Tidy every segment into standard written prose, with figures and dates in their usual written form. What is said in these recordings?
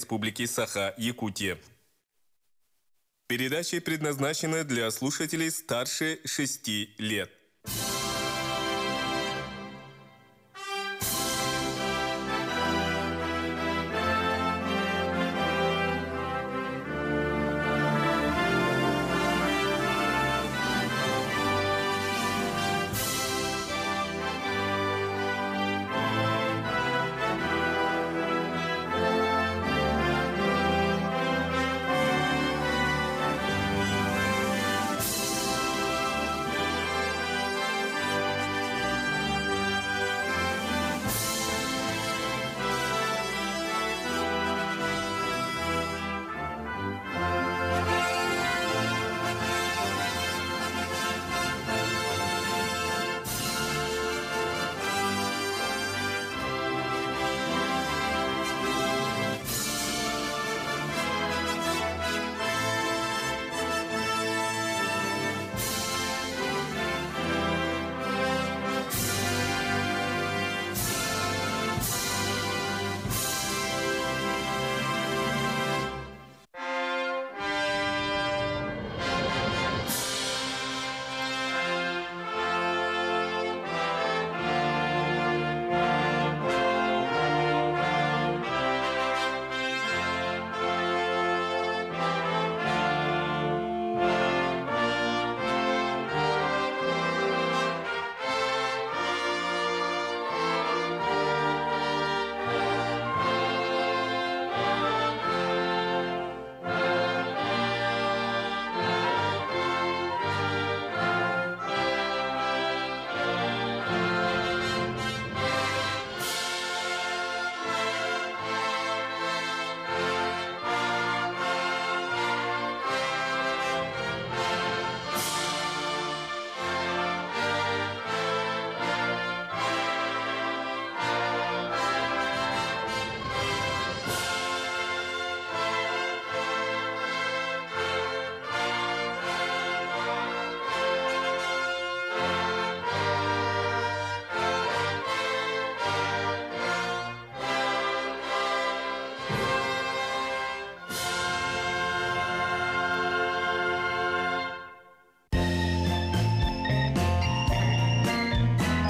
Республики Саха-Якутия. Передача предназначена для слушателей старше 6 лет.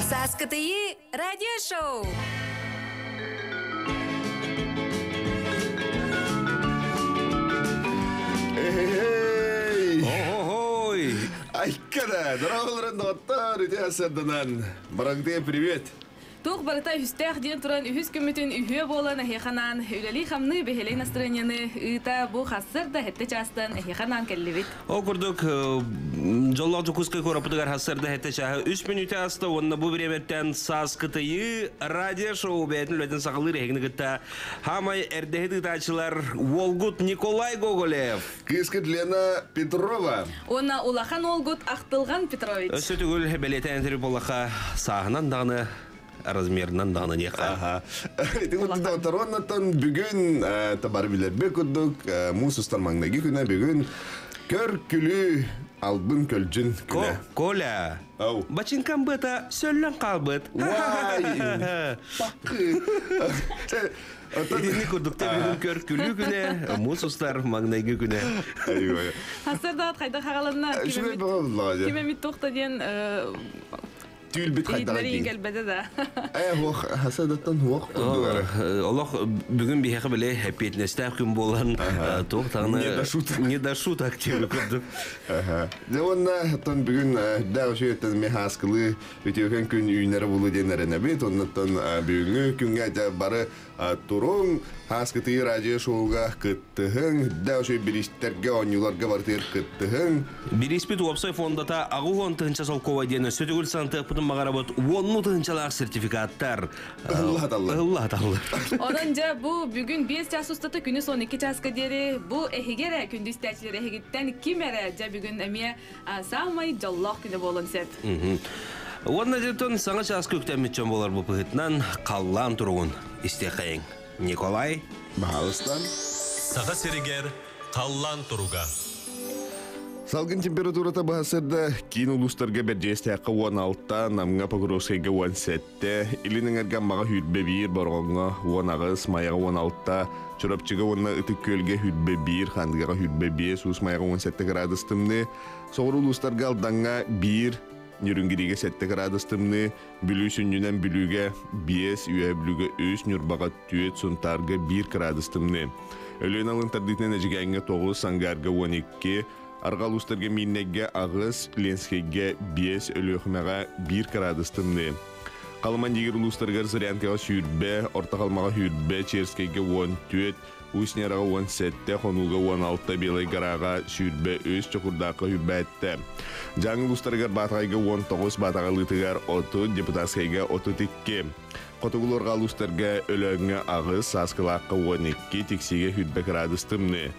Сааскытыйы радиошоу! Эй! Ой! Айкада! Дорогуларын доҕоттор, үтүө сырдынан. Барагдыя привет! Туох барыта үһүстээх диэн туран үһүс күммүтүн үһүө буолан эһиэхэ үлэлии-хамныы бэһэлэй настроениены ыыта бу хассыр да хэтте чаастан эһиэхэ анаан кэллибит. Ол курдук дьоллоох Дьокуускай куораппытыгар хассырда хэтте чааһы үс мүнүүтэ аста уонна бу бириэмэттэн сааскытыйыы радио-шоу бэйэтин үлэтин саҕалыыр эһигини кытта хаамай эрдэһит ыытааччылар Уолгут Николай Гоголев. Кыыскыт Лена Петрова. Уонна улахан уолгут Ахтылҕан Петрович. Өссө түгүл бэлиэтээн этэр буоллахха сааһынан даҕаны размерынан даҕаны диэххэ. Аха. Ити курдук доҕотторуоннаттан бүгүн табар билэрбит курдук муус устар маҥнайгы күнэ бүгүн көр күлүү албын көлдьүн күнэ. Коля, Ау. бачыҥкам быата сөллөн хаалбыт. Уай! Пакы! Итинник курдук та бүгүн көр күлүү күнэ, муус устар маҥнайгы күнэ. Айва. Хассырдаат хайдах хаҕаланна? Үчүгэй бөҕө буллаҕа дьэ. Ким эмит туохта диэн Түүл бит хайдаҕа иһитиннэриин дии. кэлбэтэ да. Э, хуох, хасадаттан хуох курдук эрэ. Олох бүгүн биһиэхэ били эппиэтинэстээх күн буолан туох даҕаны Не до шуток. не до шуток диэби курдук. Дьэ уонна оттон бүгүн үрдээх үчүгэйтэн эмиэ һааскылыы үтүөкэн күн үүнэрэ булу диэн эрэнэбит. Оннуттан бүгүҥҥү күҥҥэ дьэ бары туруҥ, һааскытыы радио шоуга кыттыһыҥ, үрдээх үчүгэй бириистэргэ, оонньууларга барытыгар кыттыһыҥ. Бирииспит уопсай фондата аҕыс тыһыынча солкуобай диэн өссө төгүл санатыахпытын баҕарабыт уонну тыһыынчалаах сертификаттар Ыһылла ыһылла Онон дьэ бу бүгүн 5 чаас устата күнүс 12 чааска диэри бу эһиги эрэ күндү истээччилэр эһигиттэн ким эрэ дьэ бүгүн эмиэ саамай дьоллоох күнэ буолуон сөп. Уонна дьонтон саҥа чааска үктэммит дьон буолар бу быһыытынан халлаан туругун истиэхэйиҥ. Николай. Баһаалыстан. Саха сиригэр халлаан туруга. Салгын температурата баһасырда киин улуустарга Бэрдьигэстээххэ 16, Намҥа Покровскайга 17, Илин эҥэргэ Аммаҕа 21, Бороҕоҥҥо 18, Майаҕа 16, Чурапчыга уонна Ытык Күөлгэ 21, Хаандыгаҕа 25, Уус Майаҕа 17 градус тымныы, соҕуруу улуустарга Алдаҥҥа 1, Ньүрүҥгиригэ 7 градус тымныы, Бүлүү сүнньүнэн Бүлүүгэ 5, Үөһэ Бүлүүгэ 3, Ньурбаҕа 4, Сунтаарга 1 градус тымныы. Өлүөнэ алын тардыытынан Эдьигээҥҥэ 9, Сангаарга 12, Арҕаа улуустарга Миирнэйгэ 8, Ленскэйгэ 5, Өлүөхүмэҕэ 1 градус тымныы. Халыман Дигир улуустарыгар Зырянкаҕа 20, Орто Халымаҕа 20, Черскэйгэ 14, Усть-Нераҕа 17, Хонууга 16, Белай Гораҕа 23, Чокурдаахха 27. Дьааҥы улуустарыгар Баатаҕайга 19, Баатаҕалыытыгар 30, Депутатскайга 32. Хотугу-Луорҕа улуустарга Өлөөҥҥө 8, Сааскылаахха 12, Тиксиигэ 20 градус тымныы.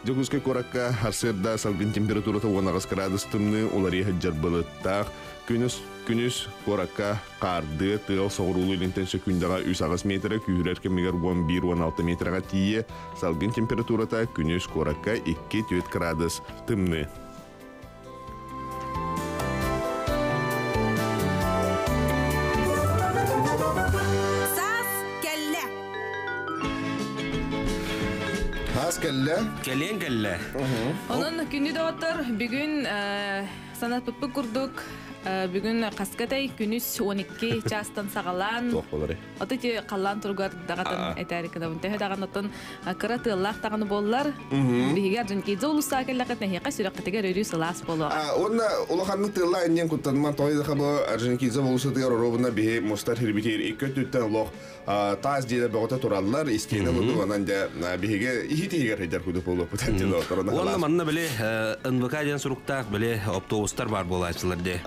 Дьокуускай куоракка сарсыарда салгын температурата 18 градус тымныы, уларыйа сылдьар былыттаах. Күнүс, күнүс куоракка хаардыы, тыал соҕуруулуу илинтэн сөкүүндэҕэ 3-8 метрэ, күүһүрэр кэмигэр 11-16 метрэҕэ тиийэ. Салгын температурата күнүс куоракка 2-4 градус тымныы. Саас кэллэ. Хаас кэллэ. Кэлиэн кэллэ. Онон күндү доҕоттор, бүгүн санаппыппыт курдук бүгүн хаскатай күнүс 12 чаастан саҕалаан Туох болары? Ото ити халлаан туругар даҕатан этээри кынабын. Төһө даҕаны оттон кыра тыаллаах даҕаны буоллар, биһиги Орджоникидзе улуустаах кэллэххит нэһиэхэ сүрэххитигэр өрүү сылаас буолуоҕа. Уонна улаханнык тыаллаах инниэн куттаныман тоҕо бу Орджоникидзе болусатыгар оруобуна биһи мустар хирбитиир икки өттүттэн олох таас дьиэлэр бөҕөтө тураллар, истиэнэ курдук онон дьэ биһиги иһит иһигэр сылдьар курдук буолуохпут Уонна манна били НВК диэн суруктаах били автобустар бар буолааччылар де.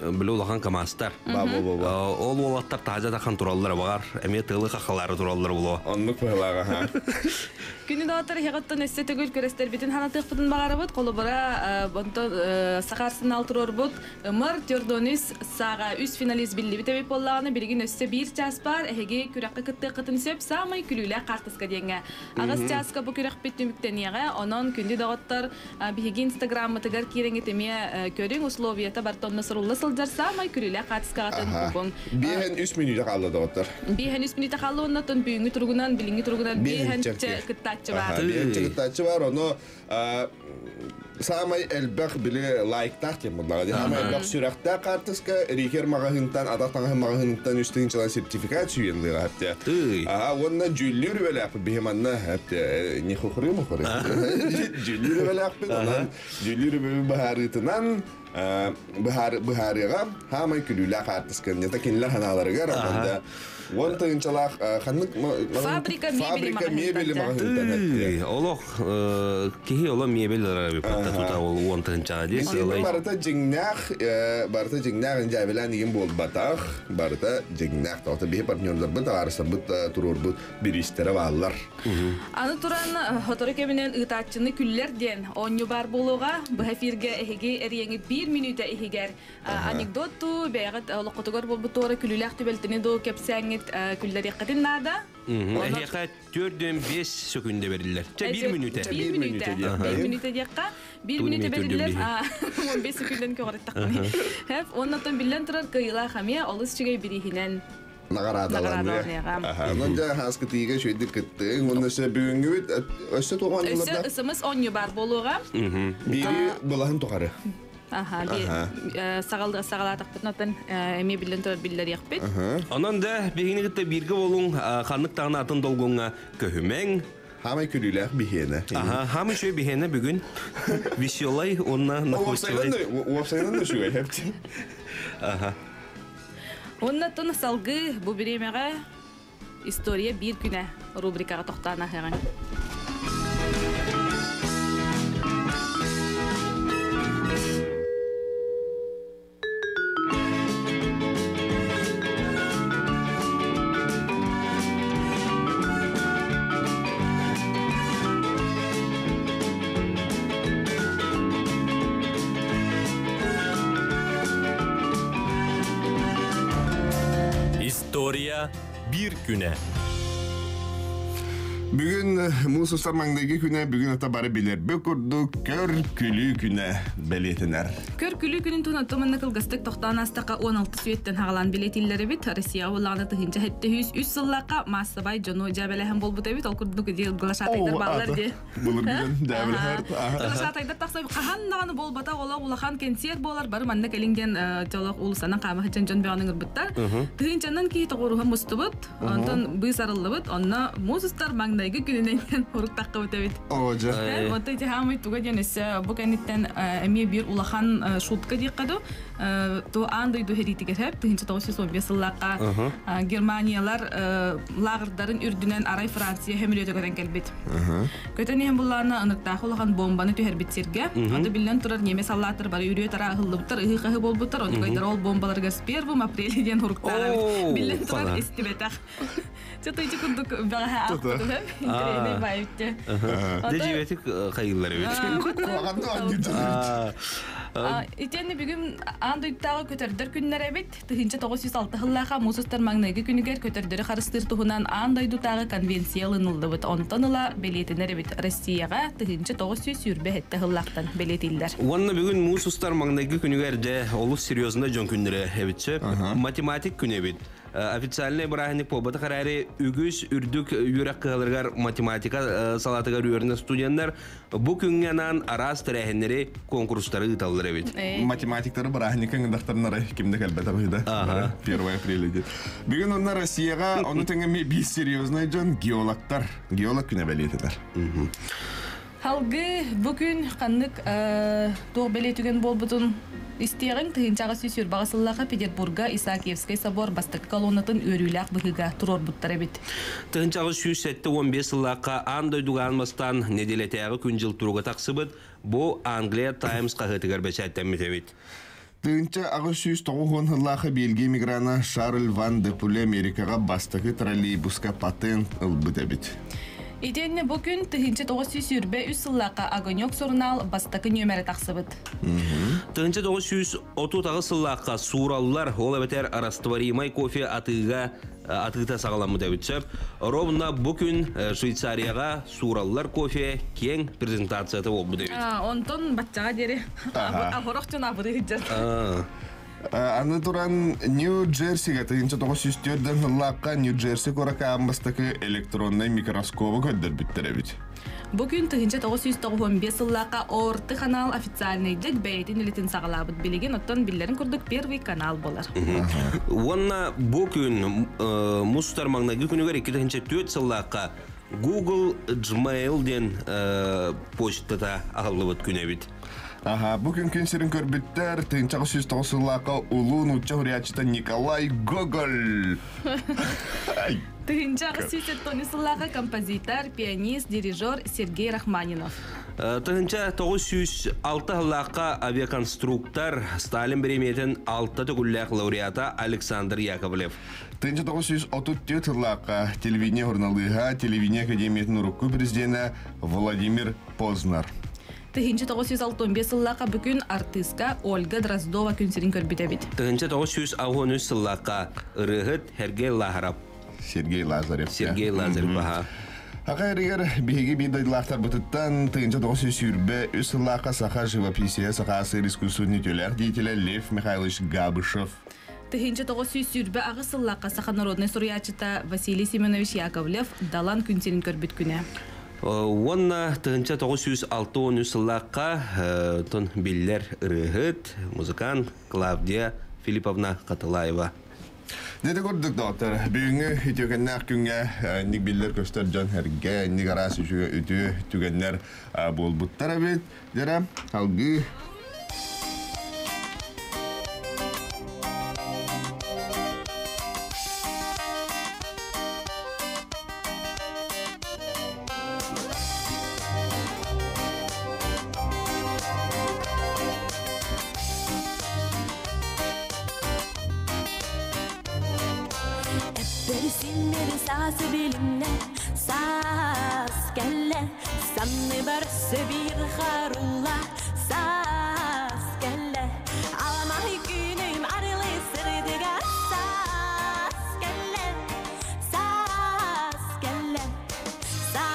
Били улахан КАМАЗтар. Ол уолаттар таһдьа тахан тураллар баҕар, эмиэ тыалы хахалаары тураллар булуо. Оннук быһылааҕа. Күнү доҕоттор иһэҕиттэн өссө төгүл күрэстэрбитин ханатыахпытын баҕарабыт. Холобура, онтон Саха Арсенал туруорбут Ымыр Тюрдонис сааҕа үс финалист биллибит эбит буоллаҕына, билигин өссө биир чаас баар. Эһиги күрэххэ кыттыаххытын сөп. Саамай күлүүлээх хаартыска диэҥҥэ. Аҕыс чааска бу күрэхпит түмүктэниэҕэ. Онон, күндү доҕоттор, Биһиги инстаграммытыгар киирэҥҥит эмиэ көрүҥ, условията барыта онно сурулла сылдьар саамай күлүүлээх хаартыскаҕытын угуҥ. 53 мүнүүтэ хаалла доҕоттор. 53 мүнүүтэ хаалла уонна оттон бүгүҥҥү туругунан, билиҥҥи туругунан биэһэнчэ кыттааччы баар. Биэһэнчэ кыттааччы баар, ону саамай элбэх били лайктаах диэн буоллаҕа. Саамай элбэх сүрэхтээх хаартыска Рикер маҕаһыынтан, атах таҥаһын маҕаһыынтан үс тыһыынчалан сертификат сүүйэн ылыаҕа эптэ. Аха, уонна дьүүллүүр үбэлээхпит биһи манна эптэ не хухры мухры. Дьүүллүүр үбэлээхпит, онон дьүүллүүр үбэбит быһаарыытынан быһаарыаҕа хаамай күлүүлээх хаартысканы ньата кинилэр ханааларыгар онон да уон тыһыынчалаах ханнык фабрика мебели маҕаһыынтан эттэ. Олох киһи оло мебель ырар тута ол уон тыһыынчаҕа дии сыалай. Барыта дьиҥнээх барыта дьиҥнээх дьээбэлээн игин буолбатах барыта дьиҥнээх тоҕото биһи партнердарбыт табаарыстарбыт туруорбут бириистэрэ бааллар. Аны туран сотору кэминэн ыытааччыны күллэр диэн оонньуу баар буолуоҕа. Быһа эфиргэ эһиги эрийэҥит биир мүнүүтэ иһигэр анекдот туу бэйэҕит олоххутугар буолбут туора күлүүлээх түбэлтэни дуу кэпсээҥҥит күллэриэххитин наада. Эһиэхэ 4-5 сөкүндэ бериллэр. Чэ, биир мүнүүтэ. Биир мүнүүтэ. Биир мүнүүтэ диэххэ. Биир мүнүүтэ бериллэр. 15 сөкүндэн көҕүрэттэххинэ. Хэп, оннотон биллэн турар кыайыылаах эмиэ олус үчүгэй бирииһинэн наҕараадаланыаҕа. Онон дьэ хааскытыыга үчүгэйдик кыттыҥ. Уонна өссө бүгүҥҥүбүт өссө туох оонньууларда? Өссө СМС оонньуу баар буолуоҕа. Биири былаһын тухары. Аха, саҕалаатахпытын оттон эмиэ биллэн турар биллэриэхпит. Онон да биһигини кытта бииргэ буолуҥ, ханнык даҕаны атын долгуҥҥа көһүмэҥ. Хаамай күлүүлээх биһиэнэ. Аха, хаамай үчүгэй биһиэнэ бүгүн. Веселай уонна находчивай. Уопсайынан да үчүгэй хэпти. Аха. Уонна тун салгыы бу бириэмэҕэ История биир күнэ рубрикаҕа тохтоон аһыаҕыҥ. История биир күнэ. Бүгүн муус устар маҥнайгы күнэ бүгүн ата бары билэрбит курдук көр күлүү күнэ бэлиэтэнэр. Көр күлүү күнүн туһунан туманна кылгастык тохтоон астаqa 16 сүйеттен хагалаан билетиллер эбит. Россия улаана тыһынча хетте хүс үс сыллаqa массабай дьону дьээбэлэһэн болбут эбит. Ол курдук ди глашатайдар баалар ди. Былыргыдан дьээбэлэһэр. Глашатайдар тахса хаһан даҕаны буолбата олох улахан кэнсиэр буолар бары манна кэлин диэн толох улусанан хаама сылдьан дьон бөҕөнү ыҥырбыттар. Тыһыынчанан киһи тоҕуоруһа мустубут. Онтон быыс арыллыбыт, онно муус устар маҥнайгы күнүнэн уруктаххыбыт эбит. Оожа. Вот эти хаамый туга диэн өссө бу кэнниттэн эмиэ биир улахан шутка диэххэ ду то аан дойду сэриитигэр сөп 1915 сыллаахха Германиялар лааҕырдарын үрдүнэн арай Франция сөмөлүөтэ көтөн кэлбит. Көтөн иһэн буллаана ынырыктаах улахан бомбаны түһэрбит сиргэ. Аты биллэн турар немец саллааттар бары үрүө тараа ыһыллыбыттар, ыһыы-хаһыы буолбуттар, онтукайдар ол бомбаларыгар с первым апреля диэн уруктаах биллэн турар истибэтэх. Чото ити курдук бэҕэһээ аахпытым интэриэһинэй баайбытте. Дэ дьиибэтик хайыллар эбит. Итиэннэ бүгүн аан дойдутааҕы көтөрдөр күннэрэ эбит. 1906 сыллааха муус устар маҥнайгы күнүгэр көтөрдөрү харыстыыр туһунан аан дойдутааҕы конвенция ылыныллыбыт. Онтон ыла бэлиэтэнэр эбит. Россияҕа 1927 сыллаахтан бэлиэтииллэр. Уонна бүгүн муус устар маҥнайгы күнүгэр дьэ олус серьезно дьон күннэрэ эбит сөп. Математик күнэ эбит. Официальный бырааһынньык буолбатах эрээри үгүс үрдүк үөрэх кыһаларыгар математика салаатыгар үөрэнэр студеннар бу күҥҥэ анаан араас тэрээһиннэри, конкурстары ыыталлар эбит. Математиктары бырааһынньыкка ыҥырдахтарына ким да кэлбэтэх үһү да. 1 апреля диэн. Бүгүн онно Россияҕа ону тэҥэ биир серьезный дьон геологтар. Геолог күнэ бэлиэтэнэр. Халгы бу күн ханнык туох бэлиэ түгэн буолбутун истиэҕиҥ тыһыынчаҕа сүүс сүүрбэҕэ сыллааҕы Петербурга Исаакиевскай собор бастакы колоннатын үөрүүлээх быһыыга туруорбуттар эбит. Тыһыынчаҕа 175 сыллаахха аан дойдуга аан бастаан нэдиэлэтээҕи күн-дьыл туруга тахсыбыт бу Англия Таймс хаһыатыгар бэчээттэммит эбит. 1890 сыллаахы Бельгия миграна Шарль Ван де Пуле Америкаҕа бастакы троллейбуска патент ылбыт эбит. Итиэннэ бу күн 1923 сыллаахха Огонек сурунаал бастакы нүөмэрэ тахсыбыт. 1938 сыллаахха суураллар, ол эбэтэр растворимай кофе атыыга атыыта саҕаламмыт эбит сөп. Ровно бу күн Швейцарияҕа суураллар кофе киэҥ презентацията буолбут эбит. Онтон баччаҕа диэри аһорох дьон абырыы сылдьар. Аны туран Нью-Джерсигэ 1904 сыллаахха Нью-Джерси куоракка аан бастакы электроннай микроскобу көрдөрбүттэр эбит. Бу күн 1995 сыллаахха ОРТ канал официальнайдык бэйэтин үлэтин саҕалаабыт билигин оттон биллэрин курдук Первый канал буолар. Уонна бу күн муус устар маҥнайгы күнүгэр 2004 сыллаахха Google Gmail диэн почтата аһыллыбыт күн эбит. Аха, бу күн күн сирин көрбүттэр 1909 сыллаахха улуу нуучча суруйааччыта Николай Гоголь. 1870 сыллаахха композитор, пианист, дирижер Сергей Рахманинов. 1906 сыллаахха авиаконструктор, Сталин бириэмийэтин алта төгүллээх лауреата Александр Яковлев. 1934 сыллаахха телевидение суруналыыһа, телевидение академиятын урукку президенэ Владимир Познер. 1965 сыллаахха бүгүн артыыска Ольга Дроздова күн сирин көрбүт эбит. 1983 сыллаахха ырыаһыт Сергей Лазарев. Сергей Лазарев. Сергей Лазарев, аха. Аха эригэр биһиги биир дойдулаахтарбытыттан 1923 сыллаахха саха живописия саха сыр искусственный үтүөлээх деятеля Лев Михайлович Габышев. 1928 сыллаахха саха народнай суруйааччыта Василий Семенович Яковлев Далан күн сирин көрбүт күнэ. Уонна 1963 сыллаахха тон биллэр ырыаһыт, музыкант Клавдия Филипповна Хатылаева. Дьэ курдук доҕоттор, бүгүҥҥү үтүөкэннээх күҥҥэ инник биллэр көстөр дьон эргэ, инник араас үчүгэй үтүө түгэннэр буолбуттар эбит. Дьэрэ, алгыы Эппэр-симмэр саас билиннэ, саас кэллэ, санныбар сөбир харула, саас кэллэ, аламай күнүм арылы сырдыга, саас кэллэ, саас кэллэ, саас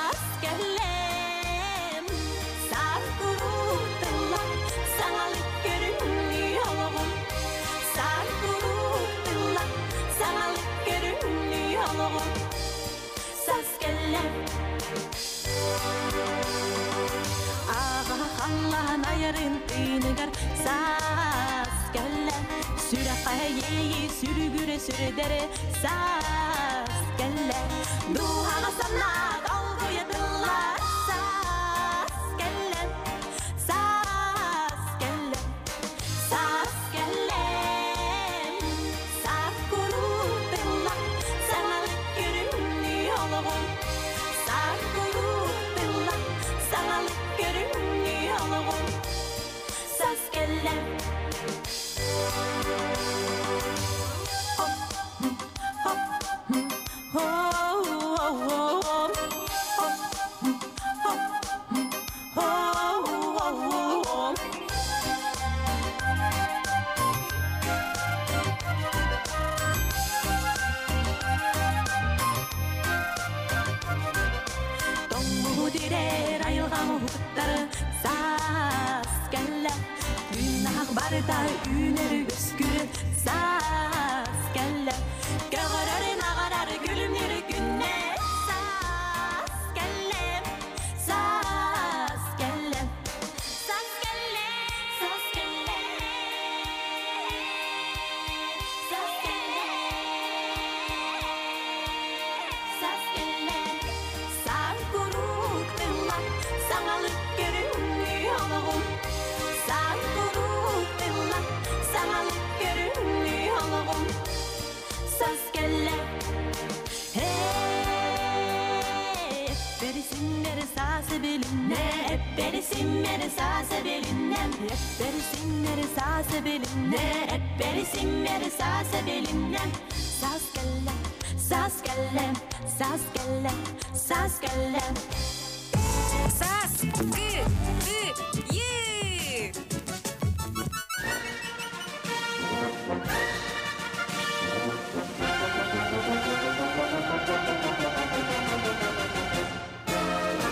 нарын тыыныгар саас кэллэ. Сүрэххэ иэйии сүрүгүрэ сүрдэрэ саас кэллэ. Дууһаҕа санаа долгуйа тыллар саас кэллэ. Саас кэллэ. Саас кэллэ. Саас куруук тылла саҥалык көрүҥнүү олоҕум. Саас куруук тылла саҥалык көрүҥнүү олоҕум. Саас кэллэ. Хоп, хоп, хоп, хоп, хоп, хоп. Тоҥмуһу тирэр айылҕам уһуктары саас кэллэ. Күн-ах барыта үүнэр үөскүүр саас кэллэ. Көҕөрөр наҕарар күлүмнүүр күннэ саас кэллэ. Саас кэллэ. Саас кэллэ. Саас кэллэ. Саас кэллэ. Саас кэллэ. Саас куруук тылла саҥалык көрүҥнүү олоҕум. Саас куруук тылла саҥалык көрүҥнүү олоҕум. Саас кэллэ. Эппэрисиммэри саас эбилиннэ, эппэрисиммэри саас эбилиннэ, эппэрисиммэри саас эбилиннэ, эппэрисиммэри саас эбилиннэ. Саас кэллэ, саас кэллэ, саас кэллэ, саас кэллэ. Саас, кы, ты, йы!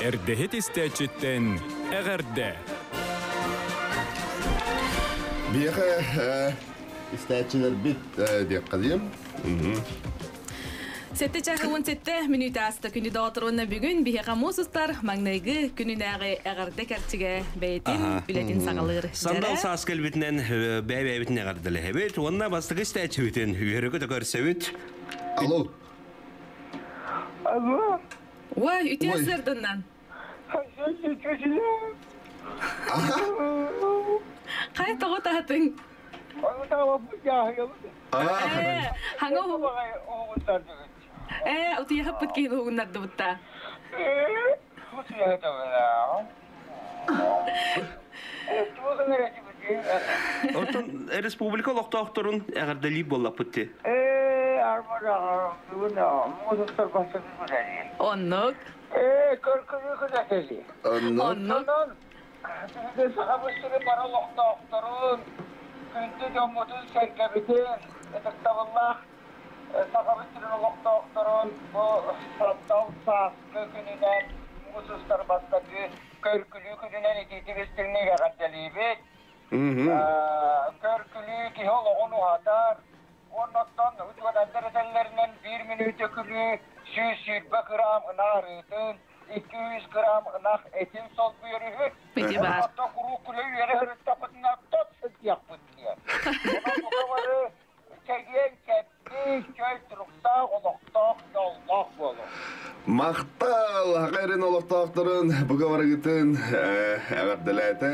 Эрдэһит истээччиттэн эҕэрдэ! Биһиэхэ истээччилэрбит диэххэ диэм. Сэттэ чаһы уон сэттэ мүнүүтэ ааста күнү доҕотор уонна бүгүн биһиэхэ муус устар маҥнайгы күнүнээҕи эҕэрдэ кэрчигэ бэйэтин үлэтин саҕалыыр. Сандал саас кэлбитинэн бэйэ-бэйэбитин эҕэрдэлэһэбит уонна бастакы истээччибитин үөрэ-көтө көрсөбүт. Алло. Алло. Ой, үтүө сырдыннан. Хайа тоҕо таһатыҥ? Хаҥа Ээ, утуйахаппыт киһи уһугуннардыбытта. Оттон республика олохтоохторун эҕэрдэлии буоллаппыт ти. Оннук. Оннук. Биһиги Сахабыт сирин бары олохтоохторун, күндү дьоммутун-сэргэбитин, ытыктабыллаах Сахабыт сирин олохтоохторун бу таптал сааскы күнүнэн, муус устар бастакы көр-күлүү күнүнэн итиитик истиҥник эҕэрдэлиибит. Көр-күлүү киһи олоҕун уһатар, уонна оттон учуонайдар этэллэринэн биир мүнүүтэ күлүү 120 грамм ынах арыытын, 200 грамм ынах этин солбуйар үһү. Ити баар. Оттон куруук күлэ-үөрэ сырыттахпытына тот сылдьыахпыт диэн. Онон бука бары чэгиэн, чэбдик, чөл туруктаах, олохтоох, дьоллоох буолуҥ. Махтал Хакайрын олохтоохторун бука барыгытын эҕэрдэлээтэ.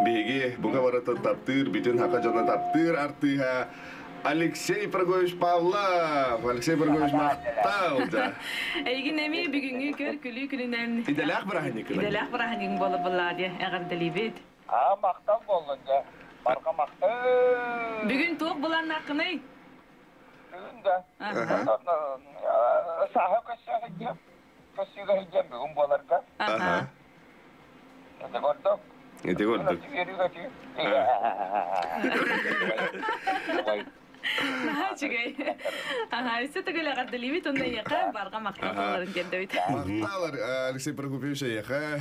Биһиги бука барытын таптыыр, бүтүн хака дьоно таптыыр артыыһа Алексей Прокопьевич Павлов. Алексей Прокопьевич махтал да. Эйигин эмиэ бүгүҥҥү көр күлүү күнүнэн Идэлээх бырааһынньыкынан. Идэлээх бырааһынньыгын буолар буоллаҕа дии эҕэрдэлиибит. Аа, махтал буоллун дьэ. Барҕа махтал. Бүгүн туох былааннааххыный? Бүгүн да. Сааһы көрсө сылдьыам. Көрсүүгэ сылдьыам бүгүн буоларга. Аха. Ити курдук. Ити курдук. Үөрүү-көтүү. Наһаа үчүгэй. Аха, өссө төгүл эҕэрдэлиибит уонна эйиэхэ барҕа махтал тылларын тиэрдэбит. Махтал Алексей Прокопьевич эйиэхэ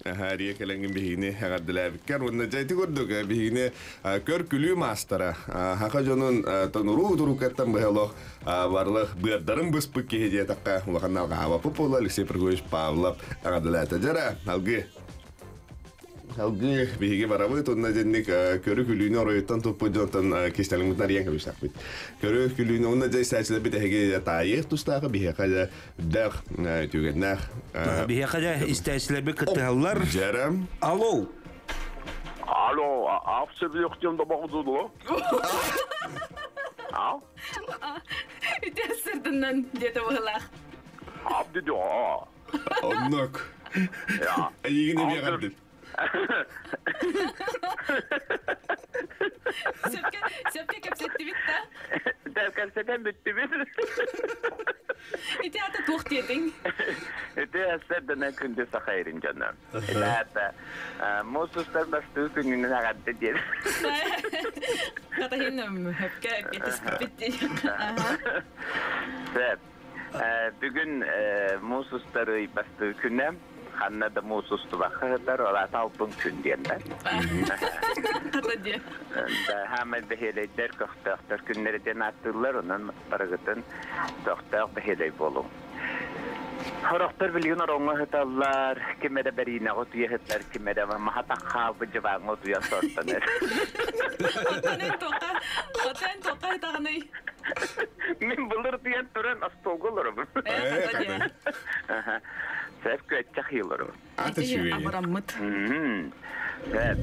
Хария кэлэҥҥин биһигини эҕэрдэлээбиккэр уонна дьэ ити курдук биһигини көр-күлүү маастара хаха дьонун тонуруу туруккаттан быһа олох барлых быардарын быспыт киһи диэтэххэ улахан алҕаабаппыт буолла Алексей Прокопьевич Павлов эҕэрдэлээтэ. Дьэрэ, алгыы. Алгы биһиги барабыт, онно дьэнник көрү күлүүнү оройуттан туппут дьонтон кистэлэҥмитин арыйан кэбистэхпит. Көрү күлүүнү онно дьэ истээччилэрбит эһиги таайыах тустаахы биһиэхэ дьэ үрдээх түгэннээх. Биһиэхэ дьэ истээччилэрбит кыттыһаллар. Дьэрэм. Алло. Алло, авсебиохтем да баҕдудуо. А? Үтө сырдынан диэтэ быһылаах. Абдидо. Оннук. Я. Эйигин эмиэ кардым. Сөпкө сөпкө кэпсэттибит да. Кэпсэтэн бүттүбүт. Ити ата туох диэтиҥ? Ити сэрдэнэн күндү саха эрин дьоно. Ити ата муус устар бастыы күнүнэн аҕадды диэн. Хатаһын хөпкө эппиэтэспиппит дии. Сөп. Бүгүн муус устар ый бастыы күнэ. Ханна да муус устубакка сытар, ол аата алтын күн диэннэр. Хата диэ. Хаамай бэһиэлэйдэр, көхтөөхтөр күннэрэ диэн ааттыыллар, онон барыгытын көхтөөх бэһиэлэй буолуҥ. Сорохтор билигин ороҥҥо сыталлар, ким эрэ бэриинэҕэ утуйа сытар, ким эрэ маһа хаалбыт дьыбааҥҥа утуйан сортонор. Отон эн туохха, отон эн туохха сытаҕыный? Мин былыр утуйан туран остуолга олоробун. Э, хата диэ. Сөп күөччэх олоробун. Ата Ити үчүгэй. абыраммыт. Сөп.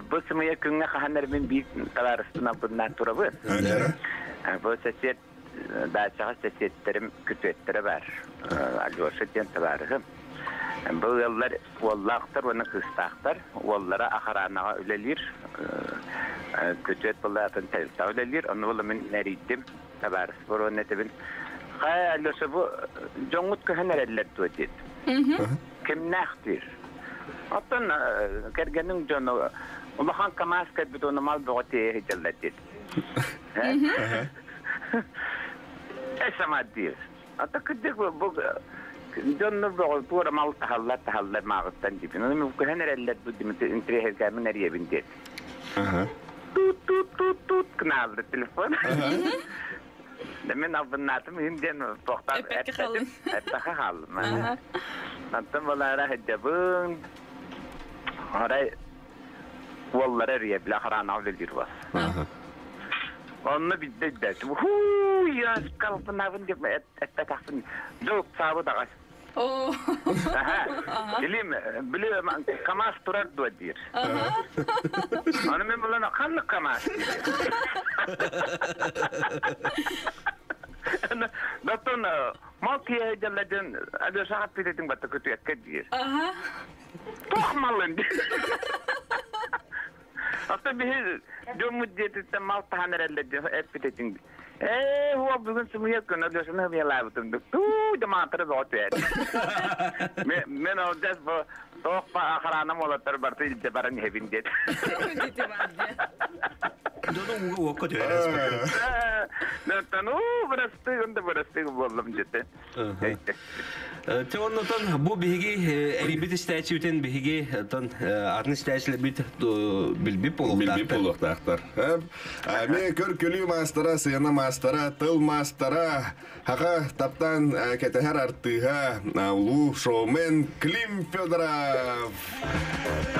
Бу сымыйа күҥҥэ хаһан эрэ мин биир табаарыспын албыннаан турабын. Дьэрэ. Бу сосед даачаҕа сэсиэттэрим күтүөттэрэ баар. Алеша диэн табаарыһым. Бу ыаллар уоллаахтар уонна кыыстаахтар. Уоллара охранаҕа үлэлиир. Күтүөт былаатын тэрилтэҕэ үлэлиир. Ону була мин эрийдим. Табаарыспар уонна этэбин. Хайа, Алеша, бу дьоҥҥут көһөн эрэллэр дуо диэт. Кимнээх диир. Оттон кэргэниҥ дьоно улахан КамАЗ кэлбит уонна мал бөҕө тиэйэ сылдьаллар диэт. Эсама диир. Ата кырдьык бу дьоннор бөҕө туора мал таһаллар таһаллар мааҕыттан диибин. Ону мен көһөн эрэллэр бу интириэһиргээмин эрийэбин диэт. Тут тут тут тут гынааллы телефон. Да мен албыннаатым иһин диэн туохтаах Эппэккэ хааллым. эппэккэ хааллым. Онтон балаара сылдьабын. Арай уоллара эрийэ бile охранаҕа үлэлиир вас. Онно билбэт бэт. Хуу, я калпынабын деп эппэтахпын. Дьол саабы даҕас. Оо. Аха. Билим, били КамАЗ турар дуо диир. Аны мен булан ханнык КамАЗ диир. Доттон мал киһи дьалладын Алеша хаппитетин батта көтүөккэ диир. Туох малын диир. Ата биһи дьоммут диэтиттэн мал таһан эрэллэр диэн эппитетин. Ээ, уол бүгүн сымыйа күн Алешаны хымыйалаабытым. Туу, дьамаатары бөҕө түһэр. Мен ол дьас бу туох ба охрана уолаттар барыта илдьэ баран иһэбин диэт. Дити бар диэ. Дьону ууга уокка түһэрэр. Нөттөн уу бырастыы да бырастыы буоллум дьэтэ. Те оннотон бу биһиги эрийбит истээччибитин биһиги тон атын истээччилэрбит билбит Билбит буолуохтаахтар. буолуохтаахтар. Мен көр күлүү маастара, сыана маастара, тыл маастара, хаха таптаан кэтэһэр артыыһа, улуу шоумен Клим Федоров.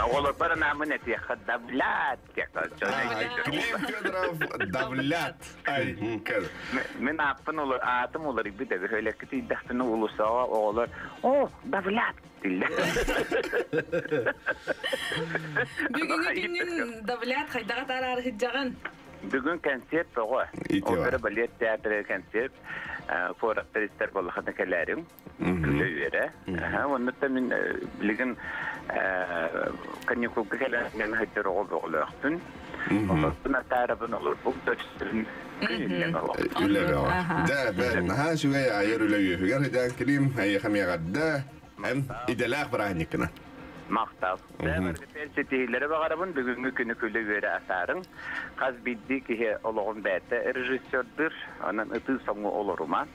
Оҕолорбор анааммын этиэххэ давлят Клим Федоров давлят. Ай, кэл. Мин ааппын аатым уларыйбыт эбит. Өлөккө тиийдэхпинэ уулуссаҕа оҕолор «О, давлят!» дииллэр. Бүгүҥҥү күнүн давлят хайдаҕа атаарар сылдьаҕын? Бүгүн концерт тоҕо. Ити бар. Опера балет театры концерт куораттар истэр буоллахына кэлээриҥ. Күлэ үөрэ. Оннуттан мин билигин каникулга кэлэн мен сылдьар оҕо бөҕөлөөхпүн. Олорбун атаарабын олорбук төрсүн күнүннэн олох. Үлэ бөҕө. Дьэ, бэн, наһаа үчүгэй айар үлэ үөһүгэр сыдьаан Клим, эйиэхэ миэҕэрдэ. Эн идэлээх бырааһынньыккына. Махтал. Бэйэбэр ситиһиилэри баҕарабын. Бүгүҥҥү күнү күлэ үөрэ атаарыҥ. Хас биирдии киһи олоҕун бэйэтэ режиссердыыр. Онон ытыы соҥу олорума.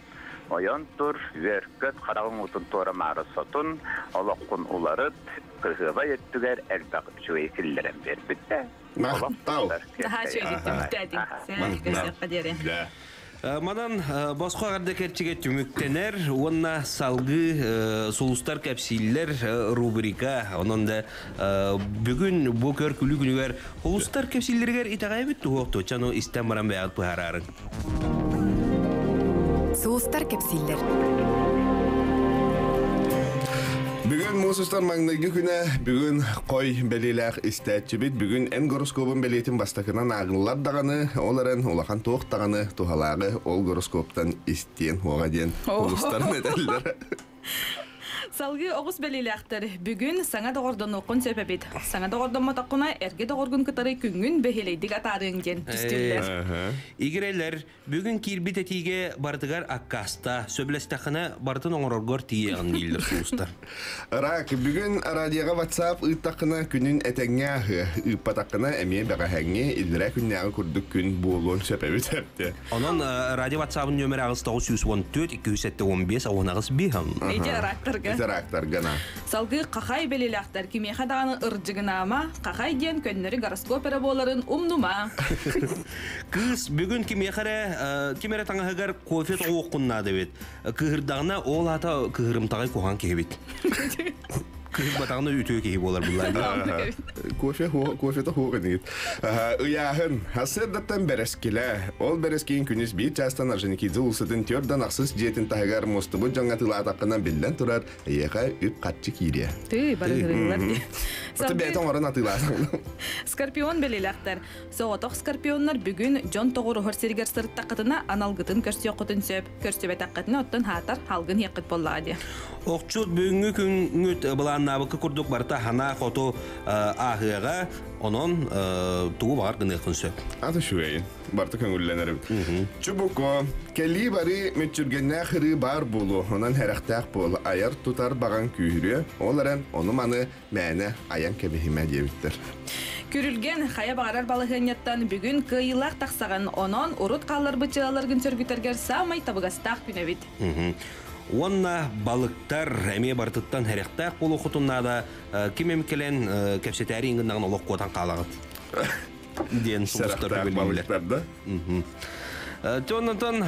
Ойон тур, үөр-көт, хараҕыҥ уутун туора-маары сотун, олоххун уларыт, кыһыабай өттүгэр элбэх үчүгэйи киллэрэн биэрбит да. Махтал. Наһаа үчүгэйдик түмүктээтиҥ. Сэ, Махтал. көрсүөххэ диэри. Да. Манан босхо эҕэрдэ кэрчигэ түмүктэнэр уонна салгыы сулустар кэпсииллэр рубрика. Онон да бүгүн бу көр күлүү күнүгэр сулустар кэпсииллэригэр итэҕэйбит туһуох туочану истэн баран бэйэҕит быһаараарыҥ. Сулустар кэпсииллэр. Бүгүн муус устар маҥнайгы күнэ, бүгүн хой бэлиэлээх истээччибит, бүгүн эн гороскобун бэлиэтин бастакынан ааҕыллар даҕаны, ол эрэн улахан туох даҕаны туһалааҕы ол гороскоптан истиэн хуоҕа диэн улустарын этэллэр. Салгыы оҕус бэлиэлээхтэр бүгүн саҥа доҕордонуоххун сөп эбит. Саҥа доҕордоммотоххуна эргэ доҕоргун кытары күҥҥүн бэһиэлэйдик атаарыаҥ диэн түстүүллэр. Игирэлэр Бүгүн киирбит этиигэ барытыгар аккааста, сөбүлэстэххинэ барытын оҥороргор тиийэҕин дииллэр сулустар. Рак, бүгүн радиоҕа WhatsApp ыыттаххына күнүн этэҥҥэ аһыа, ыыппатаххына эмиэ бэҕэһээҥҥи иллэрээ күннээҕи курдук күн буолуон сөп эбит эбит. Онон радио WhatsApp нөмер 9 914 275 18 биһан. Ити рактарга. Ити рактарга на. Салгыы хахай бэлиэлээхтэр кимиэхэ даҕаны ырдьыгынаама, хахай диэн көннөрү гороскоп эрэ буоларын умнума. Кыыс бүгүн кимиэхэ эрэ ким эрэ таҥаһыгар кофе тоҕуоххун наада эбит. Кыыһырдаҕына ол аата кыһырымтаҕай куһаҕан киһи эбит. Кыһырбатаҕына үтүө киһи буолар буллар. Кофе кофета хуох инигит. Ыйааһын сарсыардаттан бэрэскилэ. Ол бэрэскиин күнүс биир чаастан Орджоникидзе уулуссатын төрдөн ахсыс дьиэтин таһыгар мустубут дьоҥҥо атыылаатаххына биллэн турар эйиэхэ үп-харчы киириэ. Тыы барыһырыылар дии. Аты бэйэтэ оҥорон атыылаасан. Скорпион бэлиэлээхтэр. Соҕотох скорпионнар бүгүн дьон тоҕуруһар сиригэр сырыттаххытына аналгытын көрсүөххүтүн сөп. Көрсүбэтэххитинэ оттон хаатар халгын иэххит буоллаҕа дии. Охчут бүгүҥҥү күҥҥүт былааннаабыкка курдук барыта ханаа хоту ааһыаҕа, онон тугу баҕар гыныаххын сөп. Аты үчүгэйин. Барыта көҥүллэнэр эбит. Чубуку, кэлии барыы мүччүргэннээх ырыы баар буолуо, онон сэрэхтээх буол, айар-тутар баҕаҥ күүһүрүө, ол эрэн ону-маны мээнэ айан кэбиһимэ диэбиттэр. Күрүлгэн хайа баҕарар балаһыанньаттан бүгүн кыайыылаах тахсаҕын, онон урут хаалларбыт дьыалаларгын сөргүтэргэр саамай табыгастаах күн эбит. Уонна балыктар эмиэ барытыттан сэрэхтээх буолуоххутун наада, ким эми кэлэн кэпсэтээри иҥгиннаҕын олох куотан хаалаҕыт диэн сулустар балыктар да. Онтон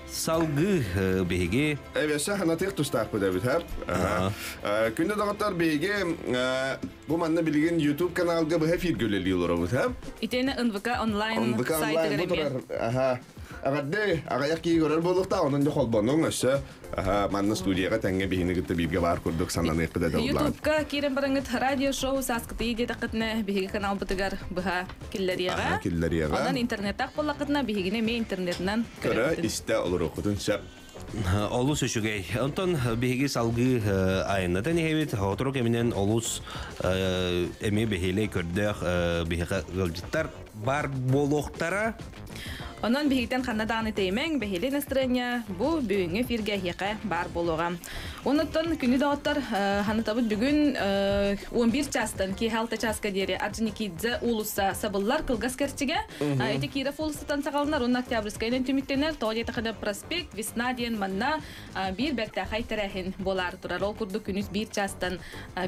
салгыы биһиги Эбэсэ ханатыах тустаахпыт эбит һэ. Күндү доҕоттор биһиги бу манна билигин YouTube каналга быһа эфиргэ үлэлии олоробут һэ. Итиэннэ НВК онлайн НВК онлайн бу турар. Аха. Аҕарды аҕыйах киһи көрөр буолуохтаах, онон дьэ холбонуҥ өссө аха манна студияҕа тэҥҥэ биһини кытта бииргэ баар курдук сананыахпыт этэ улахан. Ютубка киирэн бараҥыт радио-шоу Сааскытыы диэтэххитинэ биһиги каналбытыгар быһа киллэриэҕэ. Аха, киллэриэҕэ. Онон интернеттаах буоллаххытына биһигини эмиэ интернетынан көрө истэ олоруоххутун сөп. Олус үчүгэй. Онтон биһиги салгыы айаннатан иһэбит. Сотору кэминэн олус эмиэ бэһиэлэй көрдөөх биһиэхэ ыалдьыттар бар буолуохтара. Онон биһигитэн ханна даҕаны тэйимэҥ, бэһиэлэй настроение бу бүгүҥҥү эфиргэ эһиэхэ баар буолуоҕа. Онуттан күнү доҕоттор ханатабыт бүгүн 11 чаастан киэһэ 6 чааска диэри Орджоникидзе уулусса сабыллар кылгас кэрчигэ. Ити Киров уулуссатан саҕаланар уонна Октябрьскайынан түмүктэнэр. Тоҕо диэтэххинэ проспект Весна диэн манна биир бэртээхэй тэрээһин буолаары турар. Ол курдук күнүс биир чаастан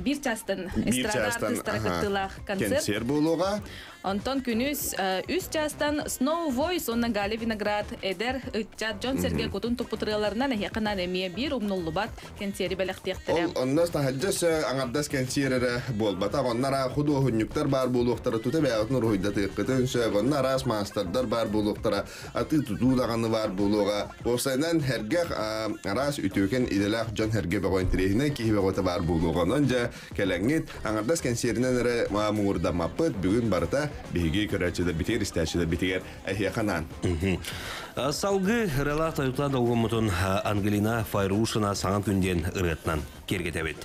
биир чаастан эстрада артыыстара кыттыылаах концерт. Кэнсиэр буолуоҕа. Онтон күнүс үс чаастан Snow Voice уонна Галя Виноград эдэр ыччат дьон-сэргэ кутун туппут ырыаларынан эһиэхэ эмиэ биир умнуллубат кэнсиэри бэлэхтиэхтэрэ. Ол онно таһырдьа аҥардас кэнсиэр эрэ буолбатах. Онно араас худуоһунньуктар баар буолуохтара, тута бэйэҕитин уруһуйдатыаххытын сөп. Онно араас маастардар баар буолуохтара, атыы-тутуу даҕаны баар буолуоҕа. Уопсайынан сэргэх араас үтүөкэн идэлээх дьон сэргэ бөҕө интэриэһинэй киһи бөҕөтө баар буолуоҕа. Онон дьэ кэлэҥҥит аҥардас кэнсиэринэн эрэ муҥурдаммаппыт. Бүгүн барыта биһиги көрөөччүлэрбитигэр, истээччилэрбитигэр эһиэхэ анаан. Салгыы ырыалаах тойуктаах долгуммутун Ангелина Файрушина саҥа күн диэн ырыатынан киэргэтэбит.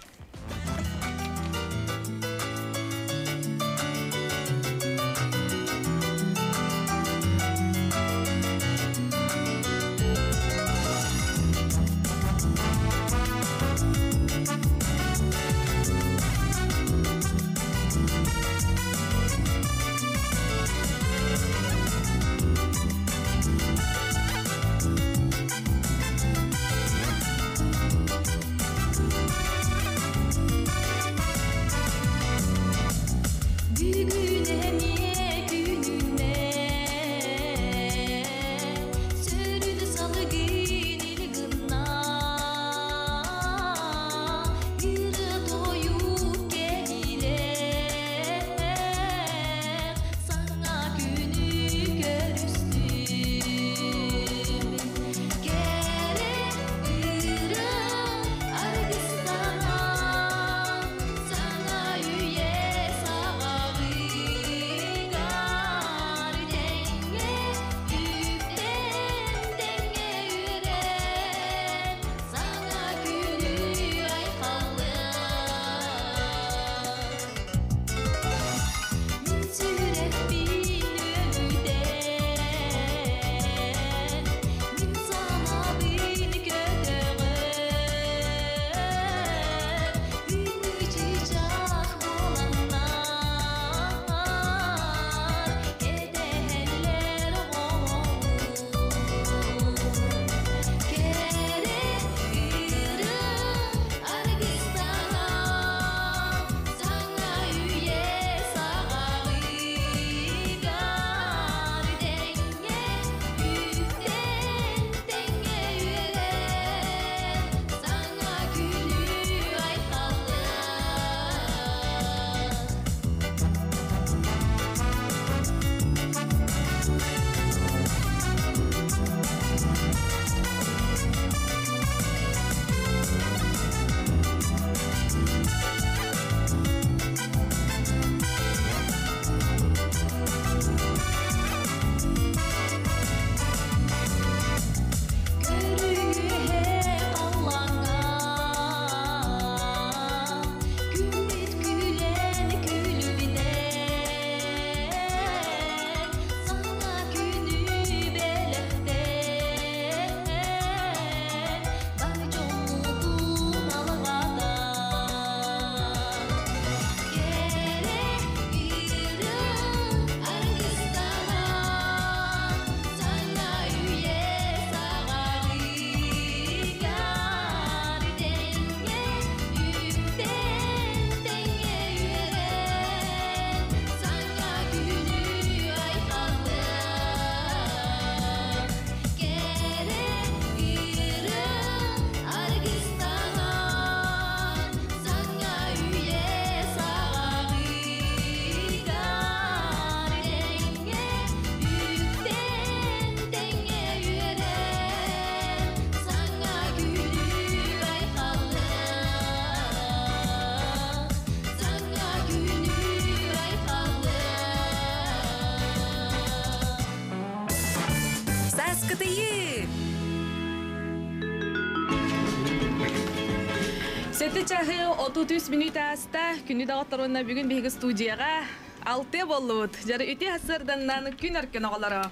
Сааскытыйыы! Сэттэ чаһы 33 мүнүүтэ ааста. Күнү доҕоттор уонна бүгүн биһиги студияҕа алтыа буоллубут. Дьары үтүө сарсыарданнан күн өркөн оҕолоро.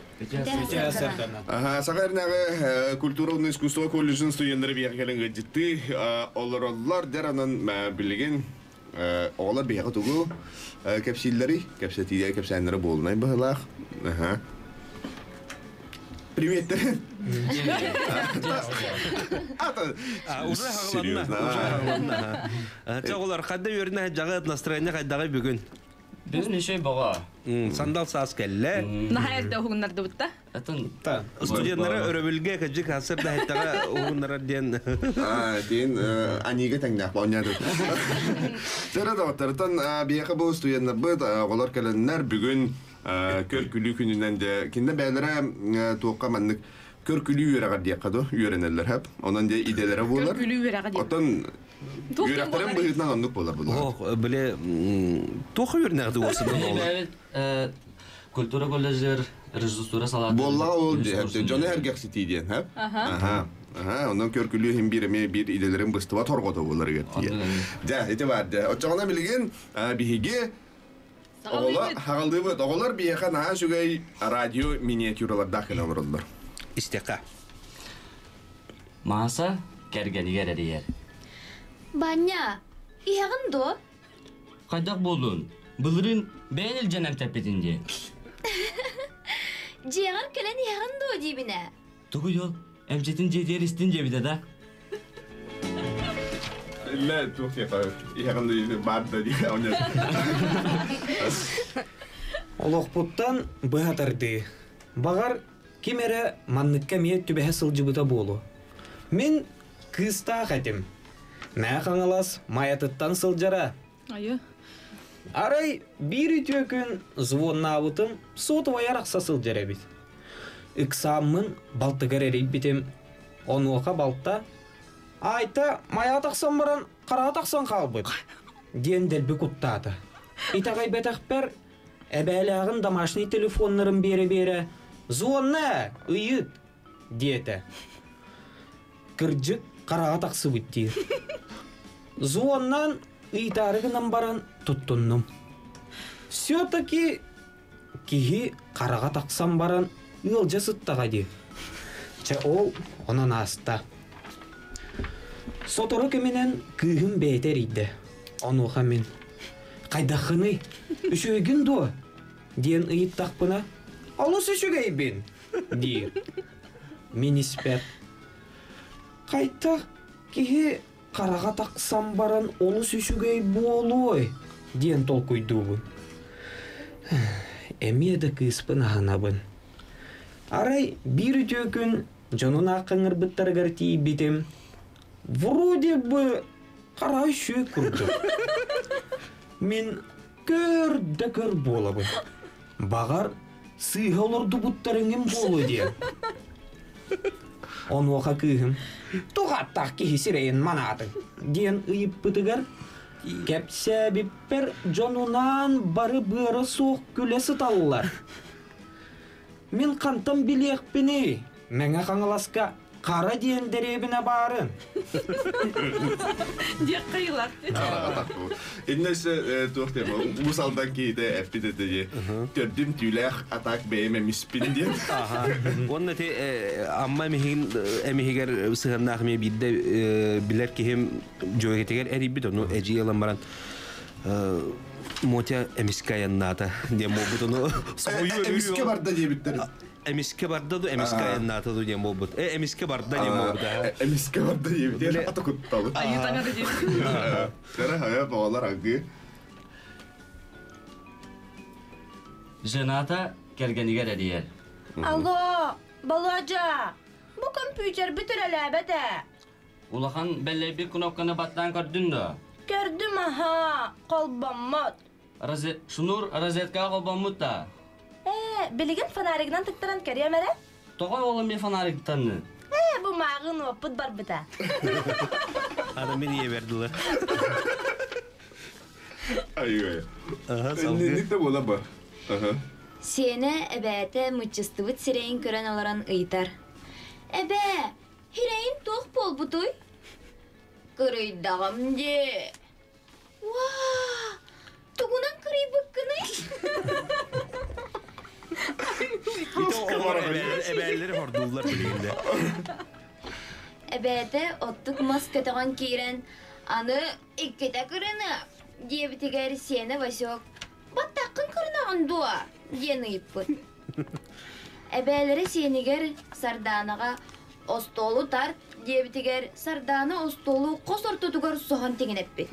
Аха, Саха эрнээҕи культура уонна искусство колледжын студенттара биһиэхэ кэлэн ыалдьыттыы олороллор. Дьэр онон билигин оҕолор биһиэхэ тугу кэпсииллэрий? Кэпсэтиилэр кэпсээннэрэ буолунай быһыылаах. Аха. Приветтерин. Уже Серьезно. Чэ оҕолор, хадда үөрүнэ дьаҕыт настроение хайдаҕый бүгүн? Бүгүн үчүгэй бөҕө. Сандал саас кэллэ. Наһаа эрдэ уһугуннардыбыт да? Атын Студенттары өрөбүлгэ кыдьык хасыр да хеттаҕа уһугуннарар диэн. Диэн анига тэҥнээх оонньооту. Төре доҕоттортон биһиэхэ бу студеннарбыт оҕолор кэлэннэр бүгүн көр-күлүү күнүнэн дьэ кинилэр бэйэлэрэ туохха маннык көр-күлүү үөрэҕэр диэххэ дуу үөрэнэллэр хэп. Онон дьэ идэлэрэ буолар. Көр-күлүү үөрэҕэ диэн. Оттон үөрэхтэрин быһыытынан оннук буолар буолар. Ох, бile туох үөрэнэҕит уосынан оҕолор? Культура колледжер режиссура салаатын. Буоллаҕа ол дьону эргэхситии диэн, хэп? Аха. Аха, онон көркүлүү иһин биир эмиэ биир идэлэрин быстыбат хорҕото буоларыгар тиийэр. Дьэ, ити баар дьэ. Оччоҕуна билигин биһиги оҕолор хаҕалыыбыт. Оҕолор биһиэхэ наһаа үчүгэй радио миниатюралардаах кэлэн олороллор. Истиэххэ. Мааса кэргэнигэр эрийэр. Баня, иһэҕин дуо? Хайдах буоллун? Былырыын бэйэн илдьэн эмтэппитин дии. Дьиэҕэр кэлэн иһэҕин дуо диибин ээ? Тугуй ол? Эмчитин дьиэтигэр истин диэбитэ да? Иллэ туох диэхэ иһэҕин баар да дии Олохпуттан быһа тардыы. Баҕар, ким эрэ манныкка эмиэ түбэһэ сылдьыбыта буолуо. Мин кыыстаах этим. Мээ Хаҥалас Майатыттан сылдьара. Айы. Арай биир үтүө күн звоннаабытым сотовай арахса сылдьар эбит. Ыксааммын балтыгар эрийбитим. Онуоха балта «Айта, Майаҕа тахсан баран хараҕа тахсан хаалбыт» диэн дэлби куттаата. Итэҕэйбэтэхпэр эбээлээҕин домашний телефоннарын биэрэ-биэрэ «Звонна, ыйыт» диэтэ. Кырдьык, хараҕа тахсыбыт диир. Звоннаан ыйытаары гынан баран туттуннум. Все-таки киһи хараҕа тахсан баран ыалдьа сыттаҕа дии. Чэ ол онон ааста. Сотору кэминэн кыыһым бэйэтэ эрийдэ. Онуоха мин «Хайдаххыный? Үчүгэйгин дуо?» диэн ыйыттахпына «Олус үчүгэйбин!» диир. Мин испэр «Хайдах киһи хараҕа тахсан баран олус үчүгэй буолуой?» диэн толкуйдуубун. Эмиэ да кыыспын аһынабын. Арай биир үтүө күн дьонун аахха ыҥырбыттарыгар тиийбитим, вроде бы хара үчүгэй курдук. Мин көр да көр буолабын. Баҕар, сыыһа олордубуттарыҥым буолуо диэн. Онуоха кыыһым «Туох ааттаах киһи сирэйин манаатыҥ?» диэн ыйыппытыгар кэпсээбиппэр дьонунаан бары быара суох күлэ сыталлар. Мин хантан билиэхпиний, Мэҥэ Хаҥаласка Хара диэн дэриэбинэ баарын. Диэххэ ыйлар. Иннэсе туох диэн Уус Алдан киһитэ эппит этэ дии. Төрдүм түүлээх атак бэйэм эмиспин диэн. Уонна ти Амма эмиһигин эмиһигэр сыһыаннаах эмиэ биирдэ билэр киһим дьүөгэтигэр эрийбит ону эдьиий ылан баран Мотя эмискэ айаннаата диэн буолбут ону соһуйуу Эмискэ барда диэбиттэр. Эмискэ барда ду, эмискэ айаннаата ду диэн буолбут. Э, эмискэ барда диэн буолбут. Эмискэ барда диэбит. Ата кутталы. Айыы таҥара диэбит. Кара хайа оҕолор агыы. Жената кэргэнигэр эрийэр. Алло, Болуодьа, бу компьютербит үлэлээбэт ээ. Улахан бэллэйбит кнопканы баттаан көрдүн да? Көрдүм аһаа, холбоммот. Шнур розеткаҕа холбоммут да? Ээ, билигин фонаригынан тыктаран кэриэм эрэ. Тоҕо ол эмиэ фонариктанны? Ээ, бу мааҕын уоппут барбыта. Аны мин ийэбэр дылы. Ай-ай. Инник да буола ба. Сиэнэ эбээтэ мыччыстыбыт сирэйин көрөн олорон ыйытар. Эбээ, һирэйин туох буолбутуй? Кырыйдаҕым дии. Уаа, тугунан кырыйбыккыный? Эбээлери хордууллар билигинде. Эбээтэ оттук мас көтөҕөн киирэн, аны иккитэ кырыныа диэбитигэр сиэнэ Васек «Баттаххын кырынаҕын дуо?» диэн ыйыппыт. Эбээлэрэ сиэнигэр Сардаанаҕа «Остуолу тарт» диэбитигэр Сардаана остуолу хос ортотугар соһон тиҥинэппит.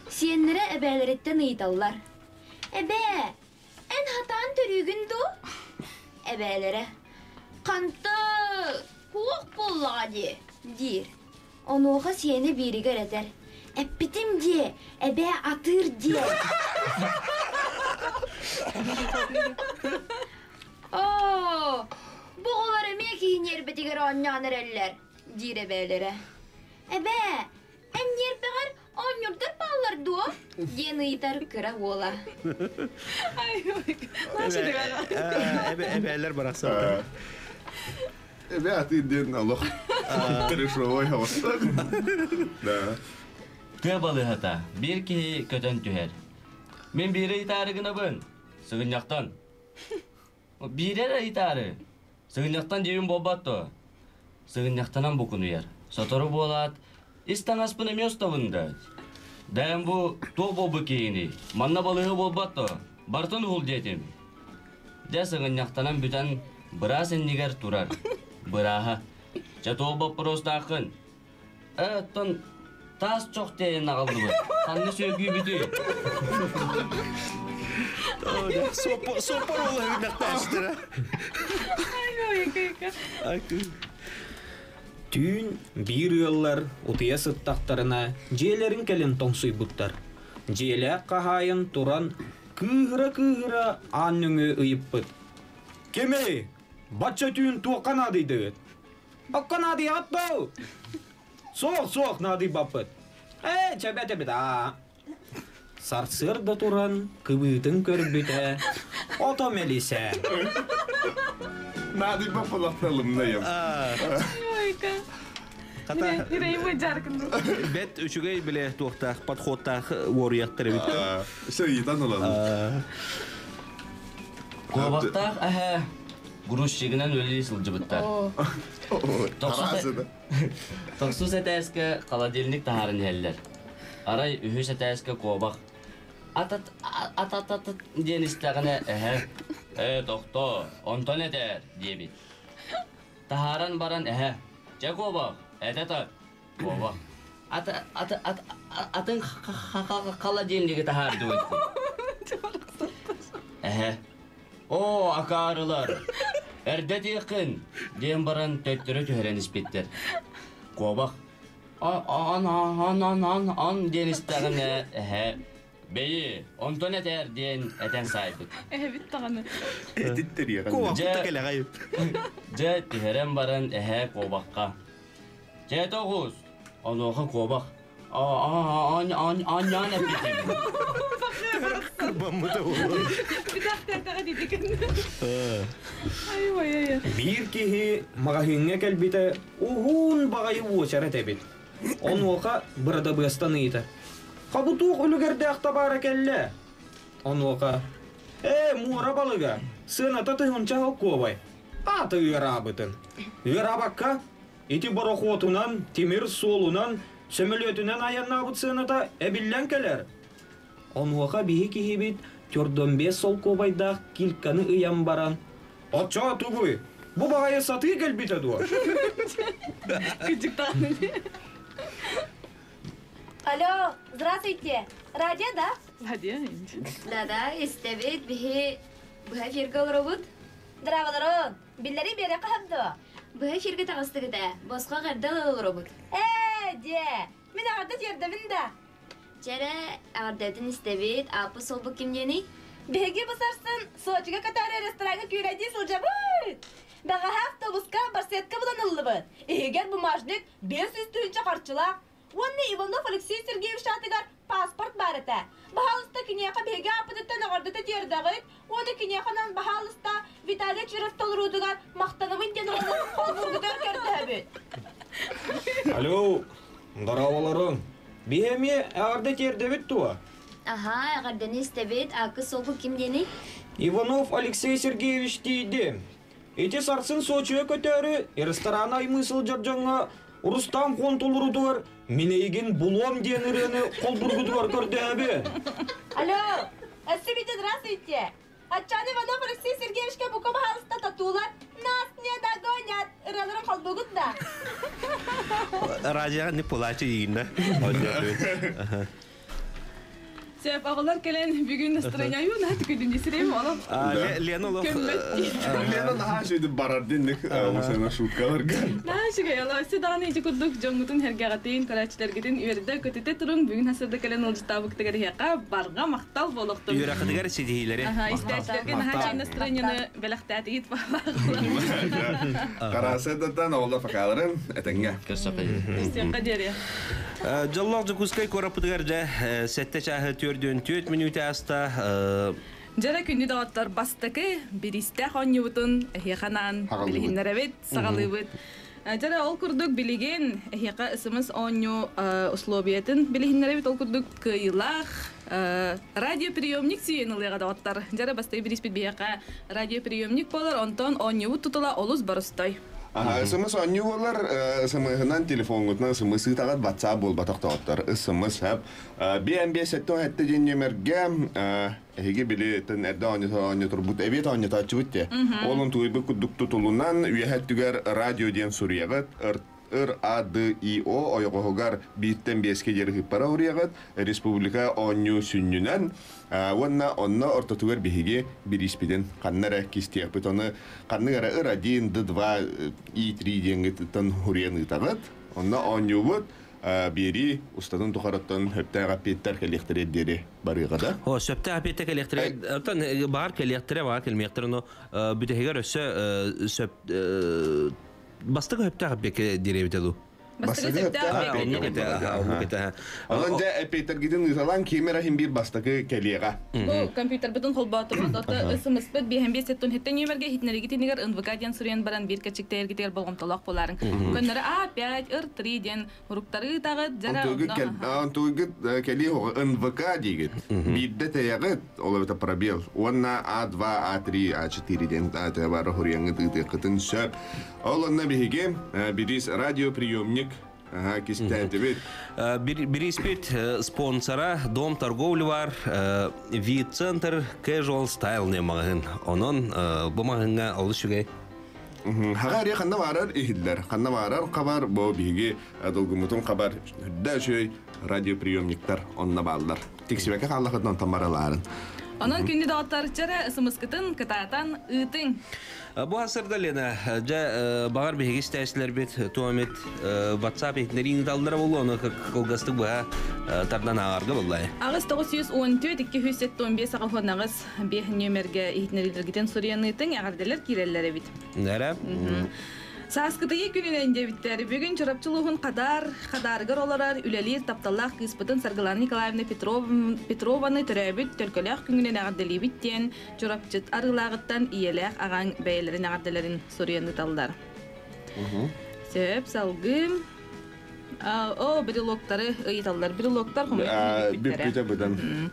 Сиэннэрэ эбээлэриттэн ыйыталлар: «Эбээ, эн хатаан төрүүгүн дуу?» Эбээлэрэ: «Ханта туох буоллаҕа дии?» диир. Онуоха сиэнэ бииригэр этэр: «Эппитим дии, эбээ атыыр диэн». Оо, бу оҕолор эмиэ киһи ньиэрбэтигэр оонньоон эрэллэр, диир эбээлэрэ. Эбээ, эн ньиэрбэҕэр оонньуурдар бааллар дуо? диэн ыйытар кыра уола. Эбээлэр барахсаттар. Эбээ атыыр диэн олох трешовой хавастар. Да. Тыа балыыһата биир киһи көтөн түһэр. Мин биири ыйытаары гынабын. Сыгынньахтан. Биири эрэ ыйытаары. Сыгынньахтан диэбин буолбат дуо? Сыгынньахтанан букунуйар. Сотору буолаат, ис таҥаспын эмиэ устабын да. Дээн бу туох буолбут киһиний? Манна балыыһа буолбат дуо? Барытын уһул диэтим. Дьэ сыгынньахтанан бүтэн быраас иннигэр турар. Бырааһа, чэ туох боппуруостааххын? Э, оттон таас чох тиэйэн аҕаллыбыт. Ханна сүөгүйбүтүй? Соппор уолаһыгнахтаастара. Түүн биир ыаллар утуйа сыттахтарына дьиэлэрин кэлин тоҥсуйбуттар. Дьиэлээх хаһаайын туран кыыһыра-кыыһыра аан нөҥүө ыйыппыт. «Кимий? Бачча түүн туохха наадыйдыгыт?» «Окко наадыйаҕыт дуу?» «Суох, суох, наадыйбаппыт». «Ээ, чэбэт эбит аа». Сарсыарда туран кыбыытын көрбүтэ, ото мэлисэ. Наадыйбаппалахталымнайым. Хата бэт үчүгэй биле туохтаах подходтаах уоруйахтар эбит. Сөйитан ылан. Куобахтаах эһэ грузчигынан үлэлии сылдьыбыттар. Тохсус этээскэ холодильник таһааран иһэллэр. Арай үһүс этээскэ куобах атат атат диэн истэҕинэ эһэ «Ээ, тохтоо, онтон этээр» диэбит. Таһааран баран эһэ «Чэ, куобах, этэ тар, куобах». Ата ата ат атын холодильнигы таһаардыбыт. Эһэ «Оо, акаарылар, эрдэ этиэххин» диэн баран төттөрү түһэрэн испиттэр. Куобах «Ан, ан, ан, ан, ан» диэн истэҕинэ эһэ «Бэйи, онтон этээр» диэн этэн саайбыт. Эһэбит даҕаны. Куобахпыт кэлэҕэй. Дьэ, түһэрэн баран эһэ куобахха «Чэ, тоҕус!» Онуоха куобах «Аан-аан эппитим». Кырбаммыта Биир киһи маҕаһыыҥҥа кэлбитэ уһун баҕайы уочарат эбит. Онуоха бырадабыастан ыйытар: «Хабытуох үлүгэрдээх табаара кэллэ?» Онуоха: «Ээ, муора балыга, сыаната тыһыынча холкуобай, аата ыараабытын. Ыараабакка, ити борохуотунан, тимир суолунан, сөмөлүөтүнэн айаннаабыт сыаната эбиллэн кэлэр. Онуоха биһи киһибит төрдөн солкуобайдаах кильканы ыйан баран, «Оччоо тугуй, бу баҕайы сатыы кэлбитэ дуо?» Алло, здравствуйте. Радио, да? Радио. Да-да, истэбит, биһи быһа эфиргэ олоробут. Здраволорун. Биллэри биэрэ хаһан дуо? Быһа эфиргэ таҕыстыгыт ээ, босхо эҕэрдэ олоробут. Ээ, дьэ, мин эҕэрдэ тиэрдэбин да. Чэрэ, эҕэрдэтин истэбит, ааппыт суолбут ким диэний? Биһиги бу сарсын Сочига катары рестораҥҥа күүлэйдии сылдьабыт. Бэҕэһээ автобуска барсетка булан ыллыбыт. Иһигэр бумажник 500 тыһыынча харчылаах уонна Иванов Алексей Сергеевич аатыгар паспорт баар этэ. Баһаалыста киниэхэ биһиги ааппытыттан эҕэрдэтэ тиэрдэҕит уонна киниэхэ анаан баһаалыста Виталий Чуров толоруутугар Махтанабын диэн ырыаны холбуургутугар көрдөһөбүт. Алло, дорооболоруҥ. Биһи эмиэ эҕэрдэ тиэрдэбит дуо? Аһаа, эҕэрдэни истэбит. Аакы суолгу ким диэний? Иванов Алексей Сергеевич тиийди. Ити сарсын Сочига көтөөрү рестораны аймыы сылдьар дьоҥҥо Рустам Хон толорутугар «Мин эйигин булуом» диэн ырыаны холбургутугар көрдөһөбүн. Алло, Эссибите, здравствуйте. Аччан Иванов Алексей Сергеевичка бука баһаалыста татуулар «Нас не догонят» ырыаларын холбугут да? Радиоға не плачу иинна. Сөп, оҕолор кэлэн бүгүн настроение наһаа түкүдүн дисирем олох. Лена олох Лена наһаа үчүгэй барар динник осена шуткаларга. Наһаа үчүгэй олох. Өссө даҕаны ити курдук дьоҥҥутун сэргэҕитин, көрөөччүлэргитин үөрдэ көтүтэ туруҥ. Бүгүн хасырда кэлэн ыалдьыттаабыкытыгар иһиэхэ барҕа махтал буолуохтун. Үөрэххитигэр ситиһиилэри. Аха, истээччилэргэ наһаа үчүгэй настроениены бэлэхтээтигит Карасыдатан оҕолор факаларын этэҥҥэ. Көрсөххө диэри. Дьоллоох Дьокуускай куораппытыгар дьэ сэттэ чааһы түөрдүөн түөрт мүнүүтэ ааста. Дьэрэ күндү доҕоттор бастакы бириистээх оонньуубутун эһиэхэ анаан билиһиннэрэбит, саҕалыыбыт. Дьэрэ ол курдук билигин эһиэхэ СМС оонньуу условиятын билиһиннэрэбит. Ол курдук кыайыылаах радиоприемник сүүйэн ылыаҕа доҕоттор. Дьэрэ бастакы бирииспит биһиэхэ радиоприемник буолар, онтон оонньуубут тутула олус боростой. СМС оонньуу буолар, СМС-ынан телефоҥҥутунан СМС ыытаҕыт, WhatsApp буолбатах доҕоттор. СМС хап. BNB 77 диэн нүөмэргэ эһиги били тэн эрдэ оонньоторбут, эбиэт оонньотооччубут те. Ол онтуйбут курдук тутулунан үөһэ өттүгэр радио диэн суруйаҕыт, ыр А Д И О ойоҕоһугар бииртэн биэскэ диэри ыыппара уруйаҕыт, республика оонньуу сүнньүнэн уонна онно ортотугар биһиги бирииспитин ханна эрэ кистиэхпит ону ханнык эрэ ыр один д два и три диэҥҥититтэн уруйан ыытаҕыт онно оонньуубут биэрии устатын тухарыттан сөптөөх эппиэттэр кэлиэхтэрэ диэри барыаҕа да О, сөптөөх эппиэттэр кэлиэхтэрэ оттон баҕар кэлиэхтэрэ баҕар кэлмиэхтэрэ но бүтэһигэр өссө сөп бастакы сөптөөх эппиэккэ диэри дуу Бастакы сөптөөх этэ. Онон дьэ эппиэттэргитин ыыталаан ким эрэ иһин биир бастакы кэлиэҕэ. Бу компьютербытын холбоотубут, ото СМС-пыт биэһэн биэс сеттон хэттэн нүөмэргэ иһитинэригитинигэр НВК диэн суруйан баран биир кэчиктээргитигэр болҕомтолоох буолаарыҥ. Көннөрү А5, Р3 диэн уруктары ыытаҕыт, дьара Онтугут кэлии НВК диигит. Биирдэ тэйэҕит, ол эбэтэ пробел. Уонна А2, А3, А4 диэн бары хуруйаҥҥыт ыытыаххытын сөп. Ол онно биһиги бириис радиоприемник кистээтибит. Бирииспит спонсора Дом торговли бар Вид-центр Casual Style не маҕаһын. Онон бу маҕаһыҥҥа олус үчүгэй. Хаҕа эрэ ханна баарар иһиллэр. Ханна баарар хабар бу биһиги долгуммутун хабар үрдэ үчүгэй радиоприемниктар онно бааллар. Тиксибэккэ хааллахытын онтон баралаарын. Онон күндү доҕоттор чэрэ ысымыскытын кытаатан ыытыҥ. Бу асырда Лена, дьэ баҕар биһиги истээччилэрбит туомит WhatsApp иһитиннэриини ыыталлара буолуо, ону кылгастык быһа тардан ааҕарга буоллай. Аҕыс 914 275 аҕыс биэс нүөмэргэ иһитиннэриилэргитин суруйан ыытыҥ, эҕэрдэлэр киирэллэр эбит. Эрэ. Сааскытыйы күнүнэн диэбиттэр. Бүгүн Чурапчы улууһун Хадар, Хадарыгар олорор, үлэлиир тапталлаах кыыспытын Саргылана Николаевна Петрованы төрөөбүт төлкөлөөх күҥүнэн эҕэрдэлиибит диэн Чурапчыт арыылааҕыттан ийэлээх аҕаҥ бэйэлэрин эҕэрдэлэрин суруйан ыыталлар. Сөп, салгыы. О, брелоктары ыйыталлар. Брелоктар хомуйан бүппүтэ быдан.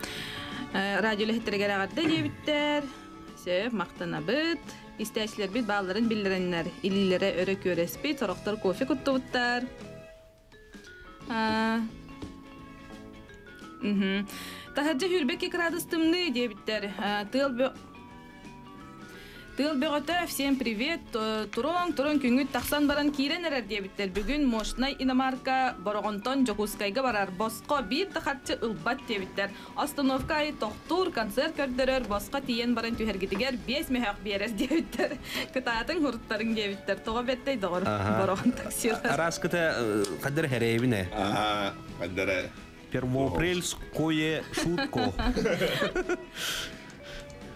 Радио үлэһиттэригэр эҕэрдэ диэбиттэр. Сөп, махтанабыт. Истээччилэрбит баалларын биллэрэннэр, илиилэрэ өрө күөрэспит, сорохтор кофе куттубуттар. Таһырдьа сүүрбэкки кыраадыс тымныы диэбиттэр. Тыал Тыал бөҕөтө, всем привет, туруҥ, туруҥ, күҥҥүт тахсан баран киирэн эрэр диэбиттэр. Бүгүн мощнай иномарка Бороҕонтон Дьокуускайга барар, босхо биир да харчы ылбат диэбиттэр. Остановка аайы тохтуур, концерт көрдөрөр, босхо тиийэн баран түһэргитигэр биэс мөһөөх биэрэр диэбиттэр. Кытаатыҥ, хуруттарыҥ диэбиттэр. Тоҕо бэттэй доҕор, Бороҕон таксилар. Араскыта хаддара хэрэйбин Ага, хаддара. Первоапрельское шутко.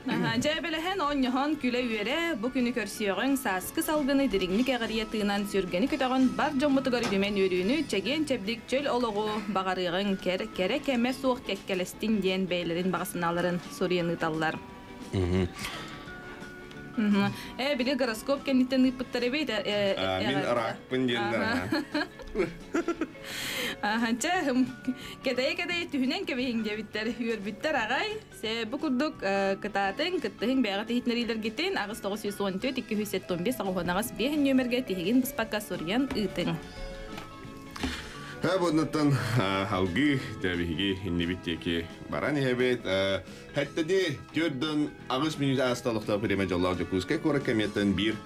Дьээбэлэһэн, оонньоһон, күлэ-үөрэ, бу күнү көрсүөҕүҥ, сааскы салгыны дириҥник эҕирийэ тыынан, сүргэни көтөҕөн, бар дьоммутугар үтүмэн үөрүүнү, чэгиэн-чэбдик чөл олоҕу баҕарыаҕыҥ, кэрэ кэмэ суох кэккэлэстин диэн бэйэлэрин баҕа санааларын суруйан ыыталлар. Э, били гороскоп кэнниттэн ыыппыттар эбит. Мин ракпын диэннэр. Чэ, кэтэйэ-кэтэйэ түһүнэн кэбиһиҥ диэбиттэр, үөрбүттэр аҕай. Се бу курдук кытаатыҥ, кыттыһыҥ бэйэҕит иһитиннэриилэргитин 8 914 275 98 5 нүөмэргэ тиһигин быспакка суруйан ыытыҥ. Ха буннаттан халгы тэбиһиги иннибит диэки баран иһэбит. Хэттеди төрдөн 8 мүнүүтэ ааста олохтоох бириэмэ дьоллоох Дьокуускай куоракка эмиэттэн биир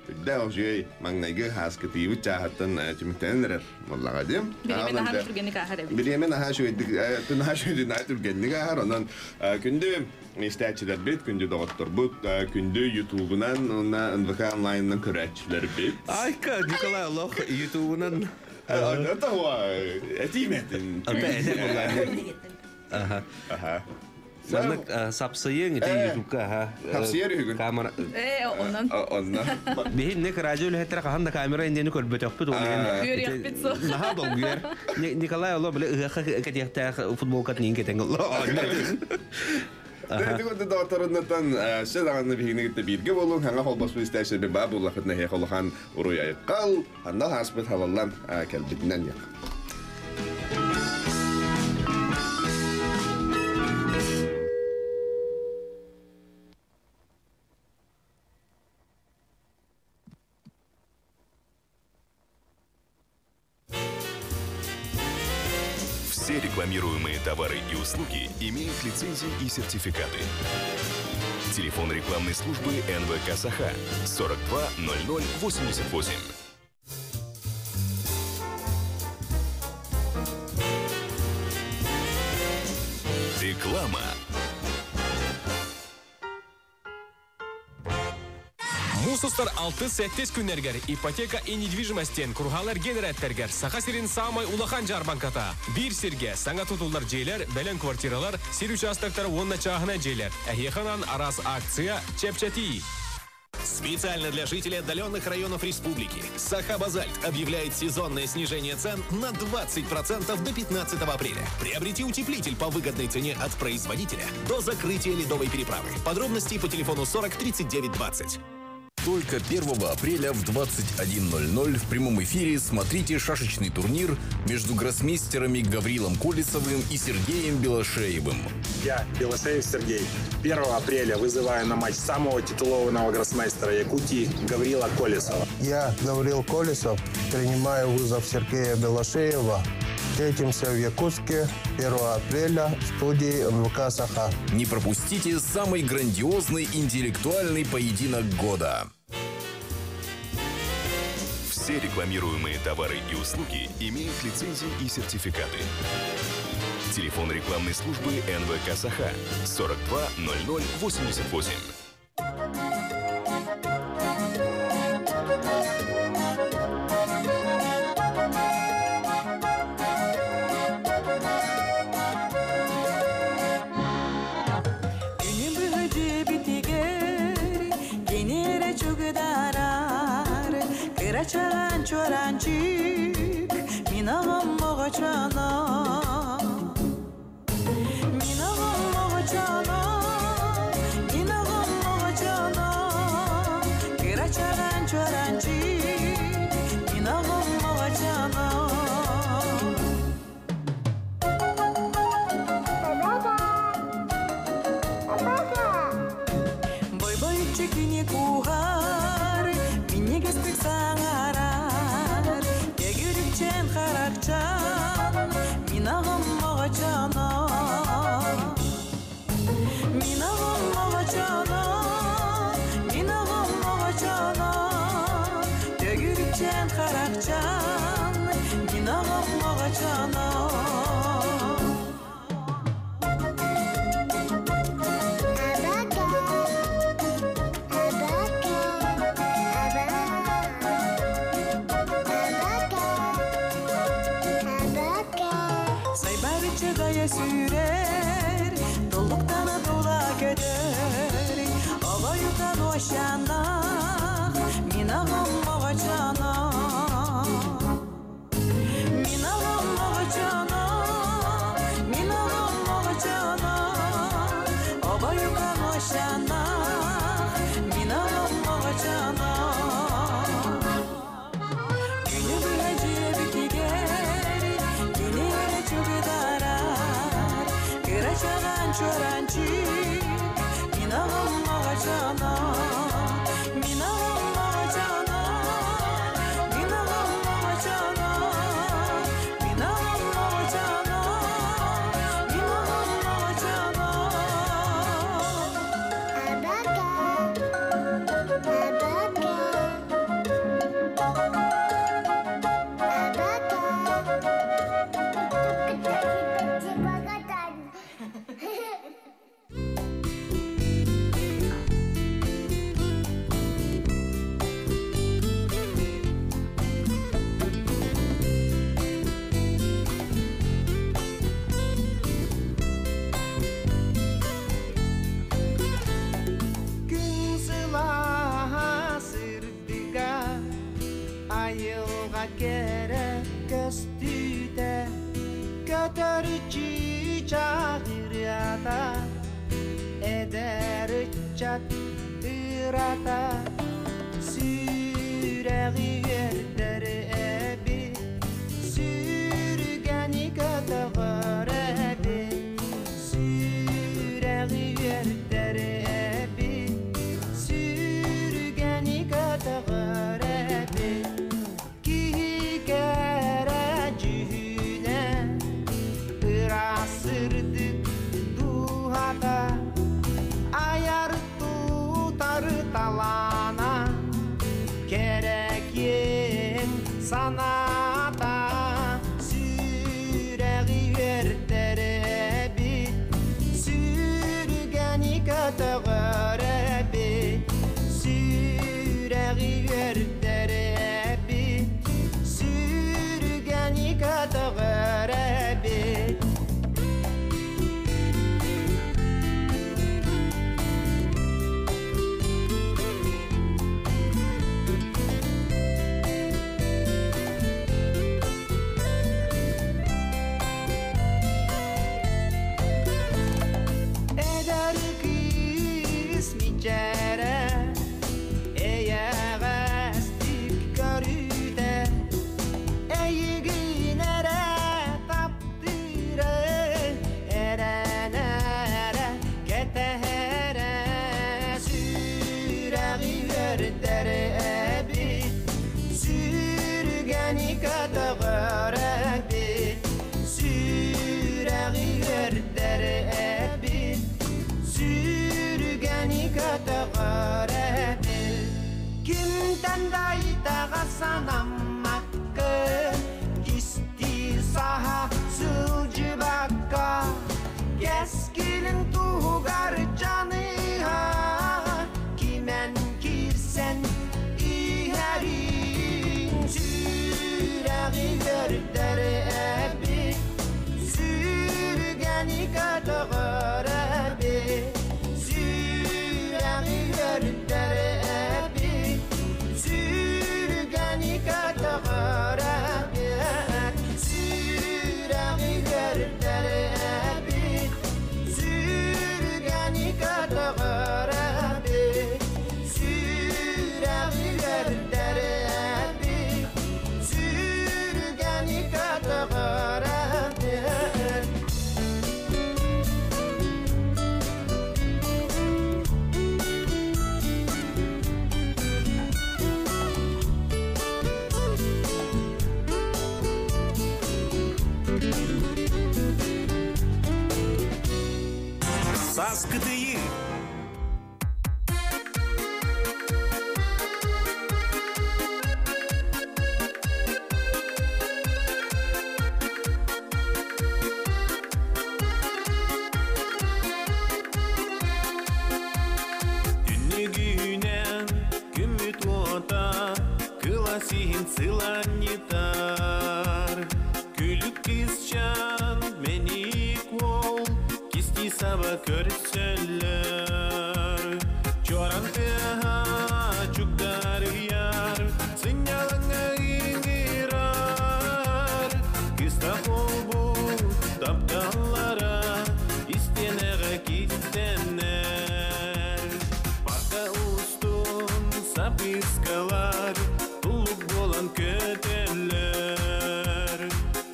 үрдээх үчүгэй маҥнайгы ааскытыыбыт чааһыттан түмүктэнэн эрэр буоллаҕа дии. Бириэмэ наһаа түргэнник ааһар эбит. Бириэмэ наһаа үчүгэйдик наһаа үчүгэйдик наһаа түргэнник ааһар. Онон күндү истээччилэрбит, күндү доҕотторбут, күндү Ютубунан уонна НВК онлайнынан көрөөччүлэрбит. Айка, Николай олох Ютубунан Это этиметин. Аха. Аха. Маннык сапсыйың ити Ютубка аха. Сапсыйар үһүгүн. Камера. Э, онон. Онно. Биһин радио үлэһиттэрэ хаһан да камера иннини көрбөтөхпүт ол иһин. Үөрүйэхпит суох. Наһаа долгуйар. Николай оло биле ыһыахха кэтиэхтээх футболкатын иин кэтэн Ити курдук доҕотторуннаттан сөз даҕаны биһигини кытта бииргэ буолуҥ, хаҥа холбоспут истээччилэрбит баа буоллаххытына эһиэхэ улахан уруй айыккал, ханна хааспыт халаллан кэлбитинэн диэх. Все рекламируемые товары и услуги имеют лицензии и сертификаты. Телефон рекламной службы НВК Саха 42 00 88. Реклама. Муус устар 6-8 күннэригэр ипотека и недвижимость диэн Курһаалар генераттэргэр Саха сирин саамай улахан дьаарбаҥката. Биир сиргэ саҥа тутуллар дьиэлэр, бэлэм квартиралар, сир участоктара уонна чааһынай дьиэлэр. Эһиэхэ анаан араас акция, чэпчэтии. Специально для жителей отдаленных районов республики Саха-Базальт объявляет сезонное снижение цен на 20% до 15 апреля. Приобрети утеплитель по выгодной цене от производителя до закрытия ледовой переправы. Подробности по телефону 40 39 20. Только 1 апреля в 21.00 в прямом эфире смотрите шашечный турнир между гроссмейстерами Гаврилом Колесовым и Сергеем Белошеевым. Я, Белошеев Сергей, 1 апреля вызываю на матч самого титулованного гроссмейстера Якутии Гаврила Колесова. Я, Гаврил Колесов, принимаю вызов Сергея Белошеева. Встретимся в Якутске 1 апреля в студии НВК «Саха». Не пропустите самый грандиозный интеллектуальный поединок года. Все рекламируемые товары и услуги имеют лицензии и сертификаты. Телефон рекламной службы НВК Саха 42 00 88. Күнү быһа дьиэбитигэр кини эрэ чугдаарар, кырачаан чуораанчык, мин аҕам оҕочооно. Мин аҕам оҕочооно, мин аҕам оҕочооно, кырачаан чуораанчык, мин аҕам оҕочооно. Бойбойчу кини кууһар, минньигэстик саҥарар, төгүрүкчээн харахчаан, мин аҕам оҕочооно. Мин аҕам оҕочооно, мин аҕам оҕочооно, төгүрүкчээн харахчаан, мин аҕам оҕочооно. Сайбарыччы дайа сүүрэр, туллуктана тула көтөр, обойутан уощанах, мин аҕам оҕочооно. Мин аҕам оҕочооно, мин аҕам оҕочооно, обойутан уощанах, мин Чаҕан чуоранчык, мин аҕам оҕочоно, мин аҕам оҕочоно, мин аҕам оҕочоно, мин аҕам оҕочоно, мин аҕам оҕочоно. Күн сылаһа сырдыга, айылға кэрэ көстүүтэ, көтөр чыычаах ырыата, эдэр ыччат ырата, сүрэҕи үөрдэр эбит, сүргэни көтөҕөр эбит, сүрэҕи үөрдэр эбит, сүргэни көтөҕөр эбит. Киһи кэрэ дьүһүнэ, ыраас сырдык дууһата, айар тутар талаана, кэрэ киэҥ санаата, сүрэҕи үөрдэр эбит, сүргэни көтөҕөр эбит, сүрэҕи үөрдэр эбит, сүргэни көтөҕөр эбит. Эдэр кыыс мичээрэ, эйэҕэстик көрүүтэ, эйигин эрэ таптыыры, эрэнэрэ кэтэһэрэ, сүрэҕи үөрдэр эбит, сүргэни көтөҕөр эбит, сүрэҕи үөрдэр эбит, сүргэни көтөҕөр эбит. Кимтэн да итэҕэс санаммаккын, кистии саһа сылдьыбакка, кэскилиҥ туһугар дьаныһа, кимэн киирсэн иһэриҥ, сүрэҕи үөрдэр эбит, сүргэни көтөҕөр эбит, сүрэҕи үөрдэр эбит, сүргэни көтөҕөр эбит, сүрэҕи үөрдэр эбит, сүргэни көтөҕөр эбит, сүрэҕи үөрдэр эбит, сүргэни көтөҕөр эбит. Сааскытыйыы. Түннүгүнэн күммүт уота, кыласиһин сыланньытар. Күлүк кысчан мэник уол, кисти саба көрсөллөр. Чоран тыаһа чугдарыйар, сынньалаҥҥа ыҥырар. Кыста холбу тапталлара, истиэнэҕэ кистэнэр. Парка устун сапыскалар, тулук буолан көтөллөр.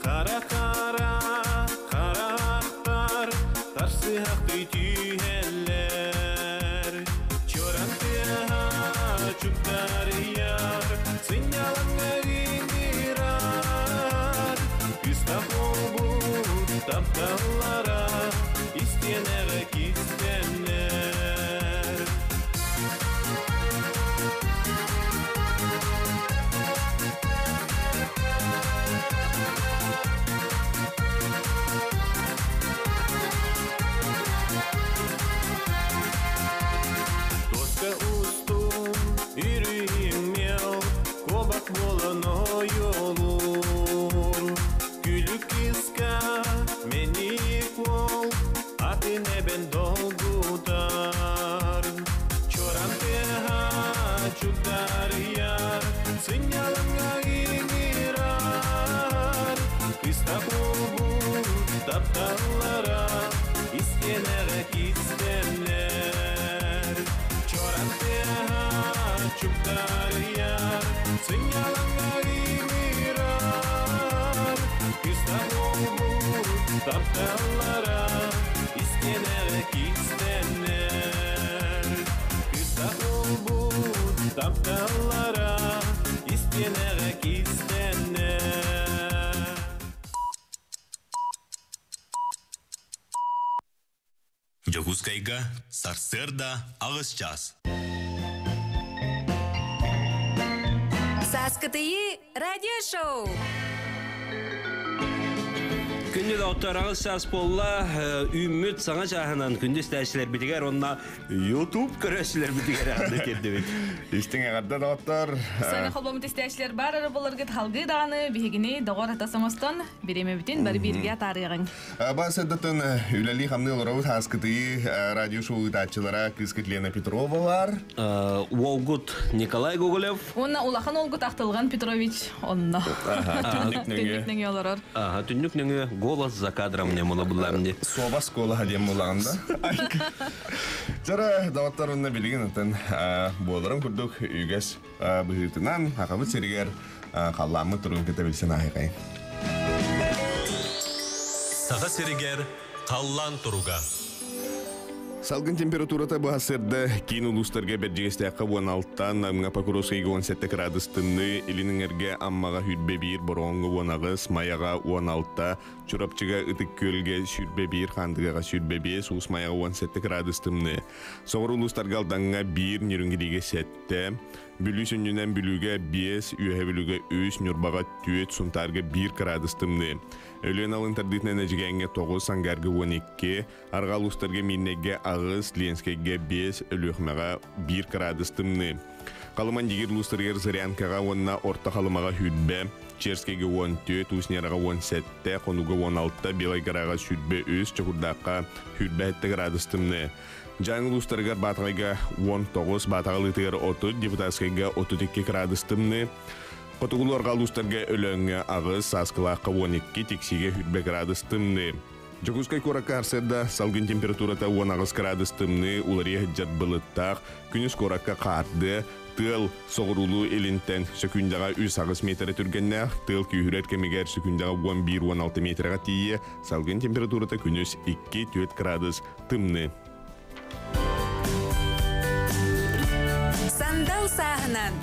Хара-хара, харахтар, Харсыһахты түйеллер Чоран тыаха чуктарыяр Сынялаңа гинирар Күстах олбут тапталлара Истенеге кистенер. Тоска устун үрүйіммел, Кобак болан ойолур. Күлүк киска мени кол, Атын эбен долгутар. Чоран теха чуктарыяр, Сынялаңа гинирар. Кыста болбут тапталлара, Истенеге кистенер. Чоран теха чуктарыяр, Сынялаңа гинирар. Кыста болбут тапталлара, Истенеге кистенер. Кыста болбут тапталлара, Истенеге кистенер. Жогускайга сарсырда ағыз час. Сааскытыйы радиошоу. Күндү доктор ағыз час болла, үміт саңа жағынан күндіз тәшілер бітігер, онна YouTube көрәшілер бітігер ағды кердібет. Истиң ағарда доктор. Саны холбомут истәшлер бар ары боларгыт халгы даганы биһигини догор атасоңостон биреме бүтүн бары бирге тарыгың. Басыдатын үләли хамны олоробут хаскытыы радио шоу ытаачылара кыскыт Лена Петрова бар. Волгут Николай Гоголев. Онна улахан олгут актылган Петрович онно. Түннүк нөңү. Түннүк нөңү олорор. Ага, түннүк нөңү голос за кадром не мула булламди. Соба скола хадем мулаанда. Жара даваттар онна билген атын боларым курдук үгес быһыытынан хакабыт сиригер халламы турун кете билсен ахыкай. Саға сиригер қаллан туруга. Салгын температурата бұхасырды кейін улустарға бәржігесті буан алттан намға Покровскайга 17 градус тымны, Илиніңерге аммаға хүрбе бір, Боронғы 10 Маяға 16, Чурапчыға ытык көлге сүрбе бір, Хандыгаға сүрбе 5, Усмаяға 17 градус тымны. Соғыр улустарға алданға 1, Нерүнгіриге 7, Бүлі сүннінен бүліге 5, Үйе бүліге 3, Нұрбаға 4, Сунтарға 1 градус тымны. Өлен алын тардитнен әжігәнге 9, Сангарға 12, Арға улустарға Миннеге ағыз, Ленскеге 5, Өліхмеға 1 градус тымны. Қалыман дегер улустаргер Зырянкаға онна орта қалымаға хүдбе, Черскеге 14, Уснераға 17, Қонуға 16, Белайгараға сүдбе 3, Чокурдаққа хүдбе 7 градус тымны. Жаңыл улустаргар Батағайға 19, Батағалытығар 30, Депутатскайға 32 градус тымны. Қотуғыларға улустарға өлөңі ағыз, Саскылаққа 12, Тексиге хүдбе градус тымны. Жокускай корака арсерда салгын температурата 10 ағыз градус тымны, улария хеджат былыттақ, күнүс коракка қарды, тыл соғырулу элинтен сөкүндаға 3 ағыз метр түргеннәх, тыл күйірер кемегер сөкүндаға 11-16 метрға тие, салгын температурата күнүс 2-4 градус тымны. Сандал саһынан.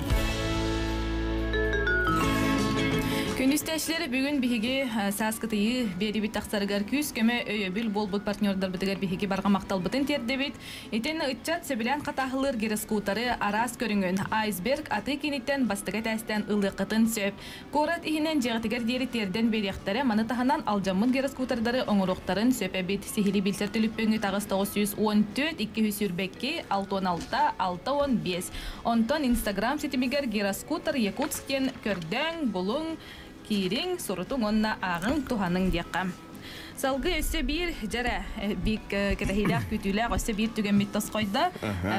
Күнүстәшләре бүгін биһиги сааскытыйы берибит тахсарыгар күс көмө өйөбүл болбут партнердар бытыгар биһиги барга макталбытын тердебит. Итен ытчат сөбүлән катахылыр гироскутары арас көрүнгөн айсберг аты киниттен бастыга тәстен ылыкытын сөп. Корат иһинен жегтигер диери терден берияхтары маны таханан алжаммын гироскутардары оңуруктарын сөпөбит. Сихили билсер түлүппөңү тагыс 914 222 616 615. Онтон Инстаграм сетимигер гироскутер Якутсктен көрдөң булуң кириң сурутуң онна ағың туханың диякка. Салгы өссө бир жара бик кетехилях күтүлэх өссө бир түгеммит тосқойда.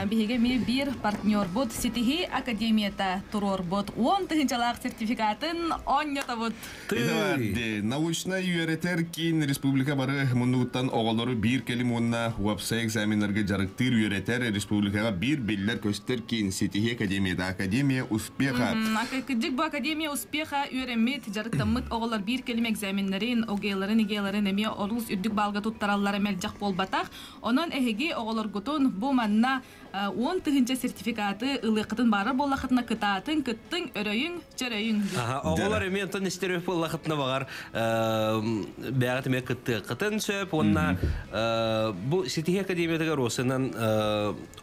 Биһиге ми бир партнер бут Ситихи академията турор бут 10 тыһынчалаах сертификатын онньотобут. Научна үйретер кин республика бары мундугуттан оголору бир келим онна уапса экзаменлерге жарыктыр үйретер республикага бир биллер көстер кин Ситихи академията академия успеха. Кыдык бу академия успеха үйренмит жарыктаммыт оголор бир келим экзаменлерин, ОГЭлерин, ИГЭлерин эми олус үрдүк балга туттараллара мэлдьэх буолбатах. Онон эһиги оҕолоргутун бу манна 10 тыһыынча сертификаты ылыаххытын баарар буоллаххытына кытаатын, кыттыҥ, өрөйүҥ, чөрөйүҥ. Оҕолор эмиэ онтон истэр буоллаххытына баҕар бэйэҕит эмиэ кыттыаххытын сөп уонна бу Ситиһии академиятыгар уосынан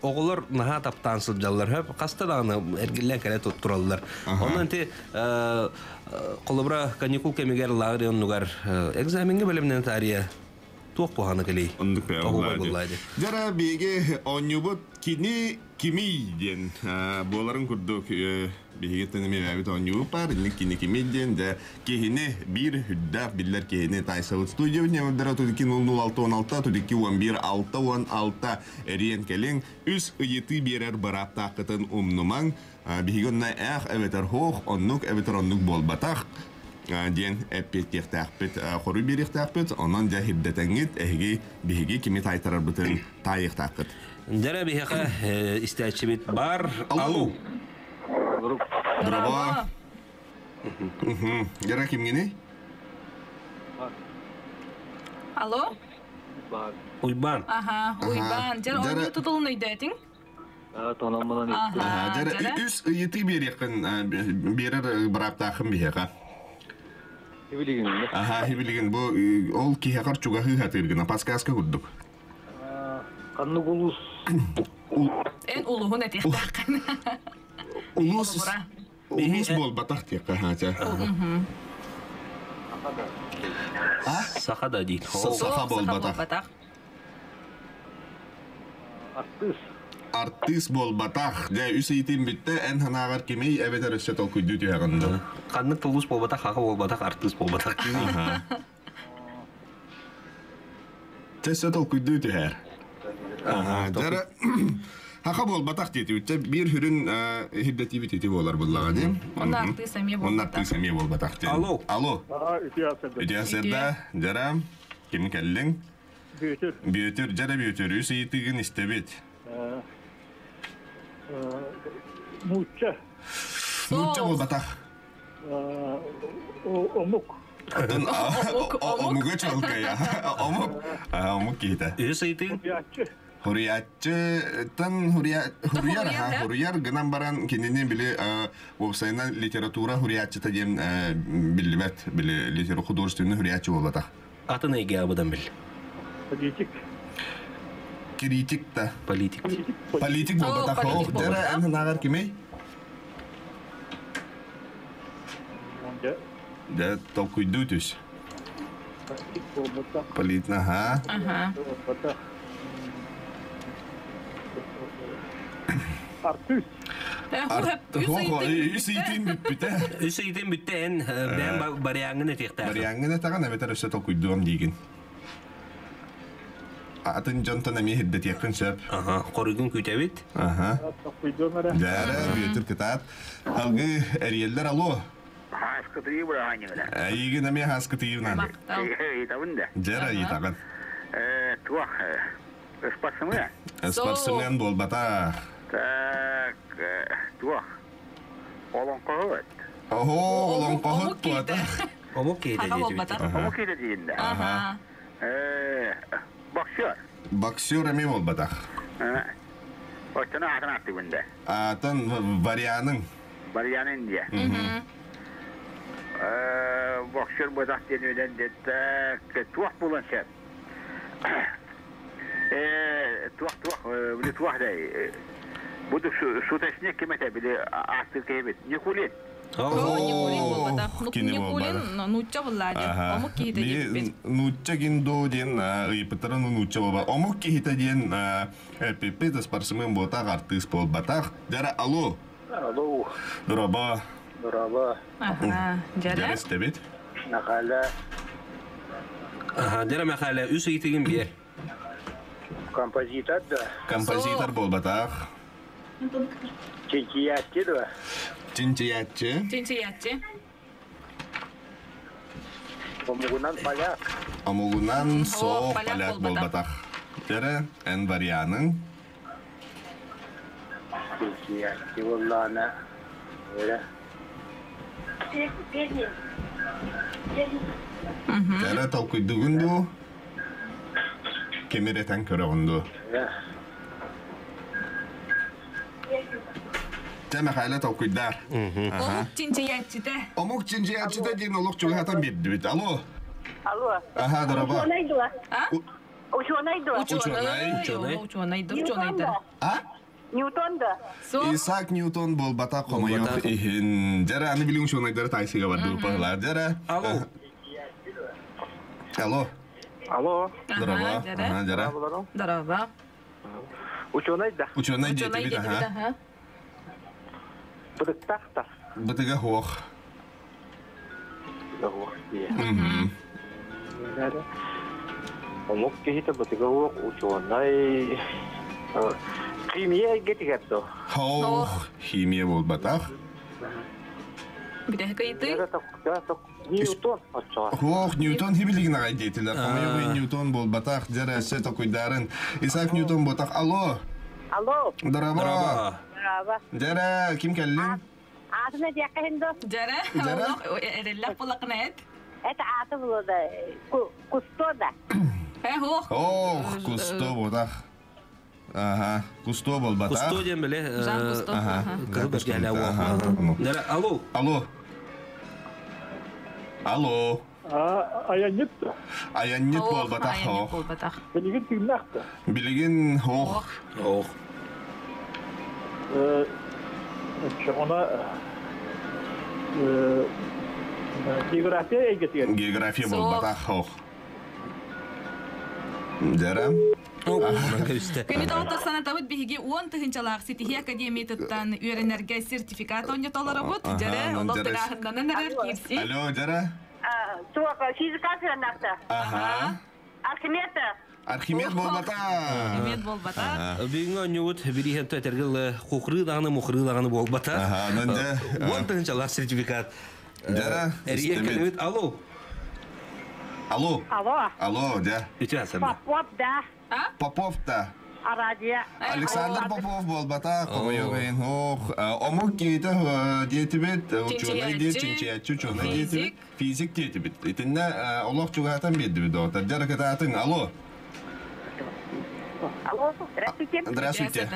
оҕолор наһаа таптаан сылдьаллар хөп хаста даҕаны эргиллэн кэлэ тураллар. Онон ити холобура каникул кэмигэр лааҕыр оннугар экзамеҥҥа бэлэмнэнэ таарыйа туох куһаҕана кэлий? Оннук Дьара биһиги оонньуубут кини кимий диэн буоларын курдук биһиги эмиэ оонньуубут бар кини кимий диэн дьэ киһини биир үрдээх биллэр киһини тайсабыт студия нөмердара 32 00 616 32 11 616 эриэн кэлиҥ үс ыйытыы биэрэр бырааптааххытын умнумаҥ биһиги онно ээх эбэтэр хоох оннук эбэтэр оннук буолбатах диэн эппиэттиэхтээхпит хоруй биэриэхтээхпит онон дьэ хирдэтэҥҥит эһиги биһиги кими таайтарарбытын таайыахтааххыт. Дьэрэ биһиэхэ истээччибит бар. Алло. Дороба. Дьэрэ кимҥиний? Алло. Уйбан. Аха, Уйбан. Дьэр оонньуу тутулун өйдөөтүҥ? Дьэрэ үс ыйытыы биэриэххин биэрэр бырааптааххын биһиэхэ. Аха, хибилигин бу ол киһиэхэр чугаһыы хатыыргына подсказка курдук. Ханнык улус? Эн улуһун этиэхтээххин. Улус улус буолбатах диэххэ хаача. Саха да диит. Саха буолбатах. Артыыс. Артыыс буолбатах. Дьэ, үс ыйытыым бүттэ, эн санааҕар кимий эбэтэр өссө толкуйдуу түһэҕин дуу? Ханнык да улус буолбатах, хаха буолбатах, артыыс буолбатах кимий? Өссө толкуйдуу түһэр. Дьара хаха буолбатах диэтибит. Биир хүрүн хирдэтиибит ити буолар буллаҕа дии. Онно артыыс эмиэ Онно артыыс эмиэ буолбатах диэн. Алло. Алло. Үтүө сырда. Дьара ким кэллиҥ? Бүөтүр. Бүөтүр, дьара Бүөтүр, үс ыйытыгын истэбит. Нуучча. Нуучча буолбатах. Омук. Омуга чуолкайа. Омук. Омук киһитэ. Үс ыйытыгын? Хуруйааччытан хуруйар хуруйар гынан баран кинини били уопсайынан литература хуруйааччыта диэн биллибэт били литература художественный хуруйааччы буолбатах. Атын эйгэ абыдан бил. Политик. Критик да. Политик. Политик буолбатах. Ох, дьара эн санааҕар кимий? Дьэ, толкуйдуу түс. Политик буолбатах. Полит, аха. Аха. Артыыс. Үс ыйытыым бүппүтэ. Үс ыйытыым бүттэ эн бэйэм барыаҥҥын этиэхтээх. Барыаҥҥын этэҕин эбэтэр өссө толкуйдуом диигин. Атын дьонтон эмиэ хирдэтиэххин сөп. Аха, хоруйгун күүтэбит. Аха. Толкуйдуом эрэ. Дьээрэ, Бүөтүр кытаат. Алгы эрийэллэр алло. Хааскытыйы быраҕанньыгына. Эйигин эмиэ хааскытыйыынан. Ыйытабын да. Дьэрэ ыйытаҕын. Туох спортсмен? Спортсмен буолбатах. Так, туох? Олоҥхоһут. Охо, олоҥхоһут буолбатах. Омук киһитэ диэтибит. Омук киһитэ диин да. Аха. Боксер. Боксер эмиэ буолбатах. Оччону аатын ааттыыбын да. Аатын варианың. Варианын диэ. Боксер буолбатах диэн үөнэн диэтэ туох буолуон сөп. Туох туох били туох да буду шуточник ким этэ били ааттыыр киһибит Никулин. Никулин буолбатах. Никулин нуучча буллаа диэн. Омук киһитэ диэбиппит. Нуучча гиндо диэн ыйыппыттара нуучча буолба. Омук киһитэ диэн эппиппит спортсмен буолбатах, артыыс буолбатах. Дьара алло. Алло. Дороба. Дороба. Аха. Дьара. Дьара Махаля. Аха, дьара Махаля, үс ыйытыгын биэр. Композитор да. Композитор буолбатах. Чинчийээччи да. Чинчийээччи. Чинчийээччи. Омугунан поляк. Омугунан соох поляк буолбатах. Дьара эн варианың. Чинчийээччи буоллаана. Эрэ. Жара толкуйдугун ду? Кемеретен көрөҕүн ду? Чэ, Михайла толкуйдар. Омук чинчийээччитэ. Омук чинчийээччитэ диэн олох чугаһатан биэрдибит. Алло. Алло. Аха, дороба. Учуонай дуо? Учуонай дуо? Учуонай. Учуонай. Учуонайдар, учуонайдар. А? Ньютон да? Исаак Ньютон буолбата хомойуох иһин. Дьара, аны билин учуонайдары тайсыга бардыбыт баһылар. Дьара. Алло. Алло. Алло. Дороба. Аха, дьара. Дороба. Учуонай да. Учуонай диэтибит, аха. Бытыктаах да. Бытыга хуох. Хуох дии. Омук киһитэ бытыга хуох учуонай химия эйгэтигэр дуо? Хоох, химия буолбатах. Бүтэһик ыйытыы. Ньютон оччоҕо. Хоох, Ньютон хибилигин аҕай диэтилэр. Хомойуох Ньютон буолбатах. Дьэрэ, өссө токуйдаарын. Исаак Ньютон буолбатах. Алло. Алло. Дороба. Дороба. Дьэрэ, ким кэллиҥ? Аатын этиэххэ иһин дуо? Дьэрэ, Дьэрэ. олох эрэллээх булакына эт. Это ааты булуда. Кусто да. Э, ох. Ох, Кусто буолбатах. Ага, Кусто буолбатах. Кусто диэн били Жан Кусто. Ага. кыһыл бэргэһэлээх уол. Дьэрэ, алло. Алло. Алло. Аянньыт да. Аянньыт буолбатах. Аянньыт буолбатах. Билигин тыыннаах да. Билигин ох. Ох. Оччоҕуна география эйгэтигэр. География буолбатах. Ох. Дьэрэ. Күнү тоҕоттор санатабыт биһиги 10 тыһыынчалаах ситиһии академиятыттан үөрэнэргэ сертификат оонньотолоробут. Дьэрэ, олох тыгааһыннанан эрэр киирсии. Алло, дьэрэ. Туох физика сыаннахта. Аха. Архимед. Архимед буолбатах. Архимед буолбатах. Бүгүҥҥү оонньуубут бирииһэн этэргил кукрыы даҕаны мухрыы даҕаны буолбата. Аха, онон дьэ. 10 тыһыынчалаах сертификат. Дьэрэ. Эрийэн кэлбит. Алло. Алло. Алло. Алло, дьэ. Үтүө асарда. Попов да. Попов да. Арадия. Александр Попов буолбатах, хомойуох ох, омук киһитэ диэтибит, учуонай диэт, чинчийээччи учуонай диэтибит, физик диэтибит. Итиннэ олох чугаһатан биэрдибит доҕоттор. Дьэ, кытаатыҥ, алло. Алло, здравствуйте. Здравствуйте.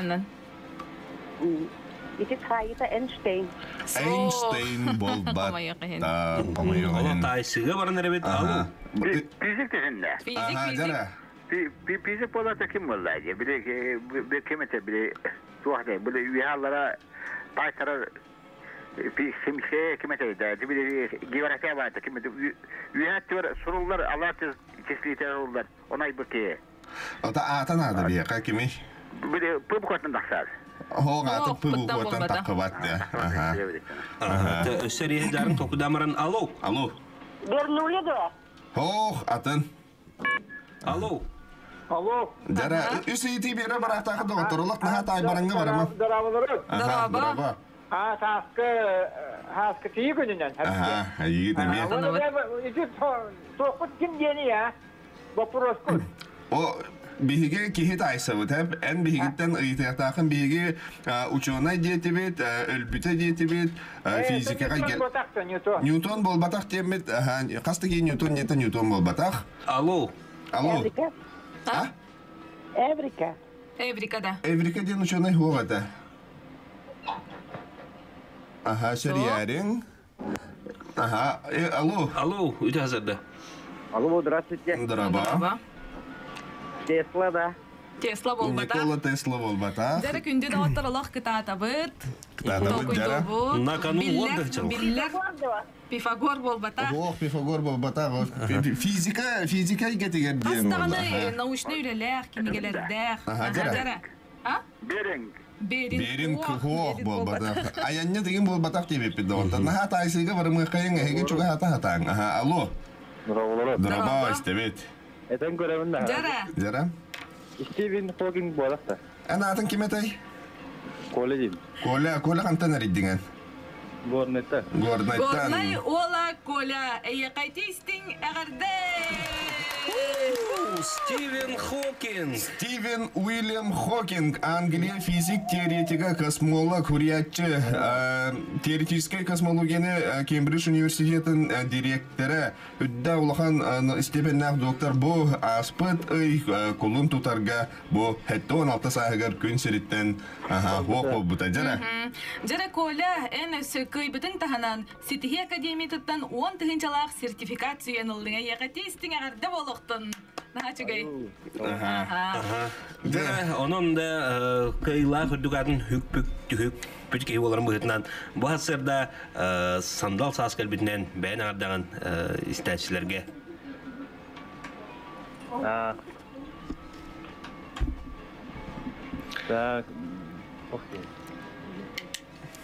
Ити Хайта Эйнштейн. Эйнштейн буолбат. Хомойуох Олох таайсыга баран эрэбит. Алло. Физик десенне. Физик, физик. Физик болата ким болла? Били ким эте били туох де били үйалара тайтара химше ким эте да били география бар ким эте үйаттыр суруллар алар числитер олар онай быке. Ота аата наада биэхэ кими? Били пып котун тахсар. Хоох аата пыбу куотан таххыбат де. Аха. Өссө эрийэ дарын токудамаран алло. Алло. Бернули да. Хоох атын. Алло. Алло. Дьэрэ, үс ыйытыы биэрэ бараахтаах доҕоттор, олох наһаа таайбараҥҥа барама. Дорооболору. Аха, дорообо. А, сааскы, сааскы тии күнүнэн. Аха, айыы эмиэ. Ити туохпут ким диэни я? Вопроскут. О, биһиги киһи таайсабыт, эп, эн биһигиттэн ыйытыахтаахын биһиги учуонай диэтибит, өлбүтэ диэтибит, физикаҕа Ньютон буолбатах Ньютон. Ньютон буолбатах диэммит, хас да киһи Ньютон диэтэ Ньютон буолбатах. Алло. Алло. Эврика. А? Эврика. Эврика, да. Эврика диэн учуонай хуох этэ. Аха, сөрүйээриҥ. Аха, алло. Алло, үтүө сарда. Алло, здравствуйте. Дороба. Тесла да. Тесла буолбатах. Никола Тесла буолбатах. Дьэрэ күндү доҕоттор олох кытаатабыт. Кытаатабыт, дьэрэ. Толкуйдуубут. На кону Биллэр, уордачыл. биллэр. Пифагор буолбатах. Ох, Пифагор буолбатах. Физика, физика эйгэтигэр диэн Хас буолла. даҕаны научнай үлэлээх, кинигэлэрдээх. Аха, Аха, дьэрэ. дьэрэ. А? Беринг. Беринг. Беринг хуох буолбатах. Айанньа деген буолбатах диэбиппит доҕоттор. Наһаа таайсыыга барымыаххайыҥ, эһиги чугаһата хатааҥ. Аха, алло. Дорооболору. Дороба, истэбит. Этэн көрөбүн да. Дьэрэ. Дьэрэ. Стивен Хокинг буолахта. Эн аатын ким этэй? Коля дейм. Коля, Коля хантан эрийдиҥ эн? Горнайта. Горнайтан. Горнай уола Коля, эйиэхэ тиистиҥ эҕэрдэ! Стивен Хокинг. Стивен Уильям Хокинг, Англия физик, теоретига, космолог, хуриятчы, теоретическай космологияны Кембридж университетын директора, үддә улахан степеннәх доктор бу аспыт ый кулун тутарга бу хәтта 16 сааһыгар күн сириттен хоқ болбута жара. Жара Коля, эн кыйбытын таһынан Ситиһи академиятыттан 10 тыһынчалаах сертификат сүүйэн ыллыҥа яҕати истиҥ эҕэрдэ буолуохтун. Наһаа үчүгэй. Дьэ, онон да кыайыылаах үрдүк атын хүк-бүк түһүк бүт киһи буоларын быһыытынан бу сарсыарда сандал саас кэлбитинэн бэйэн аҥардаҕын истээччилэргэ. Так,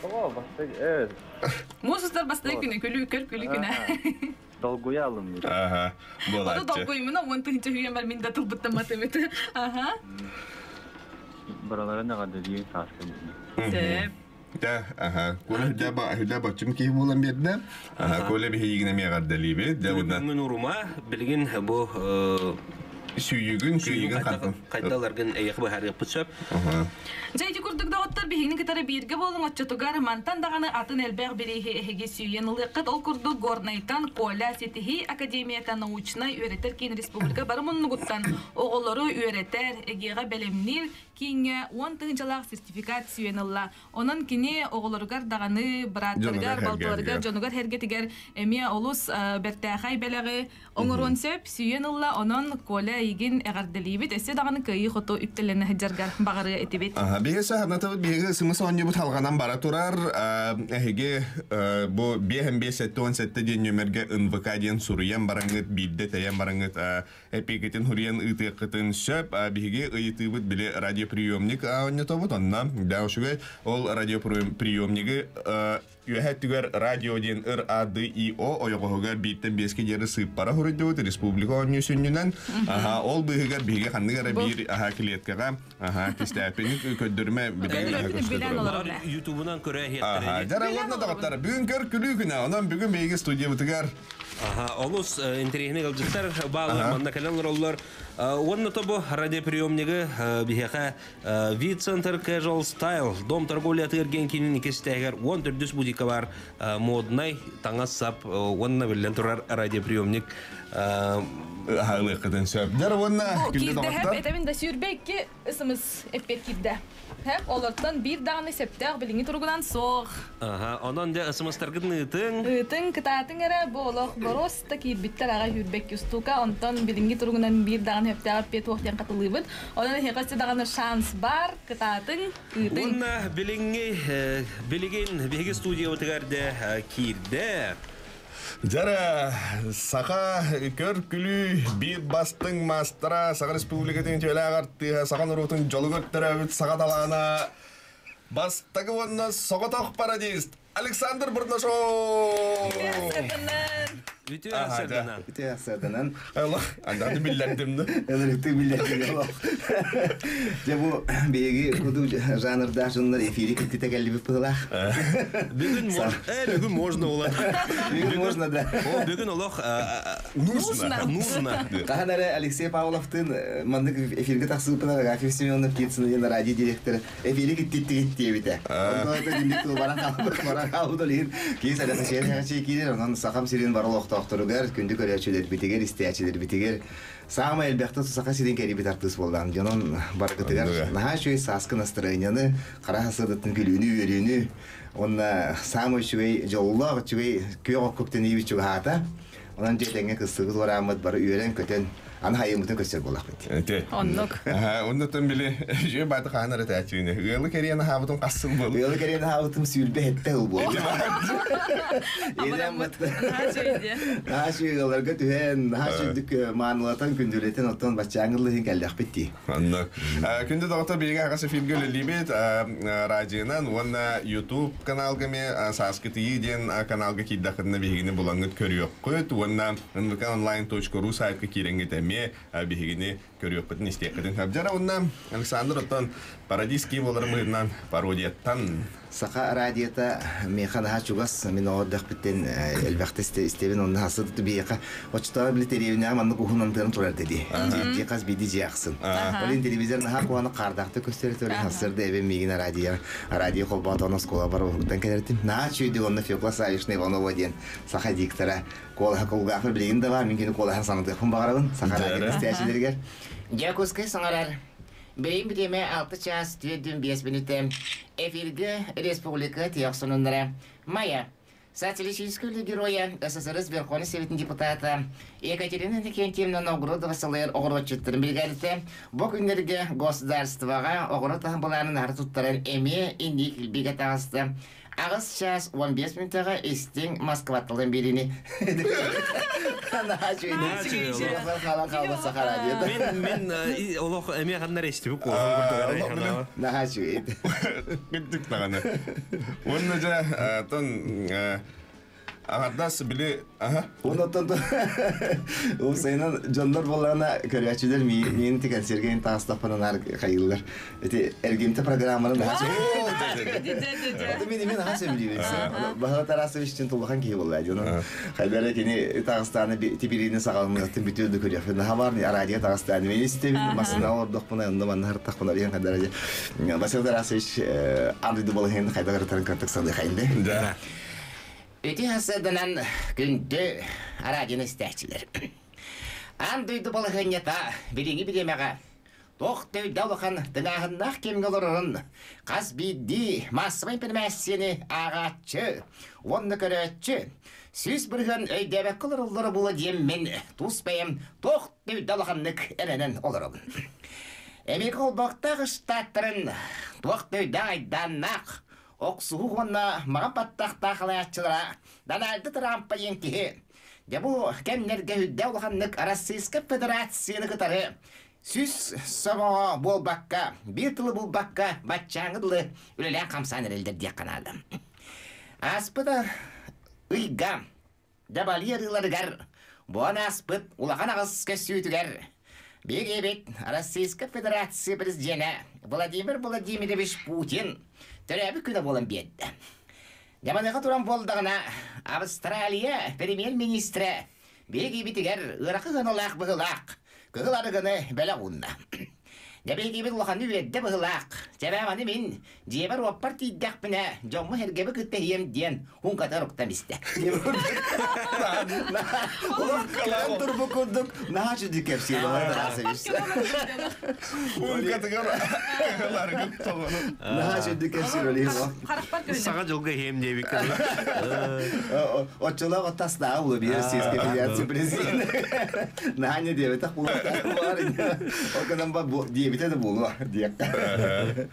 О, бастак, э. Муус устар бастакы күнэ, күлүү, көр күлүү күнэ. Долгуйа алым. Аха, Ото долгуймуна уон тыһынча хүйэн бар мин да тылбыттан матымыт. Аха. Бараларын эҕэрдэлиир саас кэлбитин. Сөп. Да, аха. Коля хүдэ ба хүдэ баччым киһи буолан биэрдэ. Аха, Коля биһигин эмиэ эҕэрдэлиибит. Дэ уонна Бүгүн урума билигин бу сүйүгүн сүйүгүн хантан хайдаларгын эйиэхэ быһаарыахпыт сөп. Дьэ ити курдук доҕоттор биһигини кытары бииргэ буолуҥ оччотугар мантан даҕаны атын элбэх бирииһи эһиги сүүйэн ылыаххыт. Ол курдук Горнайтан Коля Ситиһии Академията научнай үөрэтэр киин республика бары муннугуттан оҕолору үөрэтэр, эгиэҕэ бэлэмниир кииҥҥэ 10 тыһыынчалаах сертификат сүүйэн ылла. Онон кини оҕолоругар даҕаны, бырааттарыгар, балтыларыгар, дьонугар эргэтигэр эмиэ олус бэртээхэй бэлэҕи оҥоруон сөп, сүүйэн ылла. Онон Коля эйигин эҕэрдэлиибит. Өссө даҕаны кыайыы хоту үктэлэнэ сылдьаргар баҕарыа этибит. Биһиги саһарнатабыт биһиги сымыс оонньуубут халҕанан бара турар. Эһиги бу 5 5 7 17 диэн нүөмэргэ НВК диэн суруйан бараҥҥыт, биирдэ тэйэн бараҥҥыт эпиэкитин хуруйан ыытыаххытын сөп. Биһиги ыйытыыбыт били радиоприемник оонньотобут. Онно да үчүгэй ол радиоприемнигы үөһэ өттүгэр радио диэн ыр а д и о ойоҕоһугар бииртэн биэскэ диэри сыыппара хуруйдубут республика оонньуу сүнньүнэн аха ол быыһыгар биһиги ханнык эрэ биир аха клеткаҕа аха кистээппини көрдөрүмэ Ютубунан көрө аха дьара уонна доҕоттор бүгүн көр күлүү күнэ онон бүгүн биһиги студиябытыгар Аха, олус интэриэһинэй ыалдьыттар бааллар манна кэлэн олороллор. Уонна тобу радиоприемнигы биһиэхэ Вид-центр Casual Style дом торговли атыы-эргиэн киинин иккис этээһигэр 14 бутика бар моднай таҥас-сап уонна биллэн турар радиоприемник аһылыаххытын сөп. Дьэр уонна күндү доҕоттор. Этэбин да 22 ысымыс эппиэт киирдэ. Хэп, олортон биир даҕаны сөптөөх билиҥҥи туругунан суох. Аха, онон дьэ ысымыстаргытын ыытыҥ. Ыытыҥ, кытаатыҥ эрэ, бу олох боруоста киирбиттэр аҕай 22 устуука, онтон билиҥҥи туругунан биир даҕаны сөптөөх эппиэт суох диэн хатылыыбыт. Онон эһиэхэ өссө даҕаны шанс баар, кытаатыҥ, ыытыҥ. Уонна билиҥҥи, билигин биһиги студиябытыгар дэ киирдэ. Дьара, саха көр күлүү биир бастыҥ маастара, Саха Республикатын үтүөлээх артыыһа, саха норуотун дьолугар төрөөбүт саха талаана, бастакы уонна соҕотох пародист Александр Бурнашов! Үтүө сарданан. Үтүө сарданан. Аллах, анданы биллэрдим да. Ылырыкты биллэрдим. Дьэ бу биһиги куду жанрдаах дьоннор эфири киттите кэллибит быһылаах. Бүгүн бүгүн можно ула. Бүгүн можно да. О, бүгүн олох нужно. Нужно. Хаһан эрэ Алексей Павловтын маннык эфирге тахсыыппына Агафья Семеновна Птицына диэн радио директор эфири киттиттигит диэбитэ. Онно динник тыл баран хаалбыт, баран хаалбыт ол иһин киһи сарасачыан киирэр, онон сахам сирин бары олохтоохторугар, күндү көрөөччүлэрбитигэр, истээччилэрбитигэр саамай элбэхтэ саха сирин кэрийбит артыыс буоллаан дьонон баргытыгар наһаа үчүгэй сааскы настроениены, хара сырыттын күлүүнү, үөрүүнү, уонна саамай үчүгэй дьоллоох үчүгэй күөх оккук тэнийбит чугаһаата. Онон дьиэтэҥҥэ кыстыгы туорааммыт бары үөрэн-көтөн аны хайыммытын көстөр буоллахпыт. Оннук. Оннуттан били үчүгэй бааты хаһан эрэ тээччиини. Ыалы кэриэн аһаабытым хас сыл буолла? Ыалы кэриэн аһаабытым 27 сыл буолла. Наһаа үчүгэй ыалларга түһэн, наһаа үчүгдүк маанылатан, күндүлэтэн, оттон баччааҥҥылыһын кэллэхпит дии. Оннук. Күндү доҕоттор, биһиги аҕас эфиргэ үлэлиибит радионан уонна YouTube каналга эмиэ Сааскы тыйыы диэн каналга киирдэххитинэ биһигини булаҥҥыт көрүөххүт уонна nvkonline.ru сайтка киирэҥҥит эмиэ биһигини көрүөххүтүн истиэххитин сөп. Дьара уонна Александр оттон пародист киһи буоларын быһыытынан пародияттан Саха радиота миэхэ наһаа чугас, мин оҕо эрдэхпиттэн элбэхтэ истэбин, онно хасыт биһиэхэ оччотооҕу били дэриэбинэҕэ маннык уһун антыан турар дии. Дьиэ хас биирдии дьиэ ахсын. Ол телевизор наһаа куһаҕан хаардаахтык көстөр этэ, сарсыарда эбэм миигин радио радио холбоотоҕун оскуола бар уһуктан кэлэртим. Наһаа үчүгэйдик онно Фекла Савишна Иванова диэн саха диктора куолаһа кулгаахпар билигин да баар, мин кини куолаһын санатыахпын баҕарабын саха радио истээччилэригэр. Дьокуускай саҥарар. Билигин бириэмэ 6 чаас 45 мүнүүтэ. Эфиргэ республика тиэх сонуннара. Майя. Социалистическай үлэ геройа, СССР Верховный Советын депутата Екатерина Иннокентьевна Новгородова салайар оҕуруотчуттарын бригадата бу күннэргэ государствоҕа оҕуруот аһын былаанын аһары туттаран эмиэ инник илбигэ таҕыста. 8 час 15 мүнүүтэҕэ истиҥ Москватталан биэриини. Мен мен олох эмиэ ханнар эстибит куохан курдук. Наһаа үчүгэй. Кырдык даҕаны. Уонна дьэ тон аҥардас били аха. Онтон уопсайынан дьоннор буоллаҕына көрөөччүлэр миин ти консервген таастаппынан ар хайыыллар. Ити эргимтэ программаны наһаа сөбүлүүбүн. Мин мин наһаа сөбүлүүбүн. Баһылай Тарасович için тулахан киһи буолла дьоно. Хайдара кини таҕыстааны тибирини саҕалыныахтын бүтүөр да көрүөхпүн. Наһаа бар радио таҕыстааны мен истэбин масына олордохпуна онно манна хартахпына диэн хайдара Василий Тарасович Андрей Дубалыхин хайдах ырытарын кыртык саныы хайынды. Ити хасыаданан күндү радионы истээччилэр. Аан дойду балаһыанньата билиҥҥи бириэмэҕэ туох да өйдөөх улахан тыҥааһыннаах кэмҥэ олорорун хас биирдии маассабай инпэрмээссийэни ааҕааччы уонна көрөөччү 100% өйдөөбөккө олороллоро буолуо диэммин тус бэйэм туох да өйдөөх улаханнык эрэнэн олоробун. Эмиэрикэ Холбоһуктаах Штаттарын туох да өйдөөх айдааннаах охсуһуу уонна маҕан баттахтаах халайааччылара Дональд Трампа диэн киһи дьэ бу кэмнэргэ үрдэ улаханнык Российскай Федерацияны кытары 100 сомоҕо буолбакка, биир тылы булбакка баччааҥы дылы үлэлээн хамсаан эрэллэр диэххэ наада. Ааспыта ыйга Дабали арыыларыгар буон ааспыт улахан аҕыс көссүүтүгэр биһиги Российскай Федерация президенэ Владимир Владимирович Путин төрөөбүт күнэ буолан биэрдэ. Дьабаныга туран буолдаҕына, Австралия премьер-министрэ биһигибитигэр ыарахан сыаналаах быһыылаах кыһыл арыгыны бэлэх уунна. Дьэ биһигибит улаханны үөрдэ быһыылаах. Чэбээманы мин дьиэбэр уоппар тиийдэхпинэ дьоммун-сэргэбин кытта иһиэм диэн хуҥкатар уктан истэ. Кэлэн турбут курдук наһаа чудик кэпсиир Баһылай Тарасович. Хуҥкатыгар арыгы тоҕону. Наһаа чудик кэпсиир олиһин. Саҥа дьылга иһиэм диэбиккэ. Оччолоох тастааҕы була биир Российская Федерация президент. Наһаа не диэбэтэх буолуохтаах баар. Ол гынан ба диэбитэ да буолуо диэххэ.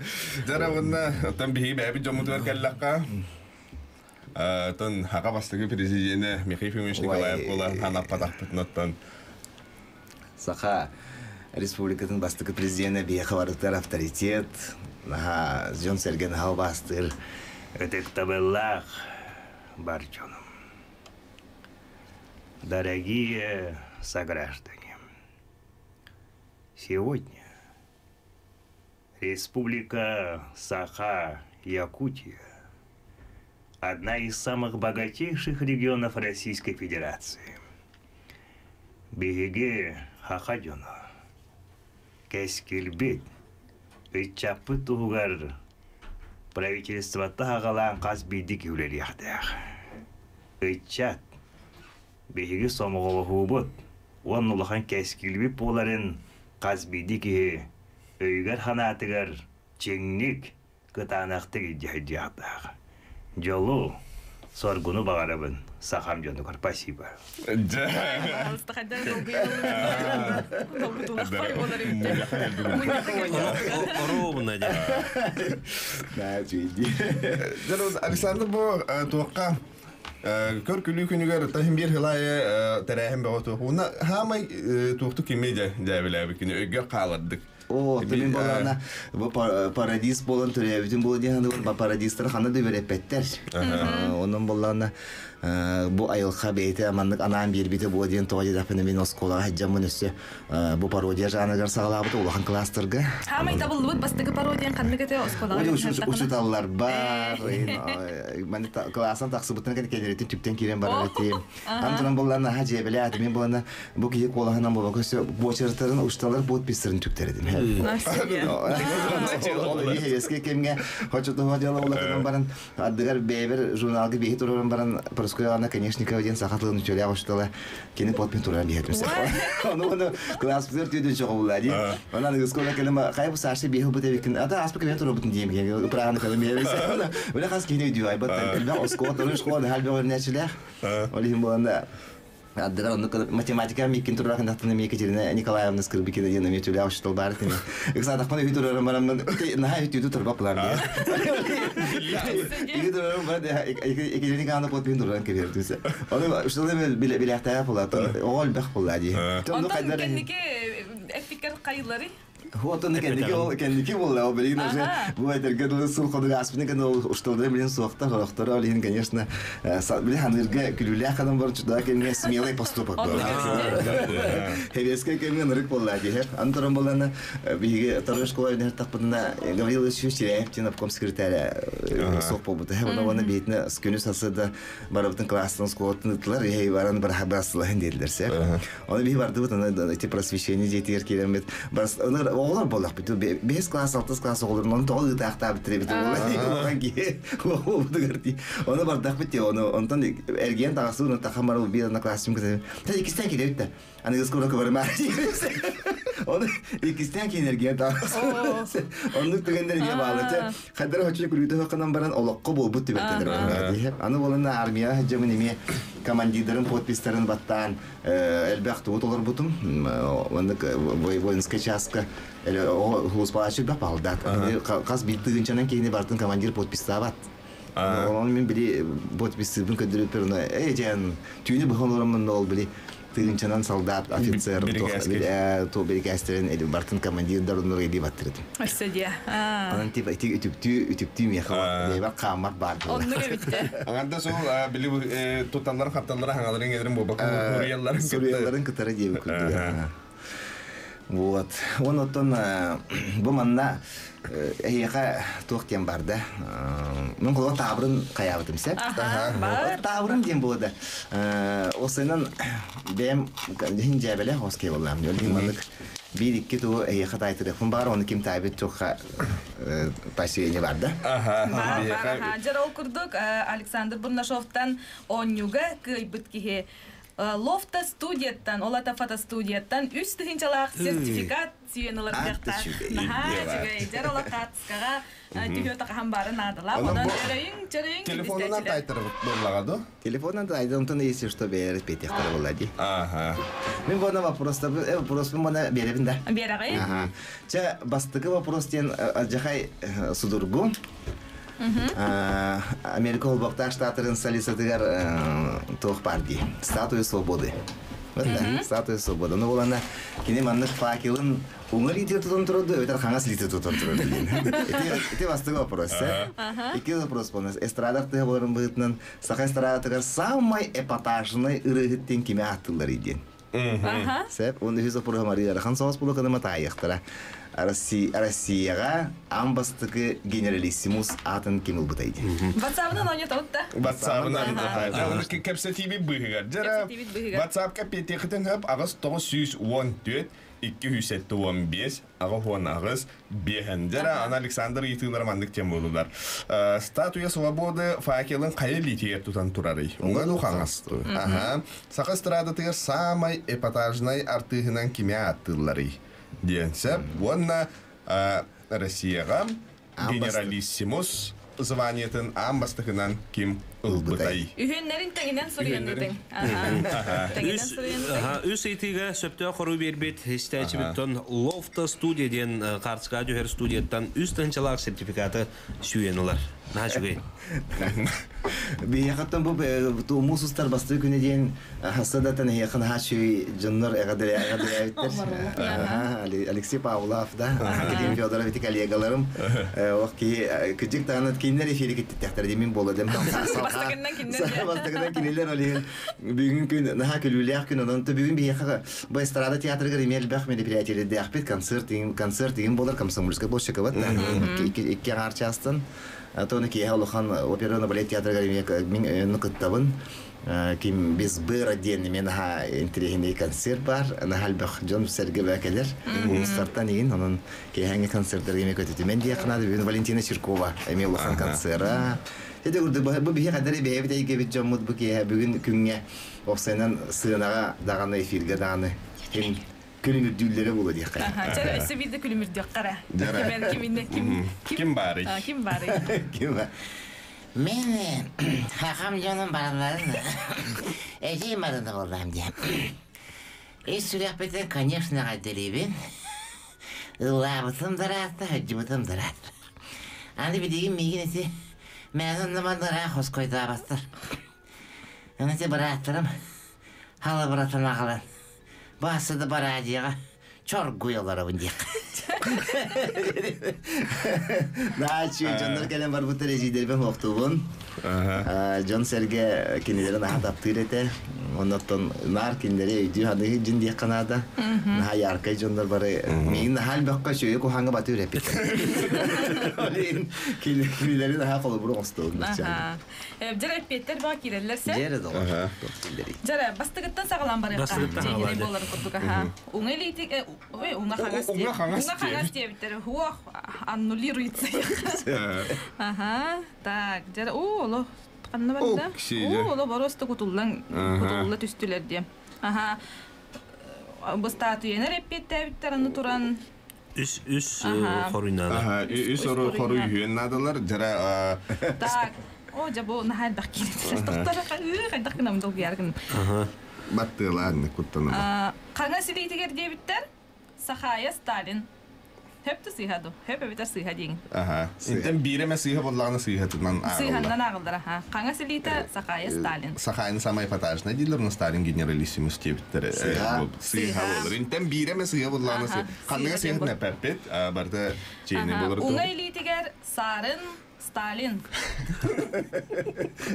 Дьара уонна оттон биһиги бэйэбит дьоммутугар кэллэххэ оттон Хака бастакы президенэ Михаил Ефимович Николаев буолан ханаппатахпытын оттон Саха Республикатын бастакы президенэ биһиэхэ барытыгар авторитет, наһаа дьон-сэргэ наһаа убаастыыр. Ытыктабыллаах бар дьонум. Дорогие сограждане, сегодня Республика Саха-Якутия одна из самых богатейших регионов Российской Федерации. Биһиги саха дьоно, кэскилбит, ыччаппыт туһугар правительствота аҕалаан хас биирдии үлэлиэхтээх. Ыччат, биһиги сомоҕолоһуубут уонна улахан кэскилбит буоларын хас биирдии киһи өйүгэр-санаатыгар чиҥник, кытаанахтык илдьэ сылдьыахтаах. Дьолу, соргуну баҕарабын сахам дьонугар. Спасибо. Пожалуйста, хайдах долгутуулахпай болар Ровно Александр бу туохха көр күлүү күнүгэр таһым биир хылайы тэрээһин бөҕө туох. Уна хаамай туохту кими дьэ дьээбилээбит күнү өйгөр хаалардык. О, мин болана бу пародист болан төрөбүтүн бу диэн бу пародисттар ханна да үөрэппэттэр. Онон боллаана бу айылха бэйте маннык анаан биэрбите бу диэн тоҕо диэтэхпинэ мин оскуолаҕа сылдьаммын өссө бу пародия жанрыгар саҕалаабыт улахан кластерга. Хаамай табыллыбыт бастакы пародиян ханнык этэ оскуолаҕа? Учуталлар бар, классан тахсыбыттан кэнниритин түптэн киирэн барар этим. Антон боллаана наһаа дьиэбэлээх мин боллаана бу киһи куолаһынан буолбакка өссө буочартарын учталар подписьтарын түктэрдим. Ол эски кэмҥэ хочотуһа дьыала улаханан баран ардыгар бэйэбэр журналга биһи тураран баран Параскояна Конечникова диэн саха тылын үчүгэй учтала кини подпись тураран биһэтим. Ону ону класс бытыр түйдүн чоҕулла дии. Онон ыскола кэлим хайа бу Саша биһи бут эбикин ата аспы кэлэн турабытын диэм киһи ыпрааны кэлим биһи. Үлэ хас киһини өйдүү айбат элбэх оскуола торун школа хал бөҕөрнәчилээх. Ол иһин буоланда Аддыгар оннук математика миккин турар хандахтана ми Екатерина Николаевна Скрыбыкина диэн эмиэ түлээх учуутал баар этини. Ыксаатахпына үһү турарым бараммын наһаа үтүтү турбап булар диye. Үһү турарым бар Екатерина Николаевна подпиһин тураран кэбиһэр түсэ. Оны учуутал билээхтээҕэ була оҕо элбэх буолла дии. Онтон кэнники эппиккэр хайылары? Вот он кэнники ол кэнники буолла ол билигин уже бу этэргэ дылы сыл хонук ааспытын кэннэ ол усталдара билин суохта хорохторо ол иһин конечно били ханыырга күлүүлээх ханан бар чудаа кэмҥэ смелый поступок буолла Хевескэ кэмҥэ нырык буолла диһэр антон буоллана биһиги второй школа үнэр тахпытына Гаврил Ильич Чиряев диэн обком секретаря суох буолбута уонна уонна биһитинэ күнү сарсыарда барыбытын класстан школаттан ыттылар иһэй баран барасылаһын диэтилэр сэр Оны биһи бардыбыт, аны эти просвещение дьиэтигэр киирэммит. Оҕолор буоллахпыт. Бэһис класс, алтыс класс оҕолорун оны тоҕо ыытаахтаабыт эбит улахан киһи буолбутугар дии. Оны бардахпыт дии, оны онтон эргийэн таҕасыбын, тахан барыл биир одноклассникым кытары. Та иккистээн киирэбит да. Аны скоро кыбарымаар Оны иккистээн киин эргийэн таҕасыбын. Оннук түгэннэр эмиэ баалар. Хайдара хоччу күлүүтэ ханан баран олоххо буолбут түбэлтэлэр бар. Аны буолан армия сылдьабын эмиэ командирдарын подпистарын баттаан элбэх тугу толорбутум. Оннук воинскай чааска хууспааччы элбэх баалдаат. Хас биир тыгынчанан киһини бартын командир подпистаабат. Онон мин били подписыбын көрдөрүппэр ону эй дьэн түүнү быһан олороммун ол били тыгынчанан солдат, офицер, то бирикээстерин бартын командирдар оннор илии баттырытым. Өссө диэ. Онон типа ити үтүктүү үтүктүү миэхэ бэйбэр хааммар баар буолар. Оннук эбиттэ. Аңарда сол били туталлар хапталлар хаҥаларын эдерин буолбакка суруйалларын суруйалларын кытары диэбит курдук. Вот. Он оттон бу манна эһиэхэ туох диэн бар да. Мин холо таабырын хайаабытым сеп. Таабырын диэн буолда. Осынан бэйэм дьиһин дьээбэлээх оскей боллаам. Өлгүн маннык биир икки тугу эһиэхэ таайтырыахпын баар, оны ким таайбыт туохха поощрение бар да. Бар, Дьэр ол курдук Александр Бурнашовтан оонньууга кыайбыт киһи Лофта студияттан, ол ата фотостудияттан үс тыһыынчалаах сертификат сүүйэн ылар кыахтаах. Наһаа үчүгэй. Дьэр ол хаатыскаҕа түһүө тахаһан баары наадалаах. Онон өрөйүҥ, чөрөйүҥ Телефонунан тайтарбыт буоллаҕа ду? Телефонунан тайда, онтон если что бэйэрит петехтара буолла дии. Ага. Мин буона вопрос вопроспун буона биэрэбин да. Биэрэҕий? Ага. Чэ, бастакы вопрос диэн алдьахай судургу. Америка Холбоктаах Штаттарын столицатыгар туох баар дии? Статуя свободы. Статуя свободы. Ну, булана кини маннык факелын уҥа илиитигэр тутан турар эбэтэр хаҥас илиитигэр тутан турар диэн. Ити бастакы вопрос. Икки вопрос буолна. Эстрада артыһа буоларын быһыытынан саха эстрадатыгар самай эпатажный ырыаһыт диэн кими ааттыыллар диэн. Сөп. Уон үһүс оппуруһа Мария ыарахан соҕус булуканыма таайыахтара. Россияҕа аан бастакы генералиссимус аатын ким ылбытай диэн. Ватсабынан оонньотобут да? Ватсабынан. Кэпсэтиибит быыһыгар. Дьара Ватсапка петехитин хөп аҕыс 914 275 88 биэһэн. Дьара аны Александр ыйытыылара маннык тем буолулар. Статуя свободы факелын хайа илиитигэр тутан турарый? Уҥа ду хаҥас ду? Аха. Саха эстрадатыгар саамай эпатажнай артыыһынан кими ааттыылларый? Диэн сөп. Уонна Россияҕа генералиссимус званиетын аан бастакынан ким ылбытай? Үһүннэрин тэҥинэн суруйан ыытыҥ. Тэҥинэн суруйан ыытыҥ. Үс ыйытыыга сөптөөх хоруй биэрбит истээччибиттэн Лофта студия диэн карточкаҕа түһэр студияттан үс тыһыынчалаах сертификаты сүүйэн ылар. Наһаа үчүгэй. Биһиэхэттэн бу муус устар бастыы күнэ диэн хассадатан эһиэхэ наһаа үчүгэй дьоннор эҕэрдэлээбиттэр. Алексей Павлов да, Клим Федоров ити коллегаларым. Ох киһи кыдьык даҕаны кинилэр эфири киттиттээхтэр дии мин буола дем. Бастакынан кинилэр. Бастакынан кинилэр ол иһин бүгүн күн наһаа күлүүлээх күн онон бүгүн биһиэхэ бу эстрада театрыгар эмиэ элбэх мероприятиелэрдээхпит концерт концерт игин буолар Комсомольская площадь бат икки аҥаар чаастан Тоны киэһэ улахан операны балет театрыгар эмиэ мин кыттабын. Ким без быра диэн эмиэ наһаа интэриэһинэй концерт бар. Наһаа элбэх дьон сэргэ кэлэр. Улуустартан игин онон киэһээҥҥи концерттарга эмиэ көтүтүмэн диэххэ наада. Бүгүн Валентина Чиркова эмиэ улахан концера. Дьэ курдук бу биһи хадары бэйэбит эйгэбит дьоммут бу киэһэ бүгүн күҥҥэ опсайынан сыанаҕа даҕаны эфиргэ даҕаны ким күлүмүрдүүллэрэ буолуо диэххэ. Чэ, өссө биирдэ күлүмүрдүөххэ эрэ. Ким ким ким баарый? Ким баарый? Ким бар? Мен хахам дьонум барыларын эдьиий Марина буоллаам диэн. Ис сүрэхпитин, конечно, эҕэрдэлиибин. Ыллаабытым да ыраатта, сылдьыбытым да ыраатта. Аны билигин миигин ити мээнэ онно-манна ыраах хоскойдооботтор. Аны ити бырааттарым халабыратын аҕалан Бааса да бараадьыйаҕа чоргуй олоробун диэххэ. Нааччы дьоннор кэлэн барбыттар эдьиийдэрбин хуохтуубун. Дьон-сэргэ кинилэри наһаа таптыыр этэ. Оннуттан наар кинилэри өйдүү саныы дьин диэххэ наада. Наһаа яркай дьоннор бары миигин наһаа элбэххэ үчүгэйи куһаҥҥа баты үрэппит. Кинилэри наһаа холобур оҥостуубун. Дьэ, эппиэттэр баа киирэллэр сэ. Дьэрэ доҕор. Дьэрэ, бастыгыттан саҕалаан барыахха. Бастыгыттан саҕалаан. буоларын курдук аха. Уҥа илиитик ой, уҥа хаҥас Уҥа хаҥас Уҥа хаҥас диэбиттэр. Уох, аннулируется. Аха. Так, дьэрэ, оо, олох ханна барда? Оо, олох боруоста кутуллан кутулла түстүлэр диэ. Аха. Быстаатыйанар эппиэттээбиттэр аны туран Үс үс хоруйнаада. Аха, үс хоруй үһүөн наадалар. Дьара Так. О, дьэ бу наһаа элбэх киирдилэр. Тохтор хайдах гынам долгуйар гынам. Баттыалаан куттанама. Хаҥас илиитигэр диэбиттэр Сахая Сталин. Хөп да сыыһа ду. Хөп эбэтэр сыыһа диэҥ. Аха. Интен биир эмэ сыыһа буоллаҕына сыыһатынан ааҕыллар. Сыыһаннан ааҕыллар, аха. Хаҥас илиитэ Сахая Сталин. Сахайын самай эпатажнай дииллэр, но Сталин генералиссимус диэбиттэр. Сыыһа. Сыыһа буолар. Интен биир эмэ сыыһа буоллаҕына ханныга сыыһатын эппэппит, барыта чиэни буолар. Уҥа илиитигэр Сарын Сталин.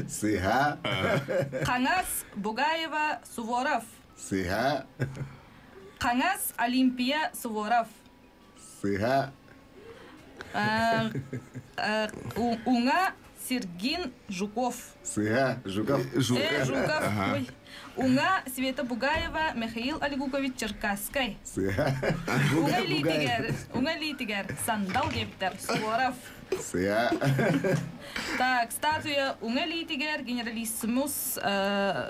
Сыыһа. Хаҥас Бугаева Суворов. Сыыһа. Хаҥас Олимпия Суворов. Сыыһа. Уҥа Сергин Жуков. Сыыһа. Жуков. Жуков. Ой. Уҥа Света Бугаева, Михаил Олегукович Черкасскай. Сыыһа. Уҥа илиитигэр, уҥа илиитигэр Сандал диэбиттэр Суворов. Сыа. Так, статуя уҥа илиитигэр генералиссимус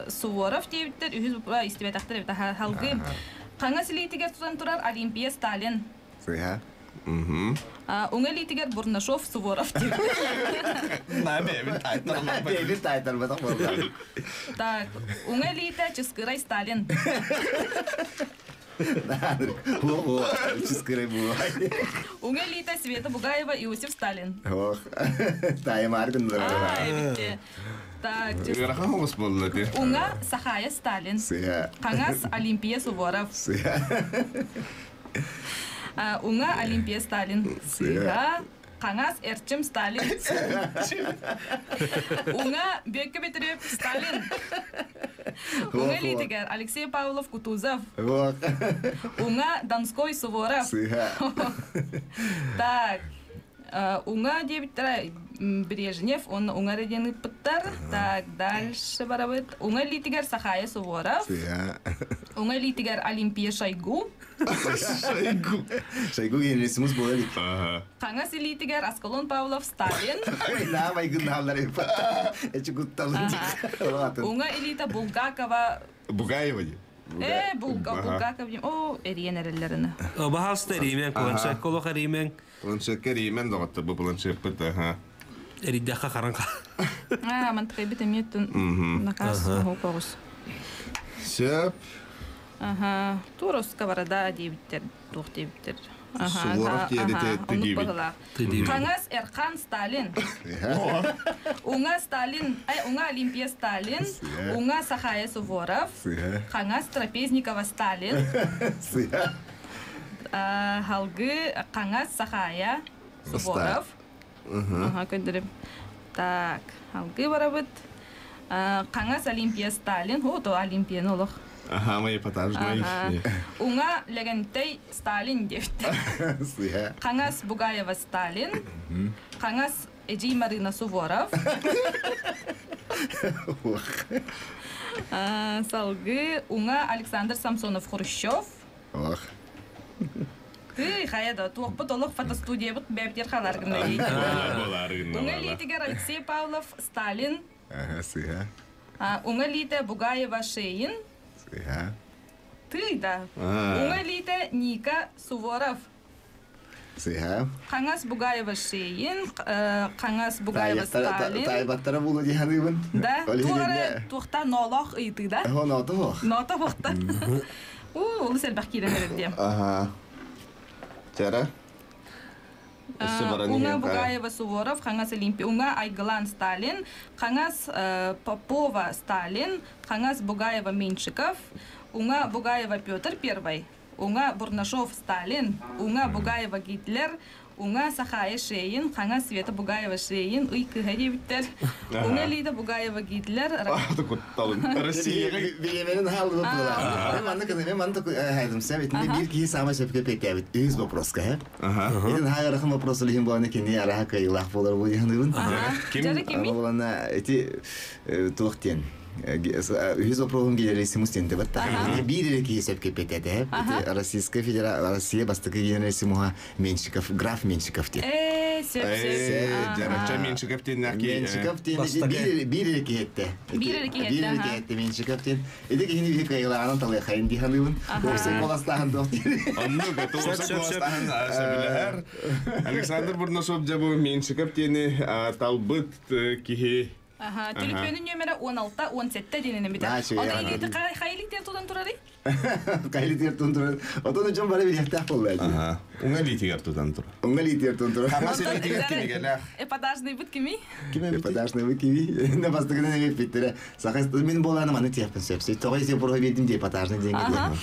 Суворов диэбиттэр, үһүс истибэтэхтэр эбит халгы. Хаҥас илиитигэр тутан турар Олимпия Сталин. Сыа. Уҥа илиитигэр Бурнашов Суворов диэбиттэр. На бэйэбин таайтарбатах. Бэйэбин таайтарбатах буолла. Так, уҥа илиитэ Чыскырай Сталин. О, Чыскырай буолла. Уҥа илиитэ Света Бугаева, Иосиф Сталин. Ох, таайымаар гыннар. Так, Ыарахан оҕус буолла ти. Уҥа Сахая Сталин. Сыа. Хаҥас Олимпия Суворов. Сыа. Уҥа Олимпия Сталин. Сыа. Хаҥас Эрчим Сталин. Уҥа Бүөккэ Бөтүрүөп Сталин. Уҥа илиитигэр Алексей Павлов Кутузов. Уҥа Донской Суворов. Так, уҥа диэбиттэрэ Брежнев, уонна уҥа эрэ диэн ыыппыттар. Так, дальше барабыт. Уҥа илиитигэр Сахая Суворов. Уҥа илиитигэр Олимпия Шойгу. Шойгу. Шойгу генералиссимус буола илик. Хаҥас илиитигэр Аскалон Павлов Сталин. Наам айгыннааллар эчи кутталын. Уҥа илиитэ Булгакова. Бугаева дии. Булгаков диэн. О, эриэн эрэллэрин. Баһаалыста эриимэн, планшетка олох эриимэн. Планшетка эриимэн доҕоттор бу планшеппыт аха. Эрийдэххэ харан Аа, мантыкайбыт эмиэ накаас оҕус. Сөп. Аха, туруска барада диэбиттэр, туох диэбиттэр. Суворов диэри тыдиибит. Хаҥас Эрхан Сталин. Уҥа Сталин, ай, уҥа Олимпия Сталин, уҥа Сахая Суворов, Хаҥас Трапезникова Сталин, Халгы Хаҥас Сахая Суворов. Ага, көрдөрүм. Так, халгы барабыт. Хаҥас Олимпия Сталин. О, то Олимпияны олох. Ага, мои эпатажный. Уҥа Лэгэнтэй Сталин диэбит. Хаҥас Бугаева Сталин. Хаҥас Эдьиий Марина Суворов. Салгыы уҥа Александр Самсонов Хрущев. Ох. Тый, хайа да, туохпут олох фотостудиябыт бэбитир халар гына Уҥа илиитигэр Алексей Павлов Сталин. Ага, сыһа. Уҥа илиитэ Бугаева Шейин. Сыһа. Тый да. Уҥа илиитэ Ника Суворов. Сыһа. Хаҥас Бугаева Шейин, Хаҥас Бугаева Сталин. Таайбаттара буолуо дии саныыбын. Да, туох туохта ноолоох ыйытыы да? Ноото суох. Ноото суохта. Уу, олус элбэх киирэн эрэр диэм. Аха. Чара. Уҥа Бугаева Суворов, Хаҥас Олимпия, Уҥа Айгылан Сталин, Хаҥас Попова Сталин, Хаҥас Бугаева Меньшиков, Уҥа Бугаева Петр Первый, Уҥа Бурнашов Сталин, Уҥа Бугаева Гитлер, Уҥа Сахая Шейин, Хаҥас Света Бугаева Шейин, ый кыһа диэбиттэр. Уҥа Лида Бугаева Гитлер. Россияга Бириэмэнин хааллыбыт буолар. Мен маннык мен маннык хайдым сәм итинде бир киһи самай сөпкө пеккәбит үһүс вопроска һэ. Итин хаайарахын вопрос илиһин буолана кини араха кыайыылаах буолар бу диһаныбын. Ким? Буолана ити туох диэн үһүс вопроһун генералиссимус диэн дебат биир эрэ киһи сөпкө эппиэтэ ити Российская Федерация Россия бастакы генералиссимуһа Меньшиков граф Меньшиков диэн. Ээ, сөп сөп. Жаракча Меньшиков диэн Меньшиков диэн биир эрэ киһи этте. Биир эрэ киһи Биир эрэ киһи этте Меньшиков диэн. Ити киһини биһи кыайылааҕынан талыахайын дии саныыбын. Уопсай куоластааһын туох диир. Оннук, уопсай куоластааһын сөбүлэһэр. Александр Бурнашов дьэ бу Меньшиков диэни талбыт киһи Аха, төлөпүөнүн нөмерэ 16 17 диэнинэн бүтэр. Ону илиити хайылык тутан турарый? Хайылык тутан турар. Отон дьон бары билиэхтээх буолла. Аха. Уҥа илиитигэр тутан турар. Уҥа илиитигэр тутан турар. Хаҥас илиитигэр кинигэлээх. Эпатажныйбыт кимий? Эпатажныйбыт кимий? На бастакынан эппиттэрэ. Саха мин буолааны маны тиэхпин сөп. Тоҕо ити буруһу биэрдим дии эпатажный диэҥҥэ диэн.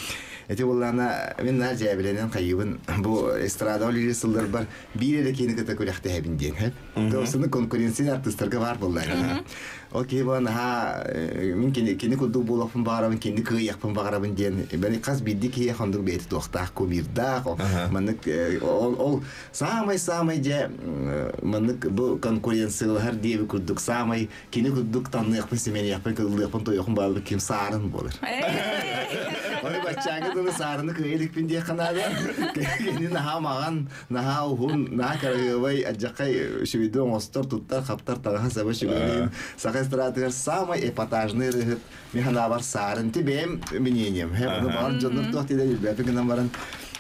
Эти буоллаана мин наар дьээбилэнэн хайыыбын бу эстрада үлэлиир сылларбар биир эрэ киһини кытта күрэхтэһэбин диэн хэп. Тосыны конкуренция артыстарга баар буолла. Ол киһи буолан наһаа мин кини кини курдук буолуохпун баҕарабын, кини кыайыахпын баҕарабын диэн бэни хас биирдии киһи хондук бэйэтэ туохтаах, кумирдаах, маннык ол ол саамай-саамай дьэ маннык бу конкуренциялаһар диэби курдук саамай кини курдук танныахпын, симэниэхпин, кыллыахпын, тойохпун баҕарбыт ким саарын буолар. Оны баччааҥҥы дылы саарыны кыайа иликпин диэххэ наада. Кини наһаа маҕан, наһаа уһун, наһаа кыраһыабай, алдьархай үчүгэйдик оҥостор, туттар, хаптар, таҥаһа саба үчүгэйин. Саха эстрадатыгар самый эпатажный ырыаһыт мин санаабар саарын. Ти бэйэм мнением. Ону баҕар дьоннор туох диэн билбэппин гынан баран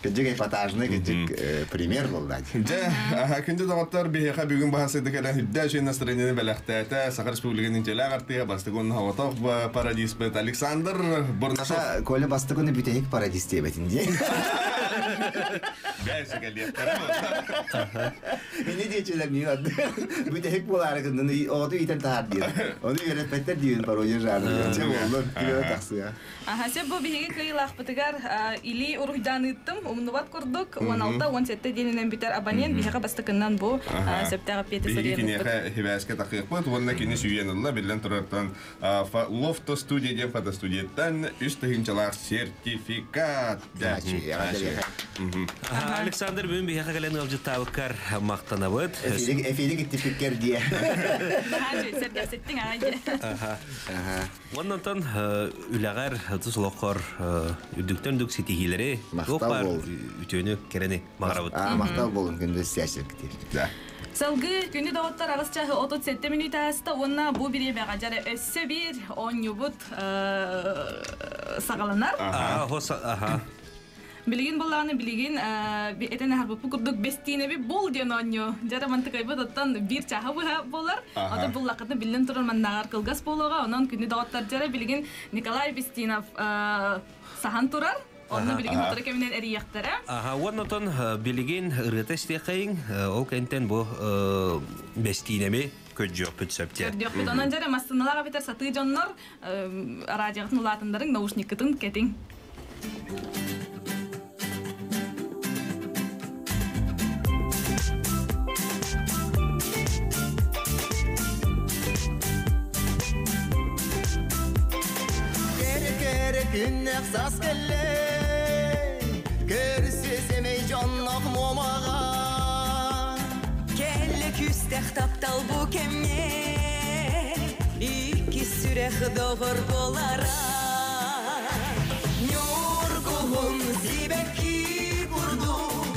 кырдьык эпатажный, кырдьык пример буолла. Дьэ, күндү доҕоттор, биһиэхэ бүгүн баһасыйда кэлэн үрдэ үчүгэй настроениены бэлэхтээтэ. Саха Республикатын интеллээх артыыһа бастакы уонна соҕотох пародиспыт Александр Бурнашов. Коля бастакы уонна бүтэһик пародист диэбэтин дии. Бэйсы кэлиэхтэрэ. Ини диэчилэр миин арды. Бүтэһик буолаары гыннын оҕоту иитэн таһаар диир. Ону үөрэппэттэр диибин пародия жанрыгар. Чэ буоллун, күлүө тахсыа. Аха, сөп бу биһиги кыайыылаахпытыгар илии уруһуйдаан ыыттым. Умнубат курдук 16-17 диэнинэн бүтэр абонент биһиэхэ бастакыннан бу сөптөөх эппиэти Биһиги суруйан ыыппыт. киниэхэ хибээскэ тахыахпыт уонна кини сүүйэн ылла биллэн турартан Лофто студия диэн фотостудияттан үс тыһыынчалаах сертификат. Александр бүгүн биһиэхэ кэлэн ыалдьыттаабыккар махтанабыт. Эфири киттипиккэр диэ. Сэргэхситтиҥ аҕай диэ. Оннонтон үлэҕэр, тус олоххор үрдүктэн үрдүк ситиһиилэри, туох баар үтүөнү, кэрэни баҕарабыт. Махтал болун күндү истээччилэргитигэр. Салгыы күнү доҕоттор аҕыс чаһы 37 мүнүүтэ ааста уонна бу бириэмэҕэ дьэрэ өссө биир оонньуубут саҕаланар. Аха. Билигин буоллаҕына билигин этэн аһарбыппыт курдук бэстиинэби бул диэн оонньуу. Дьэрэ мантыкайбыт оттон биир чааһы быһа буолар. Ото буллаххытына биллэн турар маннааҕар кылгас буолуоҕа. Онон күнү доҕоттор дьэрэ билигин Николай Бестинов саһан турар. Онно билигин хотора кэминен эрийэхтэрэ. Аха, уоннотон билигин ырыата истиэхэйиҥ, ол кэнтэн бу бэстиинэми көрдүөхпүт сөп диэн. Көрдүөхпүт. Онон дьэрэ массыыналаах эбэтэр сатыы дьоннор радиоҕытын улаатыннарыҥ, наушниккытын кэтиҥ. Кэрэ кэрэ күннэх сас кэллэ, Көрсө сэмэй дьоннох муомаҕа. Кэллэ күстэх таптал бу кэмҥэ, Икки сүрэх доҕор буолара. Ньургуһун сибэкки курдук,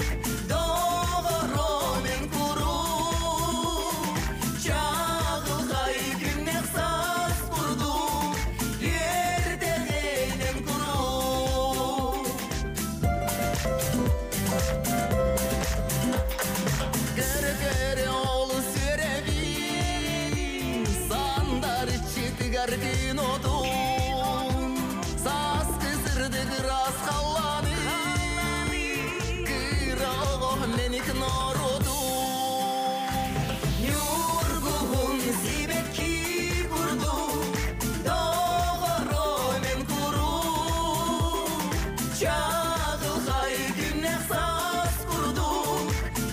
Доҕорум эн куруук. Чаҕылхай күннэх саас курдук, Үөрдэҕин эн куруук. Көрө-көрө олус үөрэбин, Сандарыччытыгар күн отун. Сааскы сырдык ыраас халлааны, Кыра оҕо мэник норуотун. Ньургуһун сибэкки курдук, Доҕорум эн куруук. Чаҕылхай күннэх саас курдук,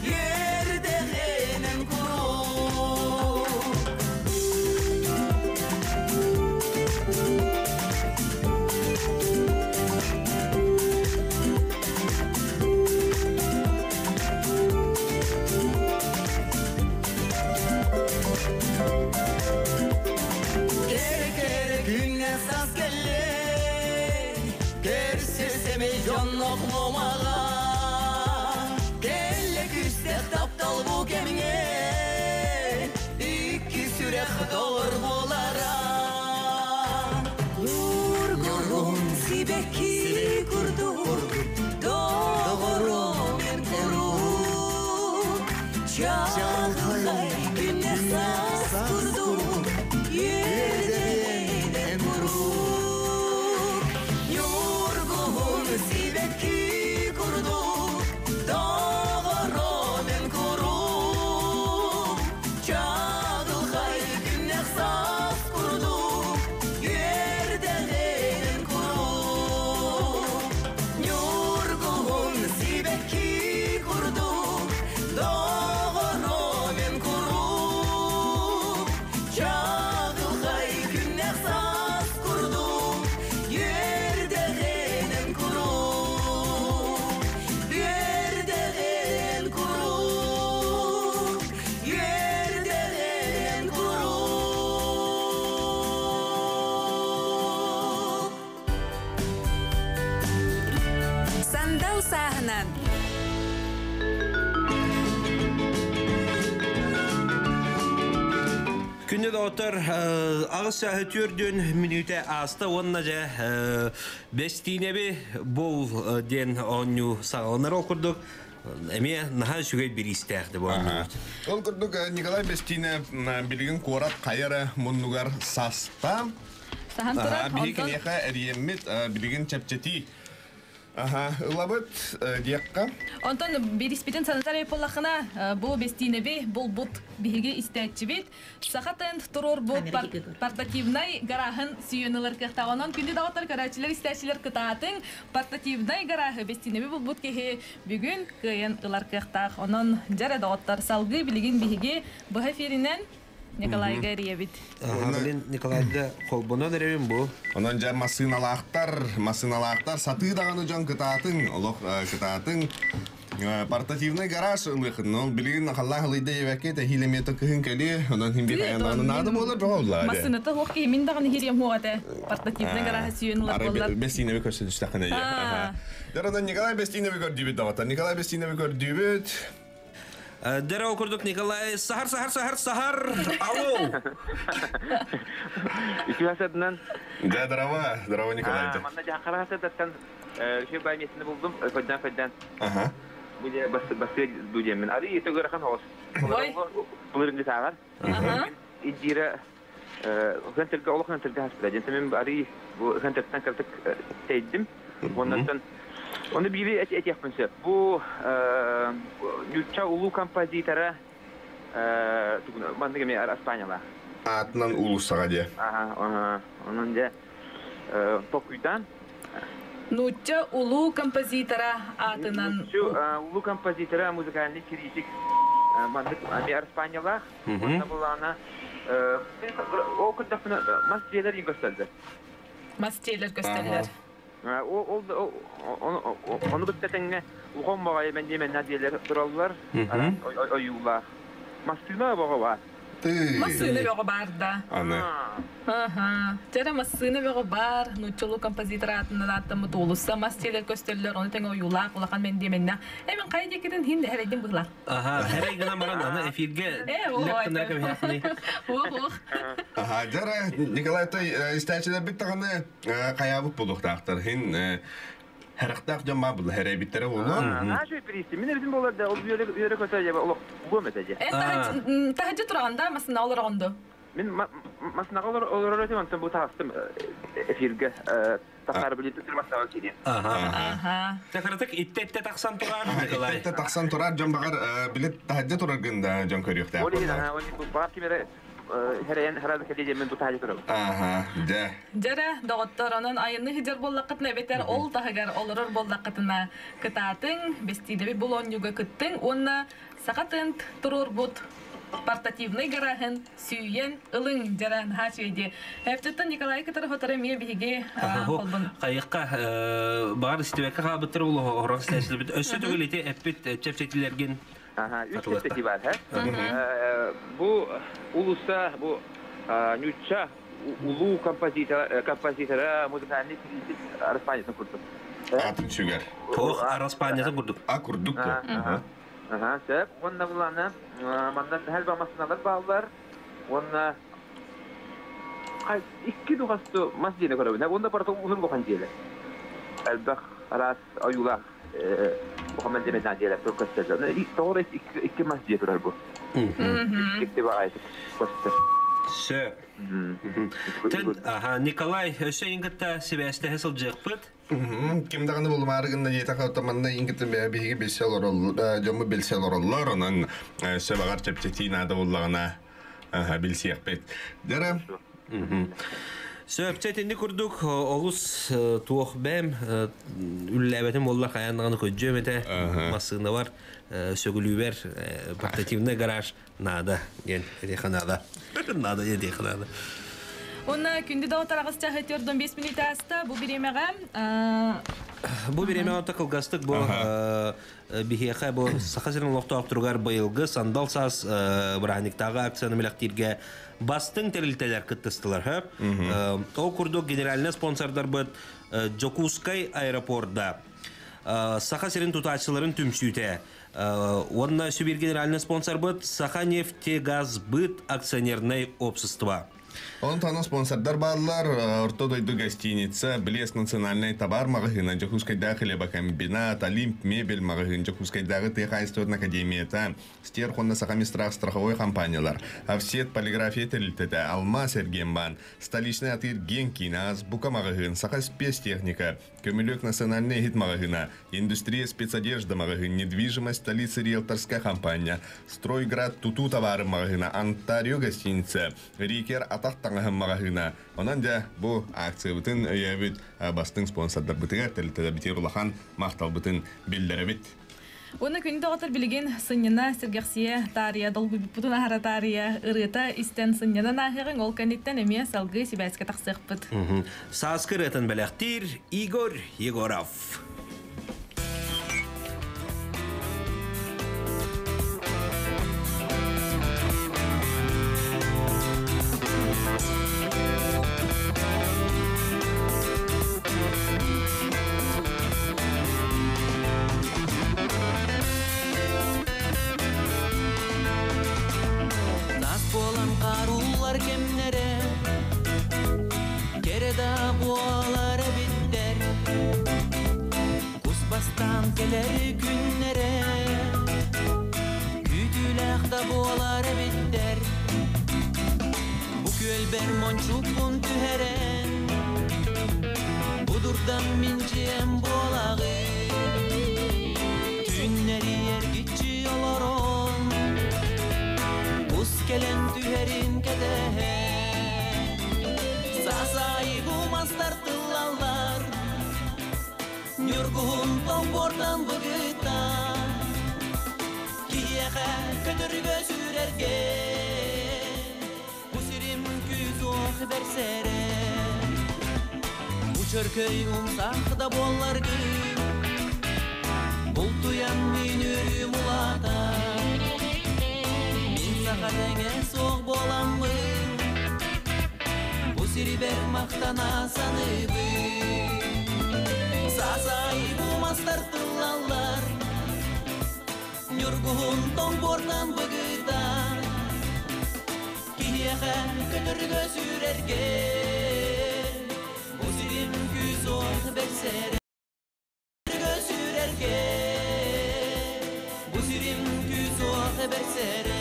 Үөрдэҕин эн куруук. Кэрэ кэрэ күннэх саас кэллэ, Көрсө сэмэй дьоннох муомаҕа. Кэллэ күстэх таптал бу кэмҥэ, Икки сүрэх доҕор буолара. Ньургуһун сибэкки курдук, Доҕорум эн куруук. Чаҕылхай күннэх саас курдук, Үөрдэҕин эн куруук. Ньургуһун сибэкки курдук, Доҕорум эн куруук. Чаҕылхай күннэх саас курдук, Үөрдэҕин эн куруук. Ньургуһун сибэкки курдук, Доҕорум эн куруук. Чаҕылхай күннэх саас курдук, Үөрдэҕин эн куруук. Үөрдэҕин куруук. Үөрдэҕин куруук. Сандал сааһынан. Күндү доҕоттор, аҕыс чааһы 4 мүнүүтэ ааста уонна дьэ бэстиинэби бол диэн оонньуу саҕаланар ол курдук эмиэ наһаа үчүгэй бириистээх да буолла. Ол курдук Николай Бестине билигин куорат хайа муннугар саста. Саһан турар, Биһи онтон киниэхэ эрийэммит билигин чэпчэтии. Аха, ылабыт диэххэ. Онтон бириспитин санатар буоллаххына, бу бестиинэби булбут биһиги истээччибит. Саха тент туруорбут портативнай гарааһын сүйэн ылар кыахтаах. Онон күндү доҕоттор, көрөөччүлэр, истээччилэр кытаатыҥ. Портативнай гарааһы бестиинэби булбут киһи бүгүн кыайан ылар кыахтаах. Онон дьэрэ доҕоттор, салгыы билигин биһиги быһа эфиринэн Николайга эрийэбит. Блин, Николайга холбонон эребин бу. Онон дьэ массыыналаахтар, массыыналаахтар сатыы даҕаны дьон кытаатыҥ, олох кытаатыҥ. Портативный гараж ылыахын, ол билигин халлаах ылыйда ебекке тэһиилэ мета кыһын кэлиэ, онон хим бир аяннааны наада буолар бөҕө уллаа. Массыыната хуох киһи мин даҕаны хириэм хуох этэ. Портативный гарааһы сүйэн ылар буоллар. Бестиинэби көрсө түстэххинэ. Дөрөдөн Николай Бестиинэби көрдүүбүт доҕоттор. Николай Бестиинэби көрдүүбүт. Дэрэ ол курдук Николай сахар сахар сахар сахар алло. Үтүө садынан. Да, здорово, здорово, Николай. Манна жахара садаттан үчүгэй бай миэстини булдум, көддөн-көддөн. Аха. Бу же басты бу же мен. Ары ете көрөхан хоос. Ой. Былырынгы саагар. Иджира хөнтөргө олох хөнтөргө хаспыта. Жентемин ары бу хөнтөртөн кыртык тейдим. Оннан Оны бири этиэхпин сөп. Бу нуучча улуу композитора маннык эмиэ Испанияла. Атынан уулуссаҕа дии. Аха, онон дьэ толкуйдаан. Нуучча улуу композитора аатынан. Нуучча улуу композитора, музыкальный критик маннык эмиэ Испаниялаах. Онно булаана ол көрдөхпүнэ мас дьиэлэр көстөллөр. Мас дьиэлэр көстөллөр. Ол ону кытта тэҥҥэ улахан баҕайы мэндиэмэннээх дьиэлэр тураллар. Ойуулаах. Массыына бөҕө баар. Массыына бөҕө баар да. Аны. Аха. Дьэрэ массыына бөҕө баар. Нууччалуу композитор аатынан ааттаммыт уулусса мас дьиэлэр көстөллөр. Ону тэҥэ ойуулаах улахан мэндиэмэннээх. Э мин хайа диэкитин хин эрэйдим быһылаах. Аха, хэрэй гынан баран аны эфиргэ лэптэнэр кэбиһэххиний. Уох уох. Аха, дьэрэ Николай той истээчилэрбит даҕаны хайаабыт буолуохтаахтар. Хин харахтаах дьон баа була хэрэйбиттэрэ буолуо. Наша перейти. Мин эбитин болар да ол үөрэ көтө же олох буом этэ же. Э таһыдьы тураган да масына олорогон ду. Мин масынаҕа олорор этим, онтон бу таҕыстым эфиргэ тахсары билетти масынаҕа киирин. Аха. Тэхэртик итте тахсан турар Николай. Итте тахсан турар дьон баҕар билет таһыдьа тураргын да дьон көрүөхтээх. Ол иһин баҕар ким эрэ хэрэйэн харады кэлиэ мен бу таһыдьа турабын. Аха, дьэ. Дьэрэ, доҕоттор, онон айанны сыдьар буоллаххытына эбэтэр ол таһыгар олорор буоллаххытына кытаатыҥ, бэстиилэби бул оонньууга кыттыҥ уонна саха тыынт туруорбут портативнай гарааһын сүүйэн ылыҥ дьэрэ наһаа үчүгэй дии. Эптиттэн Николай кытары хотор эмиэ биһиги холбун. Хайыкка баҕар истибэккэ хаалбыттар ол орох истээчилэрбит. Өссө төгүл ити эппит чэпчэтиилэргин Аха, үс чэпчэтии баар, һэ? Бу улуса, бу нуучча улуу композитора, музыкальный критик Араспаанньатын курдук. Атын сүгэр. Туох Араспаанньатын курдук? А курдук бу. Аха, сөп. Уонна булана манна хэл масыналар бааллар. Уонна икки духасту мас диэни көрөбүн. Уонна барыта уһун улахан дьиэлэр. Элбэх араас ойуулаах улахан дьиэлэр дьиэлэр көстөллөр. Тоҕо икки мас дьиэ турар бу. Икки баҕайытык көстөр. Сөп. Аха, Николай, өссө иҥгытта сибээстэһэ сылдьыахпыт. Ким даҕаны булумаары гынна диэтэх манна иҥгитин бэйэ биһиги билсэ олороллор, дьомму билсэ олороллор, онон өссө баҕар чэпчэтии наада буллаҕына билсиэхпит. Дьара. Сөпчө итинник курдук олус туох бэм үллээбэтим буолла хайаан даҕаны көддьүөм этэ массыына бар сөгүлүүбэр портативный гараж наада диэн этиэхэ наада наада диэн этиэхэ наада. Уонна күндү доҕоттор аҕыс чаһы 4-5 мүнүүтэ ааста. Бу бириэмэҕэ Бу бириэмэҕэ орто кылгастык бу биһиэхэ бу Саха сирин олохтоохторугар быйылгы сандал саас бырааһынньыктааҕы акцияны мэлэхтииргэ бастыҥ тэрилтэлэр кыттыстылар. Ол курдук генеральный спонсордарбыт Дьокуускай аэропорда, Саха сирин тутааччыларын түмсүүтэ уонна сүбир генеральный спонсорбыт Саханефтегазбыт акционерное общество. Онтон спонсордар бааллар Орто дойду гостиница, Блеск национальный товар маҕаһыына, Дьокуускайдааҕы хлебокомбинат, Олимп мебель маҕаһыын, Дьокуускайдааҕы тыа хаһаайыстыбатын академията, Стерхонна Сахамистрах страховой компаниялар, Офсет полиграфия тэрилтэтэ, Алмаз эргиэнбаан, Столичный атыыр Генкин, Азбука маҕаһыын, Саха спецтехника, Көмүлүөк национальный иһит маҕаһыына, Индустрия спецодежда маҕаһыын, Недвижимость столицы риэлторская компания, Стройград тутуу табаарын маҕаһыына, Онтарио гостиница, Рикер атах таҥаһын маҕаһыына. Онон дьэ бу акциябытын өйөөбүт бастыҥ спонсордарбытыгар тэрилтэлэрбитигэр улахан махталбытын биллэрэбит. Уонна күн доҕотор билигин сынньана сэргэхсийэ таарыйа долгуйбуппутун аһара таарыйа ырыата истэн сынньанан ааһыаҕыҥ ол кэнниттэн эмиэ салгыы сибээскэ тахсыахпыт. Сааскы ырыатын бэлэхтиир Игорь Егоров. Нас буолан карулар кемнере, Кере да буолар эбиттер, Кус бастан келер күннере, Күүтүүлээх да буолар эбиттер, Бу күөлбэр мончукпун түһэрэн, Будурдан мин дьиэм буолагын. Кэлэн түһэрин кэтэһэн Сасайы бумастар тыллаллар Ньургуһун тоҥ буортан быгыта Киһиэхэ көтөргө сүүрэргэ Бу сирим күүс-уох бэрсэрэ Бу чөркөй умсах да буолларгын Бултуйан мин үөрүүм улаатар Мин саха тэҥэ суох буоламмын Бу сирибэр махтана саныыбын Сасай бумастар тыллаллар Ньургуһун тоҥ буортан быгыта Киһиэхэ көтөргө сүүрэргэ Бу сирим күүс-уох бэрсэрэ Сүүрэргэ Бу сирим күүс-уох бэрсэрэ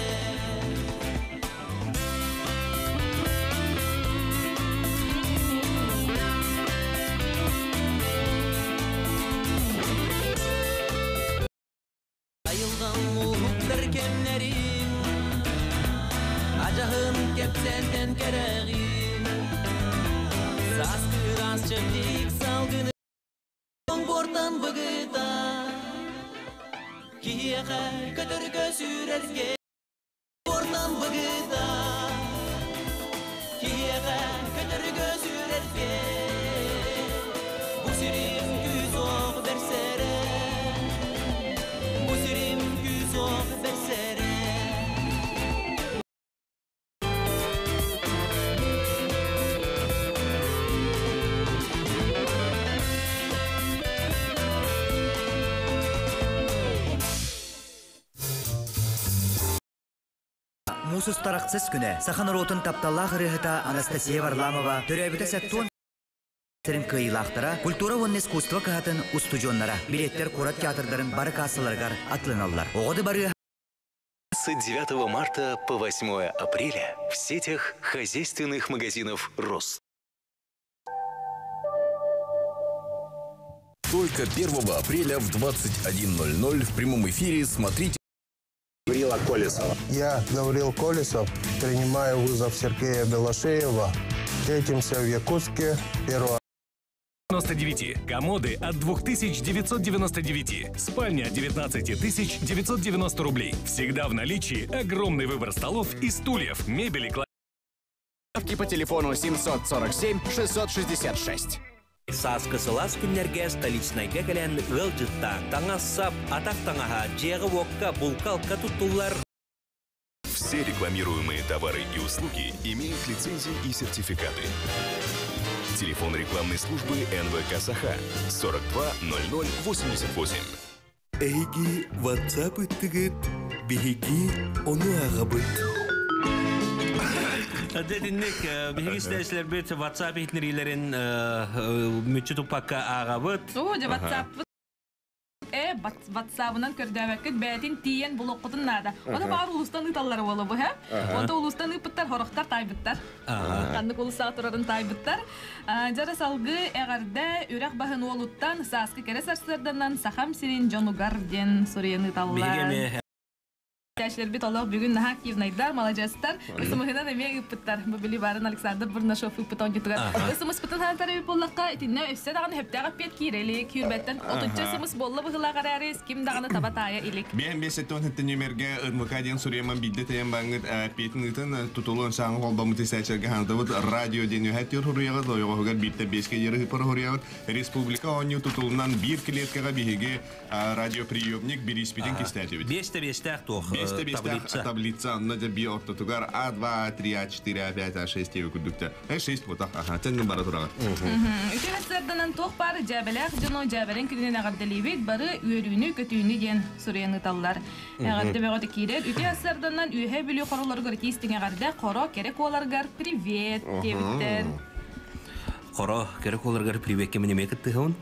Айылҕам уһуктар кэмнэрин Ажаһын кэпсэнтэн кэрэҕин Сааскы ыраас чэбдик салгыны Буортан быгыта Киһиэхэ көтөргө сүүрэргэ Буортан быгыта Киһиэхэ көтөргө сүүрэргэ Бу сирим күүс-уох бэрсэрэ Бу сирим күүс-уох бэрсэрэ Муус устар ахсыс күнэ саха норуотун тапталлаах ырыаһыта Анастасия Варламова төрөөбүтэ 70 сирин кыайыылаахтара культура уонна искусство кыһатын устудьуоннара билиэттэр куорат театрдарын бары каассаларыгар атыыланаллар. Оҕо да барыа 29 марта по 8 апреля в сетях хозяйственных магазинов «Рост». Только 1 апреля в 21.00 в прямом эфире смотрите Гаврила Колесова. Я, Гаврил Колесов, принимаю вызов Сергея Белошеева. Встретимся в Якутске 1 99. Комоды от 2999. Спальня от 19 990 рублей. Всегда в наличии огромный выбор столов и стульев, мебели, По телефону 747 666. Сааскы сылаас күннэргэ столичнайга кэлэн ыалдьытта таҥас-сап, атах таҥаһа, дьиэҕэ-уокка, булка-алка туттуллар Все рекламируемые товары и услуги имеют лицензии и сертификаты. Телефон рекламной службы НВК Саха 42 00 88. Эһиги WhatsApp ыыттыгыт, биһиги ону ааҕабыт. Дэтинник биһиги истээччилэрбит WhatsApp иһитиннэриилэрин мүччү туппакка ааҕабыт. Оо, дьэ WhatsApp э WhatsApp-ынан көрдөөбөккүт бэйэтин тиийэн булуоххутун наада. Ону баар улуустан ыыталлара буолуо бу, һэ? Онто улуустан ыыппыттар, хорохтор таайбыттар. Ханнык улуустаах турарын таайбыттар. Дьара салгыы эҕэрдэ үрэх баһын уолуттан сааскы кэрэ сарсыарданан Сахам сирин дьонугар диэн суруйан Биһиги ыыталлар. эмиэ Тәшлербит олох бүгүн наһаа активнайдар, маладьыастар. Ысымыһынан эмиэ ыыппыттар. Бу били барын Александр Бурнашов ыыппыт оонньуутугар. Ысымыспытын хаантар эбит буоллахха, итиннэ өссө даҕаны сөптөөх эппиэт киирэ илик. Күүрбэттэн отучча ысымыс буолла быһыылаах эрээри, ким даҕаны таба таайа илик. Биэн биэс сэттэ уон сэттэ нүөмэргэ НВК диэн суруйаман биирдэ тэйэн баҥҥыт пиэтин ыытын тутулуон сааҥы холбоммут истээччилэргэ хаҥатабыт радио диэн үһэ түөр хуруйаҕыт ойоҕоһугар бииртэ биэскэ диэри ыыппар хуруйаҕыт республика оонньуу тутулунан биир клеткаҕа биһиги радиоприемник бирииспитин кистээтибит. Биэстэ биэстээх туох Биэстэ биэстээх таблица. таблица онно дьэ би ортотугар А2, А3, А4, А5, А6 диэби күрдүктэ. Э6 ботах аха тэннин бара тураҕыт. Үтүө сарсыарданан туох баар дьээбэлээх дьону дьээбэлэҥ күнүнэн эҕэрдэлиибит, бары үөрүүнү, көтүүнү диэн суруйан ыыталлар. Эҕэрдэ бөҕөтө киирэр. Үтүө сарсыарданан Үөһээ Бүлүү хоролоругар итии эҕэрдэ, хоро кэрэ куоларгар привет диэбиттэр. Хоро кэрэ куоларгар приветке мин эмиэ кыттыһабын.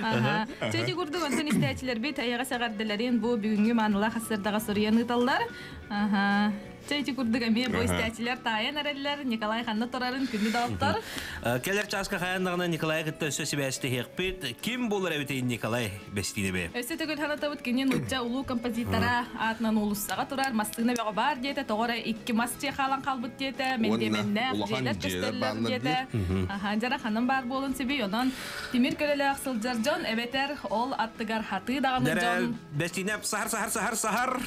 Аха. Чэчи курдук онтон истээччилэрбит эйэҕэс эҕэрдэлэрин бу бүгүҥҥү маанылаах сарсыардаҕа суруйан ыыталлар. Аха. Чэ ити курдук эмиэ бу истээччилэр таайан эрэллэр, Николай ханна турарын күндү доҕоттор. Кэлэр чааска хайаан Николай кытта өссө сибээстэһиэхпит. Ким буолар эбитий Николай Бэстиинэби? Өссө төгүл санатабыт, кини нуучча улуу композитора аатынан уулуссаҕа турар, массыына бөҕө баар диэтэ, тоҕо эрэ икки мас дьиэ хаалан хаалбыт диэтэ, мэндиэмэннээх улахан дьиэлэр дьиэлэр көстөллөр бааллар диэтэ. диир. Аха, дьара ханан баар буолун сибий, онон тимир көлөлөөх сылдьар дьон, эбэтэр ол аттыгар хатыы даҕаны дьон Бэстиинэп сахар сахар сахар сахар.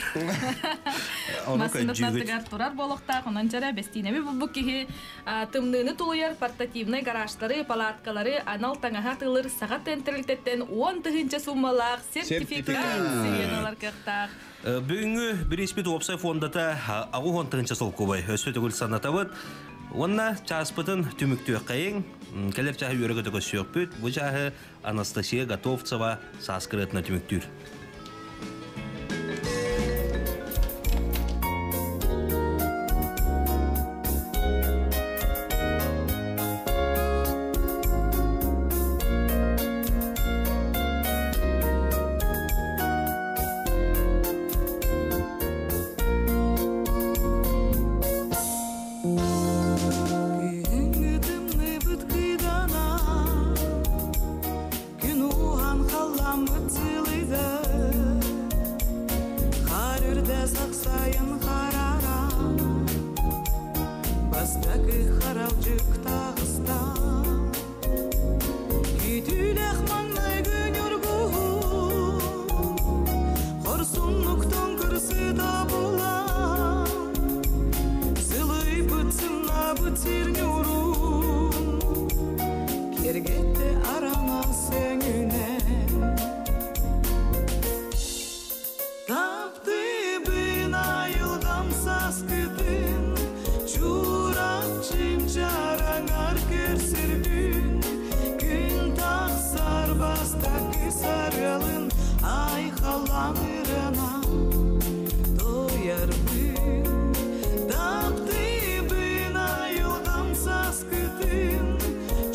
Ону Массыына көддьүүгүт. аттыгар турар буолуохтаах, онон дьара Бэстиинэби булбут киһи тымныыны тулуйар портативнай гаражтары, палаткалары, анал таҥаһы атыылыыр Саха тэрилтэттэн 10 тыһыынча сууммалаах сертификат сыйан ылар кыахтаах. Бүгүҥҥү бирииспит уопсай фондата 80 тыһыынча солкуобай. Өссө төгүл санатабыт. Уонна чааспытын түмүктүөххэйиҥ. Кэлэр чааһы үөрэ-көтө көрсүөхпүт. Бу чааһы Анастасия Готовцева сааскы ырыатынан түмүктүүр. Күһүҥҥү тымныыбыт кыыдана, Күн уһаан халлааммыт сылыйда, Хаар үрдэ сахсайан харааран, Бастакы харалдьык таҕыста. Күүтүүлээх маҥнайгы ньургуһун, Хорсуннук тоҥ кырсы тобулан, Сылыйбыт сымнаабыт сир ньуурун, Киэргэттэ араҥас өҥүнэн. Таптыыбын айылҕам сааскытын, Чурапчым чараҥар көрсөрбүн, Күн тахсар бастакы сарыалын, Айхаллаан ырыанан туойарбын. Таптыыбын айылҕам сааскытын,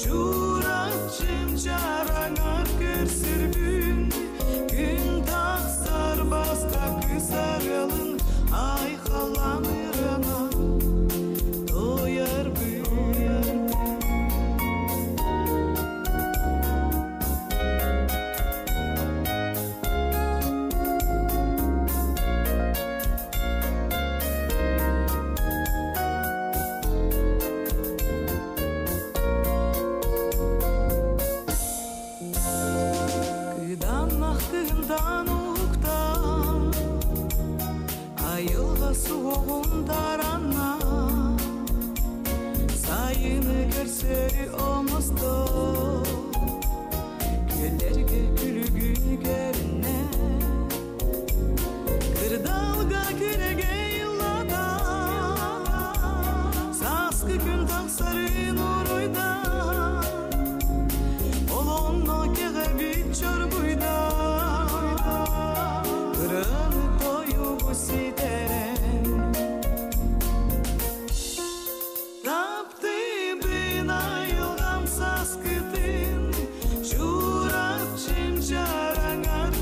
Чурапчым чараҥар көрсөрбүн, Күн тахсар бастакы сарыалын, Айхаллаан ырыанан туойарбын. Кыыдааннаах кыһынтан уһуктан, Айылҕа суоҕун таранна, Сайыны көрсөрү оҥостон, Күөллэргэ күлүгүн көрүннэ. Кырдалга күөрэгэй ыллатан, Сааскы күн тахсарын уруйдаан, Олонно кэҕэбит чоргуйда, Ырыаны тойугу ситэрэн. Таптыыбын айылҕам сааскытын, Чурапчым чараҥар.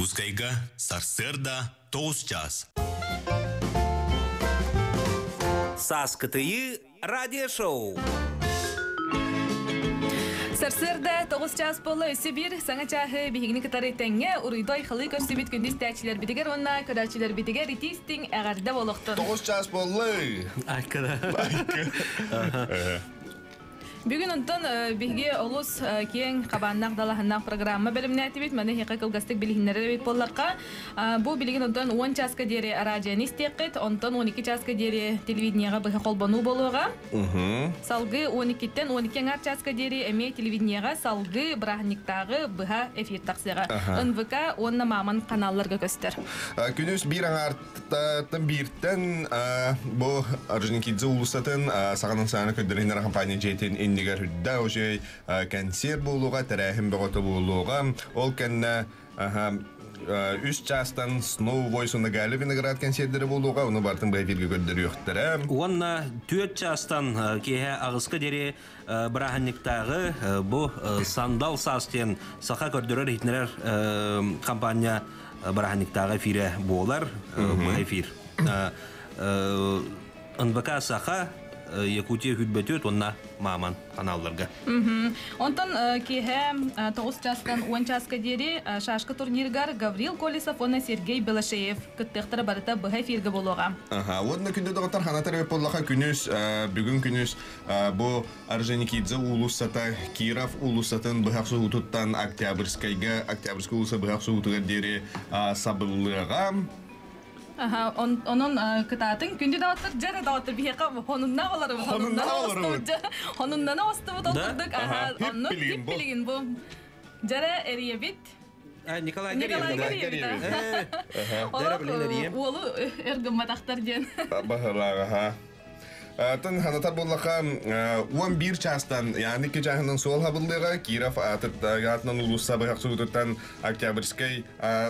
Дьокуускайга сарсыарда 9 чаас. Сааскытыйыы радиошоу. Сарсыарда 9 чаас буолла өссө биир саҥа чааһы биһигини кытары тэҥҥэ уруйдой халыы көрсүбүт күндү истээччилэрбитигэр уонна көрөөччүлэрбитигэр итии-истиҥ эҕэрдэ буолуохтун. 9 чаас буолла. Айкада. Бүгүн онтон биһиги олус киэҥ хабааннаах далаһыннаах программа бэлэмнээтибит. Маны эһиэхэ кылгастык билиһиннэрэр эбит буоллахха, бу билигин онтон 10 чааска диэри араадьыйаны истиэххит, онтон 12 чааска диэри телевидениеҕа быһа холбонуу буолуоҕа. Салгыы 12-ттэн 12 аҥаар чааска диэри эмиэ телевидениеҕа салгыы бырааһынньыктааҕы быһа эфир тахсыаҕа. НВК уонна Маман каналларга көстөр. Күнүс биир аҥаартан бииртэн бу Орджоникидзе уулуссатын саҕанан сааны көрдөрүнэр компания дьиэтин иннигэр үрдэ уже кэнсиэр буолуоҕа, тэрээһин бөҕөтө буолуоҕа. Ол кэннэ үс чаастан Snow Voice Галя Виноград кэнсиэрдэрэ буолуоҕа, ону бартын бу эфиргэ көрдөрүөхтэрэ. Уонна 4 чаастан киэһэ аҕыска диэри бырааһынньыктааҕы бу Сандал саас диэн саха көрдөрөр иһитиннэрэр компания бырааһынньыктааҕы эфирэ буолар. Бу эфир. НВК Саха, Якутия Хүлбөтүөт уонна Мааман каналларга. Онтон киэһэ 9 чаастан 10 чааска диэри шашка турнирыгар Гаврил Колесов уонна Сергей Белошеев кыттыахтара барыта быһа эфиргэ буолуоҕа. Аха, уонна күндү доҕоттор ханатар эбит буоллаха күнүс, бүгүн күнүс бу Орджоникидзе уулуссата Киров уулуссатын быһах суһуутуттан Октябрьскайга, Октябрьскай уулусса быһах суһуутугар диэри сабыллыаҕа. Аха, онон кытаатын күндү даҕаттар дьэ даҕаттар биһиэхэ хонунна олорубут хонунна олорубут хонуннана остубут ол курдук аха оннук тип билигин бу дьэрэ эрийэбит Николай Николай Гериевит. Уолу өр гымматахтар диэн. Баһылааҕа. Тын ханатар буоллаха 11 чаастан, яғни 2 чааһынан суол хабыллыга Киров атынан улусса быһах суутуттан Октябрьскай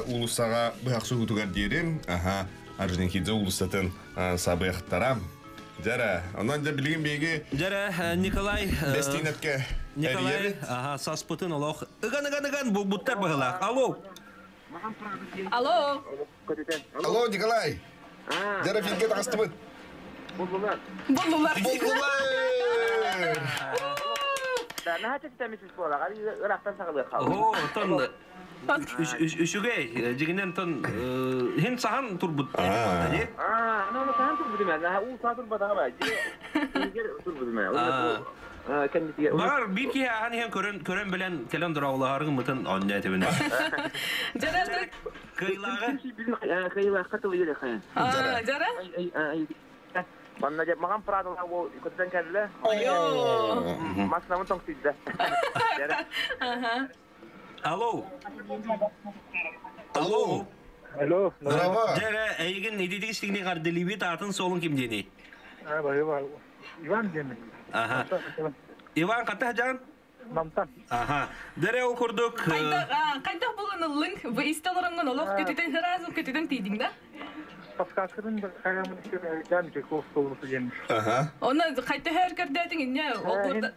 улуссаға быһах суутугар диэри, аха, Орджоникидзе улуссатын сабыахтара. Жара, онон дьэ билигин биһиги Жара, Николай Бестинепке Николай, ага, саспытын олох ыган-ыган-ыган булбуттар быһылаах. Алло. Алло. Алло, Николай. Жара филге тағыстыбыт. Буллулар. Буллулар. Буллулар. Да, наһаа чэчтэмисис буола, ырахтан саҕалыы О, тон үчүгэй, дьигинен тон хин сахан турбут. Аа, аны сахан турбут мен, уу саа турбатаҕа ба, дьиэ турбут мен. Бар бир киһи ахан иһэн көрөн көрөн билэн кэлэн дороолаһарыгын мытын онньа этибин. Жара Кыйлааҕы. Кыйлаахка тылы йөрө хайын. Аа, жара. Манна же маған прадала ол көтөн кэллэ. Машинамын тоңсуйда. Алло. Алло. Алло. Здорово. Жара, эйигин идитик истигни кардылибит атын солун ким дени? Иван деми. Аха. Иван ката жан? Мамтан. Аха. Дере ол курдук. Кайда булан ыллың? Бу истелорыңгын олох көтүтен хыразын көтүтен тийдиң да? Подсказкатын кайрамын жан Чайковский болмушу ден. Аха. Оны кайта хөр көрдөтүң инне ол курда.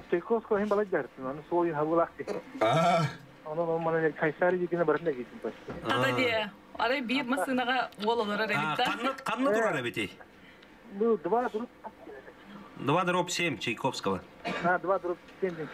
Чайковский хем бала жартын, аны сол хабылакты. Аа. Оны мана Кайсари дегене барында кетин почти. Ата де. Арай бир масынага ол олорор эбит да. Канны турар эбити? Ну, 2 дробь 2 дробь 7 Чайковского. А, 2 дробь 7.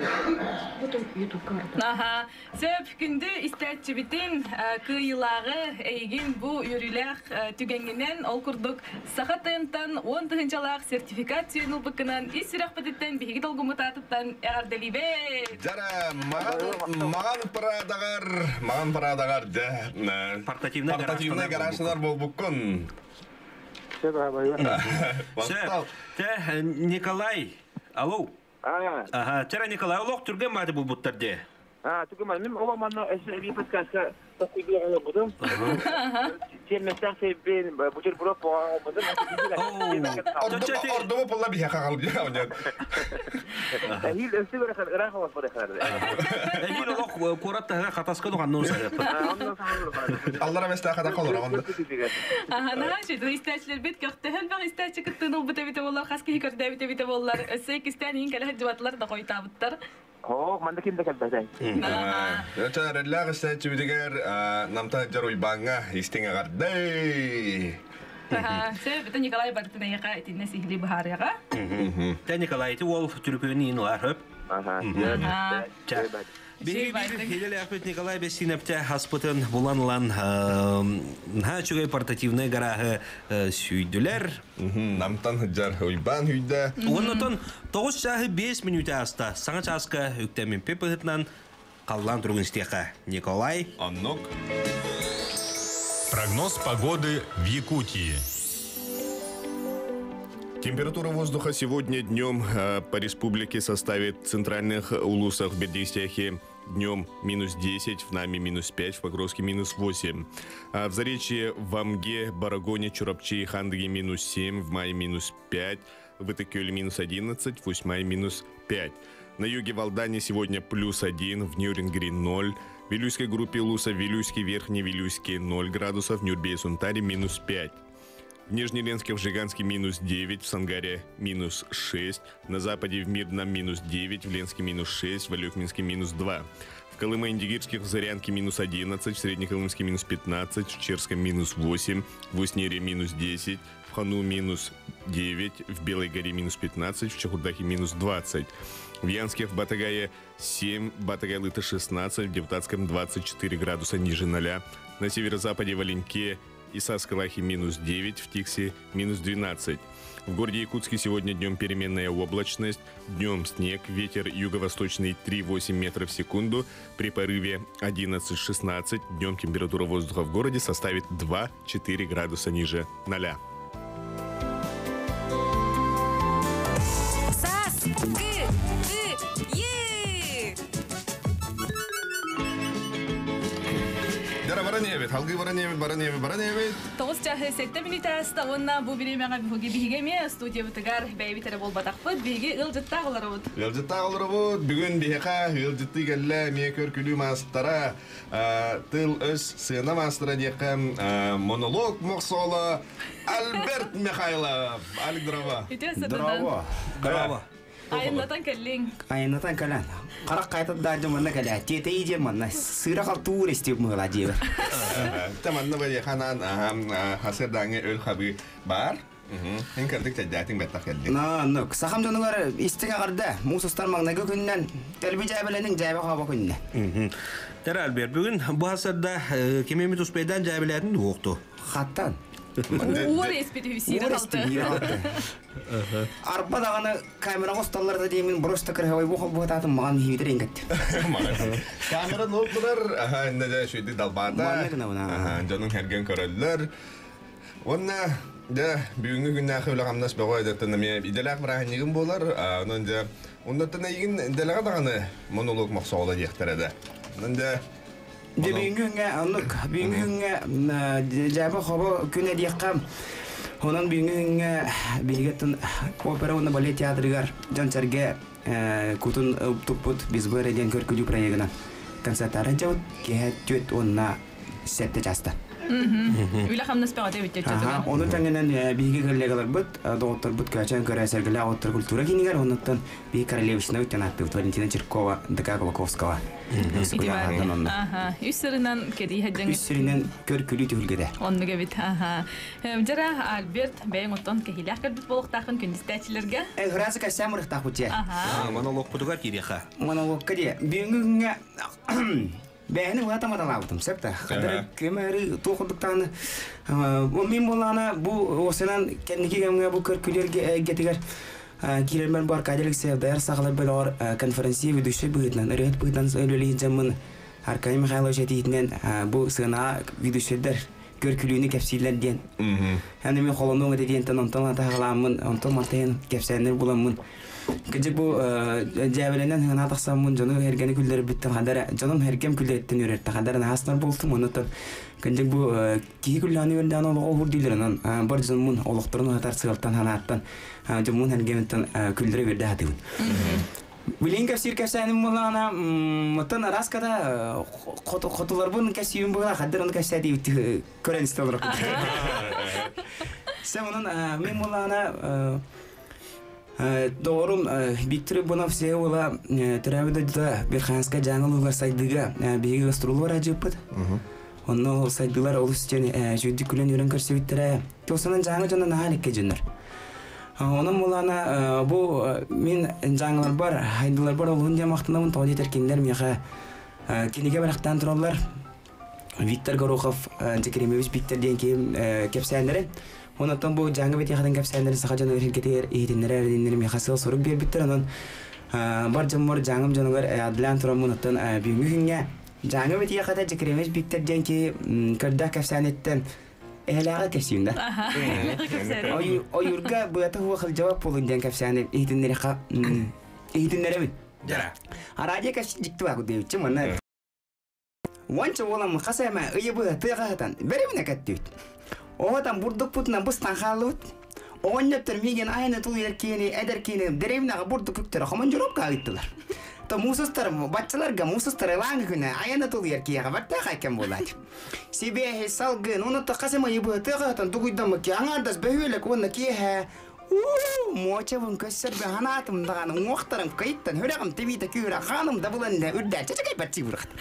Аха. Сөп күндү истәтчибитин кыйылагы эйгин бу үрүлэх түгәнгенен ол курдук саха тентан 10 тыһынчалаах сертификат сүйүн ис сүрэх бититтен биһиги долгумутаатыттан эҕэрдэлиибэ. Жара, маған прадагар, маған прадагар, да. Портативный Портативный гараждар болбуккун. Сөп. Те Николай. Алло. Ага, Тера Николай, олох түрген мады булбуттар де. А, түгін мен ола манна эсэ подсказка такой будум. Темместен себен бутерброд будум. Ордума пола бия қағал бия онят. Хил өсі бір ырақ олас бар хар. Эхил олох курат тага катаска дуган нун сагат. Аллара места хата колор онда. Аха, наха ши, истәчләр бит көктәһел бак истәче кыттын ул бите бите боллар, хас кихи көрдә бите бите боллар. Өсә кистән иң кәләһ җуатлар да койтабыттар. О, манна ким да кэлбэтэй. Өтө эрэллээх истээччибитигэр намта дьар уйбааҥҥа истиҥ эҕэрдэй! Сөп, это Николай бартын эйэхэ итиннэ сиһили быһаарыаҕа. Тэ Николай, ити уол түрүпүөн иин ылар хөп. Биһиги биир Николай Бессинэптэ хаспытын булан ылан наһаа үчүгэй портативнай гарааһы сүйдүлэр. Намтан сылдьар Уйбаан үйдэ. Оннотон 9 чааһы 5 мүнүүтэ ааста. Саҥа чааска үктэммиппит быһытынан халлаан туругун истиэхэ. Николай. Оннук. Прогноз погоды в Якутии. Температура воздуха сегодня днем по республике составит в центральных улусах в Бердистяхе днем минус 10, в Наме минус 5, в Покровске минус 8. А в Заречье, в Амге, Барагоне, Чурапчи и Хандыге минус 7, в Мае минус 5, в Итыкёле минус 11, в Усть-Мае минус 5. На юге в Алдане сегодня плюс 1, в Нюрингре 0, в Вилюйской группе Улуса, Вилюйске, Верхней Вилюйске 0 градусов, в Нюрбе и Сунтаре минус 5. В Нижнеленске, в Жиганске минус 9, в Сангаре минус 6, на западе в Мирном минус 9, в Ленске минус 6, в Олекминске минус 2. В Колымо-Индигирских, в Зарянке минус 11, в Среднеколымске минус 15, в Черском минус 8, в Усть-Нере минус 10, в Хану минус 9, в Белой горе минус 15, в Чахурдахе минус 20. В Янске, в Батагае 7, Батагай-Лыта 16, в Депутатском 24 градуса ниже 0. На северо-западе в Оленьке и Саскалахе минус 9, в Тиксе минус 12. В городе Якутске сегодня днем переменная облачность, днем снег, ветер юго-восточный 3,8 метров в секунду, при порыве 11,16, днем температура воздуха в городе составит 2,4 градуса ниже 0. Сас, кы, ты, е! Дара бараневит, алгы бараневит, бараневит, бараневит. 9 чаһы 7 мүнүүтэ ааста уонна бу бириэмэҕэ биһиги биһиги эмиэ студиябытыгар бэйэбит эрэ буолбатахпыт, биһиги ыалдьыттаах олоробут. Ыалдьыттаах олоробут, бүгүн биһиэхэ ыалдьыттыы кэллэ эмиэ көр күлүү маастара, тыл өс сыана маастара диэххэ монолог мохсооло Альберт Михайлов. Алик, здорово. Үтүө сатанан. Здорово. Айаннатан кэллиҥ. Айаннатан кэлэн. Харах қайтат да манна кэлэ. Тиэтэй дьэ манна. Сыра халтуур истип мыла диэбэр. Та манна бали ханан хасырдаҥы өл хабы бар. Эн кырдык чайдаатыҥ бэттах кэллиҥ. На, ну, сахам дьонугар истиҥ эҕэрдэ. Муус устар маҥнайгы күнүнэн кэлби дьээбэлэниҥ дьээбэ хообо күнүнэн. Тэр Альберт, бүгүн бу хасырда кимемит успейдан дьээбэлээтин уохту. Хаттан. Уор эспит үсире қалты. Арба даҕаны камераҕа усталлар да диэмин просто кырһабай бу холбуотаатын маған хиитер иҥкэт. Камера нолтулар, аха, инне дьэ шүйді далбаата. Дьонуҥ хэрген көрөллөр. Онна дьэ бүгүҥҥү күннээхи үлэ-хамнас бөҕө эдэттэн эмиэ идэлээх бырааһынньыгым буолар. Онон дьэ оннуттан эйигин дэлэҕэ даҕаны монолог мохсоҕоло диэхтэрэ да. Онон дьэ Дьэ бүгүҥҥү күҥҥэ оннук бүгүҥҥү күҥҥэ дьээбэ хобо күнэ диэххэ онон бүгүҥҥү күҥҥэ биһиги опера уонна балет театрыгар дьон-сэргэ кутун туппут Безбыра диэн көркүлүү проегынан концерттары дьабыт киэһэ түөрт уонна сэттэ часта. Үлэ хамнас бөҕөтө эбит Аха, ону тэҥинэн биһиги коллегаларбыт, доҕотторбут Көөчөөн көрө сэргэлээх оҕоттор культура киинигэр, оннуттан биһиги королевична үттэн ааттыыбыт Валентина Чиркова, ДК Кулаковского. Ити онно. Аха, үс сырынан кэрии хадьаҥ. Үс сиринэн көр күлүү түһүлгэтэ. Оннук эбит, аха. Дьара Альберт бэйэҥ оттон кэһиилээх кэлбит буолуохтааххын күндүстээччилэргэ. Э, ыраасы кэссээн мырыхтаахпыт дьэ. Аха. Монологпутугар киириэхэ. Монологка дии. Бүгүҥҥү күҥҥэ Бэйэни уһата маталаабытым сөп да. Хадары көмөрү туох курдуктааны мин буоллаҕына бу осынан кэнники кэмҥэ бу көркүлэр эйгэтигэр киирэрмэр бу Аркадий Алексеев дайар сахалар бөлөҕөр конференция ведущай быһыытынан ырыаһыт быһыытынан үлэлиир дьоммун Аркадий Михайлович этиитинэн бу сыанаҕа ведущайдар көркүлүүнү кэпсииллэр диэн. Аны мин холонуоҥ этэ диэнтэн онтон атаҕалааммын, онтон мантайын кэпсээннэр буламмын Кыдьык бу дьээбэлэнэн сыҥана тахсаммын дьону эргэни күллэрбиттэн хадара дьонум эргэм күллэриттэн үөрэртэ хадара наһаснар буолтум оннуттан кыдьык бу киһи күллэҕин үөрдээн олоҕо уһур дииллэр онон бар дьонмун олохторун уһатар сыалтан санааттан дьоммун эргэмиттэн күллэрэ үөрдэ сатыыбын. Билигин кэпсиир кэпсээним буоллаҕына оттон араската хотуларбын кэпсиибин буолла хаддар ону кэпсээтиибит көрөн истэ олорор. Сэ онон мен буоллаҕына. Доҕорум Виктор Иванов Сеула төрөөбүт дойдута Верхоянскай Дьааҥы улууһугар сайдыыга биһиги гастроллар аадьыппыт. Онно ол сайдыылар олус диэн үчүгэйдик күлэн-үөрэн көрсүбүттэрэ. Тосунан Дьааҥы дьоно наһаа элеккэ дьоннор. Онон булаана бу мин дьааҥыларбар, хайдыларбар олуһун диэн махтанабын, тоҕо диэтэр кинилэр миэхэ кинигэ бэлэхтээн тураллар. Виктор Горохов, Декремевич Виктор диэн киһим кэпсээннэрин. Онон бу Дьааҥы бэтиэхэтин кэпсээннэрин саха дьоно эргитигэр иһитиннэрэр эрдиннэр миэхэ сыал сорук биэрбиттэр. Онон бар дьоммор Дьааҥым дьонугар адылаан тураммын оттон бүгүҥҥү күҥҥэ Дьааҥы бэтиэхэтэ Декремевич Виктор диэн киһи көрдөөх кэпсээниттэн эһэлээҕи кэпсиим да. Ойуурга быата хуа хылдьабат буолун диэн кэпсээни иһитиннэриэхэ иһитиннэрэбин. Арадио кэпсиир дьикти баа курдук манна Уонча буоламмыт хас эмэ ыйы быһа тыаҕа сытан бэрэбинэ кэттибит. Оҕотон бурдукпутунан быстан хааллыбыт. Оҕонньоттор миигин айаны тулуйар киһини, эдэр киһини дэриэбинэҕэ бурдук үктэрэ хомондьуруопка ыыттылар. То муусустар баччаларга муусустар ылааҥы күнэ айаны тулуйар киһиэхэ бэртээхэй айкан буолааччы. Сибиэһи, салгын, уонна хас эмэ ыйы быһа тыаҕа сытан дугуйдаммыт киһи аҥаардас бөһүөлэк уонна киэһэ Уу, муочабын көссөрбө ханаатым даҕаны уҥуохтарым кыйыттан сүрэҕим тибиитэ күүрэ хааным да булан үрдээн чэчэкэйбэр чыыбырҕат.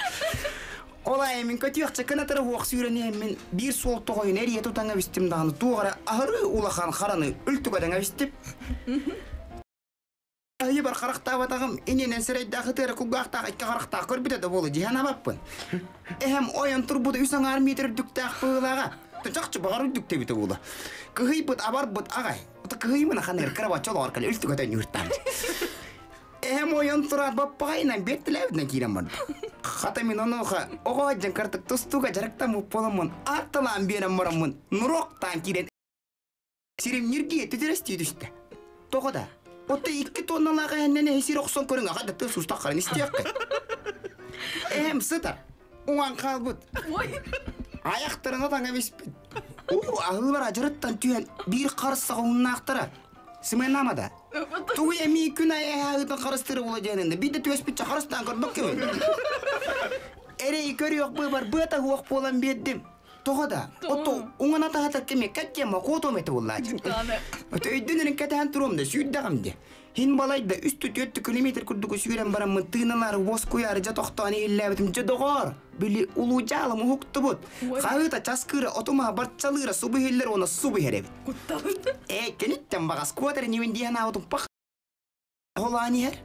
Ол аайы мин көтүөхчэ кынатары уох сүүрэн иһэммин биир суол тоҕойун эрийэ тутан эбистим даҕаны туох эрэ аһары улахан хараны үлтүгэтэн эбистим. Айыбар харахтаабатаҕым иннинэн сирэйдээх ытыара кулгаахтаах икки харахтаах көрбүтэ да буолуо дьиһэн абаппын. Эһэм ойон турбута үс аҥаар метр үрдүктээх быһыылааҕа. Чахчы баҕар үрдүктэ эбитэ буолуо. Кыһыйбыт, абарбыт аҕай. Кыһыймын ахан кыра бачча олоҕор кэлэ үлтүгэтэн ньууртаан. Эһэм ойон турар баппаҕайынан биэртилээбитинэн киирэн барда. Хата мин онуоха оҕо дьан кыратык тустууга дьарыктаммыт буоламмын, аатталаан биэрэн бараммын, нуруоктаан киирэн Сирим ньиргийэ түтүрэстии түстэ. Тоҕо да? Отто икки тонналаах эһэннэн эһи сир охсон көрүҥ аҕа да тыл сустаххарын истиэххит. Эһэм сытар. Уҥан хаалбыт. Айахтарын отаҥа биспит. Уу, аһыылар адьырыттан түһэн биир харыс саҕа уһуннаахтара. Сымыйанаама да. Тугуй эмиий күн айы эһэ аһыытын харыстыыра буола диэн биирдэ түөспүтчэ харыстаан көрбөккө Эрэйи көрүөх быыбар быата уох буолан биэрдим. Тоҕо да? Ото уҥан атаһатар кими кэттиэм окуотуом этэ буоллаачы. Ото өйдөнөрүн кэтэһэн туруом да сүүрдэҕим де. Хин балайда үс түөрт километр курдук сүүрэн бараммын тыыналаары уоскуйаары дьэ тохтоон иһиллээбитим дьэ доҕоор били улуу дьаалым уһуктубут. Хаһыыта часкыыра отумаһа барчалыыра субу иһиллэр уонна субу иһэр эбит. Ээ кэниттэн баҕас куотар инибин диэн аабытым пах Холаан иһэр.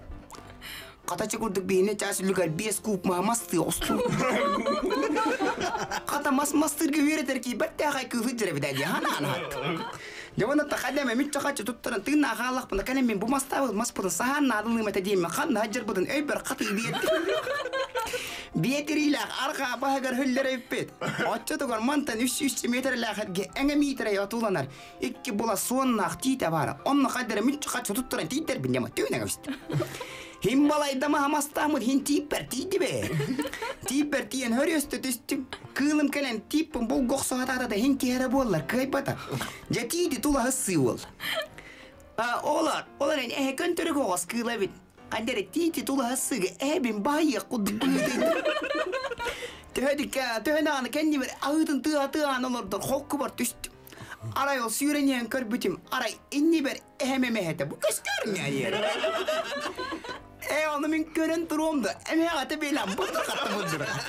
Хата курдук биһини чаас үлүгэр биэс куб маһа мастыы оҕустуу. Хата мас мастыырга үөрэтэр киирбэттээхэй кыылы дьэрэбитэ дии ханаан аһат. Дьэ уонна тахадема мүччэ хаччы туттаран тыыннаах хааллахпына кэлэн мин бу мастаабыт маспытын саһаан наадалыым этэ диэммин ханна сылдьарбытын өйбөр хатыы биэрдим. Биэтириилээх арҕаа баһыгар хүллэрэ Оччотугар мантан үс миэтэрэлээх эргэ эҥэ миитэрэй отууланар Икки була суоннаах тиитэ баара. Онно хайдара мүччү хаччы туттаран тиийдэрбин дьама түүнэҥ эбистим. Хин балайдама хамастаамыт хин тииппэр тиийдибэ. Тииппэр тиийэн хөрүөстө түстүм. Кыылым кэлэн тииппин булгохсо хатаата да хин киһэрэ буоллар кыайбата. Дьэ тиийди тулаһы сыы буолла. Олар, олар эн эһэ көнтөрүк оҕос кыыла эбит. Хайдара тиити тулаһы сыыга эһэбин баайыах курдук быһыытыйда. Төһө төһө даҕаны кэннибэр аһыытын тыаһа тыаһаан олордор холкубар түстүм. Арай ол сүүрэн иһэн көрбүтүм, арай иннибэр эһэм эмэһэтэ бу көстөр миэр. Ээ, ону мин көрөн туруом да, эмэһэҕэ билэн бырдырҕатта бырдырҕат.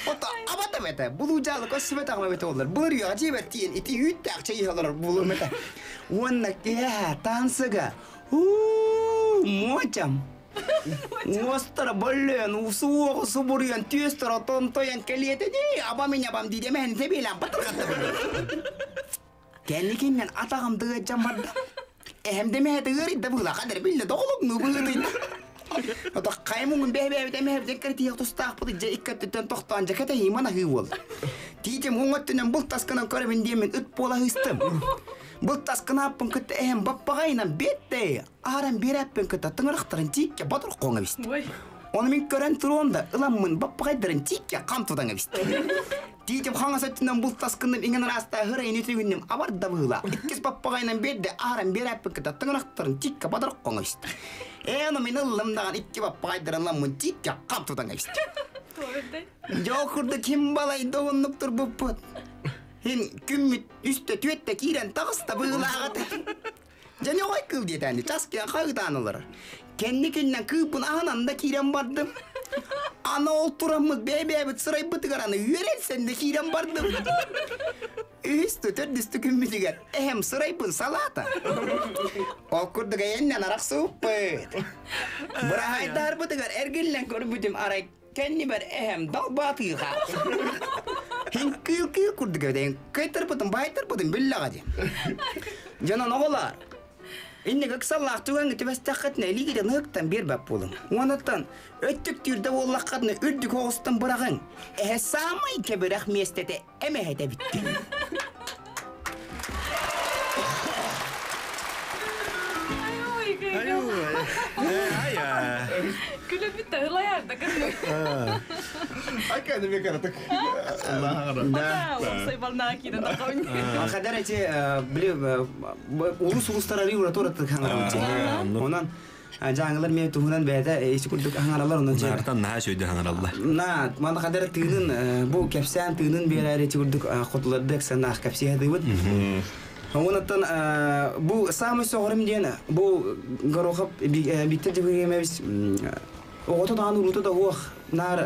Ото абатам этэ, булуу дьаалы көссүбэтэҕим эбитэ олор. Былыр үйэҕэ дьиэбэр тиийэн ити үүттээх чэй иһэ олорор буолуом этэ. Уонна киэһэ таансыга, уу, муочам. Уостара боллөөн, усуоҕу субуруйан, түөстэрэ тонтойон кэлиэтэ дии, абам инабам дии эмэһин тэбиэлээн батырҕатта Кэнникиннэн атаҕым дыгыдьан барда. Эһэм дэмэһэтэ ыарыйда быылаха хадыр биллэ доҕолоҥнуу быһыытыйда. Ото хаймуҥун бэһэбээбит эмэһэбитин кэритиэх тустаахпыт дьэ икки өттүттэн тохтоон дьэ кэтэһии манаһыы буолла. Тиитим уҥ өттүнэн бултаскынан көрөбүн диэммин ыт буола ыыстым. Бултаскынааппын кытта эһэм баппаҕайынан биэттэй Ааран биэрээппин кытта тыҥырахтарын тииккэ ботур хоҥ эбистим. Ону мин көрөн туруом да, ыламмын баппаҕайдарын тииккэ хам тутан эбистим. Тиитим хаҥас өттүнэн бултаскынным иҥэн араастаа хырайын үтүгүннүм абар да быһыылаах. Иккис баппаҕайынан биэрдэ ааран биэрээппин кытта тыҥырахтарын тииккэ ботур хоҥ эбистим. Ээ, ону мин ыллым даҕаны икки баппаҕайдарын ыламмын тииккэ хам тутан эбистим. Дьол курдук ким балайда уһуннук турбуппут. Хин күммүт үстэ түөттэ киирэн таҕыста быһыылааҕа. Дьэ оҕой кыыл диэтээнди час киэн хаһыытаан олорор. Кэнникиннэн кыыппын аһынан да киирэн бардым. Аны ол тураммыт бэйбээбит сырайбытыгар аны үөрэнсэн да киирэн бардым. Үһүстү төрдүстү күммүтүгэр эһэм сырайбын салаата. Ол курдук эйэннэн арахсыбыппыт. Быраһайдарбытыгар эргиллэн көрбүтүм арай кэннибэр эһэм далбаатыыха. Хин кыыл-кыыл курдук эбитин кыйтарбытым байтарбытым биллэҕэ дии. Дьонон оҕолоор, инник ыксаллаах түгэҥҥэ түбэстэххитинэ илиигитин ыһыктан биэрбэт буолуҥ. Уонуттан өттүк түүрдэ буоллаххытына үрдүк оҕустан быраҕыҥ. Эһэ саамай кэбирэх миэстэтэ эмэһэтэ эбиттин. Күлүп битте ылайарда кырны. Академия каратык. Да. Уопсай балнаа киирэн тахабын. Хадar эти били улус улустар ары уратор хаңарабыт. Онон жаңылар мен туһунан бэйэтэ isi курдук хаңаралар онон же. Нартан наһаа сөйдө хаңараллар. На, мана хадar тыынын бу кэпсээн тыынын биэрээри ити курдук хотулардык санаах кэпсиэһэ Онуттан бу самый соҕорум диэн бу Горохов Виктор Дьөгүрүөмэбис оҕото даҕаны урута да уох наар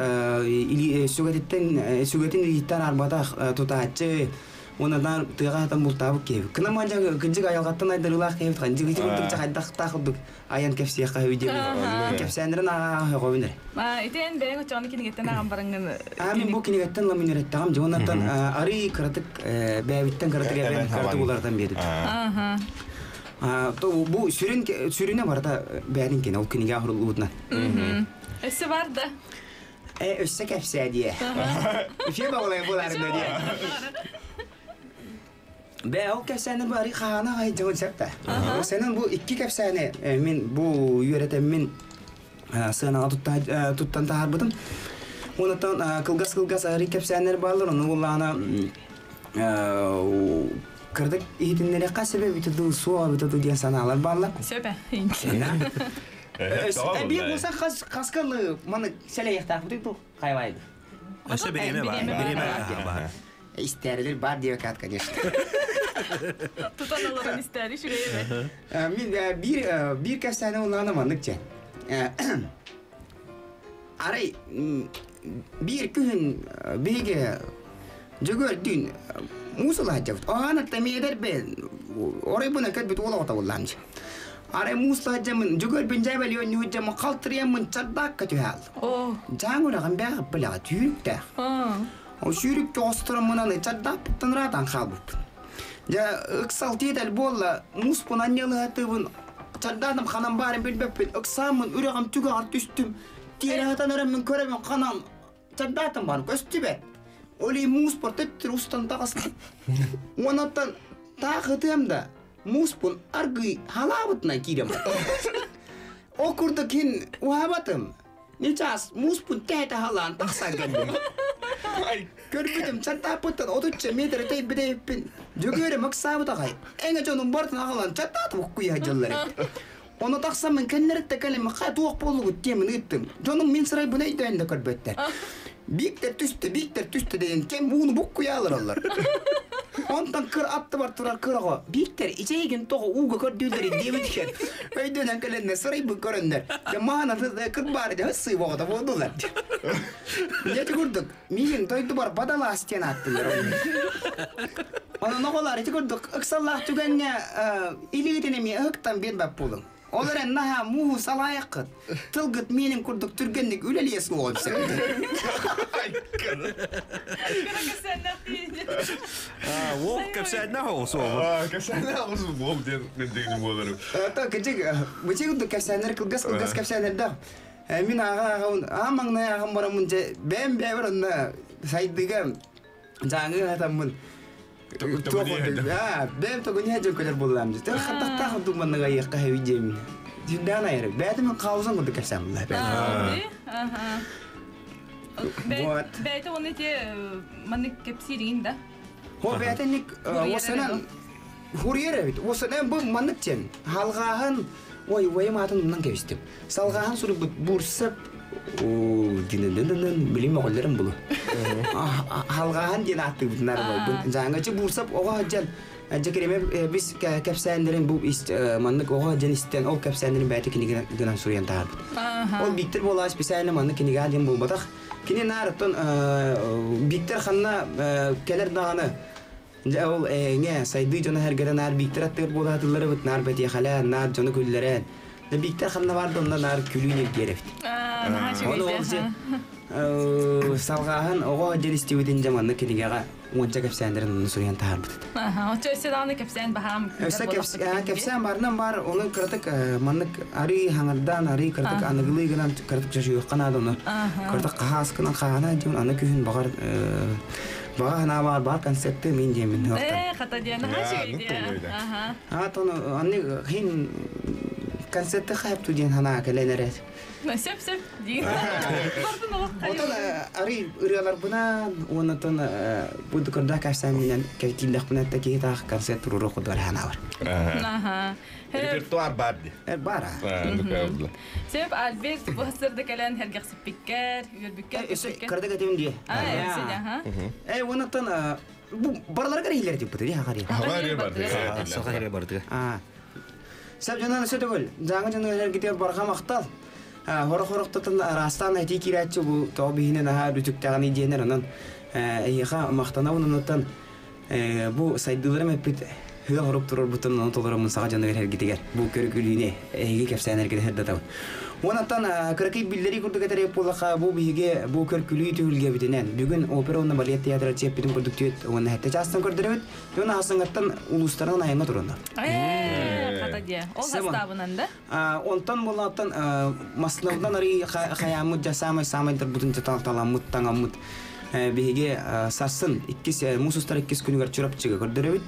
сүгэтиттэн сүгэтин илииттэн арбатах тутааччы уонна наар тыаҕа хатан бултаабыт киһи. Кына мандьа кырдьык айылҕаттан айдарыылаах киһи ханжык ити курдук чахайдахтаах курдук айан кэпсиэххэ үһү диэн кэпсээннэрин ааҕа сөҕөбүн эрэ. Ити эн бэйэҥ оччоҕуна кинигеттен ааҕан бараҥҥын Мин бу кинигеттен ламын үрэттэҕим дьэ оннуттан арый кыратык бэйэбиттэн кыратык эбэн кыратык уларытан биэрдим. Бу сүрүн сүрүнэ барыта бэйэтин кини ол кинигэ оһоруллубутунан. Өссө бар да. Өссө кэпсээ диэ. Үчүгэй баҕалай буолаарына диэ. Бэ ол кэпсээни бу арый хаана аҕай дьон сөп да. Сенен бу икки кэпсээни мин бу үөрэтэммин сыанаҕа туттан таһаарбытым. Онуттан кылгас-кылгас арый кэпсээннэр бааллар, ону буллаҕына кырдык иһитиннэриэххэ сөбө эбитэ дуу, суох эбитэ дуу диэн санаалар бааллар. Сөп ээ. Биир болса хаскалы маны сэлэйэхтаахпытый дуу хайвайды. Өссө бириэмэ бар. Бириэмэ бар. Истээрилер бар диэбэкаат, конечно. Тутан олорон истээри үчүгэй Мин биир биир кэпсээни улаана маннык чэ. Арай биир күһүн биһиги Дьөгүөрдүүн муус ылаһдьабыт. Оһаанатта миэдэр бэ оройбуна кэлбит уол оҕото буллаамчы. Арай муус ылаһдьаммын Дьөгүөрбүн дьээбэлион ньуһудьаммын халтырыйаммын чардаакка түһээл. Дьааҥ үрэҕин бээҕи билэҕэ түүрүктээх. Ол сүүрүккэ остороммунан чардааппыттан ыраатан хаалбыппын. Дьэ ыксал тиэтэл буолла мууспун анньалыһатыыбын чардаатым ханан баарын билбэппин ыксааммын үрэҕим түгэҕэр түстүм тиэрэ сытан эрэммин көрөбүн ханан чардаатым баар көстүбэт. Ол иһин мууспар төттөрү устан таҕыстым. Уонаттан таах ытыам да мууспун аргый халаабытынан киирэн Ол курдук кин уһаабатым. Нечаас мууспун тэһэ халаан тахсан кэллим. Көрбүтүм чардааппыттан отучча метр тэйбит эбиппин. Дьөгүөрүм ыксаабыт аҕай. Эҥэ дьонум бартын аҕалан чардаатым уккуйа сылдьаллар эбит. Ону тахсаммын кэннэриттэ кэлим хай туох буоллугут диэмин ыыттым. Дьонум мин сырайбын өйдөөн да көрбөттөр. Бииктэр түстэ, бииктэр түстэ деген кэм ууну буккуйа алараллар. Онтон кыр аттыбар турар кыр оҕо Бииктэр ичэйигин тоҕо ууга көрдүүллэр диэбит Өйдөнөн кэлэннэр сырайбын көрөннөр. Дьэ маана кыр баары дьэ сыы оҕото буолдулар. Дьэ курдук миигин дойдубар бадалаас диэн ааттыыллар. Онон оҕолор ити курдук ыксаллаах түгэҥҥэ илиитин эмиэ ыһыктан биэрбэт буолуҥ. Ол эрэн наһаа мууһу салаайаххыт. Тылгыт миэнин курдук түргэнник үлэлиэ суоҕун сөп. Уол кэпсээннээх оҕус уолу. Кэпсээннээх оҕус уол диэн мендигини буоларым. Та кыдьык бычык курдук кэпсээннэр кылгас кылгас кэпсээннэрдээх. Мин ааҕа ааҕабын, аа маҥнай ааҕан бараммын дьэ бэйэм бэйэбэр онно сайдыыга дьааҥы хатаммын бэйэм тогуни дьон көтөр буоллаам дии. Хаттахтаах курдук манныга айыахха хэби диэмин. Сүрдээн айар. Бэйэтим хаалсан курдук кэпсээн булла. Вот. Бэйэтэ оны те маннык кэпсиирин да. Хо бэйэтэ осанан хурьер эбит. Осанан бу маннык тен. Халҕааһын ой уойым атын умнан кэбистим. Салҕааһын суруйбут бурсап динэн билим оҕоллорум булу. Халҕааһын диэн ааттыыбытынар бойбун. Жаңачы бурсап оҕо сылдьан. Жекереме бис кепсәндерин бу маннык оға женистен ол кепсәндерин бәйті киниге гынан суруян таарбыт. Ол Биктер бола специально маннык киниге ден болбатах. Кини нарыттан Биктер ханна келер даганы ол эңе сайды жона хергеден нар Биктер аттыр болатылары бит нар бәти халя нар жоны күлләрен. Биктер ханна барды онда нар күлүнер керефт. Оны ол салгаһын ого женистибитин жаманны кинигега уонча кепсәндерин оны суруян таарбыт. Очо өссө дааны кепсән баһам. Өссө кепсән барынан бар, оны кыртык маннык ари хаңардан ари кыртык аныгылы гынан кыртык жашыйык канады оны. Кыртык кахаскынан кахана жун аны күһүн багар бага хана бар бар концертты мен жемин. Хата диана хаши. Аха. А тоны аны хин концертты хайп туден хана келенерет. Сөп сөп дейін. Отон ари ырыалар буна, онотон буду кырда кашсан менен килдах буна таки тах концерт туруру кудвар хана бар. Аха. Репертуар бар ди. Бар. Сөп Альберт бу сырды келен хергексип биккер, үйөрбүккер. Кырда кетем ди. Онотон бу барлар карыйлар дип буту ди хагари. Хагари бар ди. Хагари бар ди. Сәп жанан сөтөгөл, жаңы жанан ките барга мактал. Хорох-хорохтотон арастан әти кирәтче бу тоо биһинен аха бүтүктәгән идиенер анан эйха мактана унунуттан бу сайдыларым эппит хыга хоруп турар бутун онун толору сага жаныгар хергитигер бу көрүкүлүүнэ эйги кепсээнер киде хердатабын. Онаттан кыракый биллери курдук этереп болака бу биһиге бу көркүлүү түһүлге битинен бүгүн опера онна балет театр чеппитин курдук түйөт онна хетте частан көрдөрөбүт жона асыңаттан улустарынан айыңа турундар. Хата дия. Ол хастабынан да? Онтан болаттан маслаудан ари хаямыт жасамай самайдар бутун таламмыт таңаммыт биһиге сарсын иккис мусустар иккис күнүгөр чурапчыга көрдөрөбүт.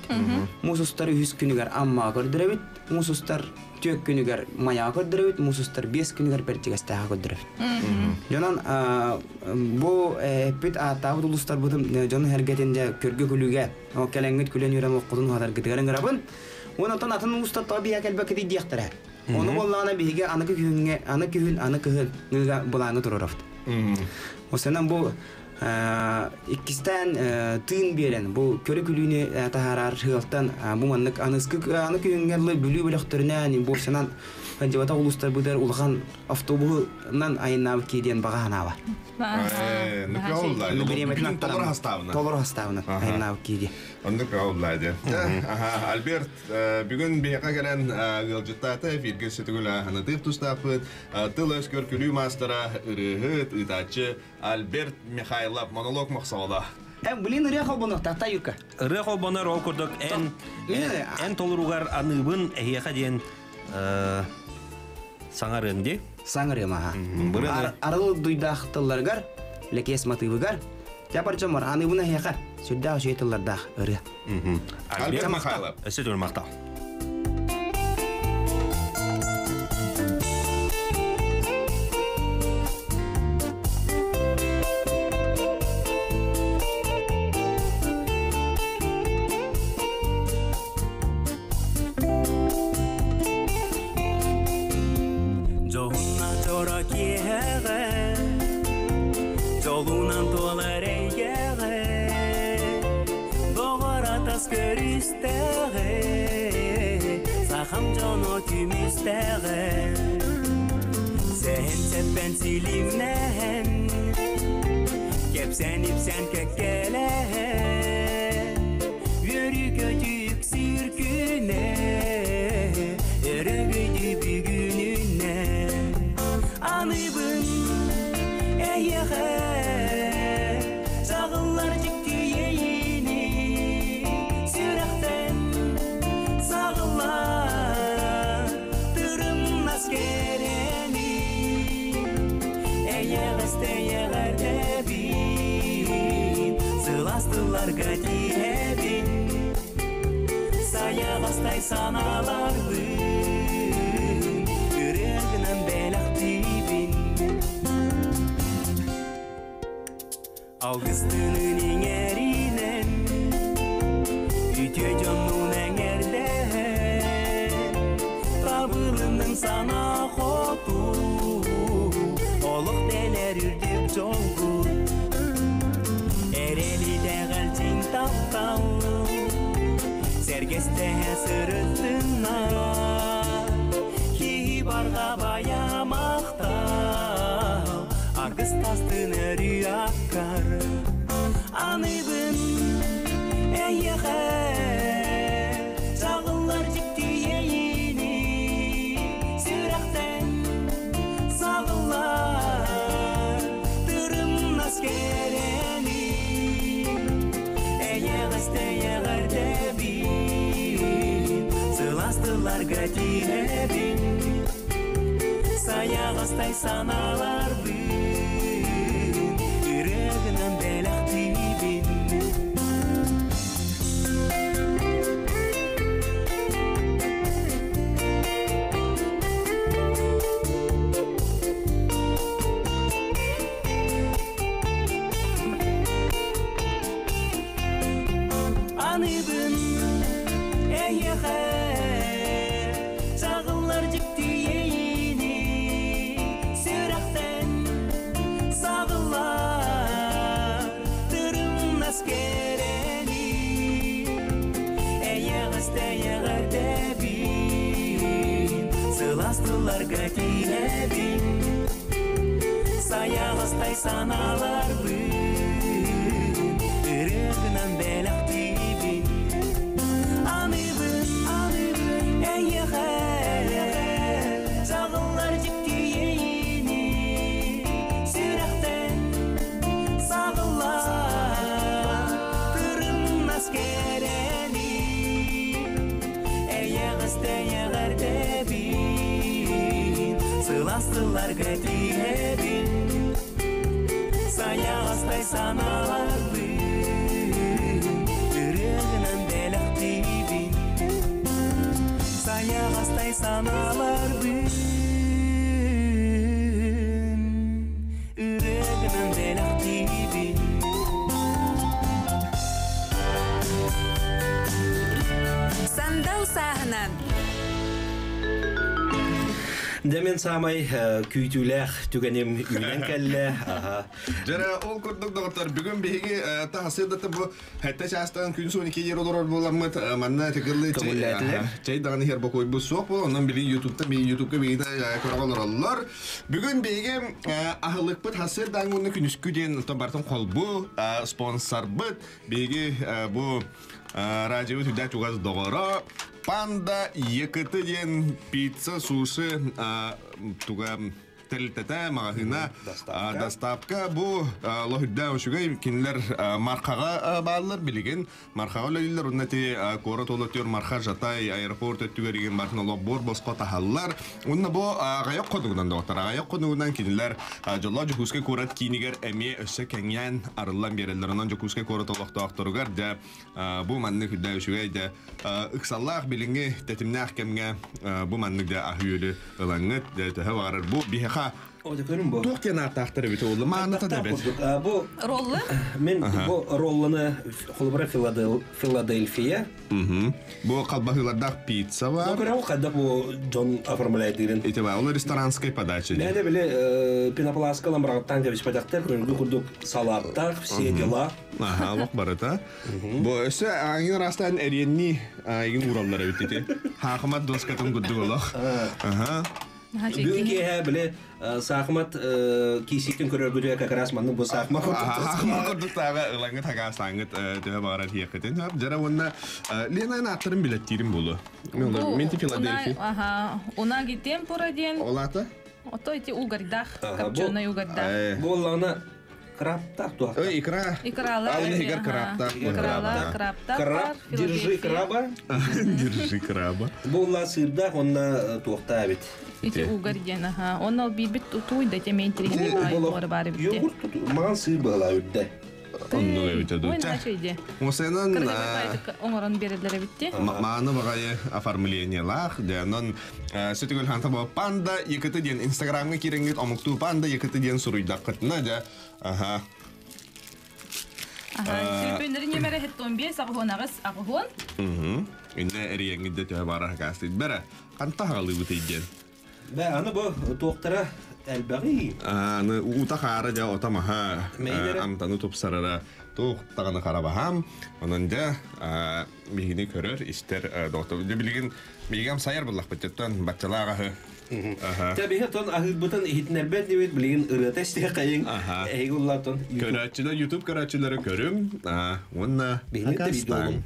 Мусустар үс күнүгөр амма көрдөрөбүт. Мусустар түөк күнүгөр мая көрдөрөбүт. Мусустар бес күнүгөр бертигестага көрдөрөбүт. Жонан бу эппит атабыт улустар бутун жонун хергетинде көргө күлүгө о келеңгит күлөн үрөм оккутун хадар гытыгарын гырабын. Онотон атын улустар таби якелбек дияктара. Ону боллаана биһиге аныкы күнгө аны күн аны кыһын ныга булаңы турурафт. Осенен бу иккистен тыын берен бу көрү күлүүнү тахарар хыалтан бу маннык аныскы аны күнгерлы бүлүү бөлөктөрүнөн бу сенан жабата улустар будер улахан автобуһунан айнаабы кииден бага ханаа бар. Толор хаставына. Толор хаставына айнаабы кииди. Оннук оллайды. Альберт, бүгүн бияка келен гылжыттаты эфирге сөтүгүл ханатык тустапыт, тыл өскөр күлүү мастера ырыһыт ытачы Альберт Михайлов монолог мақсаула. Блин, ырыа холбонор, тата юрка. Ырыа холбонор ол курдук эн толуругар аныбын эхиэха диэн саңарым ди. Саңарым, аха. Арыл дуйдах тылларгар, лекес матыбыгар, жапар жомор аныбын эхиэха, сүрдәэх үчүгэй тыллардаах ырыа. Альберт Михайлов. Өссө түгүл мактал. Сэргэстэһэ сырыттыннар Киһи барҕа баямахтал Аргыстастын өрүү аккар Аныбын эйиэхэ Чаҕыллар дьикти иэйиини Сүрэхтэн саҕыллар Тырымнас кэрэни Эйэҕэстэйэҕэрдэбин Сылаас тылларга тиһэбин Сайаҕастай санааларбын Ырыагынан бэлэхтиибин. Аныбын эйиэхэ Чаҕыллар дьикти иэйиини Сүрэхтэн саҕыллар Тырымнас кэрэни Эйэҕэстэйэҕэрдэбин Сылаас тылларга тииһэбин Сайаҕастай санааларбын Ырыагынан бэлэхтиибин. Аныбын, аныбын эйиэхэ Чаҕыллар дьикти иэйиини Сүрэхтэн саҕыллар Тырымнас кэрэни Эйэҕэстэйэҕэрдэбин Сылаас тылларга тииһэбин Сайаҕастай санааларбын Ырыагынан бэлэхтиибин. Сайаҕастай санааларбын Ырыагынан бэлэхтиибин. Сандал сааһынан. Дьэ мен саамай күүтүүлээх түгэним үүнэн кэллэ. Аха. Дьэрэ, ол курдук доҕоттор, бүгүн биһиги таһасыырдата бу хэтте чаастан күн суон ики ер олорор буоламмыт манна тыкыллы чэй даҕаны иһэр бокуойбут суох буол, онон били ютубта ютубка биһиги көрө олороллор. Бүгүн биһиги аһылыкпыт хасыр даҥ күнүскү диэн барытын холбу спонсорбыт биһиги бу радио үрдэ чугас доҕоро Панда ЕКТ диэн пицца, суши туга тэрилтэтэ, маҕаһыына, доставка бу лоһүрдээх үчүгэй кинилэр Мархаҕа бааллар билигин Мархаҕа үлэлииллэр уонна ити куорат олотуор Марха Жатай аэропорт өттүгэр игин бартын олох босхо таһаллар уонна бу аҕыйах хонугунан доҕоттор аҕыйах хонугунан кинилэр дьоллоох Дьокуускай куорат киинигэр эмиэ өссө кэҥээн арыллан биэрэллэр онон Дьокуускай куорат олохтоохторугар дьэ бу маннык үрдээх үчүгэй дьэ ыксаллаах билиҥҥи тэтимнээх кэмҥэ бу маннык дьэ аһы-үөлү ылаҥҥыт дьэ төһө баҕарар бу биһиэхэ туох диэн ааттаахтар эбит уолу мааната да эбит бу роллы мен бу ролланы холобура Филадельфия бу халбаһыылардаах пицца бар көрөҕү хайдах бу дьон оформляйдыырын ити ба ол ресторанскай подача Мээнэ били пенопластка ламбырагыттан кэбиспэтэхтэр көргү курдук салааттаах все дела Аха, олох барыта. Бу өссө аңын растан эриэнни айгын ураллар эбит ити. Хаахымат доскатын курдук олох. Аха. Бүгүн киэһэ били саахымат киисиитин көрөргүтүгэр как раз маннык бу саахымат Хаахымат курдук тааҕа ылаҥҥыт хакаастааҥҥыт төһө баҕарар тиэххитин. Дьара уонна Лена ааттарын билэттиирим буолуо. Мен ти Филадельфия. Аха, унаги темпура диэн. Ол аата? Ото ити угардаах, копченый угардаах. Буоллаҕына Краптаах туох? Ой, икра. Икралар. А, игар краптаах. Икралар, краптаах. Краб, держи краба. Держи краба. Буолла сыырдаах онна туохтаа эбит. Ити угар диэн, аха. Онно биирбит тутуй да теме интересный баар баар эбит. Йогурт маған сыыр быһалаа үрдэ. Оннук эбит Ой, начай Осенан оҥорон берелер эбитти. Мааны баҕайы оформлениелаах, дьэ, сөтүгөл ханта бу панда ЕКТ диэн инстаграмҥа киирэҥҥит омуктуу панда ЕКТ диэн суруйдаххытына дьэ аха. Аха, телефоннарын нөмірі 75 ағуон ағыс ағуон. Инне эриэҥҥит дэ төһө баара хакаастыйт бэрэ. Ханта хагалыыбыт диэн. Бә, аны бу туохтара элбэҕи. Аны уута хаара дьэ ота маһа амтаны тупсарара. Тух таганы харабахам. Онон да бигини көрөр, истер доктор. Билигин билигем сайар буллах быттан батталааҕы. Та биһи тон аһыырбытын иһитинэрбэт дибит билигин ырыата истиэ хайын эһиги уллаатон. Көрөөччүлэр YouTube көрөөччүлэри көрүм. Уонна Биһини да видеолум.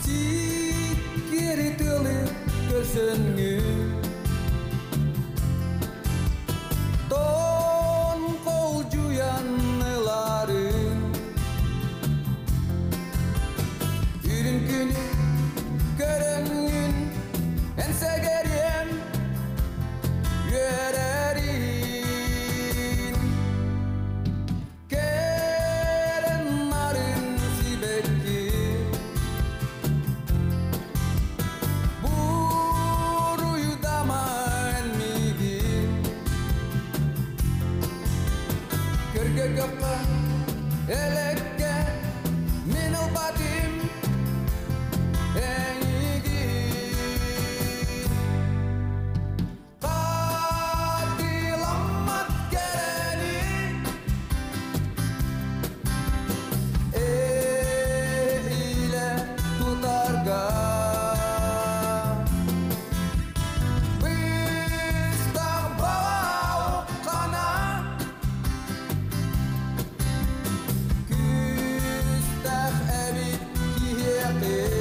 Сиккери тылы көрсөнгүн Тон кол жуяныларын Үрүн күнү көрөнгүн Энсегерем үөрэрин Керен нарын сибекки Буруйдаман мигин Көргө көккө элекке Мен албатым эңигин Катыламмат керени Эйле тутарга Быстах баукана Күстах әбит киһиэкин.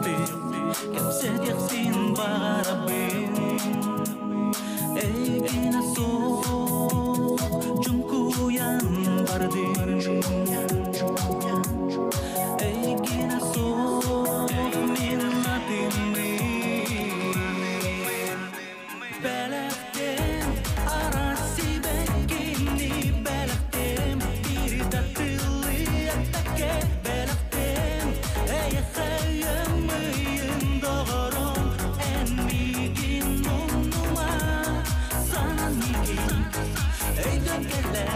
Көрсүөхпүн, кэпсэтиэхпин баҕарабын. Эйигинэ суох чуҥкуйан бардым. Эйигинэ суох мин атыммын. Бэлэхтем араас сибэккини бэлэхтем биир да тылы эппэккэ бэлэхтем эйиэхэ ыамыйын доҕорум эн миигин умнума санан миигин өйдөн кэлэ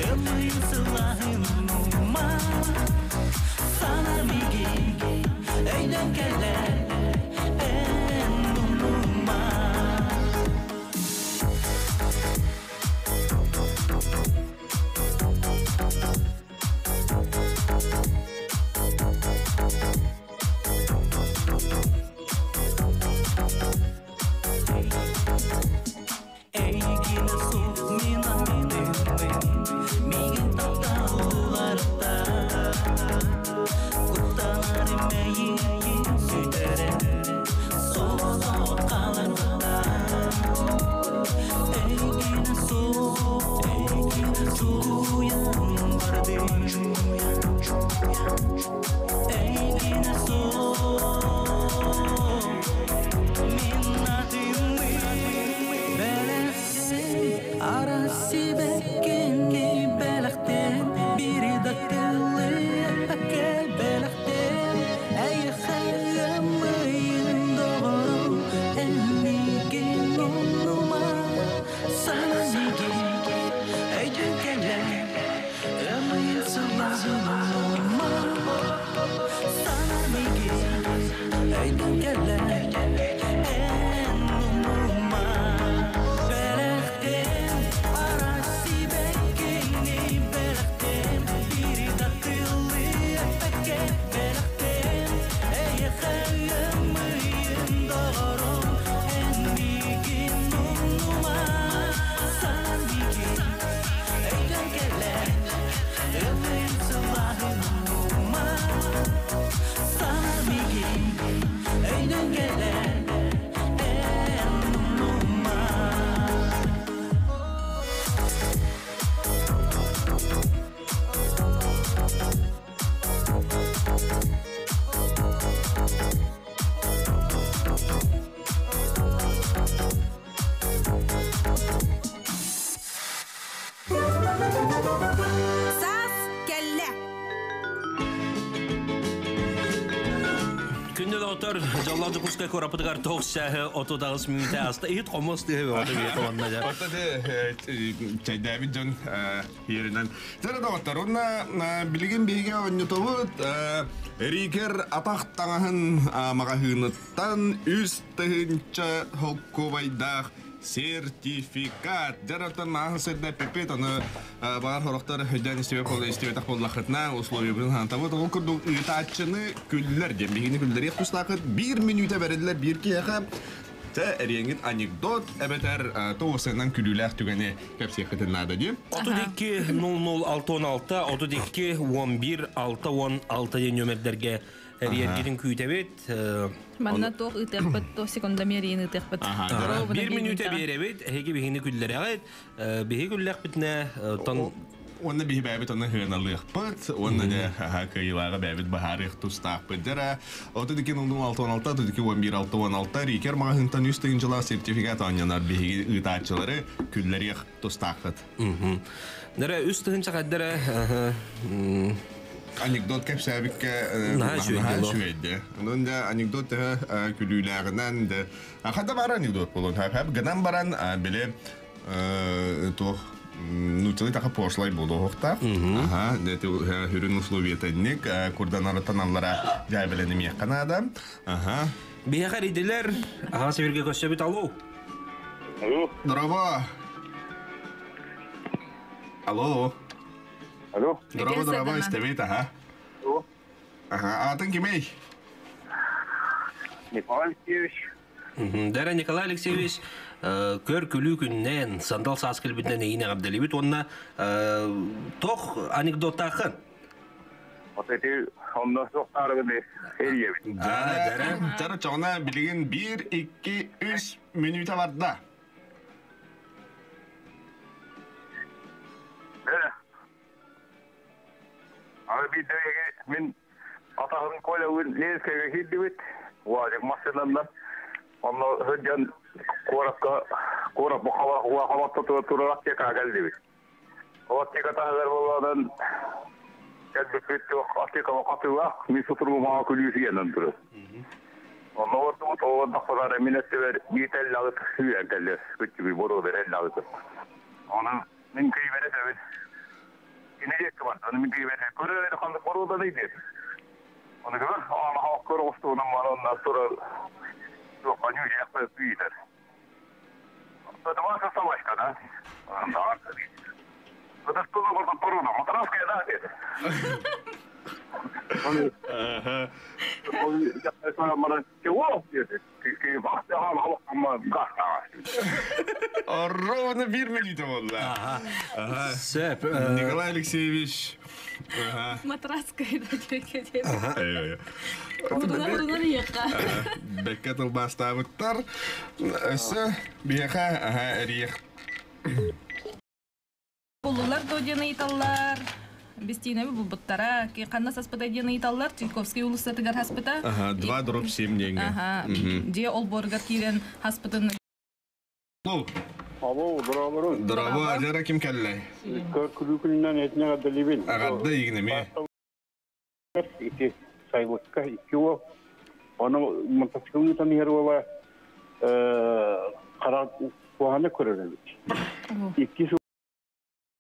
ыамыйын сылааһын умнума санан миигин өйдөн кэлэ эн умнума. Эйигинэ суох мин атыммын, миигин тапталларта. Куттанарым эйигин сүтэрэн, соҕотох хааларбыта. Эйигинэ суох чугуйан бардым. Эйигинэ суох мин атыммын. Бэлэхтем араас сибэккини бэлэхтем биир да тылы эппэккэ бэлэхтем эйиэхэ ыамыйын доҕорум эн миигин умнума санан миигин өйдөн кэлэ ыамыйын сылааһын умнума санан миигин өйдөн кэлэ эн умнума. Бэлэхтем араас сибэккини бэлэхтем биир да тылы эппэккэ бэлэхтем эйиэхэ ыамыйын доҕорум эн миигин умнума санан миигин өйдөн кэлэ ыамыйын сылааһын умнума санан миигин өйдөн кэлэ эн умнума. Саас кэллэ. Күндү доҕоттор, дьоллоох Дьокуускай куораппытыгар тоҕус чааһы 38 мүнүүтэ ааста. Иһит хомус тыаһы бөҕөтө биэтэ уонна дьэ. Оттон чэйдээбит дьон иэринэн. Дьэ доҕоттор, уонна билигин биһиги оонньотобут Рикер атах таҥаһын маҕаһыыныттан 3000 холкуобайдаах сертификат. Дьэ оттон мааһын сирдэ пиппит, аны баҕар хорохтор өйдөөн истибэт буолла истибэтэх буоллаххытына условиябытын хантабыт. Ол курдук ыытааччыны күллэр диэн биһигини күллэриэх тустаахыт биир мүнүүтэ бэриллэр биир киһиэхэ Тэ эриэҥҥит анекдот эбэтэр тоҕусынан күлүүлээх түгэни кэпсиэххитин наада дии. 32 00 616 32 11 616 диэн нөмердэргэ эрийэргитин күүтэбит. Манна туох ыытыахпыт, туох секундомер иин ыытыахпыт. Биир мүнүүтэ биэрэбит, эһиги биһигини күллэрэҕит. Биһи күллэхпитинэ, тон Уонна биһи бэйэбит оны хыаналыахпыт, уонна дьэ кыайыылааҕы бэйэбит баһаарыах тустаахпыт. Дьэ 32 00 66, 32 11 616 Рикер маҕаһыынтан үс тыһыынчалаах сертификат оонньонор биһиги ыытааччылары күллэриэх тустааххыт. Дэрэ үс тыһыынча хайдара Анекдот кэпсээбиккэ Наһаа наһаа үчүгэйди. Онон дьэ анекдот төһө күлүүлээҕинэн дэ хата баар анекдот буолуон хөп гынан баран били туох нууччалыы таха пошлай буолуохтаах. Аха, хүрүн условиятынник курданарытан аллара дьээбэлэнимиэххэ наада. Аха. Биһиэхэ эрийдилэр. Аһаҕас эфиргэ көрсөбүт. Алло. Алло. Здорово. Алло. Алло. Здорово, здорово, истэбит, аха. Аха, аатыҥ кимий? Николай Алексеевич. Дара Николай Алексеевич, көр күлүү күннэн, сандал саас кэлбитинэн эйиин эҕэрдэлиибит уонна тох анекдоттааххын? Вот эти Онно суохтаарыбын эрийэбит. Дьэ, дьэ, чоҕуна билигин 1, 2, 3 мүнүүтэ барда. Аны биирдэ мин атаһым Колялыын Ленскэйгэ киирдибит. Уазик массыынанан. Онно сылдьан куоракка куорат бу турар аптекаҕа кэллибит. Ол аптека таһыгар буоллаҕынан кэлбиппит аптекаҕа хатыылаах мин сутуругум аҕа күлүүсүйэнэн турар. Онно олордубут, олордохпутуна мин өттүбэр биир тэллэҕит сүүрэн кэллэ. Күччүгүй боруода эллэҕит. Онон мин кыйбэрэ сөбүн. Кини диэкки барда, мин кыйбэрэ көрөр ханнык боруода диэт. Оны көрөр, ана хоккор оҕустуунан манан турар туохханю жиэхпэ күйүтэр. Это ваша собачка, да? Да. Это что за порода? Матрасская, да? Ровно 1 минута болла. Сөп. Николай Алексеевич. Матраская да Урунар иэхха. Бэккэ тылбаастаабыттар. Өссө биһиэхэ эриэх. Буллулар до диэн ыйыталлар. Бистиинэби булбуттара. Ханна саспыта диэн ыйыталлар. Чайковский улуссатыгар хаспыта. Ага, 2/7 деньги. Ага. Дьиэ олбуоругар киирэн хаспытын. Алло. Алло, здорово. Здорово, Жара ким кэллэй? Күлүкүннэн этне гадалибин. Агадда игнеме. Ити сайлыкка икки уол. Оны мотоциклын таныр ола кара куһаны көрөр эбит. Икки су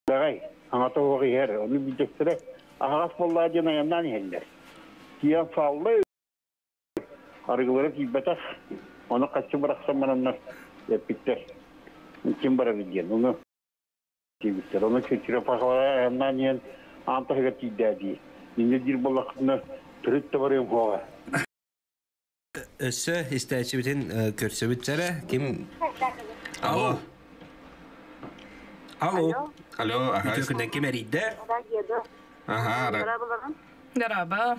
дагай, аңата оғы ер, оны бидектере ағас болла диэн аяннан иһэллэр. Киэн саллы арыгылары кийбэтэх, оны каччы бырахсан бараннар эппиттер. Ким барар диэн, оны тиибиттер. Оны чөчүрэ пахалара аяннан иһэн аан таһыгар тиийдээ дии. Инне диир боллахына төрүт да барыам хуоҕа. Өссө истээччибитин көрсөбүт ким? Алло. Алло. Алло, ага. Үтүө күннэн ким эрийдэ? Ага. Дараба.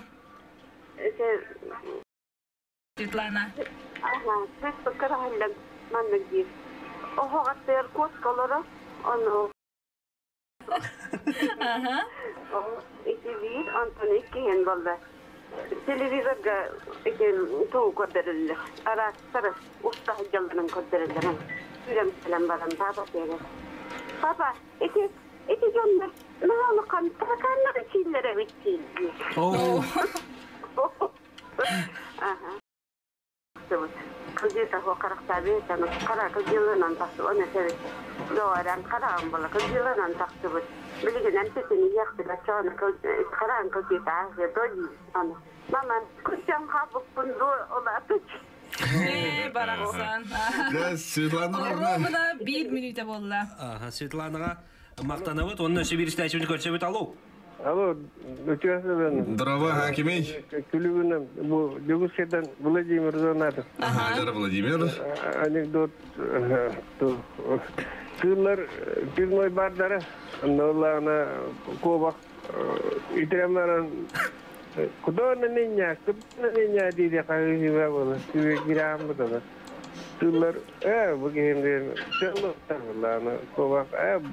Светлана. Ага, Facebook'ка маннык диир. Оһоҕаттыыр куоскалара, ону Ага. ити биир, онтон иккиһин буолла. Телевизорга ити туу көрдөрүллэр. Араастар уста сылдьалларын көрдөрүллэр. Сүрэм кэлэн баран папа диэри. Папа, ити ити дьоннор наһаа таракааннар ичииллэр эбит диир. Ага. Кылдьыта хуо харахтаабы таны хара кылдьылынан тахсыбыт оны сәбит доаран хараан бола кылдьылынан тахсыбыт билигинэн тетини яхтыга чоны хараан кылдьыта аһы доди аны мама кучан хабыппын до олатыч. Барахсан. Да, Светлана Ровно 1 минута болла. Ага, Светланаға мақтанабыт, онны өссө бир истээччибитин көрсөбүт. Алло. Алло, өтөсүбүн. Здорово, Хакимей. Күлүгүнүм бу Дегусседен Владимир Зонатов. Ага, жара Владимир. Анекдот. Кыллар пивной бардары, оннолаана кобак итремнаран куда на меня, куда на меня диде кайыба боло. Түбе кирам бутана. Тыллар, бу кемден чылы тарланы кобак,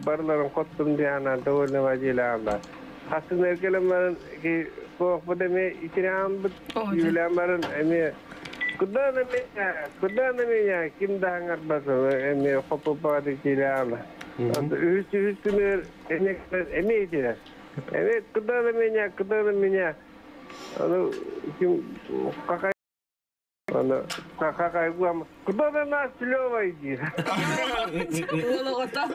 барларын коттум диана довольно водила алла. Хасын эркелем ки кобак бу деме итрам бут, юлям барын эме куда на меня, куда на меня, ким даңар басы, эме хопу бады киле Үс үс күнөр эме эме итирер. Эме куда на меня, куда на меня. Аны ким какай Аны какай гуам. Куда на нас Лёва иди. Олоғота.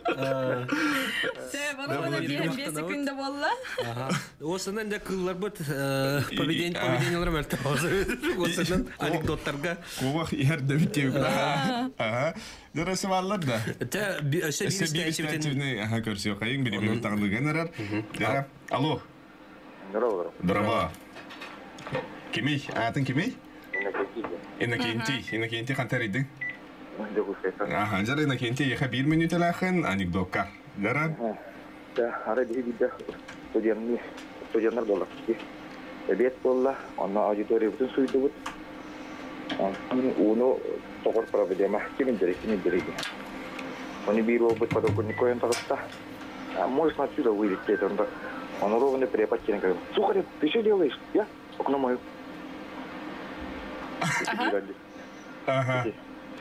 Се, барабана диэн 5 секунда болла. Ага. Осынан да кыллар бут поведение поведениелер мөлтө. Осынан анекдоттарга. Кубах иһэр дэбит диэбит. Ага. Дөрөсү баллар да. Те өссө бир истээччибитин Ага, көрсү кайын бири бир тагылыган эрер. Жара. Алло. Здорово. Здорово. Кимий? Атын кимий? Иннокентий. Иннокентий хантар идин. Ага, жара Иннокентий, еха бир минуталахын анекдотка. Жара. Да, ара биһи биирдэ студеннар буолар. Эбиэт буолла, онно аудиториябытын сууйдубут. Онтон ууну тоҕор проблема. Ким илдьэрий, ким илдьэрий диэн. Ону биир уолбут подоконникка ойон таҕыста. Можешь отсюда вылезть, диэтэ. Онто он ровно препод диэн көрөм. Сухарев, ты что делаешь? Я окно мою. Ага.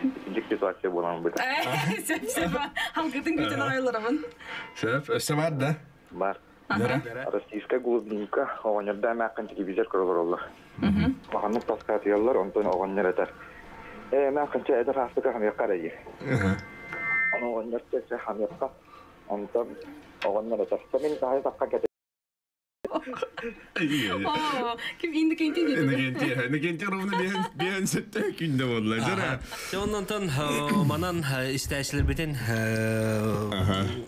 Итинник ситуация буолан быта. Сөп, сөп. Халгытын күтэн ойолоробун. Сөп, өссө бар да? Бар. Российская голубинка оҕонньордоох эмээххин телевизор көрө олороллор. Улаханнык таскаатыйаллар, онтон оҕонньор этэр. Ээ, эмээххин чэ эдэр ааспыта хамыахха эрэ диир. Ону оҕонньор чэ чэ хамыахха. Онтон оҕонньор этэр. Мин таһай тахха кэтэ Оо, ким Иннокентий диэтэ? Иннокентий, Иннокентий ровно биэн сөттө күндэ болла. Жара. Оннонтон манан истээчилербитин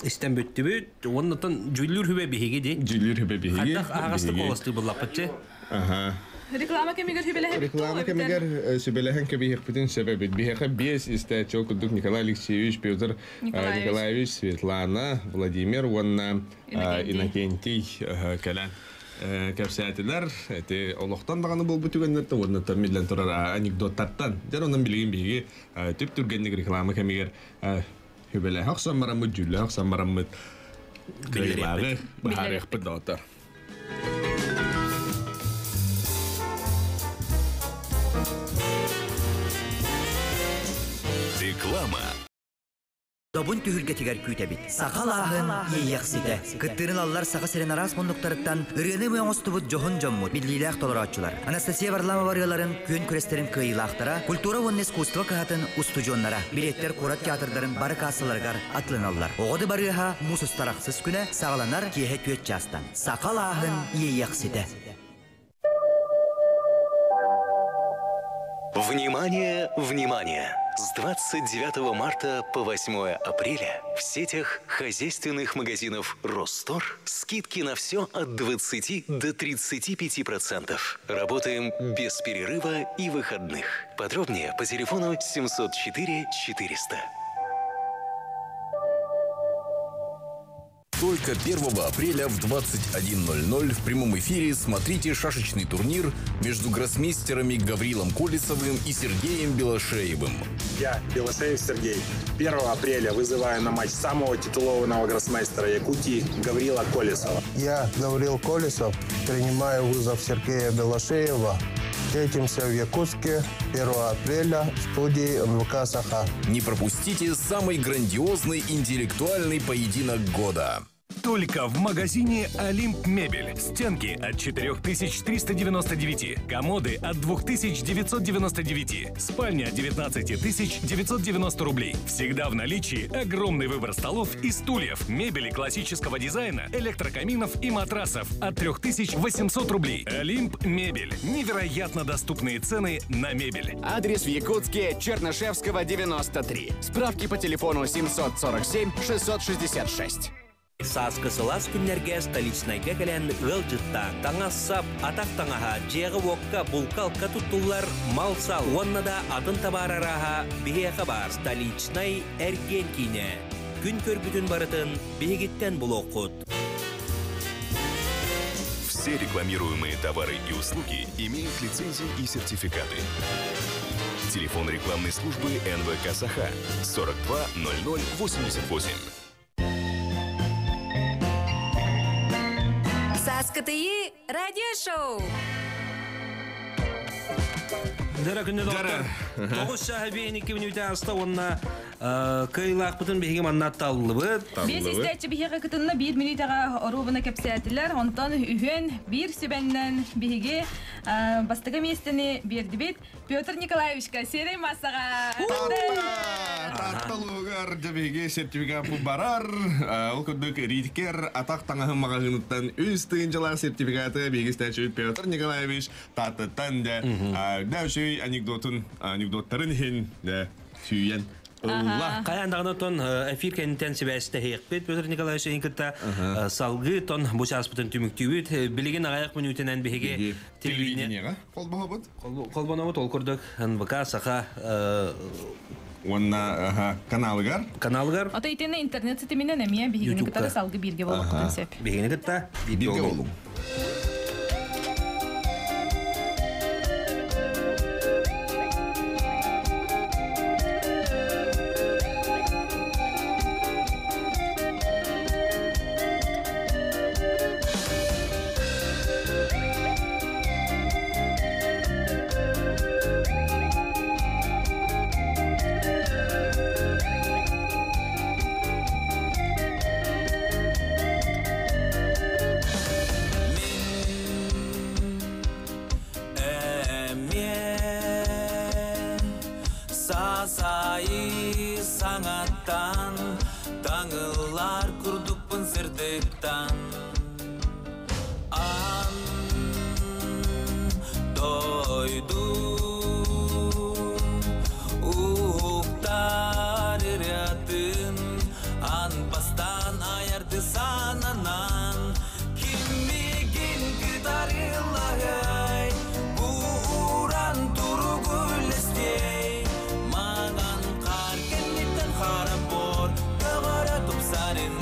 истэн бүттүбүт. Оннотон дьүүллүүр хүбэ биһиги ди. Дьүүллүүр хүбэ биһиги. Хаддах аһаҕастык куоластыы буллаппытчы. Аха. Реклама кэмигэр сүбэлэһэбит Реклама кэмигэр сүбэлэһэн кэбиһиэхпитин сөп эбит. Биһиэхэ биэс истээччи ол курдук Николай Алексеевич, Петр Николаевич, Светлана, Владимир уонна Иннокентий кэлэн кэпсээтилэр. Эти олохтон даҕаны буолбут түгэннэртэн уонна миллэн турар анекдоттартан. Дьэр онон билигин биһиги түп түргэнник реклама кэмигэр хүбэлэһэ охсон бараммыт, дьүүллэһэ охсон бараммыт кыайыылааҕы быһаарыахпыт доҕоттор. Реклама. Добун түһүлгэтигэр күүтэбит. Саха лааһын иэйиэхситэ. Кыттыырын аллар Саха сирин араас муннуктарыттан ырыаны ымыы оҥостубут дьоһун дьоммут, биллиилээх толорооччулар. Анастасия Варламова ырыаларын, күөн күрэстэрин кыайыылаахтара, культура уонна искусство кыһатын устудьуоннара. Билиэттэр куорат театрдарын бары каассаларыгар атыланаллар. Оҕо дыбарыаһа муус устар ахсыс күнэ саҕаланар киэһэ түөрт чаастан. Саха лааһын иэйиэхситэ. Внимание, внимание! С 29 марта по 8 апреля в сетях хозяйственных магазинов «Ростор» скидки на все от 20 до 35%. Работаем без перерыва и выходных. Подробнее по телефону 704 400. Только 1 апреля в 21.00 в прямом эфире смотрите шашечный турнир между гроссмейстерами Гаврилом Колесовым и Сергеем Белошеевым. Я, Белошеев Сергей, 1 апреля вызываю на матч самого титулованного гроссмейстера Якутии Гаврила Колесова. Я, Гаврил Колесов, принимаю вызов Сергея Белошеева. Встретимся в Якутске 1 апреля в студии НВК «Саха». Не пропустите самый грандиозный интеллектуальный поединок года. Только в магазине «Олимп Мебель». Стенки от 4399, комоды от 2999, спальня от 19 990 рублей. Всегда в наличии огромный выбор столов и стульев, мебели классического дизайна, электрокаминов и матрасов от 3800 рублей. «Олимп Мебель». Невероятно доступные цены на мебель. Адрес в Якутске, Чернышевского, 93. Справки по телефону 747 666. Сааскы сылаас күннэргэ столичнайга кэлэн ыалдьыттаан, таҥас-сап, атах таҥаһа, дьиэҕэ-уокка, булка-алка туттуллар мал-сал уонна да атын табаар арааһа биһиэхэ баар. Столичнай эргиэн киинэ. Күн көрбүтүн барытын биһигиттэн булуоххут. Все рекламируемые товары и услуги имеют лицензии и сертификаты. Телефон рекламной службы НВК «Саха» 42 00 88. Сааскытыйы радиошоу! Дара күнне доктор. Тоғыз шаһы биэн икки мүнүүтэ аста уонна кыйлаахпытын биһиги манна таллыбыт. Биэс истээччи биһиэхэ кытынна биир мүнүүтэҕэ оруобуна кэпсээтилэр. Онтон үһүөн биир сүбэннэн биһиги бастакы миэстэни биэрдибит. Петр Николаевичка серый массаҕа Таатталугар дьэбиһиги сертификат барар. Ол курдук Риткер атах таҥаһын маҕаһыыныттан үс тыһыынчалаах сертификаты биһиги истээччибит Петр Николаевич Тааттаттан дэ да үчүгэй анекдотун анекдоттарын иһин дэ сүүйэн ылла. Хайаан даҕаны тон эфир кэнниттэн сибээстэһиэхпит Петр Николаевич иһин кытта салгыы тон бу чааспытын түмүктүүбүт. Билигин аҕыйах мүнүүтэнэн биһиги телевидениеҕа холбоһобут. Холбонобут ол курдук НВК Саха уонна каналыгар. Каналыгар. Ото итиэннэ интернет ситиминэн эмиэ биһигини кытары салгы бииргэ буолуоххутун сөп. Биһигини кытта бииргэ болуҥ. Сасайы саңаттан Таңылар курдукпун сырдыктан Ан дойду Уһуктар ырыатын Ан бастан аярды сананан Киммигин кытарыллагай Бууран туругулестей Маңан кар кенниттен харабор Көгөрө тупсарын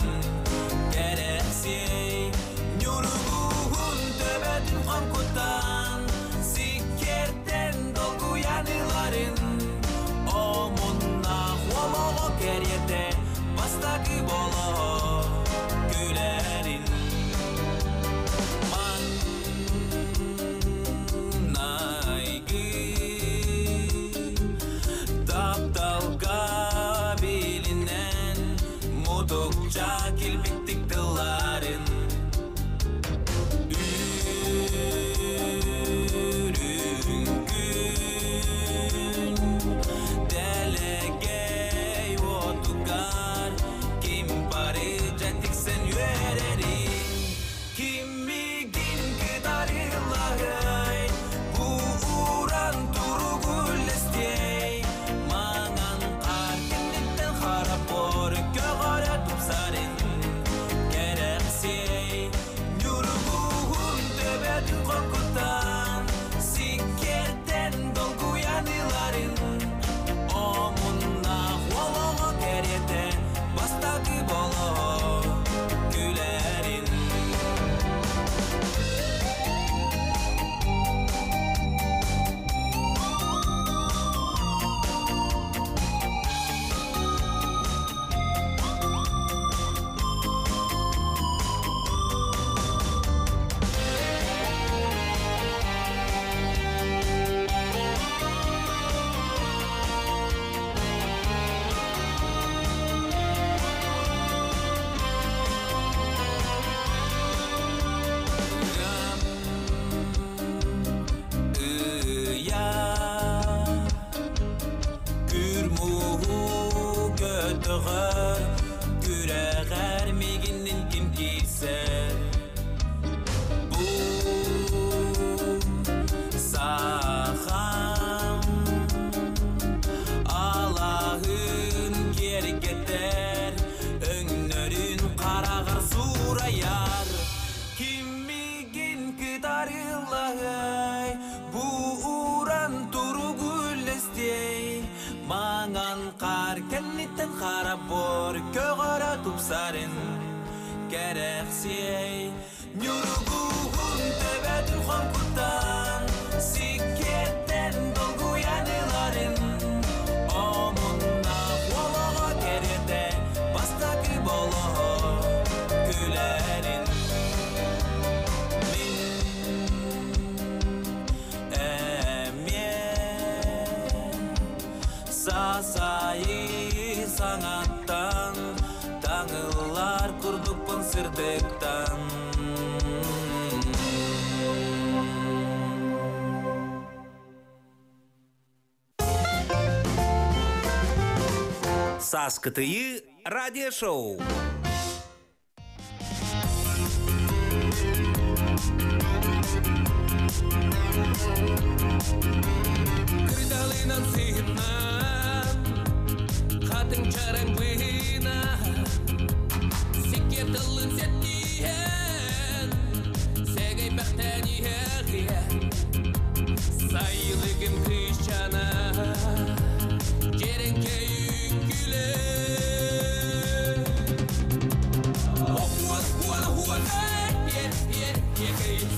керексей Нюругугун төбөтүн комкуттан Сиккертен долгуяныларын Омунна хуолого кериете Бастакы боло күлерин Маннайгы Тапталга билинен Мутукча килбиттик тылларын Үрүн күн Делегей отугар Ким бары жатиксен үөрерин Киммигин кытарыллагай Бууран туругулестей Маңан кар кенниттен харапор Көгөрө тупсарын керексей Нюругугун төбөтүн коркутан Сиккертен долгуяныларын Омунна хуолого кериете Бастакы боло күлерин Ыя Күрмуһу көтөҕөр Күрэҕэр мигиннин ким киирсэр Бу сахам Алаһын киэргэтэр Өҥнөрүн хараҕар суурайар Киммигин кытарыллагай Бууран туругулестей Маңан кар кенниттен харабор Көгөрө тупсарын керексей Нюругугун төбөтүн хомкуттан Сиккеттен долгуяныларын Омунна хуолого кериете Бастакы боло күлерин Мин эмиэ Сасайы саңаттан Таңылар курдукпун сырдыктан Сааскытыйы радиошоу. Кырдалынан сыйынан Қатын чараң быйына Сикке тылын сеттиен Сәгей бәқтән иәғия Сайылыгым кышчана Жеренке үкілі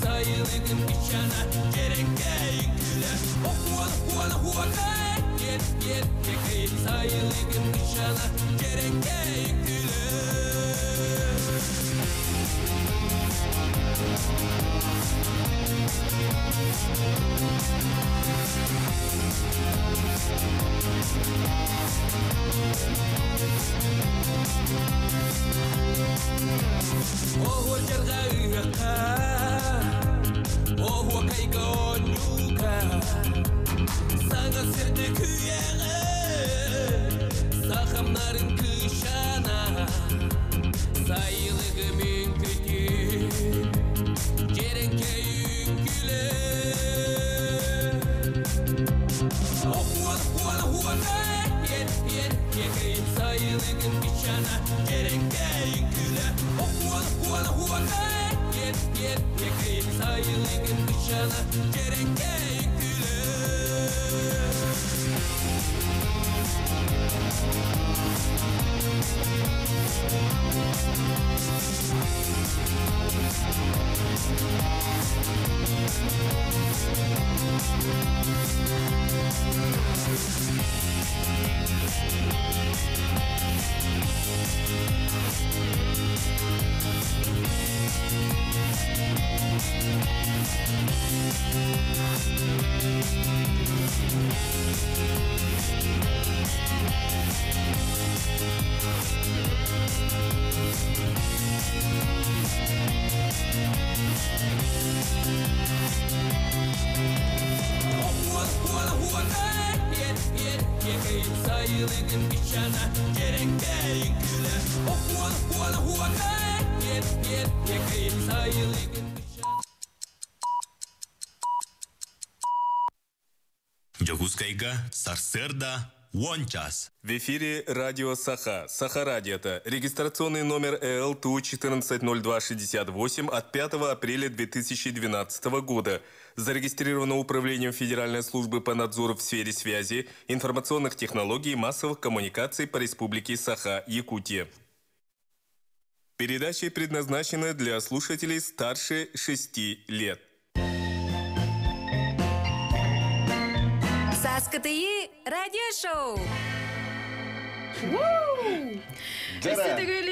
Сайылыгым кышчана Жеренке үкілі Сайылыгым кышчана Жеренке үкілі Oho jarga ыакка, Oho кайга онюка, Саңа сирди күйеҕэ, Сайылыгым үҥкүтүн Дьэрэҥкэй үҥкүлэ Дьокуускайга сарсыарда уон чаас. В эфире радио Саха. Саха радиота. Регистрационный номер ЭЛТУ 140268 от 5 апреля 2012 года. Зарегистрировано Управлением Федеральной службы по надзору в сфере связи, информационных технологий и массовых коммуникаций по Республике Саха, Якутия. Передача предназначена для слушателей старше 6 лет. Сааскытыйы радиошоу. Өссө төгүл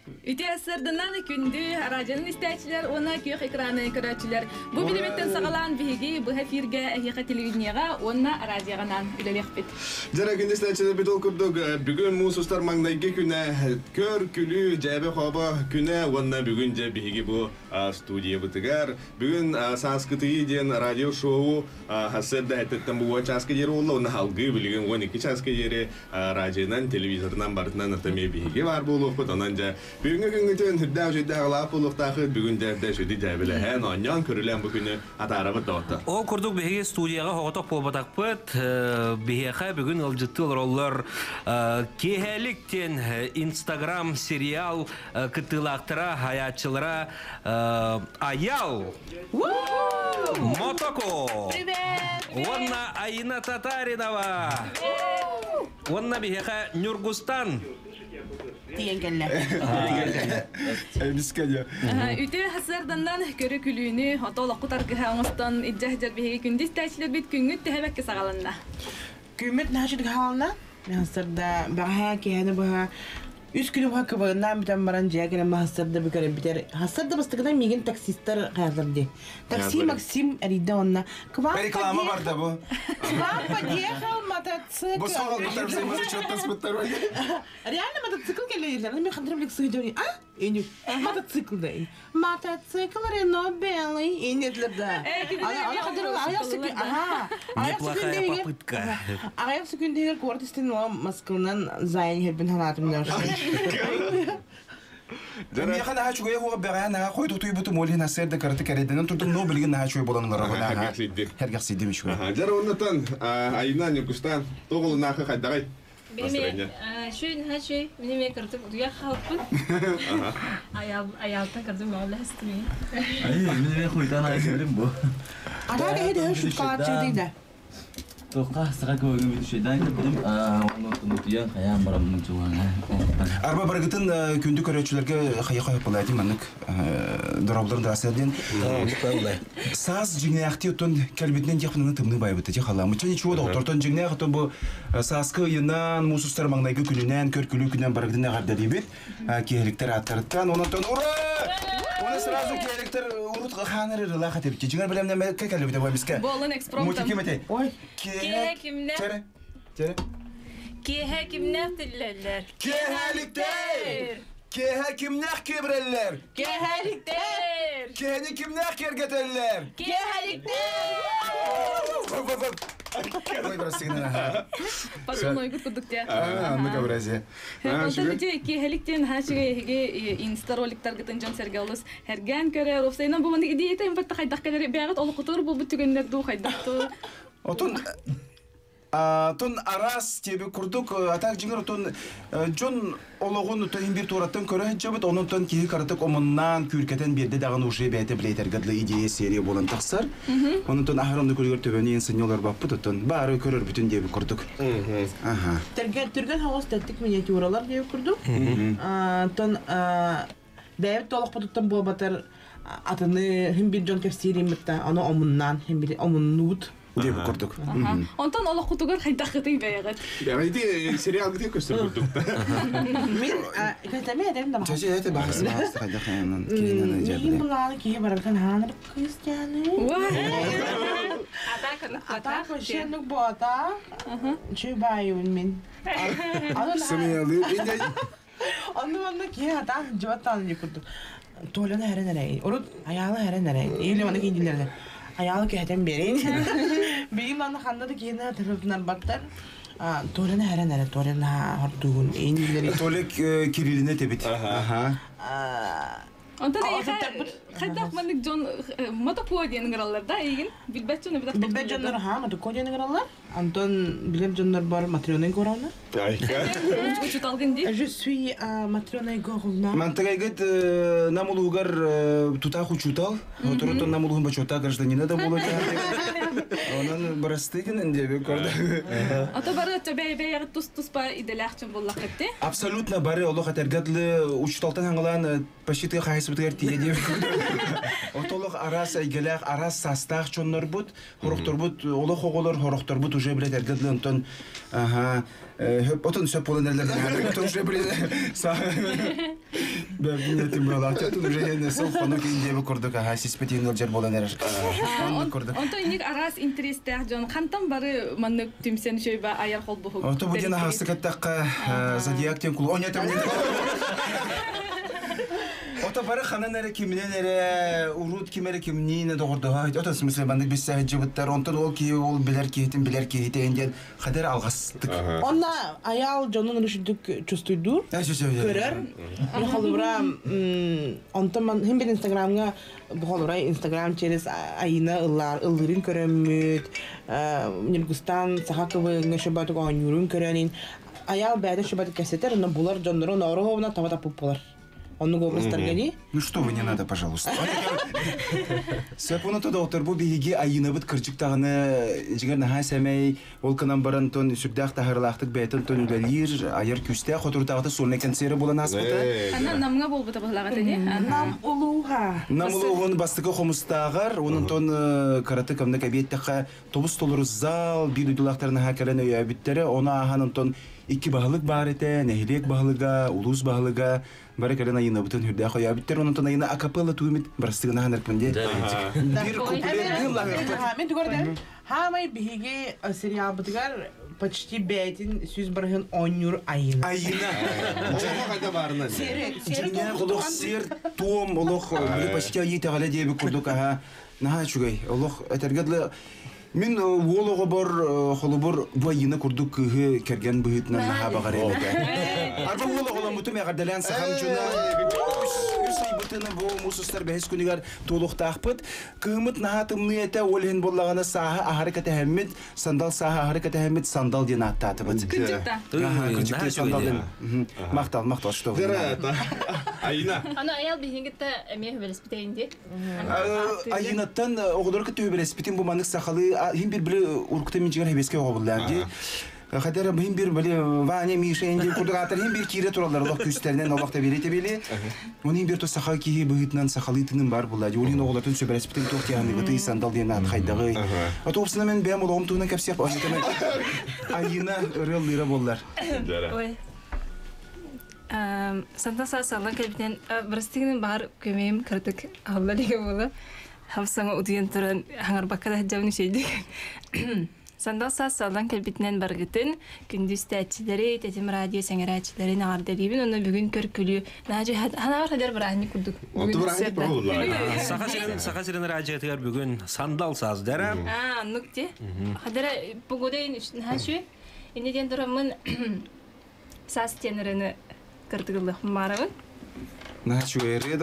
үтүө сарсыарданан күндү радионун истээччилэр уонна күөх экраны көрөөччүлэр. Бу билимиттен саҕалаан биһиги быһа эфиргэ эһиэхэ телевидениеҕа уонна радиоҕанан үлэлиэхпит. Дьэрэ күндү истээччилэр бит ол курдук бүгүн муус устар маҥнайгы күнэ көр күлүү дьээбэ хообо күнэ уонна бүгүн дьэ биһиги бу студиябытыгар бүгүн сааскытыйыы диэн радио-шоу сарсыарда эттэн бу уон чааска диэри буолла уонна салгыы билигин 12 чааска диэри радионан, телевизорынан барытынан ата эмиэ биһиги баар буолуохпут. Онон дьэ бүгүҥҥү күҥҥүтүн үрдээх үчүгдээх алаап буолуохтаахыт. Бүгүн дьэ эрдэ сүдү дьээбэлэһэн, оонньоон, көрүлээн бу күнү атаарабыт доҕоттор. Ол курдук биһиги студияҕа соҕотох буолбатахпыт. Биһиэхэ бүгүн ыалдьыттыы олороллор Киэһэлик диэн Инстаграм сериал кыттыылаахтара, айааччылара Аял Мотоко уонна Айина Татаринова уонна биһиэхэ Ньургустан Тиийэн кэллэ. Эмискэ Үтүө сарсыарданнан көрү күлүүнү, ото олоххут аргыһа оҥостон илдьэ сылдьар биһиги күндү истээччилэрбит күҥҥүт төһө саҕаланна? Күммүт наһаа хаална. Сарда бэҕэһээ киэһэни быһа үс күнү быһа кыбыгыннаан бүтэн баран дьиэ кэлэн хассарда бүкэрэ бүтэр. Хассарда бастакынан миигин таксисттар хаалар дии. Такси Максим эрийдэ онно. К вам Реклама барда бу. К вам подъехал мотоцикл. Бу соҕол бутар Реально мотоцикл келелер. Мен хандрым лик сыйдёни. А? Иню. Мотоцикл да. Мотоцикл Рено белый. Инетлер да. Неплохая попытка. Аҕыйах секундыгар куорат истин Москванан зайын хербин ханатым. Миэхэ наһаа үчүгэй уоҕа бэҕэһээ наһаа хойут утуйбутум, ол иһин сарсыарда кыратык эрэйдэнэн турдум, но билигин наһаа үчүгэй буолан олоробун. Сэргэхсийдим үчүгэй. Дьэр оннотон Айна Ньургустан тоҕулунаахы хайдаҕай? Билими шүй наһаа шүй мини ме кырдык утуйа хаалпын. Аял аялтан кырдык мөҕүллэ хастым. Ай, мин хуйтан айсырым бу. Ата кэһи шуткалааччы да. Тоққа саға көңім бит кеттим. Оны тунутуян хаян барам жуана. Арба баргытын күндү көрөөчүлөргө хайа хайа болайды маннык дороблар да асерден. Саас жиңнәхти отон келбитинен жакынын тымны байбыты же халамы. Ча ничего да тортон жиңнәх отон бу сааскы ыйынан мусустар маңнайгы күнүнөн көркүлүү күнөн баргытын агарда дебит. Киһиликтер аттарыттан онотон ура! Оны сразу киһиликтер урут ханыр рыла хатып. Жиңер билемден кекелбите бу биске. Болын экспромтом. Мультикемете. Ой, Киэһэ кимнээх Тере. Тере. Киэһэ кимнээх тиллэллэр. Киэһэликтэр! Киэһэ кимнээх киэбирэллэр? Киэһэликтэр! Киэһэни кимнээх киэргэтэллэр? Киэһэликтэр! Ой, прости, Потом ойгут курдук те. А, ну-ка, бразе. Онтон ити киэһэликтен хаачыга эһиги инста роликтаргытын дьон сэргэ олус хэргээн көрөр. Уопсайынан бу маннык идеята импакта хайдах кэлэр бэйэҕит олоххутугар буолбут түгэннэр дуу хайдах дуу. Отон Тон араас диэби курдук атаак дьиҥэр отон дьон олоҕун тон бир туораттан көрө сылдьабыт, онон киһи кыратык омуннаан күүркэтэн биэрдэ даҕаны уже бэйэтэ билэтэргэ дылы идея серия буолан тахсар. Онон аһар онну көрүгэр төбөнү иэн сынньа олорбаппыт, оттон баары көрөрбүтүн диэби курдук. Аха. Түргэн түргэн соҕус тэттик миниатюралар диэби курдук. Тон бэйэбит толохпутуттан буолбатар атыны хим бир дьон кэпсиириммитта ону омуннаан хим бир омуннуут. Диэби курдук. Онтон олоххутугар хайдаххытый бэйэҕит? Ити сериал где көстөр курдук. Мин көтөмө эдем да. Чачы это бахсы бахсы хайдах кининен Мин булааны киһи барарган хааныр кыстяны. Атака Шенук бота. Чубайын мин. Сымыялы. Онну манна киһи атаах жыбаттаан курдук. Толяны хэрэн эрэй. Урут аяалы хэрэн эрэй. Или маны киндилерде. Аяалы кэһэтэн берейин. Бигин манна ханна да киһини тырыпнар баттар. Толяны хэрэн эрэй. Толяны хордугун. Эйин Толик Кириллине тебит. Аха. Онтон хайдах маннык дьон мотокуо диэн ыҥыраллар да эйигин билбэт дьон эбит Билбэт дьоннор ха мотокуо диэн ыҥыраллар. Антон билэр дьоннор бар Матрена Егоровна. Учуталгын ди. Je suis Матрена Егоровна. Мантагайгыт нам улуугар тутаах учутал, Отурутун нам улуун бочуота гражданина да болот. Онон барастыгын диэби көрдө. Ото бары төбе бэйэҕит тус туспа иделээхчин буллахытты. Абсолютно бары олох этэргэтлы учуталтан хаңылаан почти тыа хайсыбытыгар тиийэ диэби. Отолох арас эйгэлээх, арас састаах чоннорбут, хорохторбут, олох оҕолор хорохторбут уже билет эргэтлы онтон аха отон сөп болан эрлер. Отон уже билет Бәбинетим балачатын уже не сол хону киндеби курдук аха сиспетин жер болан эрер. Онтон иник арас интерестээх дьон хантан бары маннык түмсэн шөйбэ аяр холбуһук. Ото бу ден ахасы каттакка зодиак тен кул. Оня там Ото бары ханан эре киминен эре урут ким эре кимнине догордоха. Ото смысле бандык бис сахыджыбыттар. Онтон ол ки ол билер кихитин билер кихитен ден хадер алгастык. Онна аял дьонун үрүшүдүк чувствуйдур. Көрөр. Мен холубура онтон ман хим бир Инстаграмга бу холубура Инстаграм через айына ыллар ыллырын көрөммүт. Нюргустан Сахаковы шөбөтүк оонньуурун көрөнин. Аял бэйэтэ шөбөтүк кэсетер, онно булар дьоннорун ороһуобуна таба таппыт болар. Оннук образтарга ди. Ну что вы, не надо, пожалуйста. Сөп оны туда отыр бу биһиги айынабыт кырдьык жигер наһаа сэмэй ол кынан баран тон сүрдээх таһырылаахтык бэйэтин тон үлэлиир айар күстээх хотурутааҕыта сольный концеры буолан ааспыта. Анна намҥа буолбута быһылаҕа ини. Нам улууха. Нам улууһун бастакы хомустааҕар, онон тон караты кымнык эбиэттэхэ тобус толору зал биир дойдулаахтарын наһаа кэлэн өйөөбүттэрэ, оны ааһан онтон икки баһылык баар этэ, нэһилиэк баһылыга, улуус баһылыга, бары кэлэн айынабытын хүрдээх өйөөбүттэр, онон айына акапелла туумит барастыгына ханарпын дии. Бир куплет гыллаһыахпыт. Мен түгөрдем. Хаамай биһиги сериалбытыгар почти бэйтин сүз барыһын оонньуур айына. Айына. Хайда барынан. Дьиҥнээх олох сиэр туом олох били почти айыы итэҕэлэ диэби курдук аха наһаа үчүгэй олох этэргэ дылы мин уол оҕобор холобур бу айыына курдук кыыһы кэргэн быһыытынан наһаа баҕарыам этэ. Арба уол оҕоломмутум эҕэрдэлээн сахам дьоно үс ыйбытын бу муус устар бэһис күнүгэр туолуохтаахпыт. Кыһыммыт наһаа тымныы этэ, ол иһин буоллаҕына сааһы аһары кэтэһэммит, сандал сааһы аһары кэтэһэммит сандал диэн ааттаатыбыт. Кырдьыкта. Аха, кырдьыкта сандал диэн. Махтал, махтал, что вы. Айына. Аны аял биһингитте эмиэ хүбэлэспитейин ди. Айынаттан оҕолор кытта хүбэлэспитин бу маннык сахалыы хим бир били урукта мин жигер хебеске оҕо буллаам ди. Хадара хим бир били Ваня, Миша инди курдук аатар хим бир киире тураллар олох күстеринен олох табили табили. Оны хим бир то саха киһи быһыытынан сахалыы тынын бар булла. Олин оҕолортун сөбэлэспитин туох тиһанны бытый сандал диэн аат хайдагый. Ото опсына мен бэм олоҕум туһунан кэпсиэх Айына ырыаллыыра боллар. Ой. Санта саасалан кэлбитинэн бырастыгынан баар көмөйүм кыратык аһылла лигэ буола. Хапсаҥа утуйан туран хаҥарбакка да сылдьабын үчэйдик. Сандал саас саллан кэлбитинэн баргытын, күндүс тәтчилери, тетим радио сәңәрәчилери нағардалибин, оны бүгүн көркүлү, нажы ханагар хадер бырахни курдук. Саха сирин Саха сирин радиотыгар бүгүн сандал саас дара. А, нукте. Хадера погода хашы. Инде ден турамын саас тенерини кырдыгылык марабын. Начу эре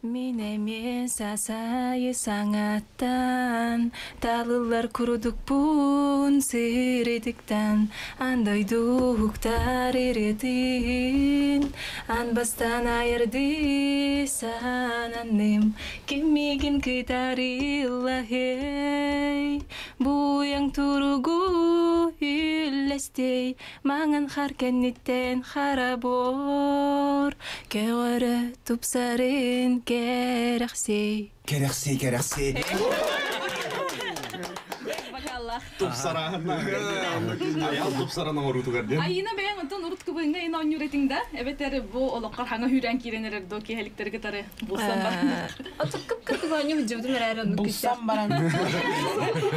Мин эме сасайы саңаттан, Талылар курудукпун сиредиктан, Андойдуктар иретин, Анбастан айырды сананым, Кимигин кытариллахей, Буяң туругу үллестей, Маңан харкенниттен харабор, Көгөрө тупсарын керахсей. Керахсей, керахсей. Тупсаран. Аял тупсаран орутугар ден. Айына бәйән онтон урут кыбыйыңа ина онюретиң да. Эбетер бу олоққар хаңа хүрән киренерер до киһеликтер кытары булсан бар. Ото кып кыркы гоню жудум эрер ону Булсан баран.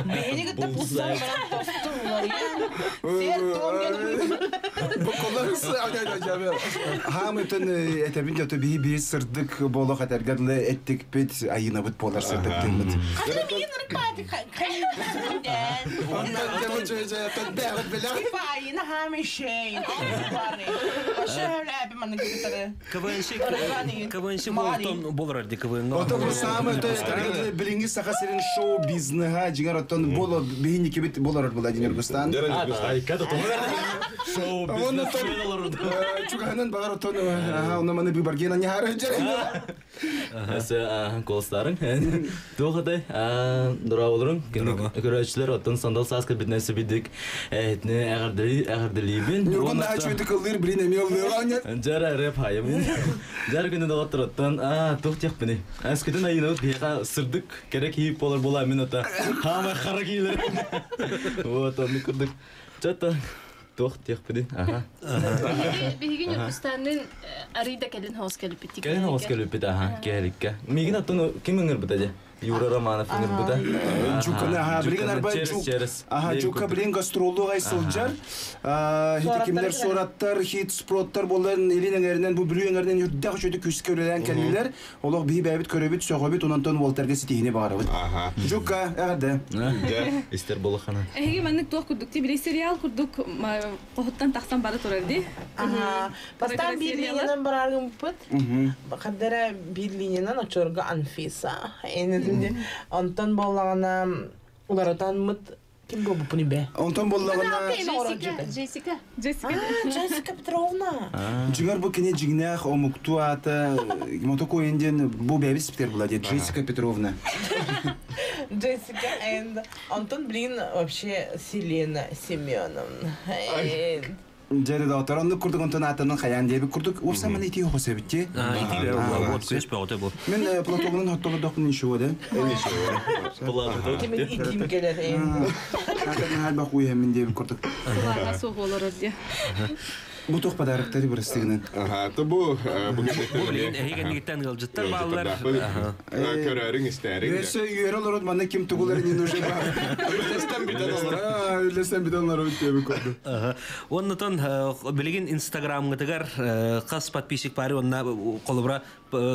Бэйни кытта булсан баран тосту Сер Бу колорсы Хамытын этебин жото би би сырдык боло хатергерле эттик бит айына бит болар сырдык тымыт. Хадыр миин ыркпаты Айына хамишейн. КВНщик, КВНщик болтон болор ди КВН. Ото бу самый то есть билинги саха сирин шоу бизнега жигар оттон боло бихини кибит болор Владимир Густан. Шоу бизнес. Чуганан багар оттон ага маны бибаргена не хара Әсә колстарың. Тугыдай, дора болырың. Көрәчләр оттон сандал саска бит нәрсе бидик. Этне әгәрдели, әгәрделибин. Нюргун на чуйты кылдыр билин эми олды. Жара рэп хайым. Жар күнү дагы оттон, тух тех бини. Әскүтен айын от бияка сырдык керек хийп болор була мен ота. Хама хара кийлер. Вот, оны кырдык. Чата тух тех бини. Аха. Биһигин Юркустанын арыйда келин хоос келип битик. Келин хоос келип бит, аха, келикке. Мигин аттон ким ыңыр бит Юра Романов ыңыр бит. Жуканы, аха, билген арба жук. Аха, жука билген гастролу гай сылжар. Хит кимдер сураттар, хит спроттар боларын элин эңеринен бу бүлүү эңеринен үрдәк чөйдү күскө өлелен келилер. Олог бии бәбит көрөбүт, сөгөбүт, ононтон Волтерге ситихине багарабыт. Жука, әгәрдә. Истер болохана. Эһиги маннык туох курдук ти били сериал курдук кохоттан тахсан бары турар ди. Ага. Бастан бир линиянан бараргым пыт. Кадара бир линиянан очорга Анфиса. Онтон боллагана уларатан мыт ким бу бу бе? Онтон боллагана Джессика, Джессика. Джессика. Джессика Петровна. Жигар бу кене жигнах омукту ата мотоко энден бу бәбис питер була Джессика Петровна. Джессика and Антон, блин, вообще Селена Семеновна. Жери да отор, курдук онтон атанын хаян деби курдук. Урса мана ити хосо битти. Ити вот көс бөгөтө бу. Мен платогунун хоттого докун иши ода. Кимин итим келер. Атанын хал бак уйхемин деби курдук. Суларга суу болор ди. Бу тух подароктары бир стигинен. Аха, то бу бу Эһигенниктен кылжыттар балалар. Көрөрүң истерин. Өсө үйөр олорот мана ким тугулар не нужно. Үлестен битен олар. Үлестен битен олар өтөбү көрдү. Оннотон билигин Инстаграмгытыгар кас подписчик бары онна колобра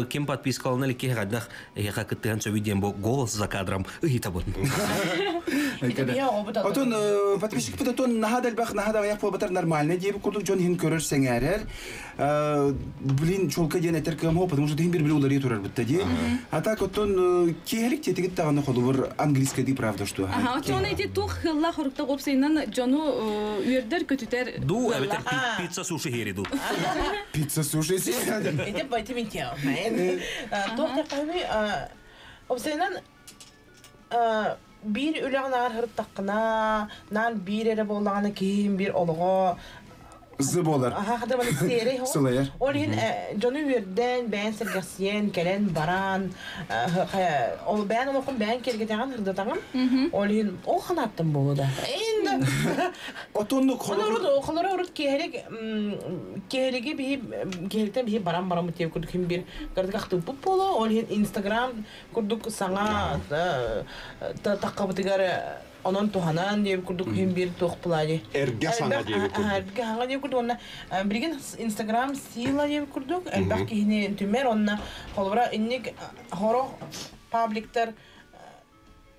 ким подписка алына лекке гаднах эха кыттыган сөбү бу голос за кадром ыйта бун. Отон подписчик бутон нахадал бах нахада аяк болбатар нормально дип курдук жон хин көрөр сеңәрер. Блин, чолка ден этер кем потому что дин бир бир улары турар битте ди. А так отон киһелик тетигит таганы холубур английский ди правда что. Ага, отон эти тух хылла хорукта копсайнан жону үердер көтүтер. Ду эбетер пицца суши хериду. Пицца суши си. Эти байтимин тяу. Тух тақами опсайнан бир үләгін ар хырттаққына, нан бир әрі болағаны кейін бир олығы Зы болар. Аха, хада маны серей хо. Сылайар. Ол хин жону үрден бән сергасиен келен баран ол бән олоқын бән келгетаған хырдатаған. Ол хин ол ханаттым болу да. Енді Отонну Холоро урут киэһэрик киэһэриги биһи киэһэриктэн биһи баран баран бутиэп курдук хим бир кырдык ахтыппыт буолуо ол иһин Инстаграм курдук саҥа таххабытыгар онон туһанан диэбит курдук хим бир туох плане Эргэ саҥа диэбит курдук. Эргэ саҥа диэбит курдук уонна билигин Инстаграм сила диэбит курдук элбэх киһини түмэр онно холобура инник хорох пабликтар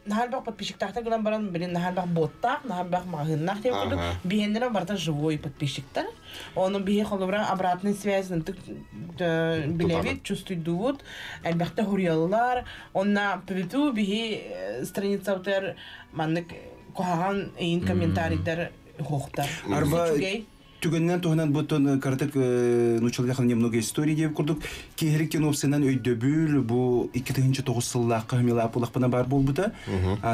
наһаа элбэх подписчиктаахтар гынан баран билин наһаа элбэх боттаах, наһаа элбэх маҕаһыыннаах диэн курдук биһиэннэрэ барыта живой подписчиктар. Ону биһи холобура обратный связь ынтык билэбит, чувствуйдубут, элбэхтэ хуруйаллар. Онна пүтү биһи страницабытыгар маннык куһаҕан ыйын комментарийдар хуохтар. Арба түгэнинэн туһунан бу кыратык нучалыйах немного истории диэбит курдук киһирик кинопсынан өйдөбүл бу 2009 сыллаахха милапулахпына бар буолбута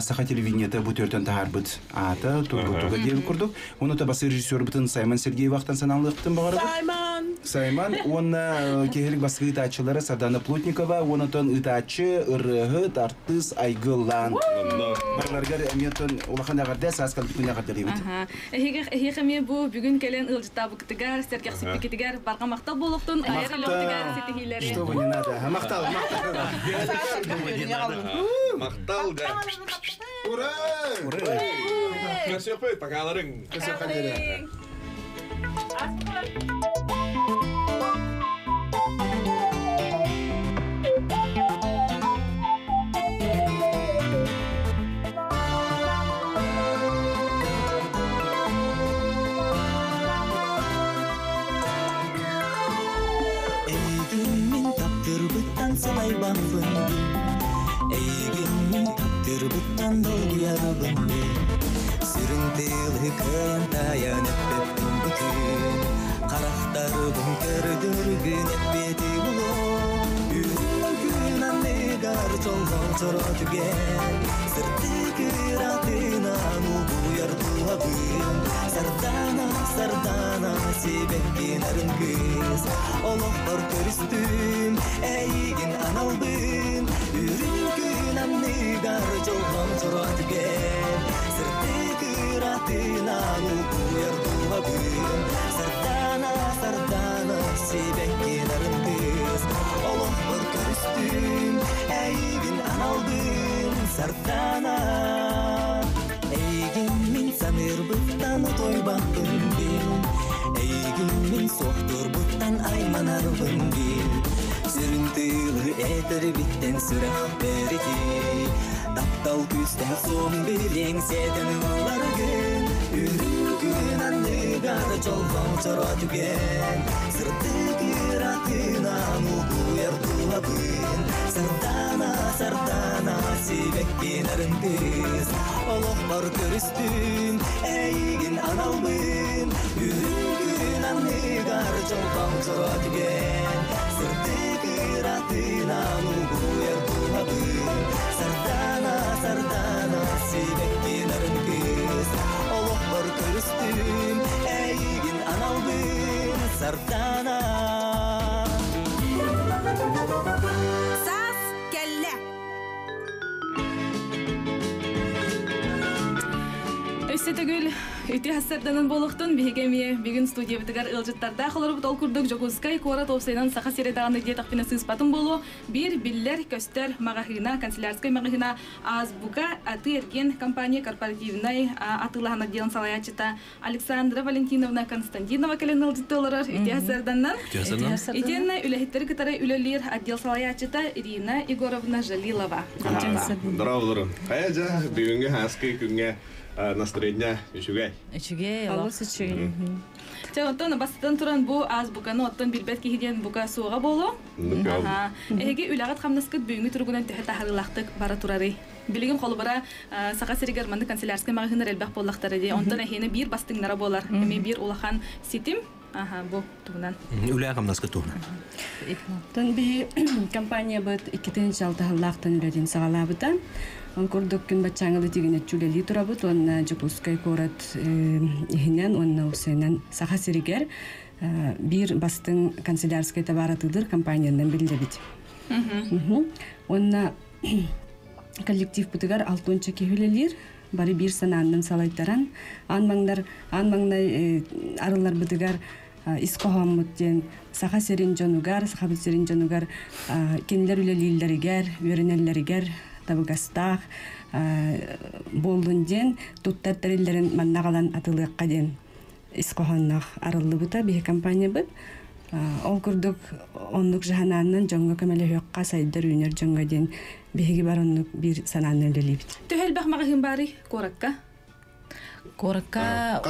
саха телевидениета бу төртөн таһаарбыт аата тургутуга диэбит курдук уонна табасы режиссербутун Саймон Сергеевахтан санаалыахтын баҕарабыт Саймон Саймон уонна киһирик баскы ыытааччылара Сардана Плотникова уонна ыытааччы ырыаһыт артыыс Айгыллаан барыларыгар эмиэ улахан эҕэрдэ саас кэлбитин эҕэрдэлиибит. Эһиэхэ эмиэ бу бүгүн кэлэн ыалдьыттаабыкытыгар, сэргэхсиппикитигэр барҕа махтал буолуохтун, айар үлэҕитигэр ситиһиилэри. Что вы не надо. Махтал, махтал. Махтал, да. Ура! Ура! Көрсөкпөт, покаларың. Көрсөкпөт. Эйигин мин таптыырбыттан сылайбаппын Эйигин мин таптыырбыттан долгуйарбын Сүрүн тыалы кыайан тайан эппэппин бүтүн Харахтарбын көрдөргүн эппети булуом Үрүҥ күн анныгар чолбон чоро түгэн Сырдык ыратынан угуйар дууһабын Сардана, сардана, сибэкки нарын кыыс Олохпор көрүстүм, эйигин аналбын Үрүҥ күн анныгар чолбон чоро түгэн Сырдык ыратынан угуйар дууһабын Сардана, сардана, сибэкки нарын кыыс Олохпор көрүстүм, эйигин аналбын Сардана Эйигин мин саныырбыттан утуйбаппын бил Эйигин мин суохтуурбуттан айманарбын бил Сүрүн тыылы этэрбиттэн сүрэх бэрити Таптал күүстээх суон билиэҥ сиэтэн ыларгын Үрүҥ күн анныгар чолбон чоро түгэн Сырдык ыратынан угуйар дууһабын Сардана, сардана, сибэкки нарын кыыс Олохпор көрүстүм, эйигин аналбын Үрүҥ күн анныгар чолбон чоро түгэн Сырдык ыратынан угуйар дууһабын Сардана, сардана, сибэкки нарын кыыс Олохпор көрүстүм, эйигин аналбын Сардана Саас кэллэ. Өссө төгүл үтүө хассарданан буолуохтун биһиги эмиэ бүгүн студиябытыгар ыалдьыттардаах олорбут ол курдук Дьокуускай куорат уопсайынан Саха сирэ даҕаны диэтэхпинэ сыыспатым буолуо биир биллэр көстөр маҕаһыына канцелярскай маҕаһыына Азбука атыы-эргиэн компания корпоративнай атыылаһан отделын салайааччыта Александра Валентиновна Константинова кэлэн ыалдьытты олорор үтүө хассарданнан итиэннэ үлэһиттэри кытары үлэлиир отдел салайааччыта Ирина Егоровна Жалилова. Здорово, Хайа дьэ, бүгүҥҥү хаскы күҥҥэ настроение үчүгэй. Үчүгэй, олус үчүгэй. Чэ, оттон бастатан туран бу азбуканы оттон билбэт киһи диэн бука суоҕа буолуо. Эһиги үлэҕит хамнаскыт бүгүҥҥү туругунан төһө таһаарыылаахтык бара турарый? Билигин холобура Саха сиригэр маннык канцелярскай маҕаһыыннар элбэх буоллахтара дии. Онтон эһиэнэ биир бастыҥнара буолар. Эмиэ биир улахан ситим. Аха, бу туһунан. Үлэ хамнаскыт туһунан. Оттон биһи компаниябыт 2006 сыллаахтан үлэтин саҕалаабыта. Ол курдук күн баччааҥылы тигинэччи үлэлии турабыт уонна Дьокуускай куорат иһинэн уонна уопсайынан Саха сиригэр биир бастыҥ канцелярскай табаар атыылыыр компаниянан биллэбит. Уонна коллективпытыгар алтонча киһи үлэлиир. Бары биир санааннан салайтаран, аан маҥнар аан маҥнай арылларбытыгар ис хоһооммут диэн Саха сирин дьонугар, Сахабыт сирин дьонугар кинилэр үлэлииллэригэр, үөрэнэллэригэр табыгастаах буоллун диэн туттар тэриллэрин манна аҕалан атылыахха диэн ис хоһоонноох арыллыбыта биһи компаниябыт. Ол курдук оннук жаһанааннан дьоҥҥо көмөлөһүөххэ сайдар үүнэр дьоҥҥо диэн биһиги бар оннук биир санаанан үлэлиибит. Төһө элбэх маҕаһыын баарый куоракка? Куоракка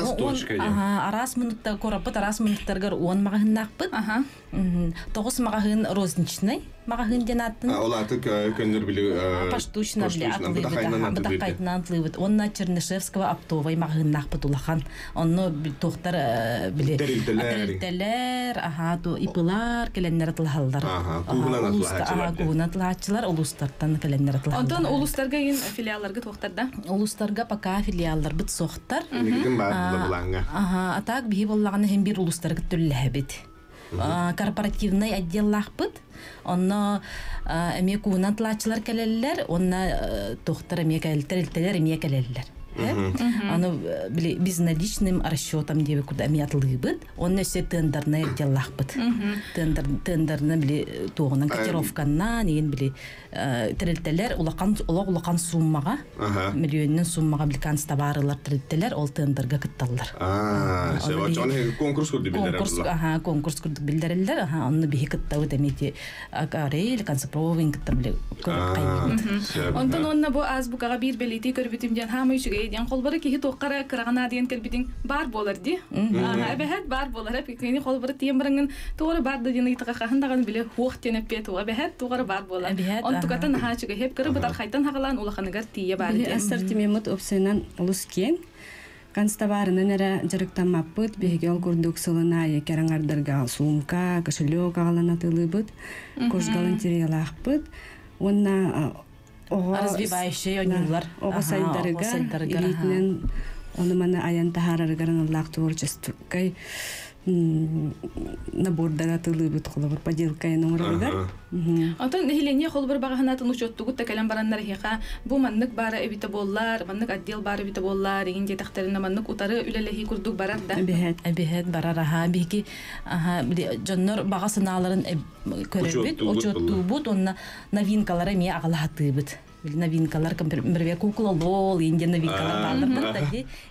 араас муннукта куораппыт араас муннуктарыгар 10 маҕаһыыннаахпыт. Тоҕус маҕаһыын розничный маҕаһыын диэн ааттын. Ол аты көннөр били поштучно били атылыыбыт. Бытаххайтынан атылыыбыт. Уонна Чернышевского оптовай маҕаһыыннаахпыт улахан. Онно туохтар били тэрилтэлэр, аха ИПлар кэлэннэр атылаһаллар. Кууһунан атылааччылар улуустартан кэлэннэр атылаһаллар. Онтон улуустарга ин филиалларга туохтар да? Улуустарга пока филиалларбыт суохтар. Аха, а так биһи боллаҕына хем бир улуустарга түллэһэбит. Корпоративный отделлаахпыт. Онно эмиэ кууһунан тылааччылар кэлэллэр, уонна туохтар эмиэ тэрилтэлэр эмиэ кэлэллэр. Аны били безналичным расчетом диэби курда эмиэ атылыыбыт. Онно өссө тендернай отделлаахпыт. Тендер тендерна били туоҕунан котировканнан иин били тэрилтэлэр улахан олох улахан суммаҕа миллионнан суммаҕа били канцтоварылар тэрилтэлэр ол тендерга кытталлар. Конкурс курдук биллэрэллэр. Конкурс курдук биллэрэллэр. Аха, онно биһи кыттабыт эмиэ Арель, Концепровин кытта били көрүп Онтон онно бу азбукаҕа биир бэлиэтии көрбүтүм диэн хаамай үчүгэй диэн холбору киһи туоххара кыраҕына диэн кэлбитиҥ баар буолар дии. Эбэһэт баар буолар. Кини холбору тиийэн бараҥын туора бар да диэн ыйытыга хаһан даҕаны биле хуох диэн эппиэт туга эбэһэт тугара бар буолар. Онтуката наһаа үчүгэй. Хеп кыры бытархайтан хагалаан улаханыгар тиийэ бар диэн. Ассортимеммыт опсайынан олус киэҥ. Канцтоварынан эрэ дьарыктаммаппыт, биһиги ол курдук сылын аайы кэрэҥардарга суумка, кошелек аҕалан атыылыыбыт, кожгалантериялаахпыт уонна оҕо развивающий оонньуулар оҕо сайдарыгар илиитинэн ону маны айан таһаарарыгар аналлаах творческай набордары атыылыыбыт холобур поделкайын оҥороругар Онтон нэһилиэнньэ холобур баҕаһынаатын учуоттугут да кэлэн бараннар эһиэхэ бу маннык баара эбитэ буоллар, маннык отдел баара эбитэ буоллар, игин диэтэхтэринэ маннык утары үлэлэһии курдук барар да. Эбиһэт, эбиһэт барар аха биһиги аха дьоннор баҕа санааларын көрөбүт, учуоттуубут уонна новинкалары эмиэ аҕалаһатыыбыт. Били новинкалар, например, кукла лол, индия новинкалар бааллар да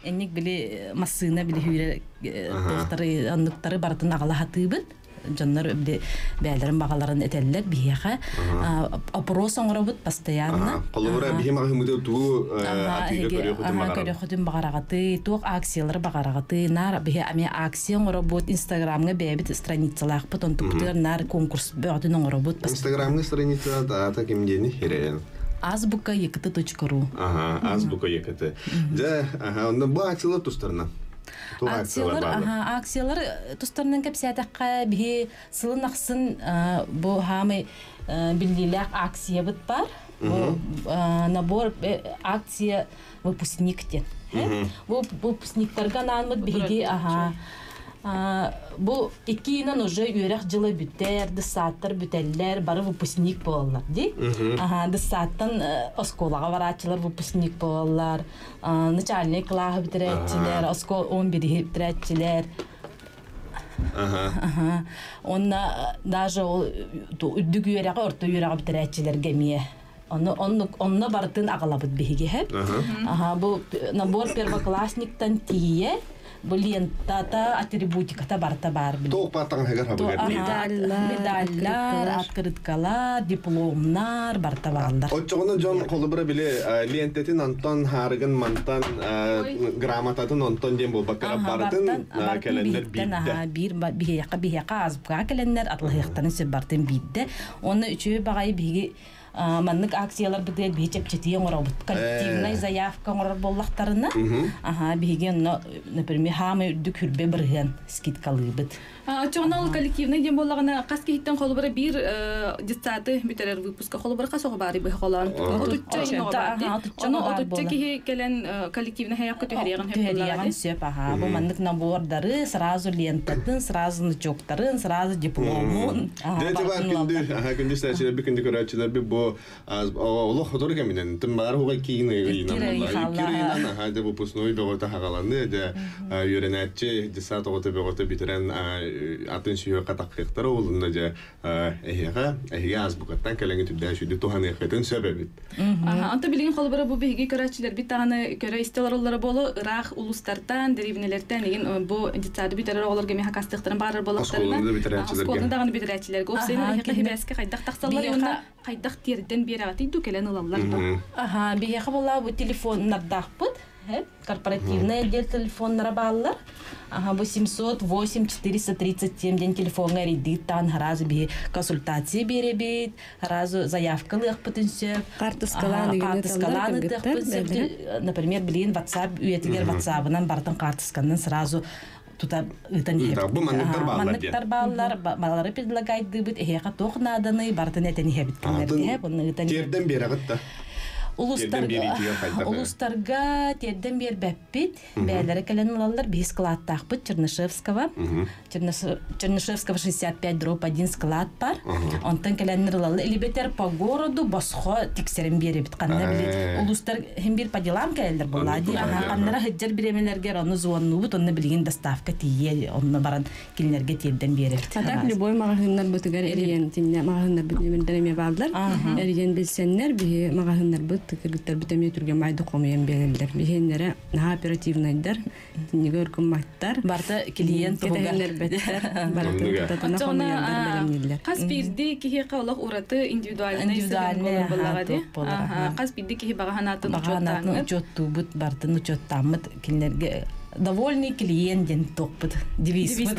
энник били массыына били хүүрэ туохтары оннуктары барытын аҕалаһатыыбыт. Дьоннор бээлэрин баҕаларын этэллэр биһиэхэ опрос оҥоробут постоянно. Холобура биһи маҕаһыыммытыгар тугу атыыга көрүөхүтүн баҕарабыт. Көрүөхүтүн баҕараҕытый, туох акциялары баҕараҕытый, наар биһи эмиэ акция оҥоробут, Инстаграмҥа бэйэбит страницалаахпыт, онтукпутугар наар конкурс бөҕөтүн оҥоробут. Инстаграмҥа страница аата ким диэни ирэйэн? Азбука ект.ру. Ага, азбука ект. Дьэ, аха, онно бу акциялар тустарынан. Акциялар, аха, акциялар тустарынан кэпсээтэххэ, биһи сылын ахсын бу хаамай биллиилээх акциябыт бар. Бу набор акция выпускник диэн. Бу выпускниктарга анааммыт биһиги аха бу иккиинэн уже үөрэх дьыла бүтэр, дыссааттар бүтэллэр, бары выпускник буолаллар дии. Аха, дыссааттан оскуолаҕа барааччылар выпускник буолаллар, начальный кылааһы бүтэрээччилэр, оскуола 11-и бүтэрээччилэр. Аха. Онно даже ол үрдүк үөрэҕи, орто үөрэҕи бүтэрээччилэргэ эмиэ Онно, онно барытын аҕалабыт биһиги Аха, бу набор первоклассниктан тиийэ бу лентата, атрибутиката барыта баар били. Туох баар таҥаһыгар хабыгар Медаллар, открыткалар, дипломнар барыта бааллар. Оччоҕуна дьон холобура били лиэнтэтин онтон, хаарыгын мантан, грамотатын онтон диэн буолбакка барытын кэлэннэр биирдэ. Биир биһиэхэ биһиэхэ азбука кэлэннэр атлаһыахтарын сөп бартын биирдэ. Онно үчүгэй баҕайы биһиги маннык акцияларбытыгар биһи чэпчэтии оҥоробут. Коллективнай заявка оҥорор буоллахтарына, аха, биһиги онно, например, хаамай үрдүк хүрбэ бырыһыан скидкалыыбыт. Оччоҕуна ол коллективный диэн буоллаҕына, хас киһиттэн холобура биир детсады бүтэрэр выпуска холобура хас оҕо баарый быһа холоон? Отучча иһин оҕо баар дии. Ону отучча киһи кэлэн коллективный хайакка түһэриэҕин сөп Түһэриэҕин сөп, аха. Бу маннык набордары сразу лентатын, сразу значоктарын, сразу дипломун. Дьэ, бар күндү, аха, күндү сээчилэрби, күндү көрөөччүлэрби бу бу олох хотору кэминэн тым баар хуга киин ыйынан буолла. Икки ыйынан аха дьэ выпускной бөҕөтө хагаланы дьэ үөрэнээччи десант оҕото бөҕөтө бүтэрэн атын сүһүөххэ таххыахтара олунна дьэ эһиэхэ эһиги азбукаттан кэлэҥи түрдээн сүдү туһаныаххытын сөп эбит. Онто билигин холобура бу биһиги көрөөччүлэрбит даҕаны көрө истэ олороллоро буолу ыраах улуустартан, дэриэбинэлэртэн игин бу детсады бүтэрэр оҕолорго эмиэ хакастыахтарын баарар буоллахтарына Оскуоланы да бүтэрээччилэргэ. Оскуоланы даҕаны бүтэрээччилэргэ уопсайынан эһиэхэ хибээскэ хайдах тахсаллар уонна хайдах тиэрдэн биэрэҕитий дуу кэлэн ылаллар дуу? Аха, биһиэхэ буолла бу телефоннардаахпыт. Корпоративный отдел телефоннара бааллар. Аха, бу 708 437 диэн телефоҥҥа эрийдииттаан сразу биһи консультация биэрэбит, сразу заявка ылыахпытын сөп. Картыскалаан картыскалаан ытыахпын сөп. Например, билигин WhatsApp үйэтигэр WhatsApp-ынан бартын картысканан сразу тута ыытан иһэбит. Бу манныктар бааллар Манныктар бааллар, балары предлагайдыыбыт, эһиэхэ туох нааданы барытын этэн иһэбит кинилэргэ. Бұны ыытан Тиэрдэн биэрэҕит да. Улустарга, улустарга тиэрдэн биэрбэппит. Бээлэрэ кэлэн ылаллар. Биһи складтаахпыт Чернышевского. Чернышевского 65 дробь 1 склад бар. Онтон кэлэннэр ылаллар. Илибетер по городу босхо тиксерин биэрэбит. Ханна били улустар хим бир по делам кэлэллэр буолла ди. Ханнара хыджар биремелерге оны звоннубут, онно билигин доставка тиийэ, онно баран кинилерге тиэрдэн биэрэбит. А так любой маҕаһыыннар бытыгар эрийэн тиннэ маҕаһыыннарбыт нөмердер эмиэ бааллар. Эрийэн билсэннэр биһи маҕаһыыннарбыт кыргыттарбыт эмиэ түргэн байды хомуйан биэрэллэр. Биһиэннэрэ наһаа оперативнайдар, тиннигэ өркүмматтар. Барта клиент туһугар. Кэтэһэннэрбэттэр. Барытын тутатына хомуйаллар, бэлэмнииллэр. Хас биирдии киһиэхэ олох ураты индивидуальный Индивидуальный буоллаҕа дии. Хас биирдии киһи баҕа санаатын Баҕа санаатын учуоттуубут, бартын учуоттааммыт кинилэрге довольный клиент диэн туохпут девизпит.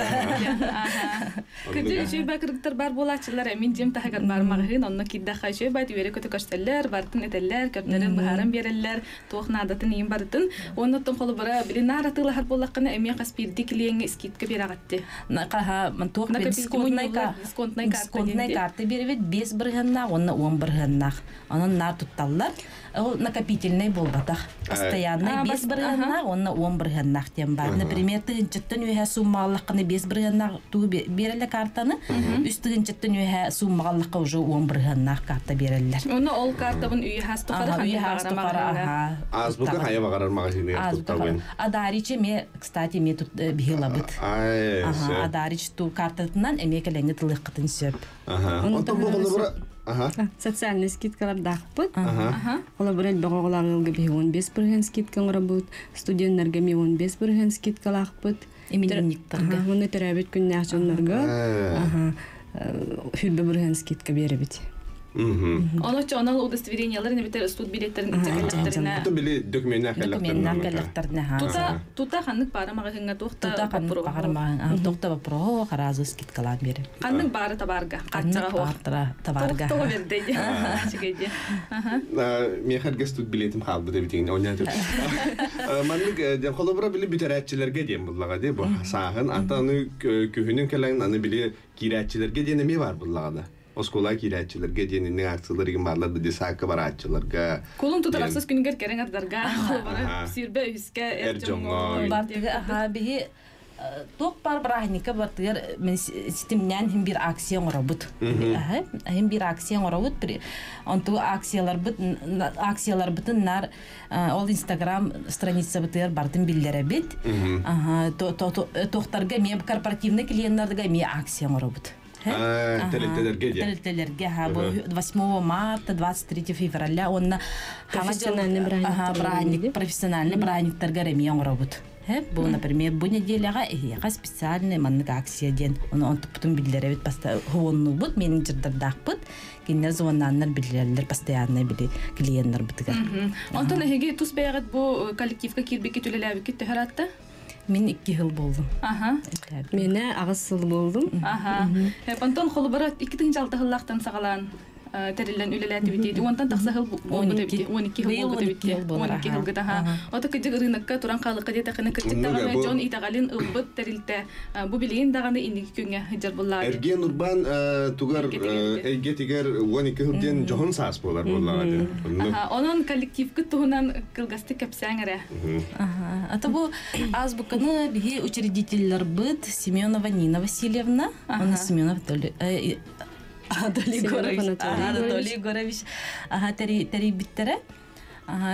Кырдьык үчүгэй бай кыргыттар бар буолааччылар мин дьиэм таһыгар бар маҕаһыын онно киирдэххэ үчүгэй бай үөрэ көтө көрсөллөр бартын этэллэр көрдөрөн быһааран биэрэллэр туох наадатын иин барытын уонна оттон холобура били наар атыылаһар буоллаххына эмиэ хас биирдии клиеҥҥэ скидка биэрэҕитти Хаһа туох дисконтнай дисконтнай карта биэрэбит 5 бырыһыаннаах уонна 10 бырыһыаннаах онон наар тутталлар Ол накопительный буолбатах. Постоянный 5 бырыһыаннаах уонна 10 бырыһыаннаах диэн баар. Например, тыһынчыттан үөһэ сууммаҕаллаххына 5 бырыһыаннаах туу биэрэллэр картаны, үс тыһынчыттан үөһэ сууммаҕаллахха уже 10 бырыһыаннаах карта биэрэллэр. Уонна ол картабын үйэ хас тухары үйэ хас тухары аха. Азбука хайа баҕарар маҕаһыыныгар туттабын. Адарич эмиэ, кстати, эмиэ тут биһилабыт. Аха, Адарич ту картатынан эмиэ кэлэҥҥи тылыаххытын сөп. Онтон бу холобура Социальный скидкалардаахпыт. Холобура элбэх оҕолоох ыалга биһи 15 бырыһыан скидка оҥоробут, студеннарга эмиэ 15 бырыһыан скидкалаахпыт. Именинниктарга. Уонна төрөөбүт күннээх дьоннорго хүрбэ бырыһыан скидка биэрэбит. Ону онол удостоверенияларын эбэтэр суд билеттерин итчэкэллэхтэринэ. Тута били докуменнаах Докуменнаах кэллэхтэринэ. Тута тута ханнык баара маҕаһыыҥҥа туох да Тута ханнык баҕар маҕаһыын туох да вопроһо харазы скидкалаан биэрэр. Ханнык баары табаарга Ханнык баартара табаарга. Тоҕо бердей дии. Миэхэ эргэс тут билетим хаалбыт эбитигин оонньоон Маннык дьэн холобура били бүтэрээччилэргэ диэн буллаҕа дии бу сааһын ата аны күһүнүн кэлэн аны били киирээччилэргэ диэн эмиэ баар буллаҕына оскуола киирээччилэргэ диэн инник акциялар игин бааллар да десакка барааччыларга Кулун тутар ахсыс күнүгэр кэрэҥ ардарга холобура сүүрбэ үһүскэ эр дьоҥҥо бартыга аха биһи туох бар бырааһынньыкка бартыгар мен ситимнээн иһин биир акция оҥоробут иһин биир акция оҥоробут онту акцияларбыт акцияларбытын наар ол инстаграм страницабытыгар бартын биллэрэбит туохтарга эмиэ корпоративный клиеннарга эмиэ акция оҥоробут Тэрилтэлэргэ диэн. Тэрилтэлэргэ бу 8 марта, 23 февраля уонна профессиональный бырааһынньык профессиональный бырааһынньыктарга эмиэ оҥоробут. Бу, например, бу неделяҕа эһиэхэ специальный маннык акция диэн ону онтуппутун биллэрэбит хуоннуубут менеджердардаахпыт кинилэр звоннааннар биллэрэллэр постоянно били клиеннарбытыгар. Онтон эһиги тус бэйэҕит бу коллективка киирбиккит үлэлээбиккит төһө ыраатта? Мин икки сыл болдум. Аха. Мене аҕыс сыл болдум. Аха. Онтон холобура икки тыһыынча сыллаахтан саҕалаан тэриллэн үлэлээтибит. Уонтан тахса сыл буолбут эбит. 12 сыл буолбут эбит. 12 сылгыт аха. Ото кыдьык ырыынакка туран хаалыкка диэтэххинэ кырдьык даҕаны дьон итэҕэлин ылбыт тэрилтэ бу билигин даҕаны инники күҥҥэ сылдьар буоллаҕа. Эргиэн урбаан тугар эйгэтигэр 12 сыл диэн дьоһун саас буолар буоллаҕа диэн. Онон коллективкыт туһунан кылгастык кэпсээҥ эрэ. Ата бу азбуканы биһи учредителларбыт Семенова Нина Васильевна, уонна Семенов Анатолий Егорович. Анатолий Егорович аха тэрийбиттэрэ.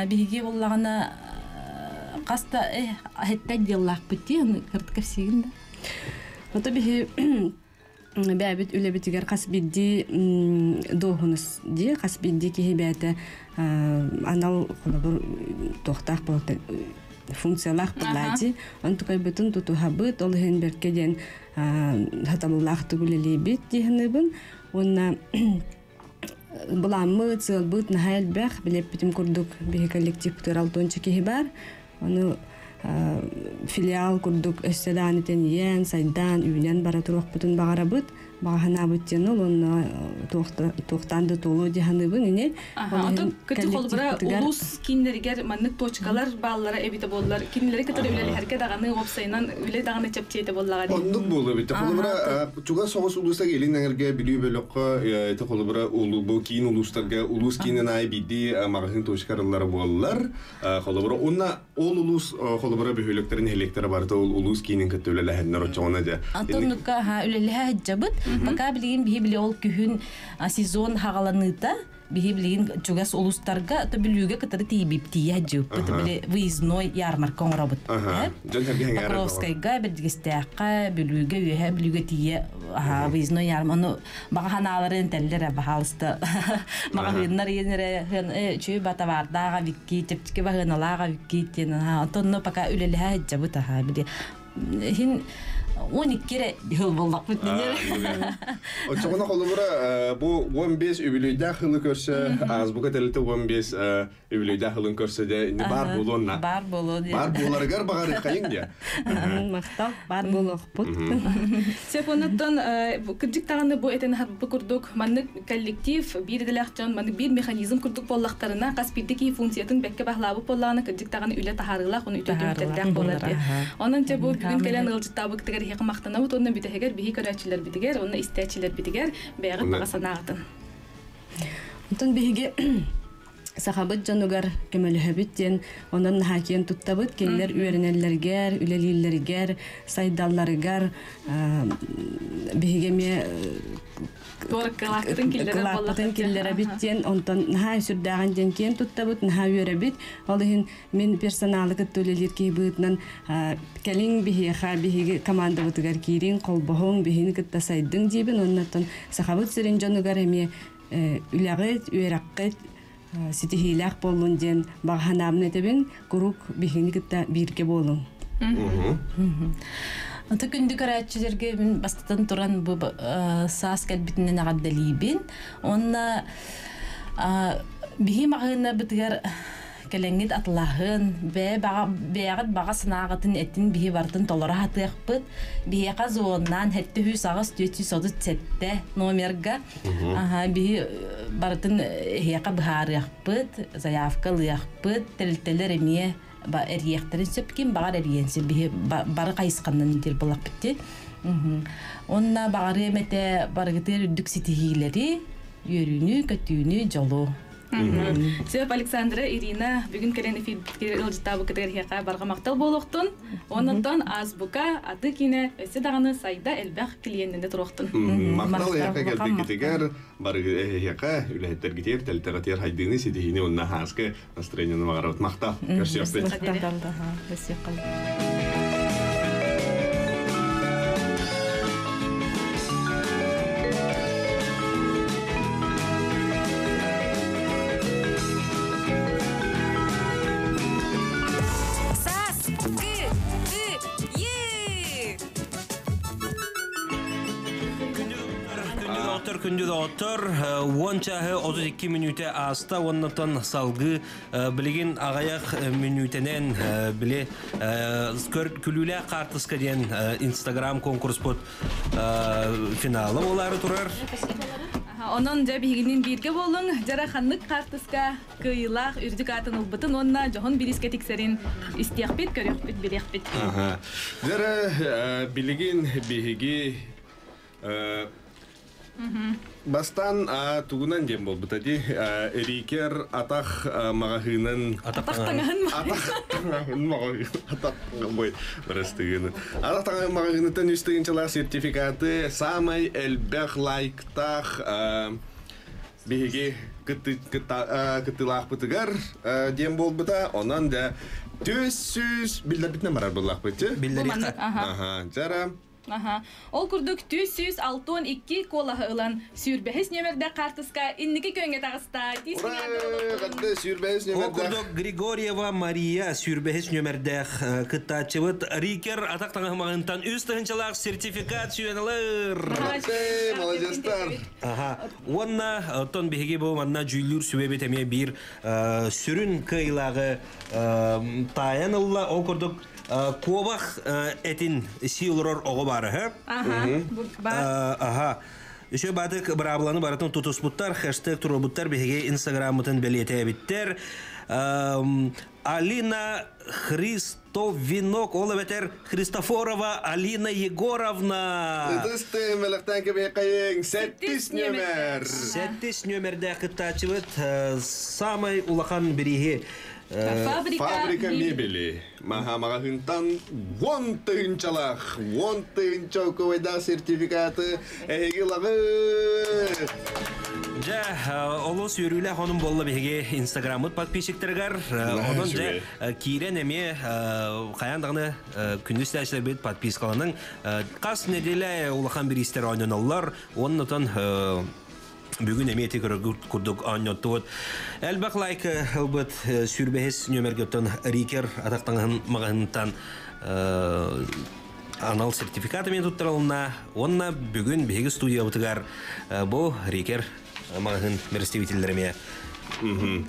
Биһиги буллаҕына хаста хэттэ отделлаахпыт дии, кыртык кэпсиигин да. Ото биһи бэйэбит үлэбитигэр хас биирдии дуоһунас дии, хас биирдии киһи бэйэтэ анал холобур туохтаах буолта функциялаах буоллаачы. Онтукайбытын тутуһабыт, ол иһин бэркэ диэн сатабыллаахтык үлэлиибит дии саныыбын. Уонна былааммыт, сыалбыт наһаа элбэх, билэппитим курдук биһи коллективпытыгар алтыонча киһи баар. Ону филиал курдук өссө даҕаны тэнийэн, сайдан, үүнэн бара туруохпутун баҕарабыт. Баҕа санаабыт диэн ол онно туохтаан да туолуо дии саныыбын ини. Онтон кырдьык холобура улуус кииннэригэр маннык точкалар бааллара эбитэ буоллар, кинилэри кытары үлэлэһэргэ даҕаны уопсайынан үлэ даҕаны чэпчиэтэ буоллаҕа дии. Оннук буолуо эбит. Холобура, чугас соҕус улуустарга илин эҥэргэ Бүлүү бөлөххө ити холобура бу киин улуустарга улуус киинин аайы биирдии маҕаһыын точка арыллара буоллар. Холобура, уонна ол улуус холобура бөһүөлэктэрин нэһилиэктэрэ барыта ол улуус киинин кытта үлэлэһэннэр оччоҕуна дьэ. Антоннукка үлэлэһэ сылдьабыт. Пока билигин биһи били ол күһүн сезон хаҕаланыыта биһи билигин чугас улуустарга то Бүлүүгэ кытары тиийбип тиийэ сылдьыбыппыт. Били выездной ярмарка оҥоробут. Покровскайга, Бэрдьигэстээххэ, Бүлүүгэ, Үөһээ Бүлүүгэ тиийэ выездной ярмарка. Ону баҕа санааларын этэллэр баһаалыста маҕаһыыннар иэнэрэ үчүгэй ба товардаах эбикки чэпчэки баһыаналаах эбикки диэн онтон пока үлэлэһэ сылдьабыт аха били иһин 12 эрэ хыл буоллахпыт Оччоҕуна холобура бу 15 үбүлүйдээх хылы көрсө азбука тэрилтэ 15 үбүлүйдээх ылын көрсө дьэ инни баар буолуон баар буолуо баар буоларыгар баҕарыаххайыҥ дьэ махтал баар буолуохпут Сөп онуттан кырдьык даҕаны бу этэн аһарбыт курдук маннык коллектив биир идэлээх дьон маннык биир механизм курдук буоллахтарына хас биирдии киһи функциятын бэккэ баһылаабыт буоллаҕына кырдьык даҕаны үлэ таһаарыылаах уонна үтүө түмүктэрдээх буолар диye. Онон дьэ бу бүгүн кэлэн ыалдьыттаабыкытыгар иһиэхэ махтанабыт уонна бүтэһигэр биһи көрөөччүлэрбитигэр уонна истээччилэрбитигэр бэйэҕит баҕа санааҕытын. Онтон биһиги сахабыт дьонугар көмөлөһөбүт диэн онон наһаа киэн туттабыт. Кинилэр үөрэнэллэригэр, үлэлииллэригэр, сайдалларыгар биһиги эмиэ кылааппытын киллэрэбит диэн онтон наһаа сүрдээҕин диэн киэн туттабыт, наһаа үөрэбит. Ол иһин мин персоналы кытта үлэлиир киһи быһыытынан кэлиҥ биһиэхэ биһиги командабытыгар киириҥ, холбоһуҥ, биһигини кытта сайдыҥ диибин. Оннуттан сахабыт сирин дьонугар эмиэ үлэҕит, үөрэххит ситиһиилээх буоллун диэн баҕа санаабын этэбин. Куруук биһигини кытта бииргэ буолуҥ. Ата күндү көрөөччүлэргэ мин бастатан туран бу саас кэлбитинэн эҕэрдэлиибин. Уонна биһи маҕаһыыннарбытыгар кэлэҥҥит атылаһын, бэйэҕит баҕа санааҕытын этин биһи барытын толоро сатыахпыт. Биһиэхэ зоннаан 708 437 номерга биһи барытын эһиэхэ быһаарыахпыт, заявка ылыахпыт, тэрилтэлэр эмиэ эрийиэхтэрин сөп, ким баҕар эрийиэн сөп, биһи бары хайысханнан диир буоллахпыт дии. Онно баҕарыам этэ барыгытыгар үрдүк ситиһиилэри, үөрүүнү, көтүүнү, дьолу. Сөп, Александра, Ирина, бүгүн кэлэн эфирбитигэр ыалдьыттаабыккытыгар эһиэхэ барҕа махтал буолуохтун. Оннуттан Азбука аты киинэ өссө даҕаны сайда элбэх клиеннэнэ туруохтун. Махтал эһиэхэ кэлбиккитигэр, бары эһиэхэ, үлэһиттэргитигэр, тэлтэҕитигэр хайдыыны, ситиһиини уонна хааскы настроениены баҕарабыт. Махтал. Көрсүөхпүт. Саас, кы, ты, е! Күндү доҕоттор, күндү доҕоттор, уон чааһы 32 мүнүүтэ ааста уоннатан салгыы Билигин аҕыйах мүнүүтэнэн били күлүүлээх хаартыска диэн Инстаграм конкурспут финала буолаары турар. Онон дьэ биһигинин бииргэ буолуҥ, дьара ханнык хаартыска кыайыылаах үрдүк аатын ылбытын уонна дьоһун бириискэ тиксэрин истиэхпит, көрүөхпүт, билиэхпит. Дьара билигин биһиги Бастан тугунан диэн буолбута ди Рикер атах маҕаһыынын Атах таҥаһын атах таҥаһын маҕаһыын атах бой бырастыгыны атах таҥаһын маҕаһыыныттан үс тыһыынчалаах сертификаты саамай элбэх лайктаах биһиги кыттыылаахпытыгар диэн буолбута онон да 400 биллэрбитинэн барар буоллахпыт биллэриэххэ аха жара Аха. Ол курдук 462 куолаһы ылан, сүүрбэһис нүөмэрдээх хаартыска инники күөҥҥэ таҕыста. Сүүрбэһис Ол курдук Григорьева Мария сүүрбэһис нүөмэрдээх кыттааччыбыт Рикер атах таҥаһымаҕынтан үс тыһыынчалаах сертификат сүүйэн ылар. Молодецтар. Аха. Уонна оттон биһиги бу манна дьүүллүүр сүбэбит эмиэ биир сүрүн кыайыылааҕы таайан ылла. Ол курдук куобах этин сии олорор оҕо баар үһү. Аха. Үчүгэй баатык быраабыланы барытын тутуспуттар, хэштег туруорбуттар, биһиги инстаграммытын бэлиэтээбиттэр. Алина Христовинок, ол эбэтэр Христофорова Алина Егоровна. Ытыс тыын бэлэхтээн кэбиһэккайыҥ, сэттис нүөмэр. Сэттис нүөмэрдээх кыттааччыбыт самай улахан бирииһи Фабрика, Фабрика мебели. Маха маҕаһыынтан уон тыһыынчалаах, уон тыһыынча уквайдаах сертификаты эһиги ылаҕыт. Дьэ, олус үөрүүлээх онун буолла биһиги инстаграммыт подписчиктарыгар. Онон дьэ, киирэн эмиэ хайаан даҕаны күндү истээччилэрбит подпискаланыҥ. Хас нэдиэлэ улахан бириистэр оонньоноллор. Оннотон бүгүн эмиэ ити курдук оонньоттубут. Элбэх лайк ылбыт сүүрбэһис нүөмэргөттөн Рикер атах таҥаһын маҕаһыынтан анал сертификат эмиэ туттарылынна. Уонна бүгүн биһиги студиябытыгар бу Рикер маҕаһыын представителлэрэ эмиэ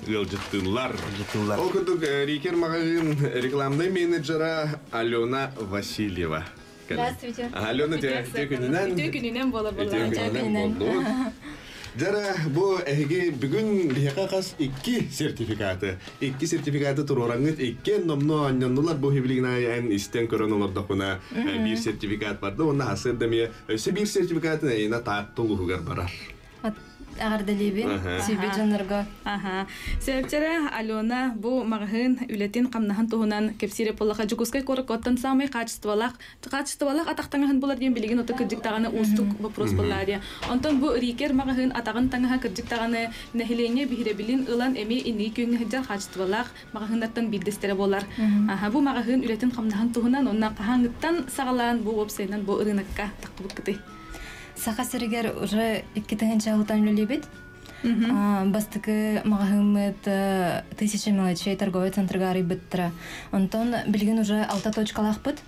Ыалдьыттыыллар. Ол курдук Рикер маҕаһыын рекламнай менеджера Алена Васильева. Здравствуйте. Алена, үтүө күнүнэн. Үтүө күнүнэн буола буолла. Үтүө күнүнэн буоллун. Дьара, бу эһиги бүгүн биһиэхэ хас икки сертификаты, икки сертификаты туруораҥҥыт икки номнуо оонньоннулар бу билигин эн истэн көрөн олордохпуна биир сертификат барда уонна хасыарда эмиэ өссө биир сертификатын эйиэнэ Таатта улууһугар барар. Эҕэрдэлиибин сүүрбэ дьоннорго. Аха. Сөпчэрэ Алена бу маҕаһыын үлэтин хамнаһын туһунан кэпсиирэ буоллаха Дьокуускай куоракка оттон самай качестволаах качестволаах атах таҥаһын булар диэн билигин ото кырдьык даҕаны уустук вопрос буоллаа диye. Онтон бу Рикер маҕаһыын атаҕын таҥаһа кырдьык даҕаны нэһилиэнньэ биһирэбилин ылан эмиэ инники күҥҥэ сылдьар качестволаах маҕаһыыннартан биирдэстэрэ буолар. Аха, бу маҕаһыын үлэтин хамнаһын туһунан онно хаһааҥҥыттан саҕалаан бу уопсайынан бу ырыынакка таххыбыккытый? Саха сиригэр уже икки тыһыынча сылтан үлэлиибит. Бастакы маҕаһыыммыт Тысяча мелочей торговый центрга арыйбыттара. Онтон билигин уже алта точкалаахпыт.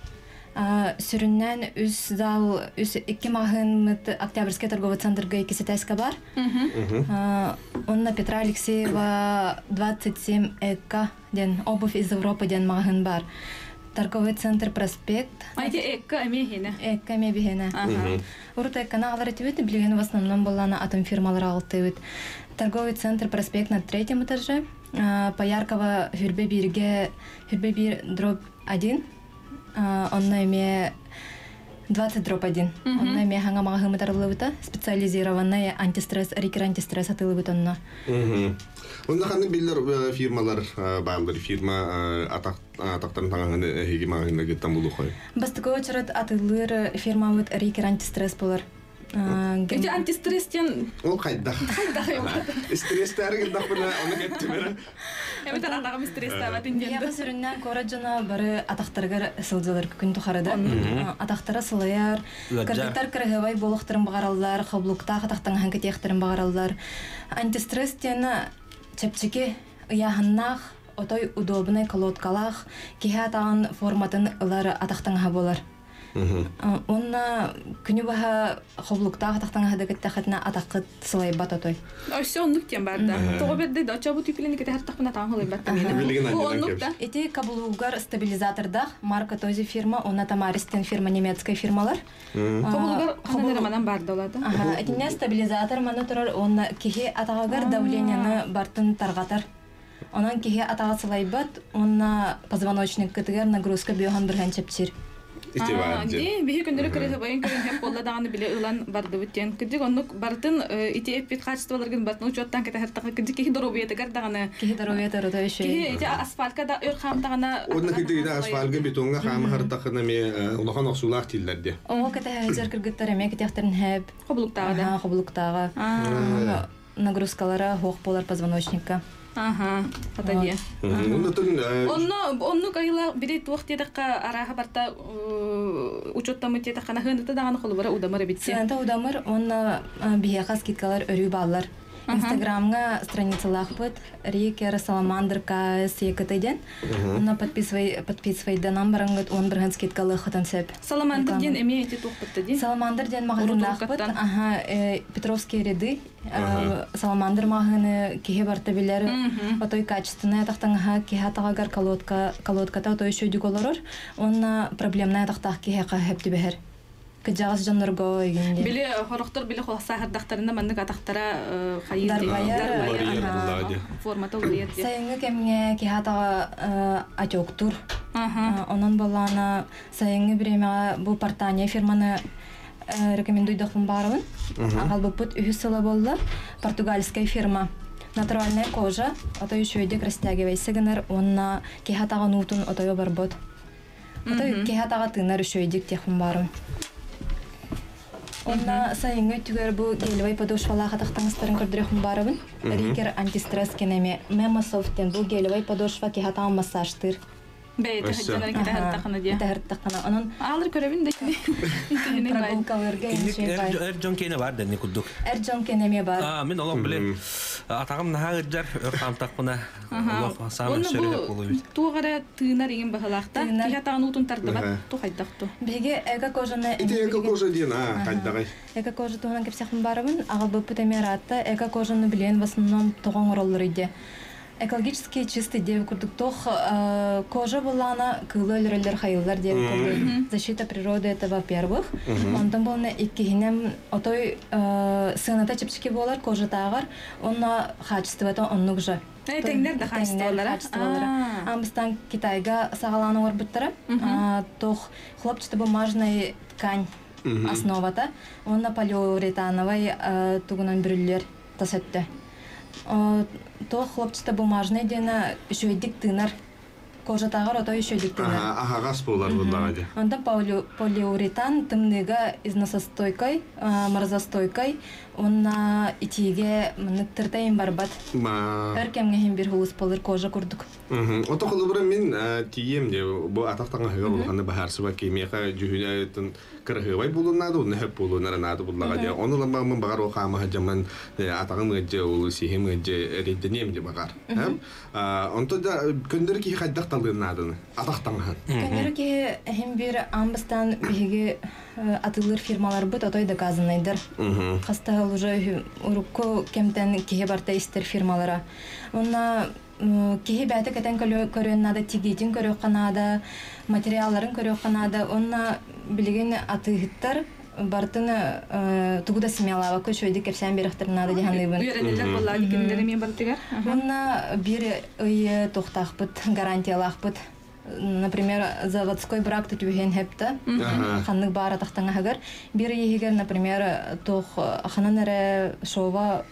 Сүрүннээн үс зал, үс икки маҕаһыыммыт Октябрьский торговый центрга икки сэтээскэ бар. Онно Петра Алексеева 27 ЭК диэн обувь из Европы диэн маҕаһыын бар. Торговый центр Проспект. Айти ЭК эмиэ хинэ. ЭК эмиэ биһиэнэ. Урут ЭК-ны аҕалар этибит, билигин в основном буоллаана атын фирмалар аҕалтыыбыт. Торговый центр Проспект на третьем этаже. Пояркова Хүрбэ бииргэ Хүрбэ биир дробь один. Онно эмиэ 20 дробь один. Онно эмиэ хаҥа маҕаһыымыт арыллыбыта. Специализированный антистресс, рикер антистресс атыылыбыт онно. Онно ханнык биллэр фирмалар бааллар фирма атахтарын таҥаһын эһиги маҕаһыыннаргыттан булуохай? Бастакы очерет атыылыыр фирмабыт рикер антистресс болар. Эти антистресс диэн Ол хайдах? Хайдах Стресстээри гыннахпына ону кэттимэрэ. Эбэтэр атаҕым стресстаабатын диэн. Биһиэхэ сүрүннээн куорат дьоно бары атахтарыгар сылдьалар күн тухары да. Атахтара сылайар, кыргыттар кыраһыабай буолуохтарын баҕараллар, хоблуктаах атахтаҥаһын кэтиэхтэрин баҕараллар. Антистресс диэн чэпчэки ыйааһыннаах, отой удобнай колодкалаах, киһи атаҕын форматын ылар атахтаҥаһа буолар. Уонна күнү баһа хоблуктаах атахтаҥаһа да кытта атаххыт сылайбат отой. Өссө оннук диэн бар да. Тоҕо берди да оччо бу түпүлүн кете хартахпына атаҕым сылайбат да. Бу оннук да. Ити каблугар стабилизатордаах Марка Този фирма, уонна Тамаристен фирма немецкая фирмалар. Каблугар ханан манан бар да олады. Аха, итинне стабилизатор маны турар, уонна киһи атаҕыгар давлениены бартын тарҕатар. Онон киһи атаҕа сылайбат, уонна позвоночник кытыгар нагрузка бөһөн бырһан чэпчир. Ити бар Ди дьэ. биһи күндөрү кырыһыбайын көрөн хеп болла даҕаны биле ылан бардыбыт диэн. Кырдьык оннук бартын ити эппит качестволаргын бартын учуоттан кэтэһэртэҕэ кырдьык киһи доруобуйатыгар даҕаны Киһи доруобуйата ырыта киһи үчүгэй. ити асфальтка да өр хаамтаҕына Онна кырдьык асфальга бетонга хаама хартахына ме улахан охсуулаах тиллэр дии. Оҕо кэтэһээчэр кыргыттар эмиэ кэтиэхтэрин хэп. Хобулуктааҕа да. Аха, хобулуктааҕа. Нагрузкалара хуох болар позвоночникка. Аха, хата диэ. Оннотун Онно оннук айыла бири туох диэтэххэ арааһа барта учуоттаммыт диэтэххэ наһыыныта даҕаны холобура удамар эбит диэ. Сыаната удамыр уонна биһиэхэ скидкалар өрүү бааллар. Инстаграмҥа страницалаахпыт Рикер Саламандр КС ЕКТ диэн. Онно подписывай подписывайданан бараҥҥыт 10% скидкалыаххытын сөп. Саламандр диэн эмиэ ити туохпутта дии. Саламандр диэн маҕаһыыннаахпыт. Аха, Петровские ряды. Саламандр маҕаһыыны киһи барта билэр. Отой качественная атахтаҥаһа киһи атаҕыгар колодка колодката отой үчүгэй олорор. Уонна проблемная атахтаах киһиэхэ сөп түбэһэр. Кыдьаҕас дьоннорго игин диэн. Били хорохтор били сааһырдахтарына маннык атахтара хайыы Дарбайар, дии. Формата уларыйар дии. Сайыҥҥы кэмҥэ киһи атаҕа отектур. Онон боллаана сайыҥҥы бириэмэҕэ бу Портания фирманы рекомендуйдахпын баарабын. Аҕалбыппыт үһүс сыла буолла. Португальская фирма. Натуральная кожа, отой үчүгэйдик растягивайся гынар уонна киһи атаҕын уутун отойо барбот. Отой киһи атаҕа тыынар үчүгэйдик диэхпин баарым. Онна сайыҥҥы өттүгэр бу гелевай подошвалаах атахтаҥастарын көрдөрөхпүн баарабын. Рикер антистресс кэнэми Мемософт диэн бу гелевай подошва киһи атаҕын массажтыыр. Бэйэтэ сылдьанар кэтэһэртэххинэ диэ. Кэтэһэртэххинэ. Онон Аалыр көрөбүн да прогулкаларга Инник эр дьон киэнэ бар дэнни курдук. Эр дьон киэнэ эмиэ бар. А, мин олох биле атаҕым наһаа ыдьар өр хаамтахпына олох саамай Онно сөрү бу болуйбут. туох эрэ тыынар иҥин баһылаахта. Киһи атаҕын уутун тардыбат ту хайдах ту. Биһиги эко-кожаны Ити эко-кожа диэн а хайдаҕай. Эко-кожа туһунан кэпсэхпин баарабын. Аҕалбыппыт эмиэ ыраатта. Эко-кожаны билигин в основном тоҕо оҥороллор иде. Экологически чистый диэбит курдук туох кожа буллаана кыылы өлөрөллөр хайыллар диэбит курдук. Защита природы это во-первых. Онтон буолна иккиһинэн отой сыаната чэпчэки буолар кожатааҕар уонна хаачыстыбата оннук же. Тэҥнэр да хаачыстыбалара. Хаачыстыбалара. Аан Китайга саҕалаан оҥорбуттара. Туох хлопчатобумажный ткань основата уонна полиуретановай тугунан бүрүллэр тас өттө. Туох хлопчатобумажный диэни үчүгэйдик тыынар. Кожатааҕар отой үчүгэйдик тыынар. Аһаҕас буолар буоллаҕа дии. Онтон полиуретан тымныыга износостойкай, морозостойкай уонна итиигэ маннык тыртайын барбат. Өр кэмҥэ иһин бир хулус болыр кожа курдук. Ото холобура мин тиийиэм дии бу атах таҥаһыгар улаханны баһаарсыба кимиэхэ дьүһүнэ кыраһыабай буолуон наада уонна хөп буолуон эрэ наада буллаҕа дии. Ону ламмаммын баҕар ол хаамаһа дьамман атаҕым ыаддьа улу сиһим ыаддьа эрэйдэниэм дии баҕар. Онто да көннөрү киһи хайдах талыан нааданы атах таҥаһын. Көннөрү киһи эһим бир аан бастаан биһиги атыылыыр фирмаларбыт отой доказанныйдар. Хастаһыл уже урукку кэмтэн киһи барта истэр фирмалара. Онна киһи бэйэтэ кэтэн көрүөн наада, тигиитин көрүөххэ наада, материалларын көрүөххэ наада. Онна билигин атыыһыттар бартын тугу да смелаабакка үчүгэйдик кэпсээн биэрэхтэрин наада диһаныыбын. Үөрэнэллэр буоллаҕа кинилэр эмиэ бартыгар. Онна биир ый туохтаахпыт, гарантиялаахпыт. Например, заводской брак түһэн хепта, ханнык баар атахтаҥаһыгар. Биир ыйыгар, например, туох ханан эрэ шоуга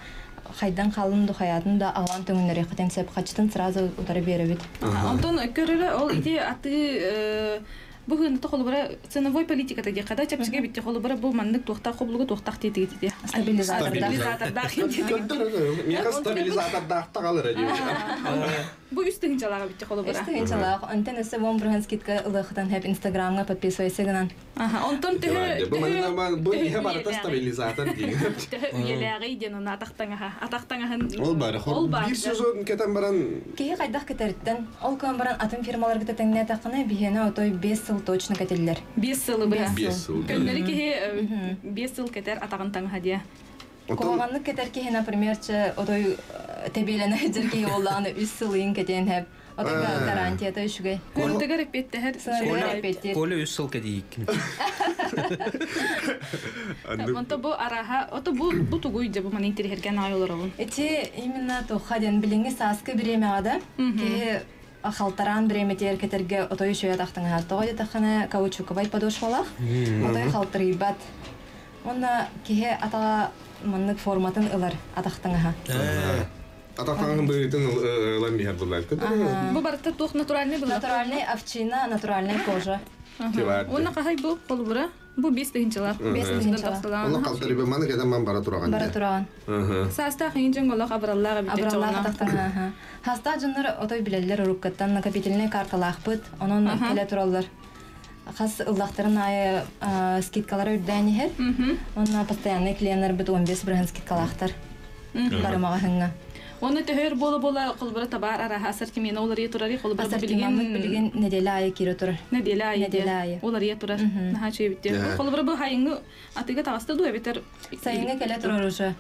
хайдан хаалын да хаятын да аҕалан төҥүннэриэххитин сөп хачытын сразу утары биэрэбит. Онтон көрөрө ол ити аты бу хыыныта холобура ценовой политиката диэххэ да чэпчэки битти холобура бу маннык туохтаах хобулугу туохтаах диэтигит ити. Стабилизатордаах. Миэхэ стабилизатордаах таҕалара дии. Бу үс тыһыынчалаах битти холобура. Үс тыһыынчалаах. Онтон өссө 10% скидка ылыахытын хэп Инстаграмҥа подписывайся гынан. Онтон төһө Бу манна бу иһэ барыта стабилизатор диин. Төһө үйэлээҕий диэн оны атахтаҥаһа. Атахтаҥаһын Ол бары Ол бар. Биир сезон кэтэн баран Киһи хайдах кэтэриттэн, ол көн баран атын фирмаларга тэҥнээтэххинэ биһиэнэ отой 5 сыл точно кэтиллэр. 5 сылы быһа. 5 сыл. Көннөрү киһи 5 сыл кэтэр атаҕын таҥаһа диэ. Куһаҕаннык кэтэр киһи, например, чэ отой тэбиэлэнэ сылдьар киһи буоллаҕына үс сыл ыйын кэтиэн хэп. Отой гарантията үчүгэй. Куорутыгар эппиэттэһэр. Сыаныгар эппиэттиир. Коля үс сыл кэтииккин. Онто бу араһа, ото бу бу тугуй дьэ бу маны интириһэргэн аай олоробун. Ити именно туха диэн билиҥҥи сааскы бириэмэҕэ да киһи халтараан бириэмэтигэр кэтэргэ отой үчүгэй атахтаҥаһа. Тоҕо диэтэххинэ, каучуковай подошвалаах, отой халтарыйбат. Уонна киһи атаҕа маннык форматын ылар атахтаҥаһа. Атахтаҥаһын быһыытын ылан биһэр буллар. Бу барыта туох натуральный была? Натуральный овчина, натуральная кожа. Уонна хаһай бу холобура? Бу 5 тыһыынчалаах. 5 тыһыынчалаах. Онно халтарыйба маны кэтэн ман бара тураҕан. Бара тураҕан. Саастаах иин дьон олох абыраллаах эбит. Абыраллаах атахтаҥаһа. Хастаах дьоннор отой билэллэр уруккаттан накопительнай карталаахпыт, онон кэлэ тураллар. Хас ыллахтарын аайы скидкалара үрдээн иһэр. Онно постоянный клиеннарбыт 15% скидкалаахтар. Бары маҕаһыҥҥа. Оны төһөр буола-буола холбура табаар араһа ассортимент уларыйа турар, холбура билигин билигин неделя айы кире турар. Неделя айы. Неделя айы. Уларыйа турар. Наһаа чөйбүттэ. Холбура бу хайыңы атыга таҕыста дуу эбитер Сайыҥҥа кэлэ турар уже.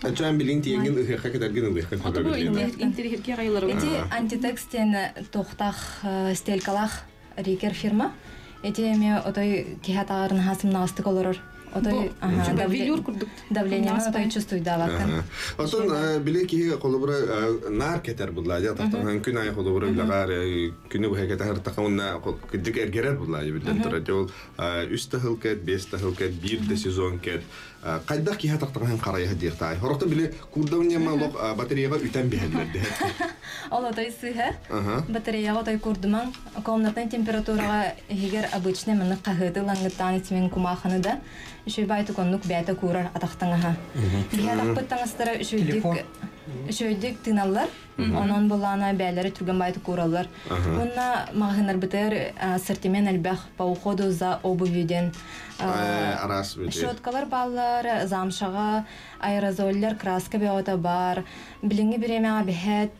Ачаан билин тиэнгин ыһыахха кэтэргин ылыахха Интирихирге кайылары. Эти антитекст диэн туохтаах стелькалаах рикер фирма. Эти эми отой киһи атаҕарын хасымнаҕастык олорор. Отой велюр курдук. Давление отой чувствуйдаабаккын. Оттон били киһи холобура наар кетер булла дьа тахтан күн айы холобура үлэҕэр күнү быһа кетер тахауна кырдьык эргерер булла биллэн турар. Ол үс тахыл кэт, бес тахыл кэт, биир да сезон кэт. Хайдах киһи тахтахан харайа диэхтай. Хорохто били курдавнема лох батареяга үтэн биһэллэр дэһэ. Ол отой сыһа. Батареяга отой курдуман комнатный температурага эгер обычный маны каһыты лангыттан итимен кумаханы да үшөй бай туконнук бээтэ куурар атахтаҥаха. Биһи атахпыт таҥастара үшөйдүк үшөйдүк тыналлар. Онон булаана бээлери түргэн бай куураллар. Уонна маҕаһыыннарбытыгар ассортимент элбэх по уходу за обувью диэн Арас щеткалар бааллар, замшаҕа аэрозоллар, краска бөҕөтө бар. Билиҥҥи бириэмэҕэ биһэт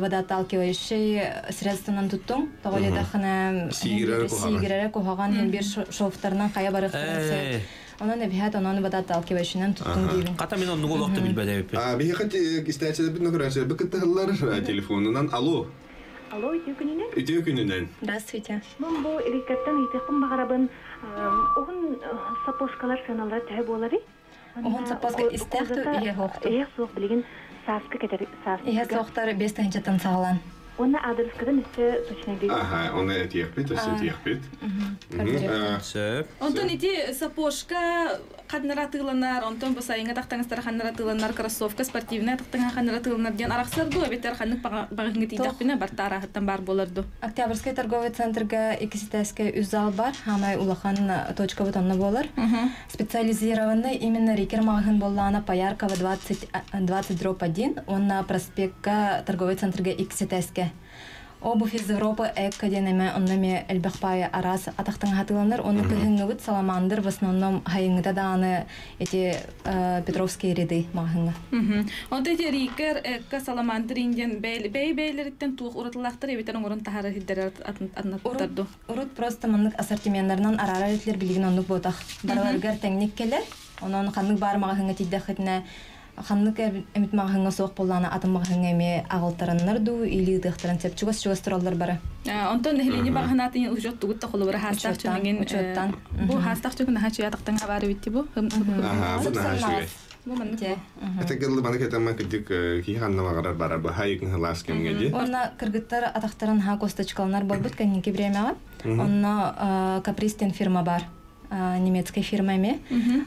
водоотталкивающий средствонан туттуҥ. Тоҕо диэтэххинэ сиигирэрэ куһаҕан, һин биир шовтарынан хайа барыахтарын сөп. Онон эбиһэт онон водоотталкивающийынан туттуҥ диибин. Хата мин оннугу олохто билбэдэбиппин. Биһиэхэ истээччилэрбит нөкөрөөччүлэрбит кыттыһаллар телефонунан алло. Алло, үтүө күнүнэн. Үтүө күнүнэн. Здравствуйте. Мин бу Рикаттан ыйытыахпын баҕарабын. Уһун сапожкалар сыаналара төһө буоларый? Уһун сапожка истээх ту иһэ суохту. Иһэ суох билигин сааскы кетер сааскы. Иһэ суохтар 5 тыһыынчаттан саҕалаан. Уонна аадырыскытын өссө точнайдыы. Аха, оны этиэхпит, өссө этиэхпит. Сөп. Онтон ити сапожка ханнара тыыланар, онтон бу сайыҥҥа тахтаҥастара ханнара тыыланар, кроссовка спортивная тахтаҥа ханнара тыыланар диэн арахсар дуу, эбэтэр ханнык багыһыҥҥа тиийдэхпинэ барта арааһыттан баар буолар дуу. Октябрьскай торговый центрга иккиситээскэ үс зал бар, хаамай улахан точкабыт онно буолар. Специализированный именно рикер маҕаһыын буоллаҕына Пояркова 20, 20/1 уонна проспекка торговый центрга иккиситээскэ. Обувь из Европы экко диэн эмэ онно эмиэ элбэх паайа араас атахтан хатыланар. Онно кыһыҥҥыбыт саламандр в основном хайыҥҥыта даҕаны эти Петровские ряды маҕаһыҥҥа. Онто ити рикер, экко, саламандр индиан бэйбэйлэриттэн туох уратылаахтар эбитэр оҥорон таһаарар сирдэр атынаттар ду? Урут просто маннык ассортименнарынан араарар этилэр билигин оннук буотах. Барыларыгар тэҥник кэлэр. Онон ханнык баар маҕаһыҥҥа тиийдэххитинэ ханнык эмит маҕаһыҥҥа суох буоллаҕына атын маҕаһыҥҥа эмиэ аҕалтараннар дуу или ыытыахтарын сөп чугас-чугас тураллар бары. Онтон нэһилиэнньэ баҕаһынаатын учуот тугут да холобура хаастаах чүнүгин учуоттан бу хаастаах чүгүн наһаа чуя тахтан хабаар эбитти бу. Бу наһаа үчүгэй. Бу маннык. Это гыллы маны кетемман кырдьык киһи ханна баҕарар барар баһа икин хылаас кэмҥэ дии. Онно кыргыттар атахтарын ха косточкаланар болбут кэнники бириэмэҕэ. Онно Капристен фирма бар. Немецкая фирма эми.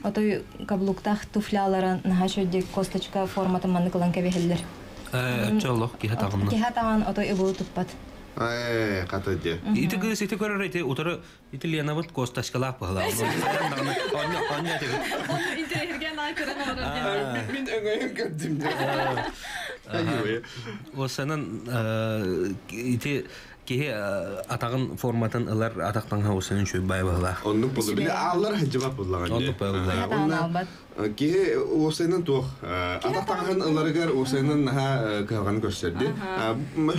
Отой каблуктаах туфлялара наһаа үчүгэй косточка форматын маннык ылан кэбиһэллэр. Чолох киһи таҕынна. Киһи таҕан отой ыбылы туппат. Ээ, хата дьэ. Ити кыыс ити көрөр ити утары ити Ленабыт косточкалаах быһылаах. Онно онно ити. Интеллигент аа көрөн олорор. Мин өҥөйөн көрдүм. Осанан ити киһи атаҕын форматын ылар атахтан хаусанын үчүгэй бай быһылаах. Оннук болду. Били ааллар хадьыбап буллаҕын. Оннук болду. Киһи уопсайынан туох атах таҥаһын ыларыгар уопсайынан наһаа кыһалҕаны көрсөрдү.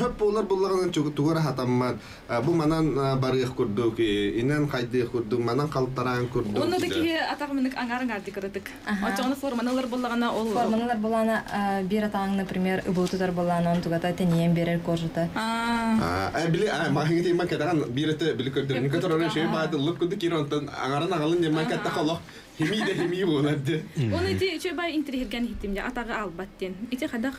Хөп буолар буллаҕынан тугу эрэ хатаммат. Бу манан барыах курдук, инэн хайдыах курдук, манан халтараан курдук. Онно да киһи атах мынык аңар аңар дикырытык. Очоҕуна форманы ылар буллаҕына ол Форманы ылар буллаҕына биир атаҕыҥ, например, ыбыл тутар буллаҕына он тугата тэнийэн биэрэр кожата. Били маһыңы тейман кэтахан биир били көрдөрүнү көтөрөр шей баады лып куду кир онтон аңаран агалын деман кэтта холох хими де хими болар де. Оны ити үчө бай интерхерген хиттим я атагы албат ден. Ити хадах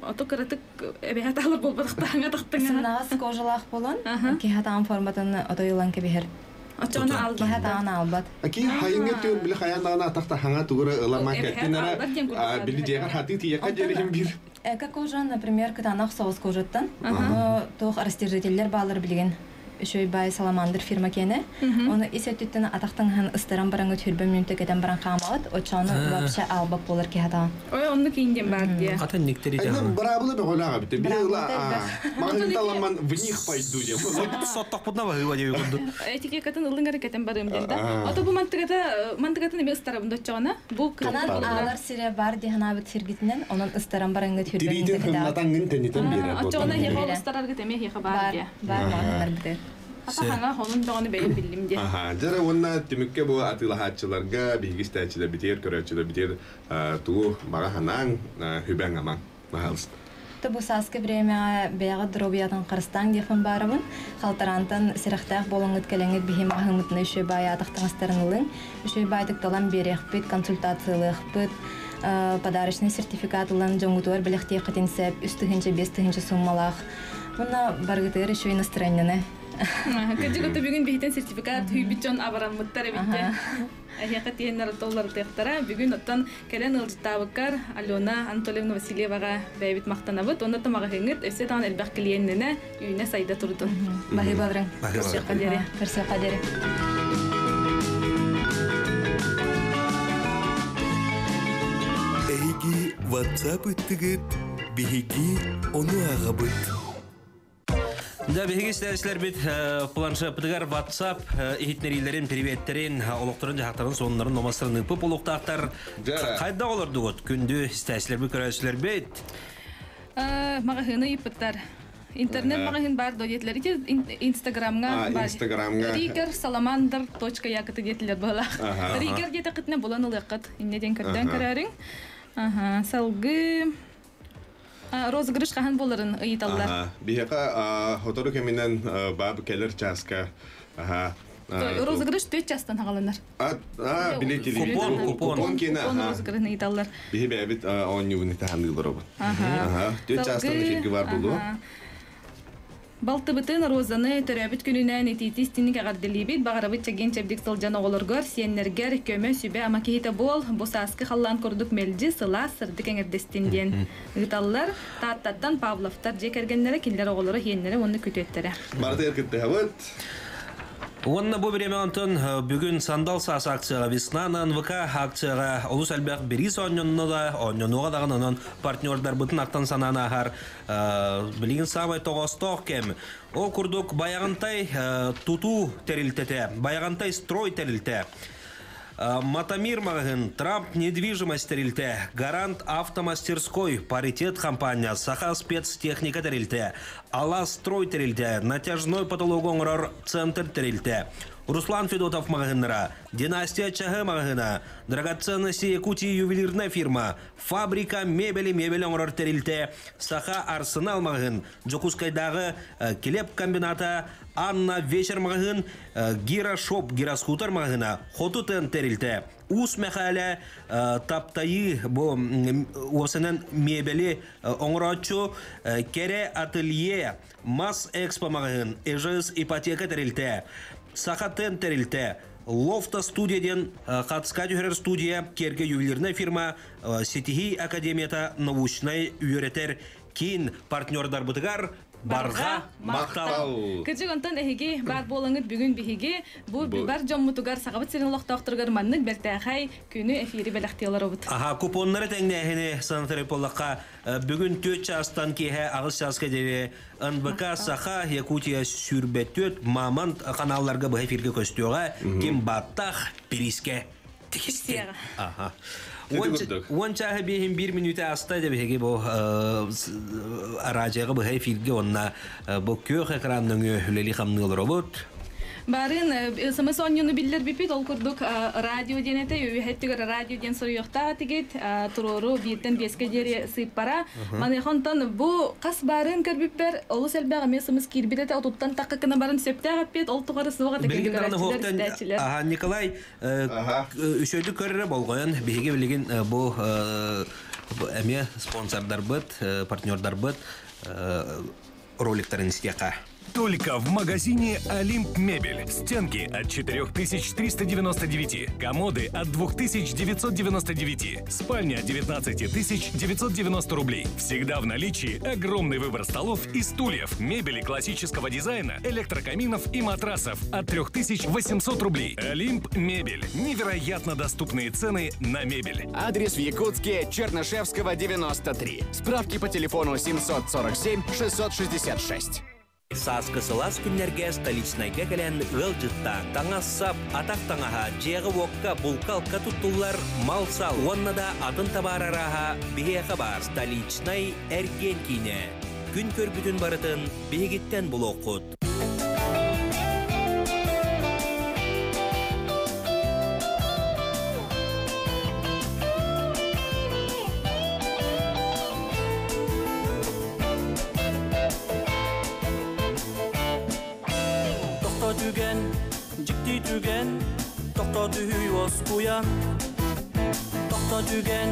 ото кыратык эбэхат алыр болбадыктаңа тактыңа. Сымнагас кожалаах болон, киһатаан форматын отойулан кебиһер. Очону албат. Киһатаан албат. Аки хайыңы төр били хаян дагана атакта хаңа тугура ыламан кеттинара били жегар хаты тиека жерихим бир. Эко кожа, например, кытанах соус кожаттан. Туох растяжительлер баалар билген. Үшөй бай Саламандр фирма кене. Оны исөттүттен атактан хан ыстаран бараңы түрбө мүнтө кетен баран хаамаат. Очону вообще албап болар киһатаан. Ой, онну кинден бар дия. Катын никтери Айна барабылы бөгөлага бите. Били ыла магын таламан в них пойду деп. Сотток бутна бахыва деп курду. Этике катын ылыңары кетен барым ден да. Ото бу мантыгата мантыгатын эме ыстарабын дочоона. Бу Канан алар сире бар диханабыт сиргитинен, онун ыстаран бараңы түрбө Тиритин мүнтө кетен. хымнатаңын тенитен берер. Очоона хеха ыстарарга теме хеха бар дия. Бар мағындар битер. Ата хаңа холун догону бейин билдим дия. Аха, жара онна түмүкке бу атылахатчыларга, бигистәчилер битер, көрөчүлөр битер, тугу бага ханаң, хүбәң аман. Махалыс. Бу саскы время бәяғы дробиятын қырыстан дефін барыбын, қалтарантан сирахтақ болыңыт кәлеңіт бихим ағымытны үші бай атақтаңыстарын ылын, үші байтық талан береқпіт, консультациялықпыт, подарочный сертификат ылын, жоңгутуар біліқте қытынсәп, үстігінші, бестігінші суммалақ. Мұна баргытыр үші настроениені. Кыжык өтө бүгүн бихитен сертификат хүйбүт жон абараммыттар эбитте. Ахиякка тиеннер толлар тыяктара. Бүгүн оттан келен ылжыттабыккар Алена Анатольевна Васильевага бәйбит мактанабыт. Онда тамага хыңыт, өсө таан элбэх клиеннене үйүнө сайда турдун. Бахи балрың. Бахи балрың. Көрсө кадери. Эйги WhatsApp ыттыгыт, биһиги ону агабыт. Да, биһиги истээчилэр бит планшеттыгар WhatsApp иһитнерилерин, приветтерин, олохторун жахтарын, соннарын, номастарын ыпып олуктаактар. Кайда олордугут? Күндү истээчилер бит, көрөөчүлөр бит. Магахыны ыпыттар. Интернет магахын бар додетлер. Ити Инстаграмга бар. Инстаграмга. Ригер саламандр точка якыты детлер была. Ригер дете кытне булан ылыкыт. Иннеден көрдөн көрөрүң. Ага, салгы розыгрыш хахан боларын ыйталлар. Биһиэхэ хотору кэминэн баабы келер часка. Аха. Розыгрыш төт частан хагаланар. А, били Купон, купон. Купон кене. Купон розыгрышын ыйталлар. Биһи бэбит оонньуун итаһаныылар обут. Аха. Төт частан эфирге бар болу. Балтыбытын розаны төрөбүт күнүнэн итиитис тиник агарделибит багарабыт чеген чебдик сылжан оголоргор сиеннергер көмө сүбэ ама кихите бол бу сааскы халлаан курдук мелжи сыла сырдык эңердестин диэн ыыталлар тааттаттан Павловтар же кергеннере кинилер оголоро хиеннере онну күтүөттере. Барты эркитте Онна бу биреме онтон бүгүн сандал саас акцияга Весна на НВК акцияга Олус Альбек Берис оннонно да оннонуга дагы онон партнердар бытын актан санаана ахар билигин самай тогосток кем. О курдук баягынтай туту терилтете, баягынтай строй терилте. Матамир магазин, Трамп недвижимость терилте, Гарант автомастерской, Паритет компания, Саха спецтехника терилте, Ала строй терилте, Натяжной потолок оңрор центр терилте, Руслан Федотов магазинра, Династия Чахы магазина, Драгоценности Якутии ювелирная фирма, Фабрика мебели мебель оңрор терилте, Саха Арсенал магазин, Джокускайдағы Келеп комбината, Анна вечер магазин, Гира шоп, Гира скутер магазина, Хоту тен терилте, Ус Михаля таптайы бу осенен мебели оңрочу, Кере ателье, Мас экспо магазин, Эжес ипотека терилте, Сахатен терилте, Лофта студия ден Хацка тюхерер студия, Керге ювелирная фирма, Сетихи академията научный үйретер кин партнердар бутыгар, Барға мақтал. Кыжык онтон эһиги бар болыңыт бүгүн биһиги бу бар жоммутугар сагабыт сирин лохтоохтургар маннык бертээхай күнү эфири белэхтиолар обут. Аха, купоннары теңнээхини санатары поллакка бүгүн төт частан киһэ агыс часка дере НБК Саха Якутия сүрбет мамант каналларга бу эфирге көстүөҕэ ким баттах пириске тикисте. Аха. Он чаһы биһин бир минута аста деп хеги бу радиога бу эфирге онна бу көх экранның үлели хамнылар робот. Барын СМС онньуну биллер бипит, ол курдук радио диэн эте, үһэттигэр радио диэн соруйуохтаах этигит, туруору бииртэн биэскэ диэри сыыппара. Маныаха онтон бу хас баарын көрбүппэр олус элбэх эмиэ СМС киирбит этэ, отуттан тахха кына барын сөптөөх эппиэт, ол тухары суох этэ Билигин даҕаны көрөөччүлэр, хуохтан истээччилэр. аха Николай үсөйдү көрөрө болҕойон биһиги билигин бу эмиэ спонсордарбыт, партнердарбыт роликтарын истиэххэ. Только в магазине «Олимп Мебель». Стенки от 4399, комоды от 2999, спальня от 19 990 рублей. Всегда в наличии огромный выбор столов и стульев, мебели классического дизайна, электрокаминов и матрасов от 3800 рублей. «Олимп Мебель». Невероятно доступные цены на мебель. Адрес в Якутске, Чернышевского, 93. Справки по телефону 747 666. Сааскы сылаас күннэргэ Столичнайга кэлэн ыалдьыттаа, таҥас-сап, атах таҥаһа, дьиэҕэ-уокка, булка-алка туттуллар, мал-сал уонна да атын табаар арааһа биһиэхэ баар. Столичнай эргиэн киинэ. Күн көрбүтүн барытын биһигиттэн булуоххут. Тохто түгэн, дьикти түгэн, тохто түһүй уоскуйан. Тохто түгэн,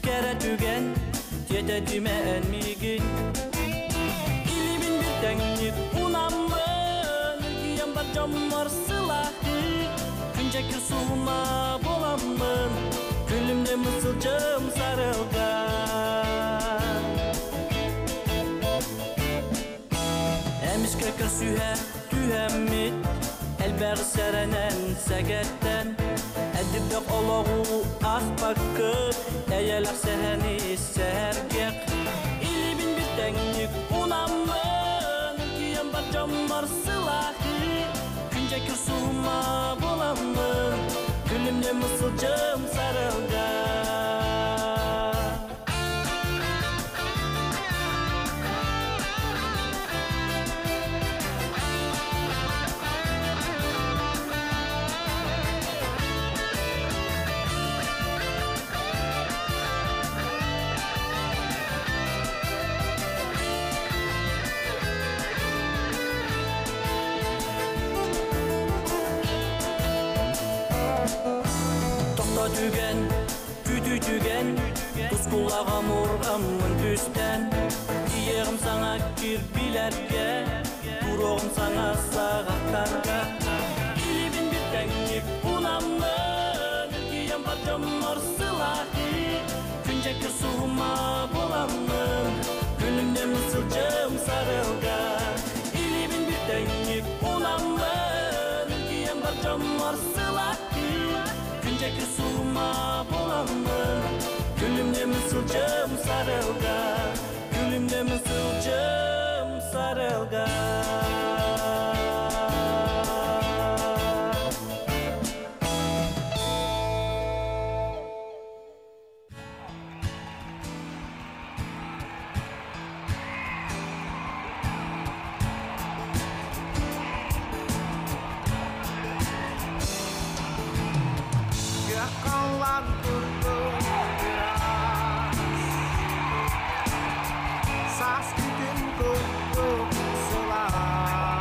кэрэ түгэн, тиэтэтимэ эн миигин. Илиибин биир тэҥник уунаммын, эргийэн бар дьоммор сылаһы. Күн дьэкир суһума буоламмын, күлүмнэммит сылдьыам сарыалга. Эмискэ көрсүһэ түһэммит, элбэҕи сэрэнэн сэгэттэн, Эдирдэх олоҕу аахпакка, эйэлээх сэһэни сэһэргиэх. Илиибин биир тэҥник уунаммын, эргийэн бар дьоммор сылаһы. Күн дьэкир суһума буоламмын, күлүмнэммит сылдьыам сарыалга. Тохто түгэн, күүтүү түгэн, тускуллаах омурҕаммын түстээн, Тиийиэҕим саҥа кирбиилэргэ, туруоҕум саҥа саҕахтарга. Илиибин биир тэҥник уунаммын, эргийэн бар дьоммор сылаһы. Күн дьэкир суһума буоламмын, күлүмнэммит сылдьыам сарыалга. Илиибин биир тэҥник уунаммын, эргийэн бар дьоммор сылаһы. Күн дьэкир суһума буоламмын, күлүмнэммит сылдьыам сарыалга. Күлүмнэммит сылдьыам сарыалга. Күөх халлаан курдук ыраас, Сааскы күн курдук сылаас.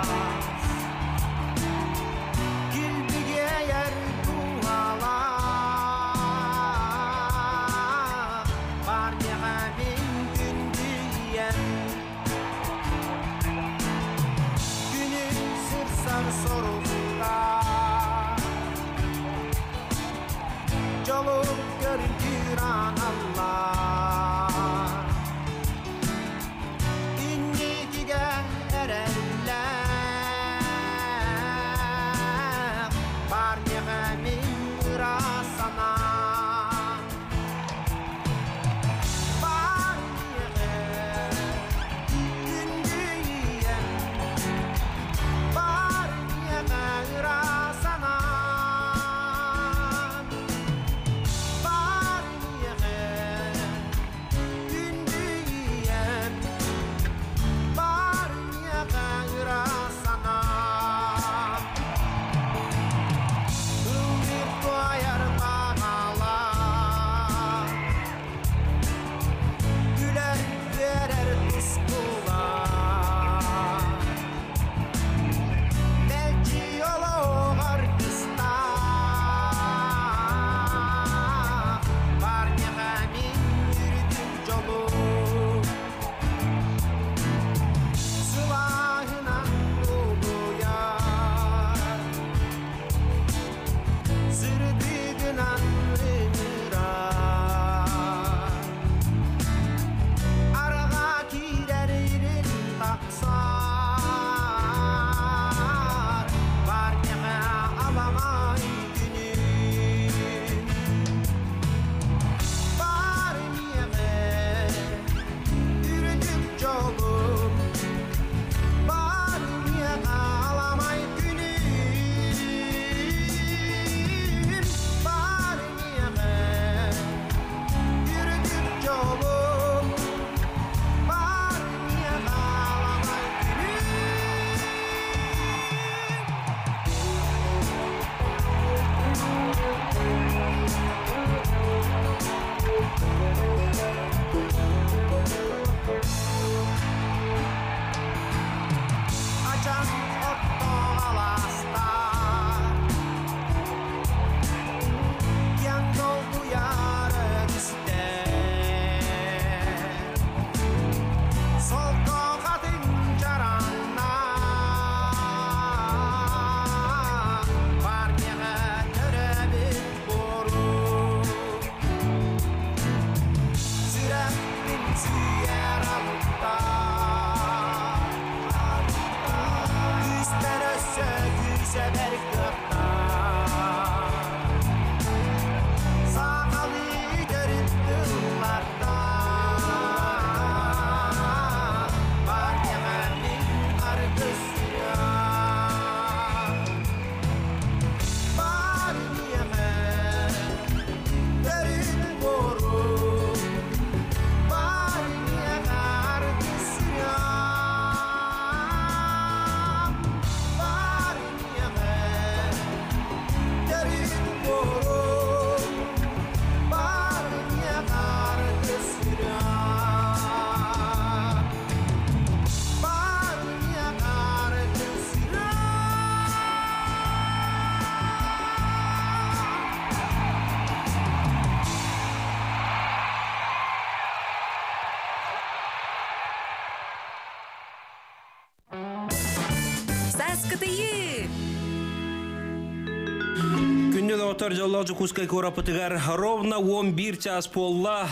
Күндү доҕоттор, дьоллоох Дьокуускай куораппытыгар ровно 11 час буолла.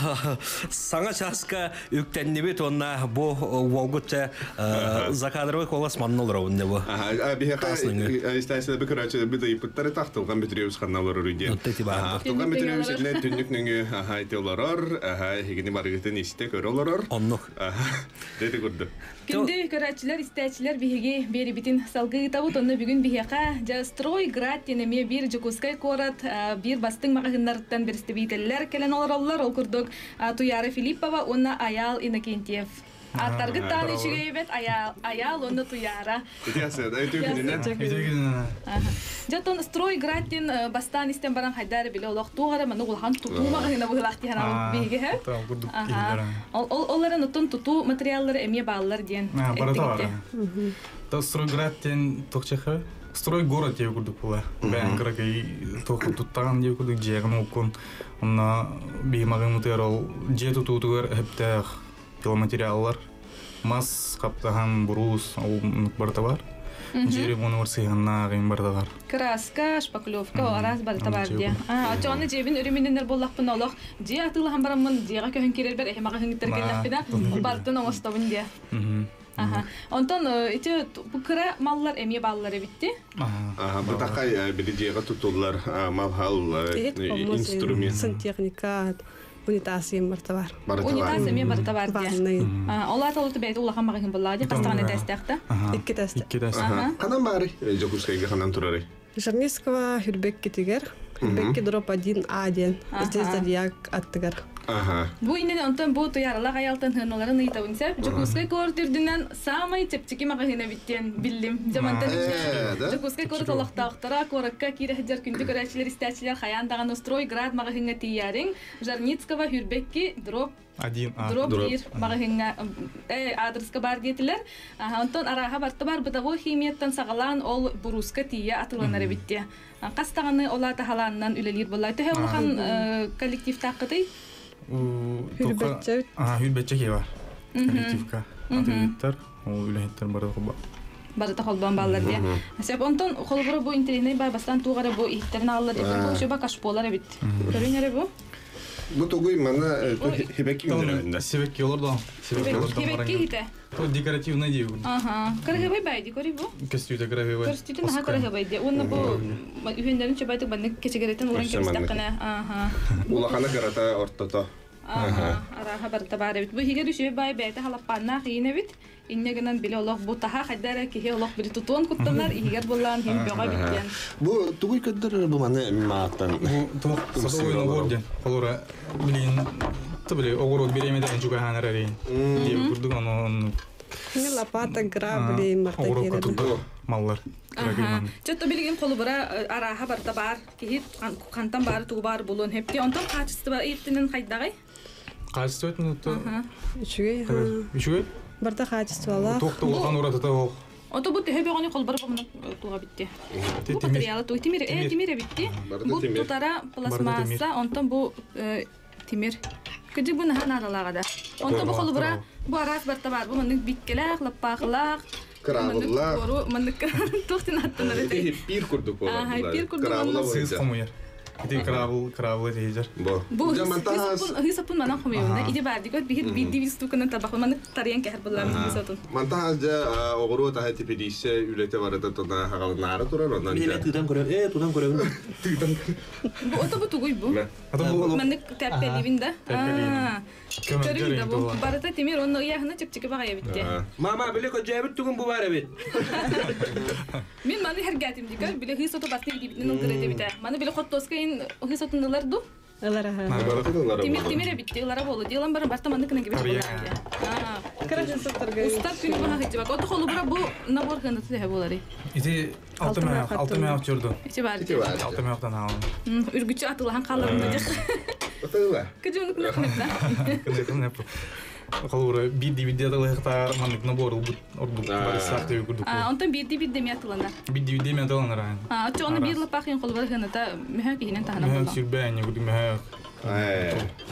Саҥа часка үктэннибит уонна бу уолгут закадровый куолас манна олоробун не бу. Биһиэхэ истээсилэби көрөөччүлэрбит ыйыппыттары тахтылган Бүтүрүөбүс ханна олорор диэн. Ахтылган Бүтүрүөбүс итинэн түннүк нөҥүө аха ити олорор, аха эһигини барыгытын истэ көрө олорор. Оннук. Дети курдук. Күндү көрөөччүлэр, истээччилэр биһиги биэрибитин салгыы ыытабыт. Онно бүгүн биһиэхэ дьэ Стройград диэн эмиэ биир Дьокуускай куорат биир бастыҥ маҕаһыыннарыттан бэрэстэбиитэллэр кэлэн олороллор. Ол курдук Туяра Филиппова уонна Айаал Иннокентьев. Ааттаргыт даҕаны үчүгэй эбит, Айаал, Айаал уонна Туяра. Дьэ оттон Стройград диэн бастаан истэн баран хайдаа эрэ билэ олох туох эрэ маннык улахан тутуу маҕаһыына быһыылаах дии санаабыт биһиги һэ. Ол ол эрэн оттон тутуу материаллара эмиэ бааллар диэн барыта бар. Та Стройград диэн туохчаха Стройгород диye курдук була. Бэйэн кыракый туох туттаҕан диye курдук дьиэҕин уккун. Онно биһимаҕымытыгар ол дьиэ тутуутугар өптөөх пиломатериаллар мас, хаптаһан, буруус, ол барыта бар. Дьиэри мунугар сыһыаннаах им барыта бар. Краска, шпаклевка, араас барыта бар диye. Очоҕуна дьиэбин өрүмүнэнэр буоллахпына олох дьиэ атыылаһан бараммын дьиэҕэ көһөн киирэрбэр эһи маҕаһыыҥҥыттар кэллэхпинэ бартын оҥостобун диye. Аха. Онтон ити бу кыра маллар эмиэ бааллар эбитти. Аха, бу такай били дьиэҕэ тутуллар мал-хал инструмент. Сантехника, унитаз ем барыта бар. Унитаз эмиэ барыта бар диye. Ол аата олуту бэйэтэ улахан маҕаһыын буоллаҕа дии, хастаҕына этээстээх Икки тесте. Ханан баарый? Дьокуускайга ханан турарый? Жирнискова Хүрбеккитигэр, Хүрбекки дроп 1А диэн, здесь зодиак аттыгар. Бу иннинэ онтон бу Туйааралаах Айаалтан сыаналарын ыйытабын сөп. Дьокуускай куорат үрдүнэн саамай чэпчэки маҕаһыына эбит диэн биллим. Дьэ мантан Дьокуускай куорат олохтоохторо куоракка киирэ сылдьар күндү көрөөччүлэр, истээччилэр хайаан даҕаны Стройград маҕаһыыҥҥа тиийээриҥ. Жарницкого Хүрбекки дроп 1А. Дроп биир маҕаһыыҥҥа аадырыска баар диэтилэр. Онтон арааһа барта бар бытовой химияттан саҕалаан ол бурууска тиийэ атыыланар эбит диэ. Хас даҕаны ол аата халаанынан үлэлиир буолла. Төһө улахан коллективтааххытый? Хүрбэтчэ. Хүрбэтчэ киһи бар. Коллективка. Атыыһыттар, ол үлэһиттэр бары холбоон. Барыта холбоон бааллар диэ. Сөп, онтон холобура бу интеллигентный бай бастаан туох эрэ бу иһиттэрин ааллар эбит. Бу шуба кашполар эбит. Көрүн эрэ бу. Бу тугуй манна хибекки үндөрөбүннэ. Сибекки олордо. Сибекки олордо. Хибекки хите. То декоративный дии. Ага. Кырыгыбай бай ди кори бу. Көстүүтэ кырыгыбай. Көстүүтэ наха кырыгыбай ди. Уонна бу үһүннэрин чөбайтык баннык кечегеретін уран кэбистэххинэ. Ага. Улахана кырата ортото. Ага. Араха барыта бар эбит. Бу хигер үчүгэй бай бэйэтэ халаппааннаах иин эбит. Инньэ гынан били олох бу таһа хайда эрэ киһи олох били тутуон куттанар, иһигэр буллаан иһин бөҕө эбит диэн. Бу тугуй көрдөрөр бу маны мааттан? Бу туох садовой набор диэн. Холура билигин били оҕуруот бириэмэтэ чугаһаан эрэрин диэбит курдук ону Лопата, грабли, оҕуруокка туттар маллар. Чөттө билигин холубура арааһа барыта баар киһи хантан баары тугу баар булуон хепти. Онтон хаачыстыба ыйыттынан хайдаҕай? Хаачыстыба өттүнэн Үчүгэй. Үчүгэй? Барда хаачыстыбалаах. Туох да улахан уратыта суох. Ото бу төһө бөҕөнү холбор бомуна туга битти. Бу материалы ту тимир тимир битти. Бу тутара пластмасса, онтон бу тимир. Кыдьык бу наһаа наадалааҕа да. Онтон бу холобура бу араас барта бар. Бу маннык биккелээх, лаппаахылаах, Кыраабыллаах. Маннык туох дин аттанар этэй? Пир курдук буолар. Пир курдук. Сыыс хомуйар. Ити кыраабыл кыраабыл этиһижер. Бу. Бу хысапын манан хомуйумна. Иди бар дигот бихит бидди вистуканы табах маны тарыян кэһэр буллар хысатын. Мантахас дьэ оҕуруот аһа типилиисэ үлэтэ барыта тона хагалынаары турар онон дьэ. Тыытан көрөм. Э, тутан көрөбүн. Тыытан. Бу ото бу тугуй бу? Маннык тэппэлиибин да. Көрүҥ да бу. Барыта тимир онно ыйааһына чэпчэки баҕайы эбит Мама, били көдьөөбүт тугун бу бар эбит. Мин маны хэргээтим дикер, били хыс оту басты идибитин ылгыр этебите. Маны били хоттоска ин хыс отун ылар ду? Ылар аха. Тимир тимир эбитти, ылара болу. Дилан баран барта манны кына кебеш болар. Устар күнү баха хыджыбак. Ото холубура бу набор хында тыһэ болары. Ити 6 мөөх жүрдү. Ити бар. 6 мөөхтөн аалым. Үргүчү атылахан қаларында дьах. Атыла. Кыжы уну кына кына. Кына кына. Холобура биирдии биирдии атылыахтаар маннык набор ылбыт ордук барыстаах диэби курдук. Онтон биирдии биирдэ эмиэ атыланар. Биирдии биирдии эмиэ атыланар аан. Оччо ону биир лапаах иһин холобура сыаната мөһөөк иһинэн таһынан Мөһөөк буолла. сүрбэ ини курдук мөһөөк.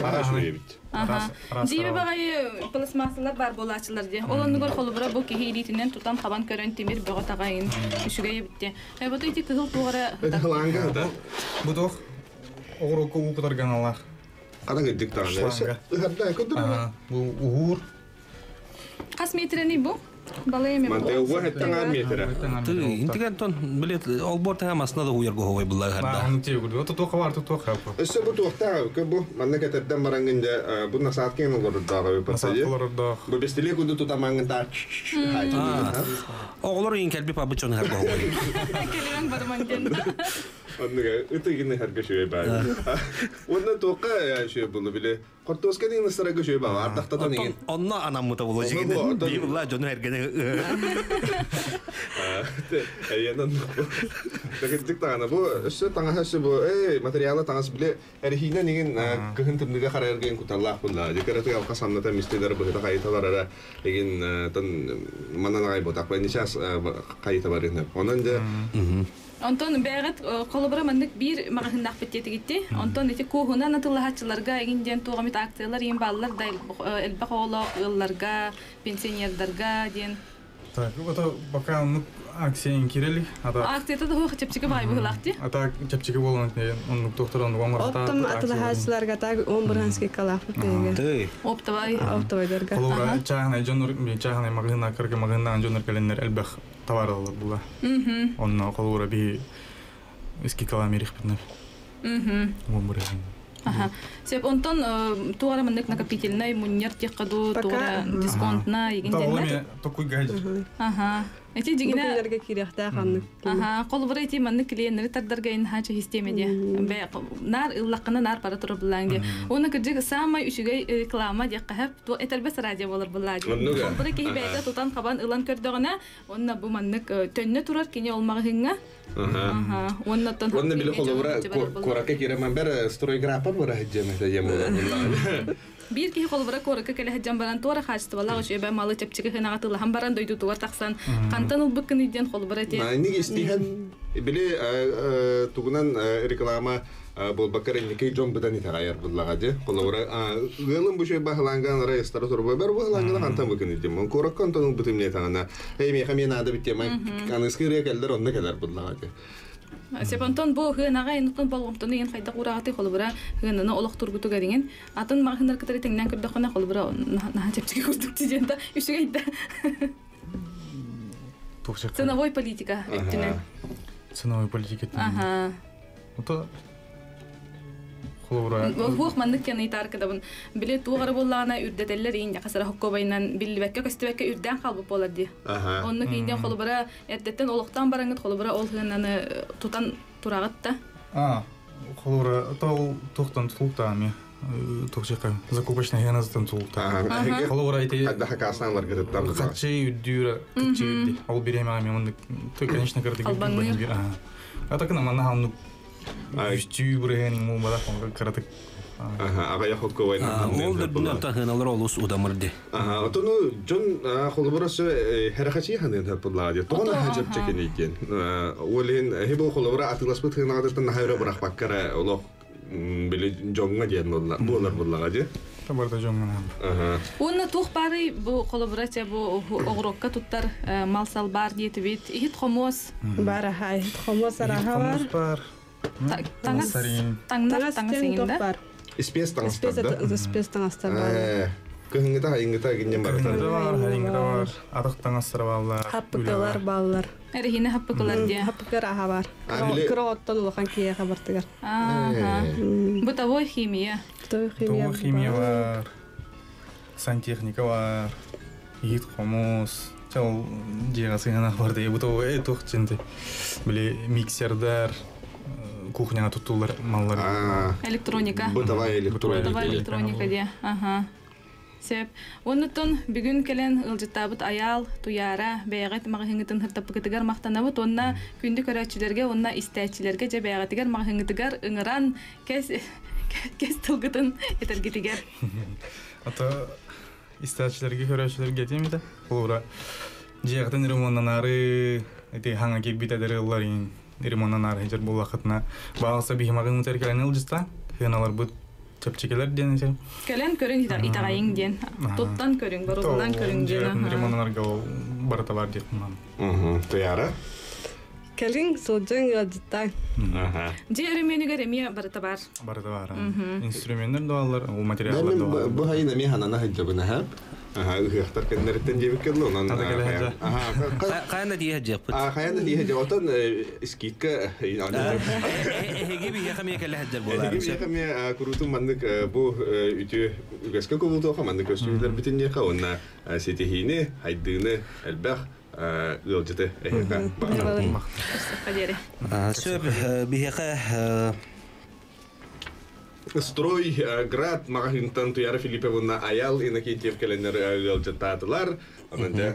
Араас эбит. Аха. Дьиибэ баҕайы пластмассалар баар буолааччылар дии. Ол оннугар холобура бу киһи илиитинэн тутан хабан көрөн тимир бөҕө таҕайын үчүгэй эбит. Эбото ити кыһыл туоҕара Бу туох оҕурокко уу кутарганалаах. Хана кырдьык даҕаны. Ыһарда көтөр. Бу уһуур. Хас метрени бу? Балай эме бу. Мантыга уон эттэн аар метрэ. Ты, интиген тон, билет, олбор таһа масына да уйар гоһовой булла ыһарда. Оны тиэ курдук. Тутуоха бар, тутуоха. Өссө бу туохтаа кө бу манна кэтерден барангын дьэ бу насадкин олорордоох Насадка олорордоох. Бу бестиле куду тутамангын та. Оҕолор иин кэлби пабы чон ыһар гоһовой. Келимен барыман диэн. Оннуга ытыгын ыһарга шүөй баар. Онна туохха шүөй булу биле. Хортуоска дин ыстарага шүөй баар. Ардахтатан иген. Онно анаммыта була Онно жигин. бу, оттон- Би була жону эргене. Эйенен. Дагыдык тагана бу өссө таңаһа өссө бу эй материалы таңас биле эрхинен иген кыһын тымныга харайырген куталлаах була. Декораты алка самната мистелер быһыта кайта барара еген тан манан агай ботак бай ничас кайта барыны. Онон да Онтон бэҕэт холобура маннык биир маҕаһыыннаах битиэтигитти. Онтон ити куоһунан атыллаһааччыларга эгин диэн туоҕамит акциялар иин бааллар да элбэх оҕолоох ыалларга, пенсионердарга диэн. Так, это пока ну акция кирели. Ата Акцията да хуох чэпчэки баай быһылаах дии. ата чэпчэки болон оннук доктор оннук оҥорта. Оптом атылаһааччыларга так он бырханский калафы теге. Оптовай. Оптовайдарга. Холобура чааһынай дьоннор чааһынай маҕаһыына кыргы маҕаһыыннаан дьоннор кэлэннэр элбэх товар алалар була. Онно холобура биһи скидкалаан биэриэхпитинэ. Он бырыһын. Аха. Сеп онтон туора маннык накопительный мунньар тиэххэ дуу, Пока, туора дисконтна егин Та ол диэннэр. эми токуй гайдер. Аха. Эти Бу дьиҥинэ күннэргэ киириэхтээх ханнык. Аха, холобура ити маннык клиеннери тардарга инхача системе дии. Бэ нар ыллаккына нар бара турар буллаан дии. Уонна кырдьык самай үчүгэй реклама диэххэ хэп ту этэрбэс радио болар буллаа дии. Оннуга. Холобура киһи бэйэтэ тутан хабан ылан көрдөҕүнэ, онна бу маннык төннө турар кини олмаҕыһыҥҥа. Аха, уонна оттон Онна биле холобура корака киреман бер стройграппар бара хеджеме тежем була. Биир киһи холобура куоракка кэлэ сылдьан баран туора хаачыстыбалаах үчүгэй малы чэпчэки хынаҕа тыллаһан баран дойдутугар тахсан хантан ылбыккын диэн холобура ити. Майниг истиһэн били тугунан реклама болбакар инники дьон быдан итагайар буллага же. Холобура ыалын бу шөй баһыланган райстара турба бер баһыланган хантан быкын идем. Он коракка онтон ылбытым не тагана. Эй меха мен ада битте май аныскы рекелдер онна келер буллага же. Сеп онтон бу хынаҕа инутун болҕомтону иин хайдах уураҕатый холобура хыынаны олох тургутугар иҥин атын маҕаһыыннар кытары тэҥнээн көрдөххүнэ холобура наһаа чэпчэки курдук диэн да үчүгэй да ценовой политика өттүнэн. Ценовой политика. Аха. Ото холобура Хуох маннык кэн ыйтаар кыдабын. Биле туоҕара буоллаҕына үрдэтэллэр иин хасара хоккобайынан биллибэккэ көстүбэккэ үрдээн хаалбыт буолар дии. Аха. Онно киинден холобура эрдэттэн олохтоон бараҥыт холобура ол хыынаны тутан тураҕыт да. А, холобура тол тухтан тулуктаами. Тухчака закупочная хеназтан тулуктаа. Холобура ити Хадда хакасан ларгытыттан. Хаччы үддүүрэ, кыччы үдди. Ол биреме ами онны ты, конечно, кырдык. Албанныыр. А так на манна ханну үстүү бүреген му бада кыратык. Аха, ага хокко вайна. Ол да бүнө тахыналар олус удамырды. Аха, отону Джон холобура сө херахачи ханын хапылла ди. Тогона хажап чекен икен. Олин хебо холобура атыласпыт хынагатыттан нахайра бирак баккара олох били жоңга диэн болла. Болар боллага ди. Табарда жоңга. Аха. Уонна туох баарый бу холобура чэ бу оҕурокка туттар мал-сал баар диэтибит. Иһит хомуос. Бар ахай. Хомос араха бар. бар. Таҥас таҥнар таҥас тен иҥин туох да. бар. Испес Испес таңастар да. испес таҥастар бар. Э, Кыһынгыта хайынгыта гиннен Кыһынгыта баратар. бар, хайынгыта бар. Атах таңастар баллар. Хаппыкалар баллар. Эрихине хаппыкалар дии. Хаппыкар аха бар. А, били- Кыра оттон улахан киһиэхэ бартыгар. Аха. Бытовой химия. Бытовой химия. Бытовой химия бар. Сантехника бар. Иһит хомус. Чал жега сыйганах бар дии. Бытовой тух чинти. Били миксердер кухняга туттулар маллар. Электроника. Бытовая электроника. Бытовая электроника дии. Аха. Сеп. Оннуттан бүгүн кэлэн ылдьыттаабыт аяал, туяра, бэйэҕит маҕаһыҥҥытын хыртаппыкытыгар махтанабыт уонна күндү көрөөччүлэргэ уонна истээччилэргэ дьэ бэйэҕитигэр маҕаһыҥҥытыгар ыҥыран кэс кэс тылгытын этэргитигэр. Ата Истәчилерге көрәчләргә тимите. Холура жиягытын ремоннанары эти хаңа кирбит эдер ыллар ин ремоннанары хежер бул вакытна. Багалса бихимагын үтеркелен ылжыста, хыналар бут чепчекелер диэн этер. Кэлэн көрүн итагайың диэн. Туттан көрүн, борулунан көрүн диэн. Ремоннанарга ол барыта бар дип мунан. Туяра. Кэлин сылдьан ыалдьыттаан. Дьиэ өрөмүөнүгэр эмиэ барыта бар. Барыта бар. Инструменттер да алар, ол материаллар да Мен бу хайын эми ханана хыджабын аха. Аха, ыһыахтар кэннэриттэн диэбиккэ дылы, онон Хайан да тииһэ дьиэхпит. Хайан да тииһэ дьиэ. Отон скидка Эһиги биһиэхэ эмиэ кэлэ сылдьар буолаар. Эһиги биһиэхэ эмиэ куруутун маннык бу үтүө үгэскэ кубулутуоха маннык көстүүлэрбитин диэхэ уонна ситиһиини, хайдыыны элбэх ыалдьыты эһиэхэ баҕарабын. Сөп, биһиэхэ Строй Град маҕаһыынтан Туяра Филипповна Аял Иннокентьев кэлэннэр ыалдьыттаатылар. Онон дьэ,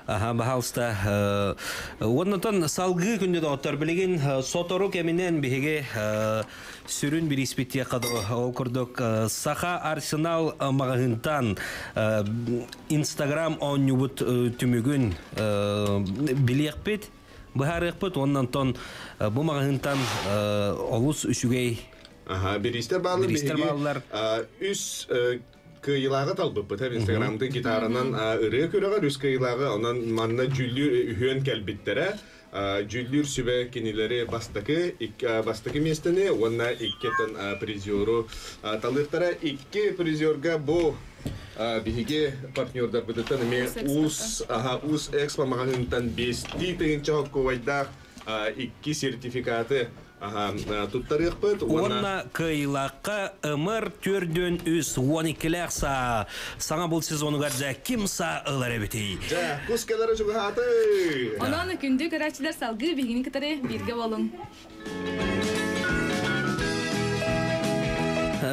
Аха, баһаалыста. Уоннатан салгыы күндү доҕоттор, билигин сотору кэминэн биһиги сүрүн бирииспит ол курдук Саха Арсенал маҕаһыынтан Инстаграм оонньуубут түмүгүн билиэхпит, быһаарыахпыт. Уонна онтон бу маҕаһыынтан олус үчүгэй Аха, бириистэр бааллар. Бириистэр бааллар. Үс кыайыылааҕы талбыппыт. Инстаграмтан гитаранан ырыа күрэҕэр үс кыайыылааҕы, онон манна дьүүллүүр үһүөн кэлбиттэрэ. Дьүүллүүр сүбэ кинилэри бастакы, бастакы миэстэни уонна икки призеру талыахтара. Икки призерга бу биһиги партнердарбытыттан эмиэ Уус, Уус Экспо маҕаһыынтан биэстии тыһыынча хоккуобайдаах икки сертификаты туттарыахпыт. Уонна кыайыылаахха ымыр төрдүн үс уон иккилээх саа саҥа бул сезонугар дьэ ким саа ылар эбитий? Дьэ, кус кэлэрэ чугаһааты! Онон күндү көрөөччүлэр салгыы биһигини кытары бииргэ болуҥ.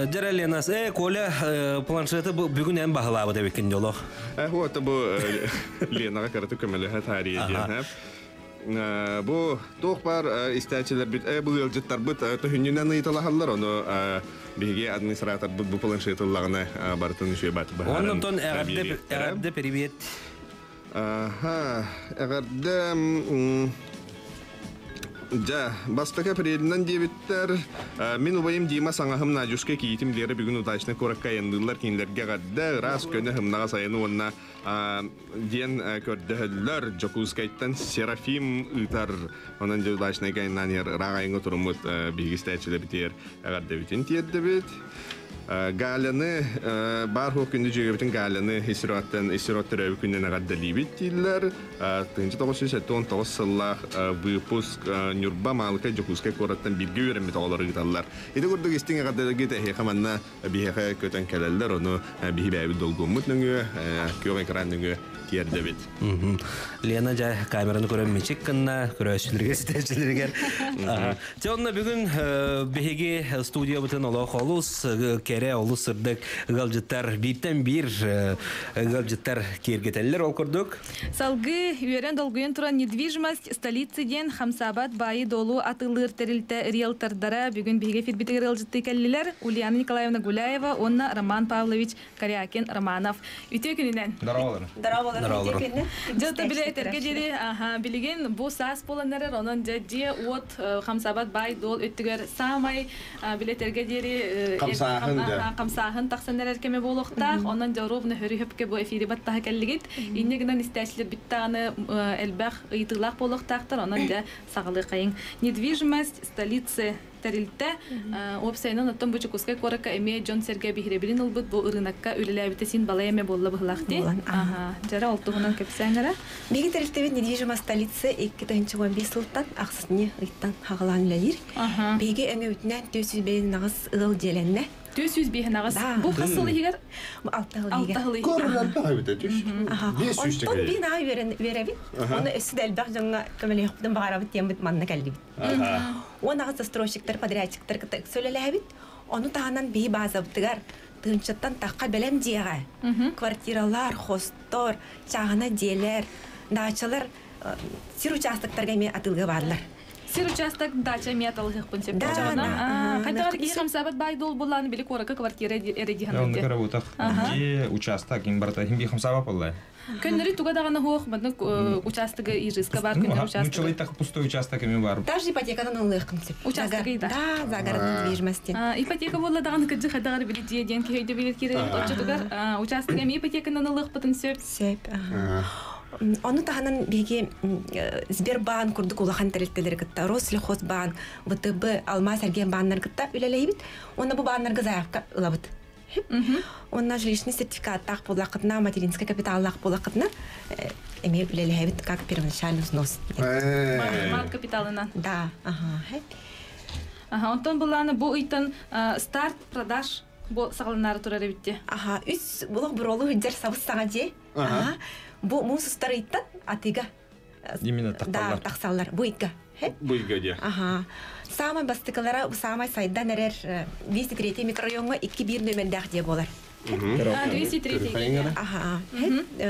Дьэ, Ленас, Коля планшеты бүгүн эн баһылаабыт эбиккин дьолох. Вот бу Ленаҕа кыратык көмөлөһө таарыйа диэн. Бу туох баар истээччилэрбит, бу ыалдьыттарбыт төһүнньүнэн ыйыталаһаллар, ону биһиги администраторбыт бу планшет ыллаҕына барытын үчүгэй баат быһааран Оннотон эҕэрдэ эҕэрдэ привет. Аха, эҕэрдэ Дьэ, бастакы апрелинэн диэбиттэр. Мин убайым Дима саҥаһым Надюшка кийиитим Лера бүгүн удачный куоракка айанныыллар кинилэргэ эҕэрдэ, ыраас көнө һымнаҕас айаны уонна диэн көрдөһөллөр. Дьокуускайтан Серафим ыытар. Онон дьэ удачнайга айаннаан иһэр ыраах айаҥҥа туруммут биһиги истээччилэрбитигэр эҕэрдэбитин тиэрдэбит. Галяны баар хуох күндү дьүөгэбитин Галяны исироттан исирот төрөөбүт күнүнэн эҕэрдэлиибит дииллэр. 1979 сыллаах выпуск Ньурба Маалыкай Дьокуускай куораттан бииргэ үөрэммит оҕолор ыыталлар. Ити курдук истиҥ эҕэрдэлэргит эһиэхэ манна биһиэхэ көтөн кэлэллэр, ону биһи бэйэбит долгуммут нөҥүө, күөх экран нөҥүө тиэрдэбит. Лена дьэ камераны көрөн мичик гынна, көрөөччүлэргэ, истээччилэригэр. Те онно бүгүн биһиги студиябытын олох олус кэрэ, олус сырдык ыалдьыттар бииртэн биир ыалдьыттар киэргэтэллэр ол курдук. Салгыы үөрэн долгуйан туран недвижимость столицы диэн хамсаабат баайы долу атыылыыр тэрилтэ риэлтордара бүгүн биһиги эфирбитигэр ыалдьыттыы кэллилэр Ульяна Николаевна Гуляева уонна Роман Павлович Корякин Романов. Үтүө күнүнэн. Здороволор. Здороволор. Үтүө күнүнэн. Дьэ, биле этэргэ диэри, аха, билигин бу саас буолан эрэр, онон дьэ дьиэ-уот хамсаабат баай-дуол өттүгэр саамай билетэргэ диэри хамсааһын хамсааһын тахсан эрэр кэмэ буолуохтаах. Онон дьэ ровно хөрү-хөпкө бу эфири баттаһа кэллигит. Инньэ гынан истээччилэр бүттааны элбэх ыйытыылаах буолуохтаахтар. Онон дьэ саҕалыахайыҥ. Недвижимость столицы тэрилтэ уопсайынан оттон бу Дьокуускай куоракка эмиэ дьон-сэргэ биһирэбилин ылбыт бу ырыынакка үлэлээбитэ син балай эмэ буолла быһылаах дии. Дьара ол туһунан кэпсээн эрэ. Биһиги тэрилтэбит недвижимость столица 2015 сылтан ахсынньы ыйтан хаҕалаан үлэлиир. Биһиги өҥөбүтүнэн 458 ыал дьиэлэннэ. 458. Бу хас сыл иһигэр? Алта сыл иһигэр. Алта сыл иһигэр. Көрүлэр эбитэ түс. 500 Онтон биир наһаа үөрэбит. Оны өссө да элбэх дьоҥҥо көмөлөһүөхпүтүн баҕарабыт диэммит манна кэллибит. Уон аҕыс застройщиктар, подрядчиктар кытта ыкса үлэлээбит. Ону таһынан биһи баазабытыгар тыһыынчаттан тахха бэлэм дьиэҕэ квартиралар, хостор, чааһына дьиэлэр, даачалар сир участоктарга эмиэ атыылга бааллар. Сир участок дача металлыхпын сөп. Да, да. Хайдагар киһи хамсаабат баай дол буллааны били куоракка квартира эрэдиһан Онны карабутах. Же участок им барта хим би хамсаба болла. Көннөрү туга даҕаны хуох маннык участогы ижиска бар көннөрү участогы. Нучалай так пустой участок эми бар. Даже ипотекадан ылыаххын сөп. Участогы да. Да, загородной недвижимости. Ипотека болла даҕаны кырдьык хайдагар били дьиэ диэн киһи өйдө билер киирэр оччотугар участок эми ипотеканан ылыахпытын сөп. Сөп. Ону таһынан биһиги Сбербанк курдук улахан тэрилтэлэри кытта, Россельхозбанк, ВТБ, Алмаз эргиэн бааннар кытта үлэлэйбит. Уонна бу бааннарга заявка ылабыт. Онна жилищный сертификаттаах буоллаххытына, материнскай капиталлаах буоллаххытына, эмиэ үлэлэһэбит как первоначальный взнос. Мат капиталынан. Да, ага. Аха, онтон буллааны бу ыйтан старт продаж бу саҕаланаары турар эбитти. Аха, үс булах буролу хүддер сабыс саҥа дьиэ. Аха. Бу муус устар ыйттан атыга. Именно Да, тахсаллар. тахсаллар. Бу ыйга. Бу ыйга дьиэ. Аха. Самай бастыкылара, самай сайдан эрэр 203 микрорайоҥҥа 2-1 нөмердээх дьиэ буолар. А, 203. Аха.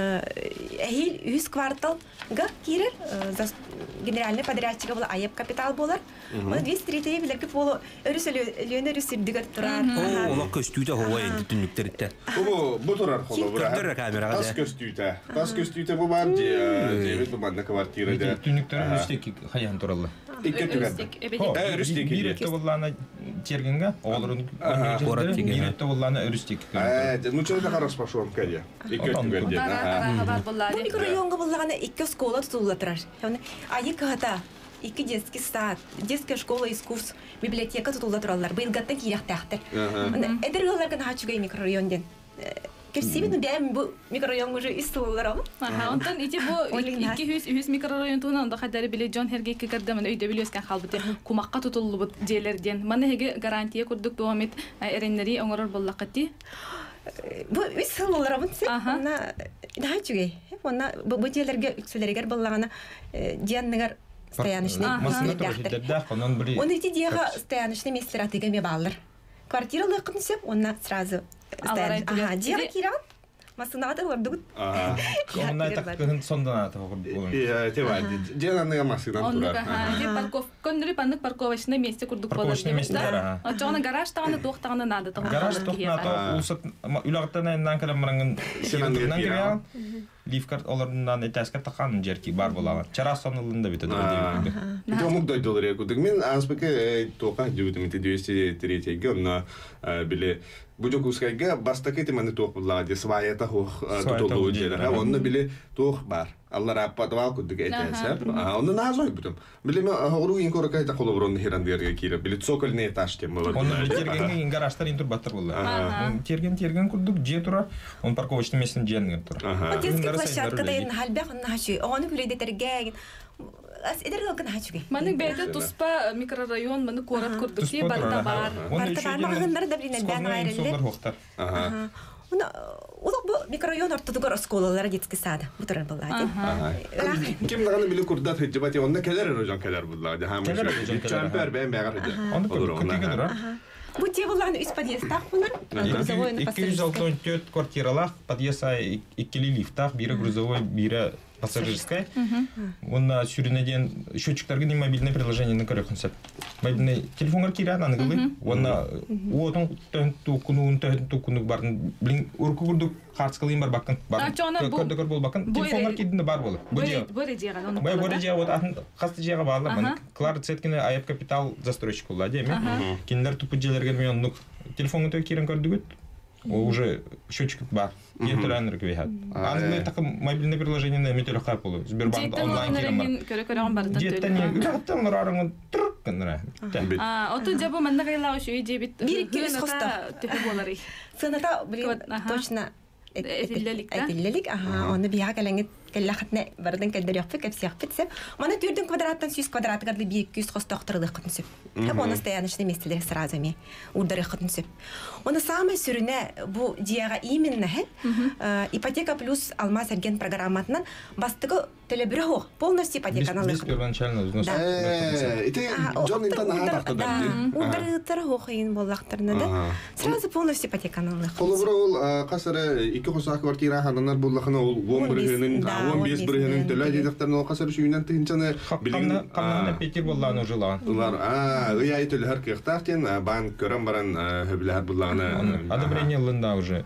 Эһиил үһүс кварталга киирэр генеральный подрядчига була АЕП капитал буолар. Оны 203 билерги болу өрүс Өлүөнэ өрүс үрдүгэр турар. О, олох көстүүтэ хоҕой энди түннүктериттен. Бу бу турар холобура. Көрдөр камераҕа Тас дьэ. көстүүтэ. Тас көстүүтэ бу бар дьиэ бу манна квартира дьэ. Түннүктөр өрүстек хайаан тураллар. Икки түгэн. Өрүстек. Биир өттө боллаана тергенге, оҕолорун Куорат биир тигене. өттө боллаана өрүстек. Ну что это распашонка дьэ. Икки өттүгэр дьэ. Бу микрорайонга буллагана икки оскуола тутулла турар. Айы кыһата, икки детский сад, детская школа искусств, библиотека тутулла тураллар. Быйылгаттан киирэхтээхтэр. Эдэр ыалларга наһаа үчүгэй микрорайон диэн. Кэпсиибин бэйэм бу микрорайон уже ис сыллар ом. Аха, онтон ити бу 203 микрорайон туһунан онда хадары биле Джон Херге кыкардамын өйдө билиөскен халбыты кумакка тутуллубут дьиэлэр диэн. Маны эһиги гарантия курдук туомит эреннери оҥорор боллаккати. Бу үс сыл олоробун сеп. Онна наһаа үчүгэй. Онна бу дьиэлэргэ үксүлэригэр боллаҕына дьиэннигэр стояночный Масына турар хиддердээх, онон били Оны ити дьиэҕэ стояночный миэстэлэр атыыга эмиэ бааллар. Квартира ылыаххын сөп, онна сразу Аларай Ага, дьиэҕэ киирэҕин, массыынаҕа да олордугут. Онна таккыһын сонданаата болун. Э, те бар. Дьиэ анныга массыынан Оннук, турар. аха, дьиэ парков, көннөрү паннык парковочное месте курдук болар Парковочное диэбит, месте да? бар, аха. Оччоҕуна гараж таҕаны туох таҕаны наада тоҕо Гараж хаалар тохнаата киһиэхэ. улсат үлэҕиттэн айаннаан кэлэн бараҥҥын Сенан кириэҕин. Лифкарт олорунан этээскэ тахан жерки бар болаҕын. Чараас сонулун да бүтэ дөрү. Ити омук дойдулар кудук. Мин ааспыкы туоха дьүбүтүм ити 203-ге онно били бу Дьокуускайга бастакы ити маны туох буллаҕа дии сваята хуох тутуллуу дьиэлэр. Онно били туох бар. Аллар подвал кудук этээсэ. Онно наазой бутум. Били мен оҕуруу ин коракай та холобурун хиран дерге киирэ. Били цокольный этаж тем болар. Онно тергенге гаражтар интур баттар болла. Терген терген курдук дьиэ турар. Он парковочный местен дьиэнгер турар. Детский площадка да халбэх онна хачуй. Оҕону күлэйдэтэргэ эдэр ыалга наһаа үчүгэй. Маннык бэйэтэ туспа микрорайон, маннык куорат курдук ти барыта бар. Барыта бар. Маҕаһыыннары да билин элбээн аҕайреллер. Ага. Уна улах бу микрорайон ортотугар оскуолалара детский сада. Бу турар буллаа. Ким даҕаны били курдат хыджыбат, онно кэлэр эрэ кэлэр буллаа. Кэлэр эрэ дьон кэлэр, Чампер бэйэн бэҕэр хыджа. Онно көтүгэ турар. Бу те буллааны үс подъездтаах булар. Грузовой уонна пассажирскай. 264 квартиралаах, подъезд иккили лифтаах, биирэ грузовой, биирэ пассажирскай. Онна сүрүнэ диэн счетчиктарга не мобильное приложение на көрөхүн сөп. Мобильный телефонгар киирэн аныгылы. Онна уотун төһөн тукунуун төһөн тукунук барын блин урку курдук хартскалыйын бар баккын. А, чона бу- Көрдө көр бол баккын. бу Телефонгар киирдин бар болы. Бу дьиэ. Бу дьиэҕэ оннук Бай буолар, бу да? дьиэ вот атын хаста дьиэҕэ баалар. Аха. Маны Клара Цеткина АЕП Капитал застройщик була дьиэ Аха. Кинилэр тупу дьиэлэргэ мен оннук телефоҥҥа тө киирэн көрдүгүт. О, уже счетчик бар. Киэн төлөөнөр кебиһат. Аны такы мобильное приложение на метеле хап болу. Сбербанк Дьиэттэн онлайн олорон киирэн бар. эрэн көрө-көрөҕүн барытын Дьиэттэн төлөөн. үлэҕиттэн олорорун тырк гыннара. А, отун дьэ бу манна кайылаах үчүгэй дьиэбит. Биир икки үс Сыаната хостох. төһө буоларый? Сыаната, блин, точно Этиллэлик, да? Этиллэлик, аха, оны биһа кэлэҥит кэллэхитинэ барытын кэлдэриэхпит, кэпсиэхпит сөп. Маны түрдүн квадраттан 100 квадратыгар бир 200 хостохторылыаххытын сөп. Хеп оны стояночный местелер сразу эми урдарыаххытын сөп. Оны самый сүрүнэ бу дьиэҕэ именно хэ ипотека плюс алмаз эрген программатынан бастыгы Төлөбүрэ хуох, полностью ипотеканы Без первоначального взноса. Ити дьон интан наһаа тахтадар дии. Ударыытар хуохайын буоллахтарына да. Сразу полностью ипотеканы ылыах. Холобура ол хас эрэ икки хосаах квартира хананар буллахына ол 10 бырыһыанын, 15 бырыһыанын төлөө диэтэхтэрин ол хас эрэ сүүнэн тыһынчаны билигин Хамнаһына Петер буоллааны жилаан. Ылар, ый айы төлөһөр кыахтаах диэн баан көрөн баран хөбүлэһэр буллаҕына. Одобрение ыллында уже.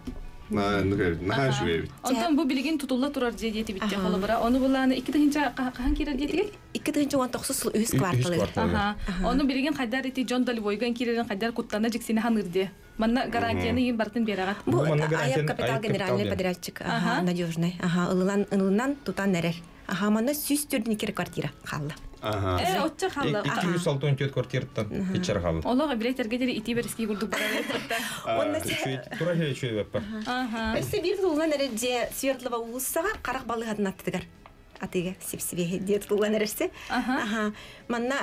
Наһаа үчүгэй эбит. Онтон бу билигин тутулла турар дьиэ диэтибит холобура. Ону булааны 2 тыһыынча хаһан киирэр диэтигит? 2019 сыл үһүс кварталыгар. Ону билигин хайдар ити дьон долевойган киирэрин хайдар куттана жиксини ханыр дии. Манна гарантияны иин бартын бераҕат. Бу АЯП Капитал генеральный подрядчик, надежный. Аха, ылынан ылынан тутан эрэр. Аха, манна 142 квартира хаалла. Оччо хаалла. 264 квартираттан иччэр хаалла. Олох билеттерге дири ити берески курдук барар. Тура хе чуй баппа. Өссө биир тулунан эрэр дьиэ Свердлова уулуссаҕа харах балыыһатын аттыгар. Атыга сипсибиэһи диэ тулунан эрэрсе. Аха. Манна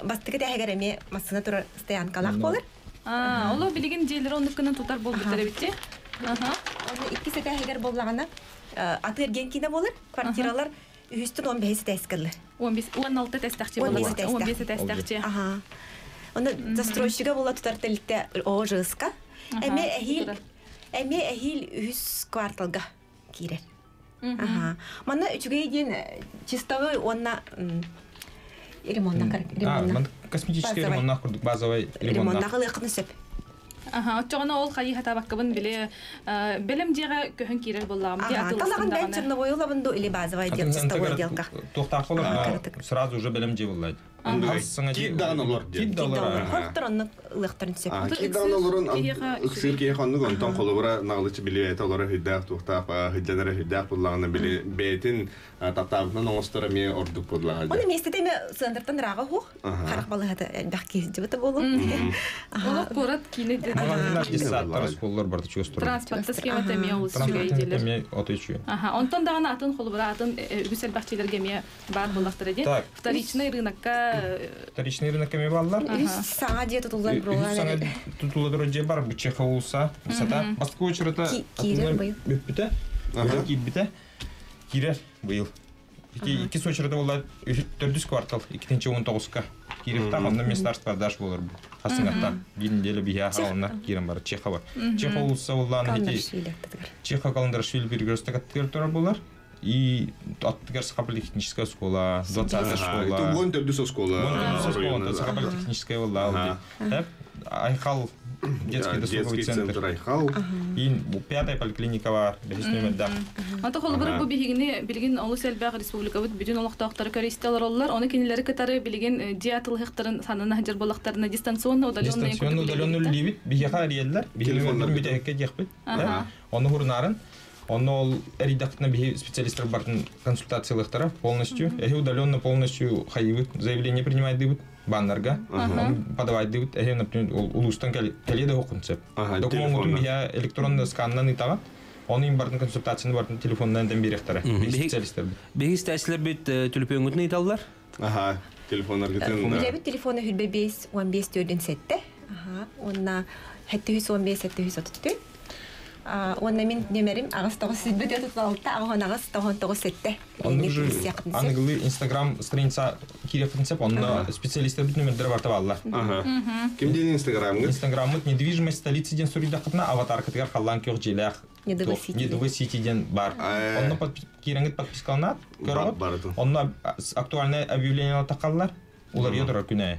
бастакы тэһэгэр эмиэ массыына турар стоянкалаах буолар. Олох билигин дьиэлери оннук гынан тутар буолбуттар эбитти. Оны икки этээһигэр буоллаҕына аты эргиэн киинэ буолар. Квартиралар үһүстэн 15 этээскэллэр. 15 16 этээстээхчи буолар. 15 этээстээхчи. Аха. Оны застройщига буола тутар тэрилтэ ОЖСК. Эмиэ эһиил үһүс кварталга киирэр. Аха. Манна үчүгэй диэн чистовой уонна ремонтна ремонтна. Косметический ремонтна курдук базовый ремонтна. Ремонтна ылыаххын сөп. Аха, оччоҕуна ол хайыы хатаабаккабын биле белем дьиэҕэ көһөн киирэр буоллаҕым. Талаҕын бэйэн черновой ылабын ду или базовый отдел, чистовой отделка. Туохтаах болар сразу уже белем дьиэ буллайд. Киир даҕаны олор диэн. Киир да олор. Хортор оннук ылыахтарын сөп. Киир даҕаны олорун ыксыыр киһи оннук онтон холобура наҕылычы били бэйэтэ олоро хүддээх туохтаах хүддэнэрэ хүддээх буллаҕына били бэйэтин таптаабытынан оҥостор эмиэ ордук буоллаҕа. Оны миэстэтэ эмиэ сыандыртан ырааҕа хуох. Харах балыһата элбэх киһи дьыбыта болу. Олох куорат киинэ. Маҕаһыыннар, детсадтар, оскуолалар барыта чугас турар. Транспортта схемата эмиэ олус үчүгэй диэлэр. Эмиэ ото үчүгэй. Аха, онтон даҕаны атын холобура атын үгүс элбэхчилэргэ эмиэ баар буоллахтара диэн. Так. Вторичный рынокка Вторичный рынок эмиэ бааллар. Үс саҥа дьиэ тутуллан Үс саҥа тутулла турар дьиэ бар, бу Чеха уулусса, высота. Бастакы очерата Киирэр быйыл. Бүппүтэ. Быйыл киирбитэ. Киирэр быйыл. Ити иккис очерата буолла төрдүс квартал, 2019-ка. Киирихтаах, онно места продаж болар бу. Хасыңаттан бир неделя биһиэхэ онно киирэн бар. Чеха бар. Чеха уулусса буоллаан ити Чеха Каландарашвили перекресток аттыгар турар буолар. И аттыгар Саха политехническая школа, 20 школа. Это 14 школа. 14 школа, Саха политехническая буолла. Айхал детский досуговый Детский центр. центр Айхал. И пятая поликлиника бар, бэһис нөмердээх. Ата холобура бу биһигини билигин олус элбэх республикабыт бүтүн олохтоохтору көрүстэ олороллор. Оны кинилери кытары билигин дьиэ атылыһыктарын санана хадьар буоллахтарына дистанционно удаленный Дистанционно удаленно үлэлиибит. Биһиэхэ эрийэллэр. Биһиги бүтэһиккэ диэхпит. Ону хурунарын. Онно ол эрийдэхтинэ биһи специалисттар бартын консультациялыахтара полностью. Эһи удаленно полностью хайыбыт, заявление принимайдыбыт баннарга. Ону подавайдыбыт. Эһи, например, ол улуустан кэлиэ да хоқун сөп. Документ биһиэ электронно сканнан ытаҕат. Оны им бартын консультацияны бартын телефоннан ден бириэхтэрэ. Биһи специалисттар. Биһи истээччилэр бит түлүпүөҥҥүтүн ыйталлар. Аха, телефоннаргытын. Үлэбит телефону 25 15 төрдүн сетте. Аха, онна 715 734. Онна мин нөмерим ағыс тоғыз сүйбе 46 ағын ағыс тоғын тоғыз сетте. Онны уже аныгылы Инстаграм страница киирэ принцип, онно специалисттер бүт нөмердер барта баллар. Ким диэн Инстаграмҥа? Инстаграммыт недвижимость столицы диэн суруйдаххытына аватаркатыгар халлаан күөх дьиэлээх Недовы Сити. Недовы Сити диэн бар. Онно киирэҥҥит подпискаланаат, көрөҕүт. Онно актуальное объявление тахаллар. Улар турар күнэ.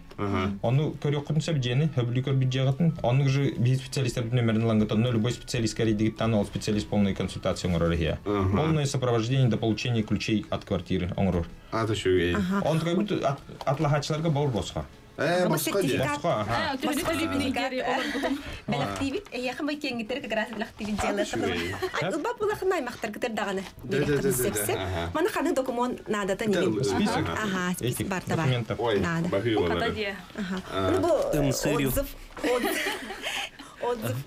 Ону көрүөххүтүн сөп дьиэни, хөбүлүү көрбүт дьиэҕитин. Оннук же биһи специалисттер нөмерин ылаҥҥыт, онно любой специалист кэрийдигиттан ол специалист полный консультация оҥорор иһиэ. Полное сопровождение до получения ключей от квартиры оҥорор. Ата үчүгэй. Он такой будет атлахачыларга бор босхо. Босхо дии. Босхо, аха. Бэлэхтиибит, эйиэхэ бай киэҥҥиттэр как раз бэлэхтиибит дьиэлэр. Ылбап булахын аймахтар кытыр даҕаны. Сеп-сеп. Маны ханы документ наадата нигин. Список. Ага, список барта бар. Документов. Ой, Надо. бахыы болар. Ага. Ну бу Ымсырю. отзыв, отзыв, отзыв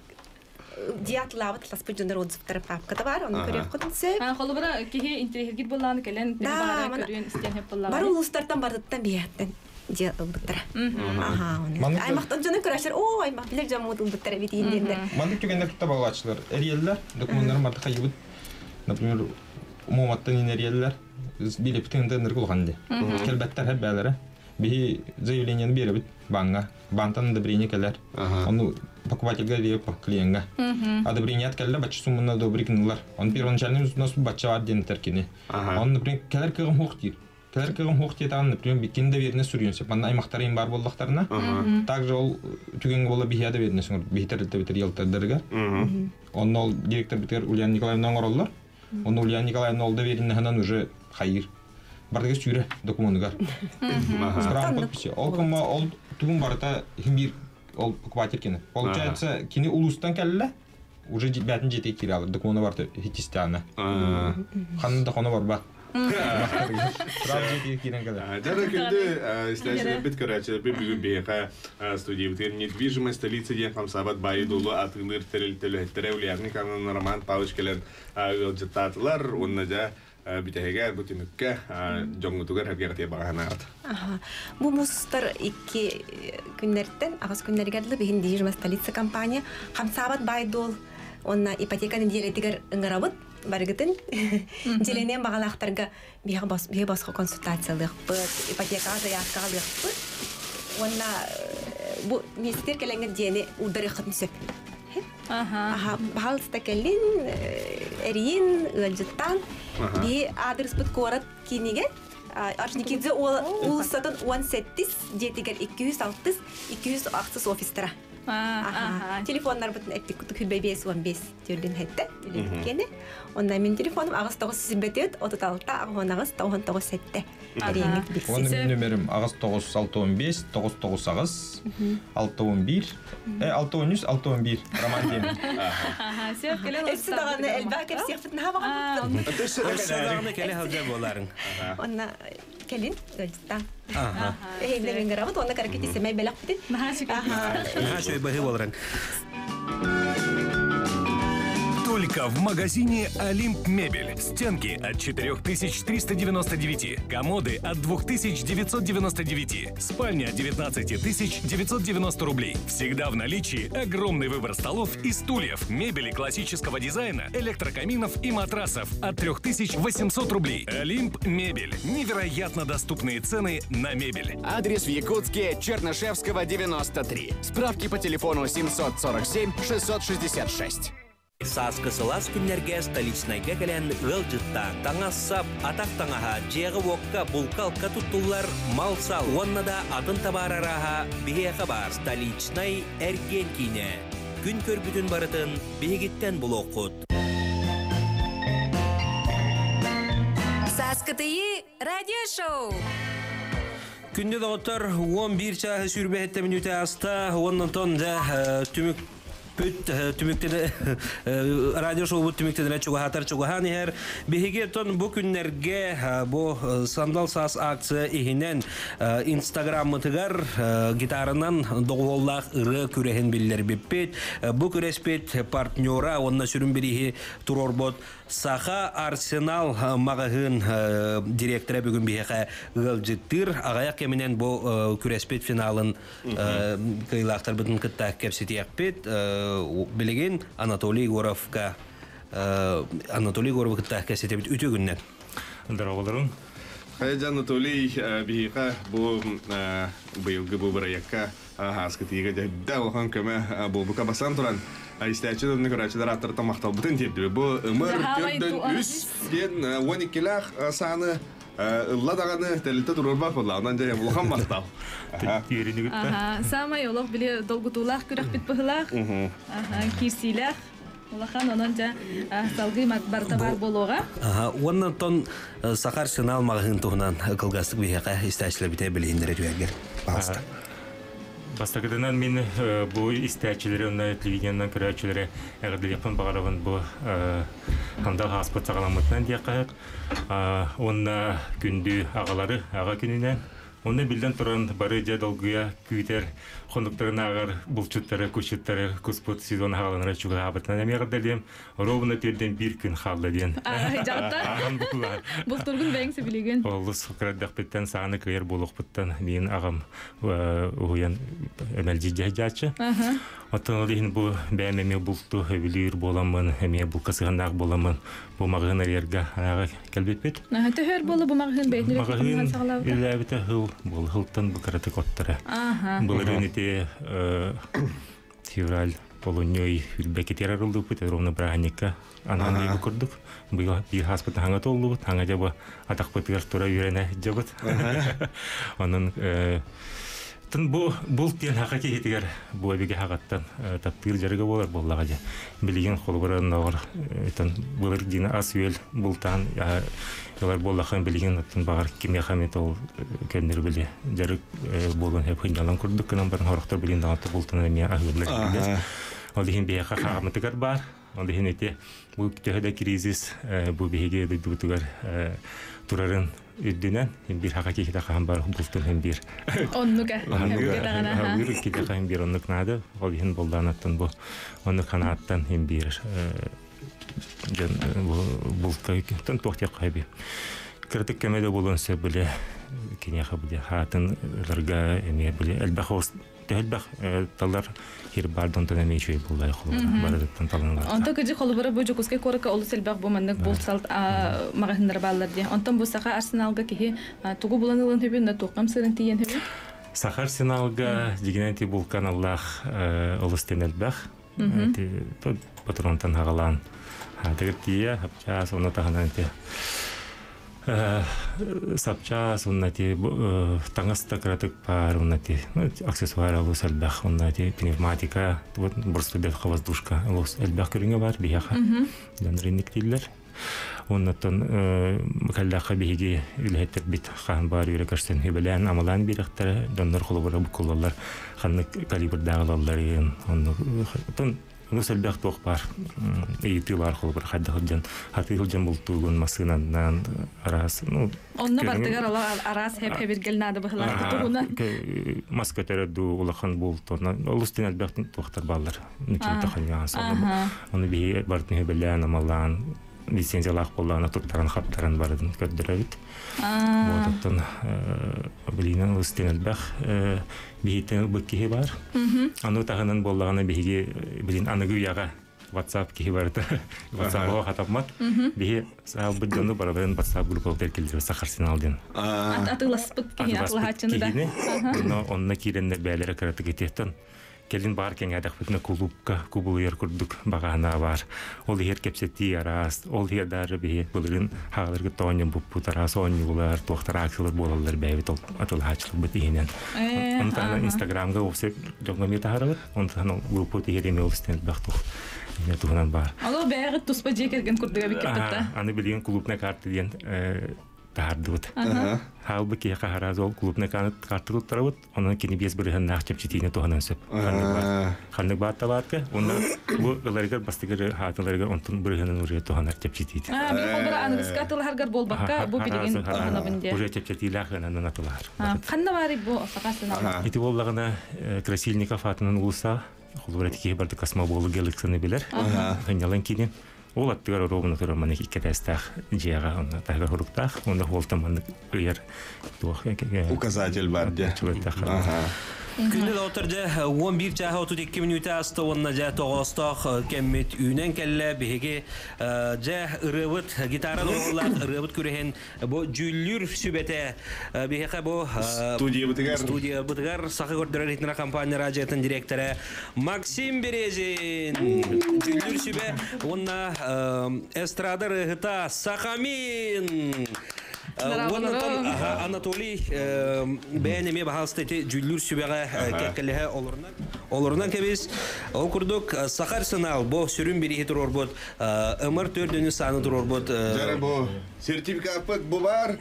диатлабыт ласпыт дьоннор отзывтары папката бар, оны көрүөх сөп. Холобура киһи интеллигент буоллааны кэлэн Да, баара көрүөн истиэн хөп буоллаҕа. Бар улуустартан бардыттан биһиэттен дьиэ ылбыттара. Аха, оны. Аймактан дьону көрөшөр, о, аймак билер дьоммут ылбыттара бит индендер. Маннык түгэннэр тутта балаачылар. Эрийэллэр, документтарын барта хайыбыт. Например, Муоматтан инэриэллэр. Билеппитин ынырык улахан ди. Келбеттер хеп бээлere. Биһи заявлениени беребит банга. Бантан одобрение келер. Ону покупательга берип клиентга. Одобрение келле бачча сумманы одобрить гынылар. Он первоначальный взнос бачча бар диэн теркини. Он, например, келер кыгым хук диир. Келер кыгым хук диэтаан, например, биккин доверенность суруйун сөп. Манна аймактарым бар боллахтарына. Также ол түгенге бола бихия доверенность бихитер битер елтардарыгар. Онно ол директор битер Ульяна Николаевна оҥороллор. Онно Ульяна Николаевна ол доверенностынан уже хайыр. Бардыга сүүрэ документыгар. Справка подписи. Ол кыма ол тугун барыта химбир ол покупатель кини. Получается, кини улустан кэллэ, уже бәтин жете кире алыр. Документы барты хитистяна. Ханны да хоно барба. Сразу жете кирен кэлэр. Жара күнді истәшілер бит көрәчілер бит бүгін бейқа студия недвижимость столица ден хамсабат байы дулу атылыр терел Ульяна Николаевна Роман Павлович келен ылжыттатылар, онна жа бүтәһегә бу түмүккә жоңгутугар хәргә баганат. Аха. Бу мустар икки күннәртен, агыс күннәргәдле биһин недвижимость столица компания хамсабат байдул онна ипотека неделетигер ыңырабыт барыгытын. Желенен багалахтарга биһи бас биһи босхо консультациялык быт, ипотека заявкалык быт. Онна бу министр келеңер диэни ударыхын сөп. Аха, баһалыста келлин, эриин, ыалдьыттан, би адрес бут город киниге, Орджоникидзе улусатын 18 жетигер 206 206 офистара. Аха. Телефоннар бутын эптик куту күлбей 5 15 түрден хетте. Кене. Онда мен телефоным агыс 9 сүрбетет, 36 агыс 99 сетте. Эрииңит Оны билсин. мин нөмерим агыс 9 6 15 9 9 агыс 6 11 6 13 6 11 Роман дейм. Аха, сөп келен. Өссө даганы элбаа кепсиэхпит наха баган. Өссө даганы келе халжа боларың. Онна келин, ыалдьыттан. Аха. Эйнерин гарабыт, онна каракети семей белак битин. Наха шөй баһы боларың. Только в магазине «Олимп Мебель». Стенки от 4399, комоды от 2999, спальня от 19 990 рублей. Всегда в наличии огромный выбор столов и стульев, мебели классического дизайна, электрокаминов и матрасов от 3800 рублей. «Олимп Мебель». Невероятно доступные цены на мебель. Адрес в Якутске, Чернышевского, 93. Справки по телефону 747 666. Сааскы сылаас күннэргэ столичнайга кэлэн ыалдьыттаан, таҥас-сап, атах таҥаһа, дьиэҕэ-уокка, булка-алка туттуллар, мал-сал, уонна да атын табаар арааһа биһиэхэ баар. Столичнай эргиэн киинэ. Күн көрбүтүн барытын биһигиттэн булуоххут. Сааскытыйы радиошоу. Күндү доҕоттор 11 чааһы 27 мүнүүтэ ааста, онтон да түмүк бүт түмүктene радио шоу бут түмүктенere чугаһатар чугаһаан иһэр. Биһиги тон бу күннэргэ бу сандал саас акция иһинэн инстаграммытыгар гитаранан доҕуһуоллаах ырыа күрэһин биллэрбиппит. Бу күрэспит партнера онна сүрүн бирииһи туруорбут Саха Арсенал маҕаһыын директора бүгүн биһиэхэ ыалдьыттыыр аҕыйах кэминэн бу күрэспит финалын кыайыылаахтарбытын кытта кэпсэтиэхпит. Билигин Анатолий Егоровка Анатолий Егоров кытта кэпсэтэбит. Үтүө күнүнэн. Здорово, Хайа, Анатолий, биһиэхэ бу быйылгы бу бырайыакка сааскы тыйыыга дьэ улахан көмө буолбукка бастатан туран истээччи да көрөөччүлэр ааттарыттан махталбытын тиэрдэбит. Бу ымыр төрдөн үс диэн 12-лээх сааны ылла даҕаны тэрилтэ туруорбат буолла. Онон дьэ улахан махтал. Аха, самай олох били долгутуулаах күрэхпит быһыылаах. Аха, киирсиилээх. Улахан онон дьэ салгыы барыта баар буолуоҕа. Аха, уонна тон Саха Арсенал маҕаһыын туһунан кылгастык биһиэхэ истээччилэрбитигэр билиһиннэрэ түһэргэр. Пожалуйста. Бастакытынан мин бу истээччилэри уонна телевидениенан көрөөччүлэри эҕэрдэлиэхпин баҕарабын бу сандал сааспыт саҕаламмытынан диэххэ уонна күндү аҕалары аҕа күнүнэн Онно биллэн туран бары дьэ долгуйа күүтэр хонуктарын булчуттары, кусчуттары куспут сезон хааланара чугаһаабытынан эмиэ эҕэрдэлиэм. Ровно төрдөн биир күн хаалла диэн. Дьаҕытта. Ааҕан булла. Бултургун бэйэҥ сөбүлүүгүн. Олус кыра эрдэхпиттэн сааны кыайар буолуохпуттан миин аҕам уһуйан мэлдьи дьааччы. Оттон ол иһин бу бэйэм эмиэ булту өбүлүүр буоламмын, эмиэ булка сыһыаннаах буоламмын, бу маҕаһыын арыйарга анаҕа кэлбиппит. Төһөр буолла бу маҕаһыын бэйэтин Маҕаһыын үлэлээбитэ хыл буол хылтан бу кыратык оттара. Былырыын ити февраль олунньу ый үрбэкитигэр арыллыбыт ровно бырааһынньыкка анаан диэби курдук. Быйыл биир хааспыт хаҥа толлубут, хаҥа дьэ бу атахпытыгар тура үөрэнэ дьабыт. Онон тын бу булт диэн хака киһитигэр бу эбигэ хагаттан таптыыр дьарыга буолар буоллаҕа дьэ. Билигин холобура оннооҕор тон былыр диин ас-үөл бултаан ылар буоллахха билигин оттон баҕар кимиэхэ эмит ол көннөрү били дьарык буолуон сөп сынньалаҥ курдук гынан баран сорохтор билигин даҕаны бултанан эмиэ аһыыллар. Ол иһин биһиэхэ хаамытыгар баар. Ол иһин ити бу төһө да кризис бу биһиги дойдубутугар турарын үрдүнэн биир хака киһитэ хаһан бар бултун һин биир. Оннук э. Биир киһи хаһан биир оннук наада. Ол иһин болдаанаттан бу оннук ханааттан һин биир дьон булка тон туох диэх хайби. Кыратык көмө да буолуон сөп биле киниэхэ биле хаатын ыларга эмиэ биле элбэх төһөлбөх талар хир бар донтон эмиэ үчүгэй буоллай холобура барытыттан таланалар. Онто кыдьы холобура бу Дьокуускай куоракка олус элбэх бу маннык булт салт маҕаһыыннара бааллар диye. Онтон бу Саха Арсеналга киһи тугу булан ылан хөбүн, на туоххам сырын тиийэн хөбүн? Саха Арсеналга дьигинэн ти булкан аллаах олус тен элбэх. Патронтан хагалаан хаатыгыр тиийэ, хапчаас, онно таһынан ти сапчаас уонна ти таҥас да кыратык баар уонна ти аксессуар олус элбэх уонна ти пневматика боростуйдахха воздушка олус элбэх көрүҥэ бар биһиэхэ дьоннор инник дииллэр Оннуттан кэллэххэ биһиги үлэһиттэрбит хаһан баар үөрэ көрсөн үбэлээн амалаан биэрэхтэрэ дьоннор холобура буккуллаллар ханнык калибрдаах ылалларын оннук Олус элбэх туох баар ыйытыы баар холобур хайдах сылдьан хатыы сылдьан бултуугун массыынаннан араас ну Онно бартыгар ала араас хэп хэбиргэл наада быһылаах туһунан. Мас көтөрө дуу улахан булт олус тин элбэх туохтар бааллар. Ону биһи бартын хөбөлөөн амалаан лицензиялаах буоллаҕына туттаран хаптаран барытын көрдөрөбүт. Буотуттан билиинэн олус тин элбэх биһиттэн ылбыт киһи бар. Аны таһынан буоллаҕына биһиги билин аныгы үйэҕэ WhatsApp киһи барыта WhatsApp хатаммат. Биһи саалбыт дьону барабарын WhatsApp группалар киллэр Сахарсенал диэн. Атыласпыт киһи атылаһааччыны да. Онно онно киирэннэр бээлэрэ кыратык итиэттэн Кэлин баар кэҥээтэхпитинэ кулуупка кубулуйар курдук баҕаһына баар. Ол иһэр кэпсэтии араас, ол иһэр даары биһи былырыын хааларгы тоонньоммуппут араас оонньуулар, туохтар акциялар буолаллар бэйэбит ол атылаһааччыларбыт иһинэн. Ону таһынан Инстаграмга уопсай дьоҥҥо эмиэ таһаарабыт. Ону таһынан группа иһэр эмиэ олус элбэх туох эмиэ туһунан баар. Олох бэйэҕит туспа дьиэ кэргэн курдук эбиккит Аны билигин клубная карта диэн таһаардыбыт. Хаалбыт киһиэхэ араас ол клубная карта туттарабыт. Онон кини биэс бырыһаннаах чэпчэтиини туһанан сөп. Ханнык баар табаарка, уонна бу ыларыгар бастыгыр хаатыларыгар онтун бырыһанын урия туһанар чэпчэтиити. Били холбора аныгыска атылаһаргар буолбакка, бу билигин туһанабын диye. Уже чэпчэтиилээх ынанан атылаһар. Ханна баарый бу саха сыналар? Ити буоллаҕына Красильников аатынан уулусса холобура киһи барда космоболу геликсаны билэр. Хынньалан киинин. Ол аттыгар оруобуна турар маннык икки этээстээх дьиэҕэ онно таһыгар хуруктаах уонна хуолтан маннык ыйар туох указатель бар дьэ. Күндү доҕоттор дьэ 11 чааһа 32 мүнүүтэ ааста уонна дьэ тоҕоостоох кэммит үүнэн кэллэ биһиги дьэ ырыабыт гитара доҕуһуоллаах ырыабыт күрэһин бу дьүүллүүр сүбэтэ биһиэхэ бу студиябытыгар студиябытыгар Саха көрдөрөр иһитиннэрэр компания радиотын директора Максим Березин дьүүллүүр сүбэ уонна эстрада ырыаһыта Сахамин Уоннатан Анатолий бэйэн эмиэ баһаалыста ити дьүүллүүр сүбэҕэ кэккэлэһэ олорунан олорунан кэбис. Ол курдук Саха Арсенал бу сүрүн бирииһи туруорбут ымыр төрдүнү сааны туруорбут. Дьэ бу сертификаппыт бу бар.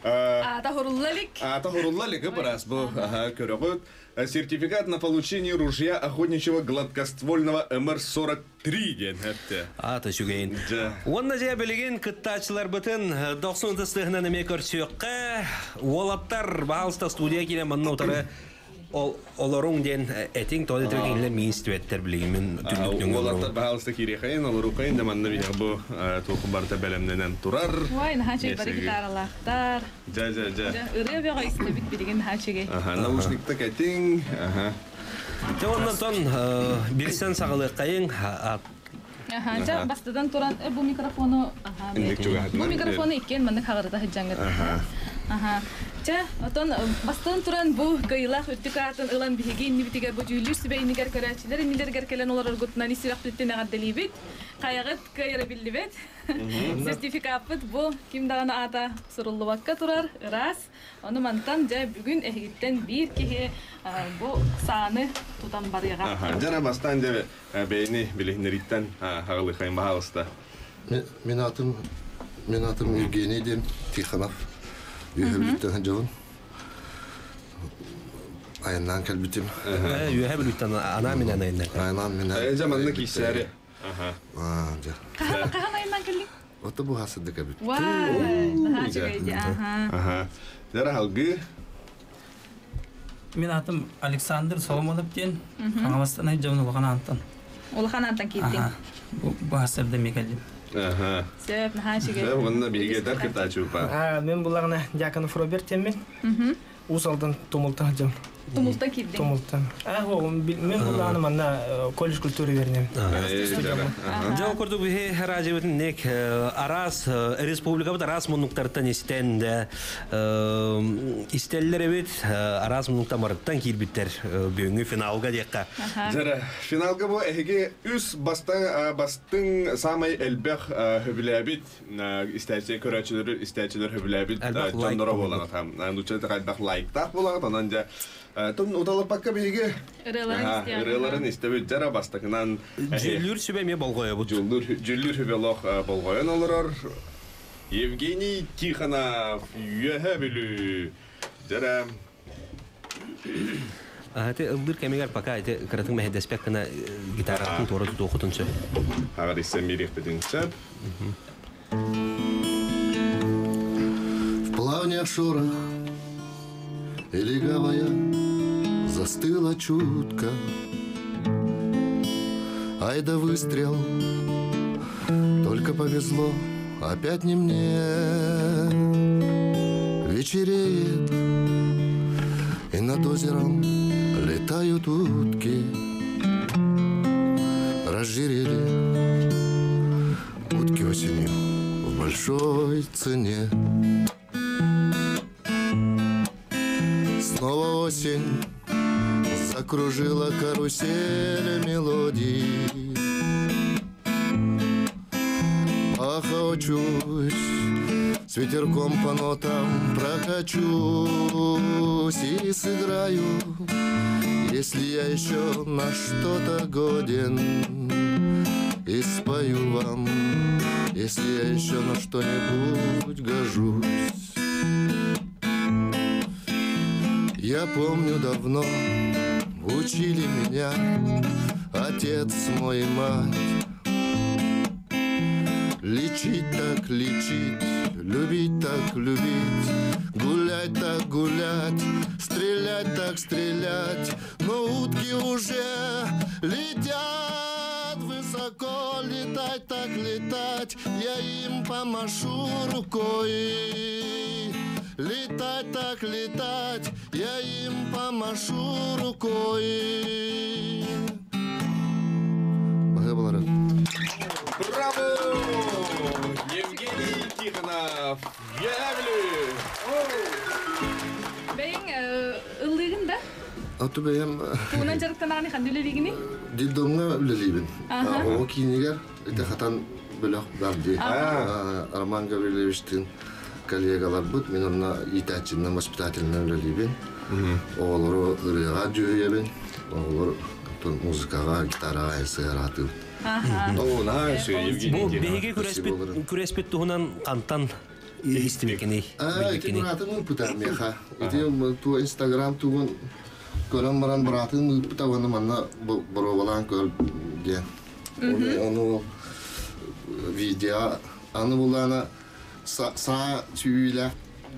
Аата хурулла илик. Аата хурулла илик бырас бу көрөҕүт. Сертификат на получение ружья охотничьего гладкоствольного МР-43 диэн эттэ. Аата үчүгэйин. Уонна дьэ билигин кыттааччыларбытын дохсун ытыстыһынан эмиэ көрсүөххэ. Уолаттар, баһаалыста студия киирэн манна утары олоруҥ диэн этиҥ тоҕо диэтэр кинилэр миин истибэттэр билигин мин түннүк нөҥүө Уолаттар баһаалыста киириэхэйин, олоруухайын да манна биһиэхэ бу туоху барыта бэлэмнэнэн турар. Ой, наһаа үчүгэй бары гитаралаахтар. Дьэ, дьэ, дьэ. Ырыа бөҕө истэбит билигин наһаа үчүгэй. Аха, наушникта кэтиҥ. Аха. Те оннан тон бирсен саҕалыаххайыҥ. Аха, жа бастыдан туран бу микрофону аха. Бу микрофону иккен маннык хаҕырыта сылдьаҥҥыт. Аха. Чэ, отон бастан туран бу кыйылаах үрдүк аатын ылан биһиги иннибитигэр бу дьүүллүүр сүбэ иннигэр көрөөччүлэр иннилэригэр кэлэн олороргутунан ис сүрэхпититтэн эҕэрдэлиибит. Хайаҕыт кыайара биллибэт. Сертификаппыт бу ким даҕаны аата суруллубакка турар, ыраас. Ону мантан дьэ бүгүн эһигиттэн биир киһи бу сааны тутан барыаҕа. Дьэ бастаан дьэ бэйэни билиһиннэрииттэн хаҕылыхайын баһаалыста. Мин атым мин атым Евгений диэн Тихонов. Үөһэ Бүлүүттэн сылдьабын. Айаннаан кэлбитим. Үөһэ Бүлүүттэн анаан минээн айаннаан. Анаан минээн. Дьэ манна киирсээри. Хаһан хаһан айаннаан кэллиҥ? Ото бу хасырдык эбит. Вай, наһаа үчүгэй дии. Аха. Дьэ алгыы. Мин атым Александр Соломонов диэн Хаҥаластан сылдьабын Улахан Аантан. Улахан Аантан киирдиҥ. Бу баһасырда эмиэ кэллим. Сөп, наһаа үчүгэй. Сөп, уонна биһиги этэр кытааччыпа. Мен булаҕына Дьяконов Роберт диэммин. Уус Алдан Тумултан сылдьабын. Тумултан киирдиҥ. Тумултан. Мен буллаҕына манна колледж культуры үөрэнэбин. Дьэ, ол курдук биһи радиобытын нек араас республикабыт араас муннуктартан истэн да истэллэр эбит араас муннуктан барыттан киирбиттэр бүгүҥҥү финалга диэххэ. Дьэ, финалга бу эһиги үс бастыҥ бастыҥ самай элбэх хөбүлээбит истээччи көрөөччүлэр истээччилэр хөбүлээбит дьонноро буолаҕыт. Нучча элбэх лайктаах буолаҕыт. Онон дьэ тун уталыппакка биһиги ырыаларын истэбит дьара бастакынан Дьүүллүүр сүбэ эмиэ болҕойобут. Дьүүллүүр сүбэ олох болҕойон олорор. Евгений Тихонов, Үөһэ Бүлүү. Дьара Ати ыллыыр кэмигэр пока ити кыратык мэһэйдэспэк гына гитаратын туора тутуохутун сөп. Аҕар иссен биэриэхпитин сөп. В плавнях шорох и легавая застыла чутко. Ай да выстрел, только повезло, опять не мне. Вечереет, и над озером летают утки. Разжирели утки осенью в большой цене. Снова осень закружила карусель мелодий. Охочусь, с ветерком по нотам прокачусь и сыграю, если я еще на что-то годен, и спою вам, если я еще на что-нибудь гожусь. Я помню давно учили меня отец мой и мать. Лечить так лечить, любить так любить, гулять так гулять, стрелять так стрелять. Но утки уже летят высоко, летать так летать, я им помашу рукой. Летать так летать, я им помашу рукой. Браво! Евгений Тихонов! Үөһэ Бүлүү! Бэйиҥ ыллыыгын да? Аты бэйэм Тугунан дьарыктанаҕыный ханна үлэлиигиний? Детдомҥа үлэлиибин. Оҕо киинигэр ити хатан бөлөх бар дии. Роман Гаврильевичтыын коллегаларбыт, мин онно иитээччинэн, воспитателинэн үлэлиибин. Оҕолору ырыаҕа дьүһүйэбин, оҕолор музыкаҕа, гитараҕа сыһараатыбыт. Бу биһиги күрэспит күрэспит туһунан хантан истибиккиний? Ити быраатым ыыппыта миэхэ. Ити ту Инстаграм тугун көрөн баран быраатым ыыппыта уонна манна боруобалаан көр диэн. Ону видео аны булаана саа сүүйүүлээх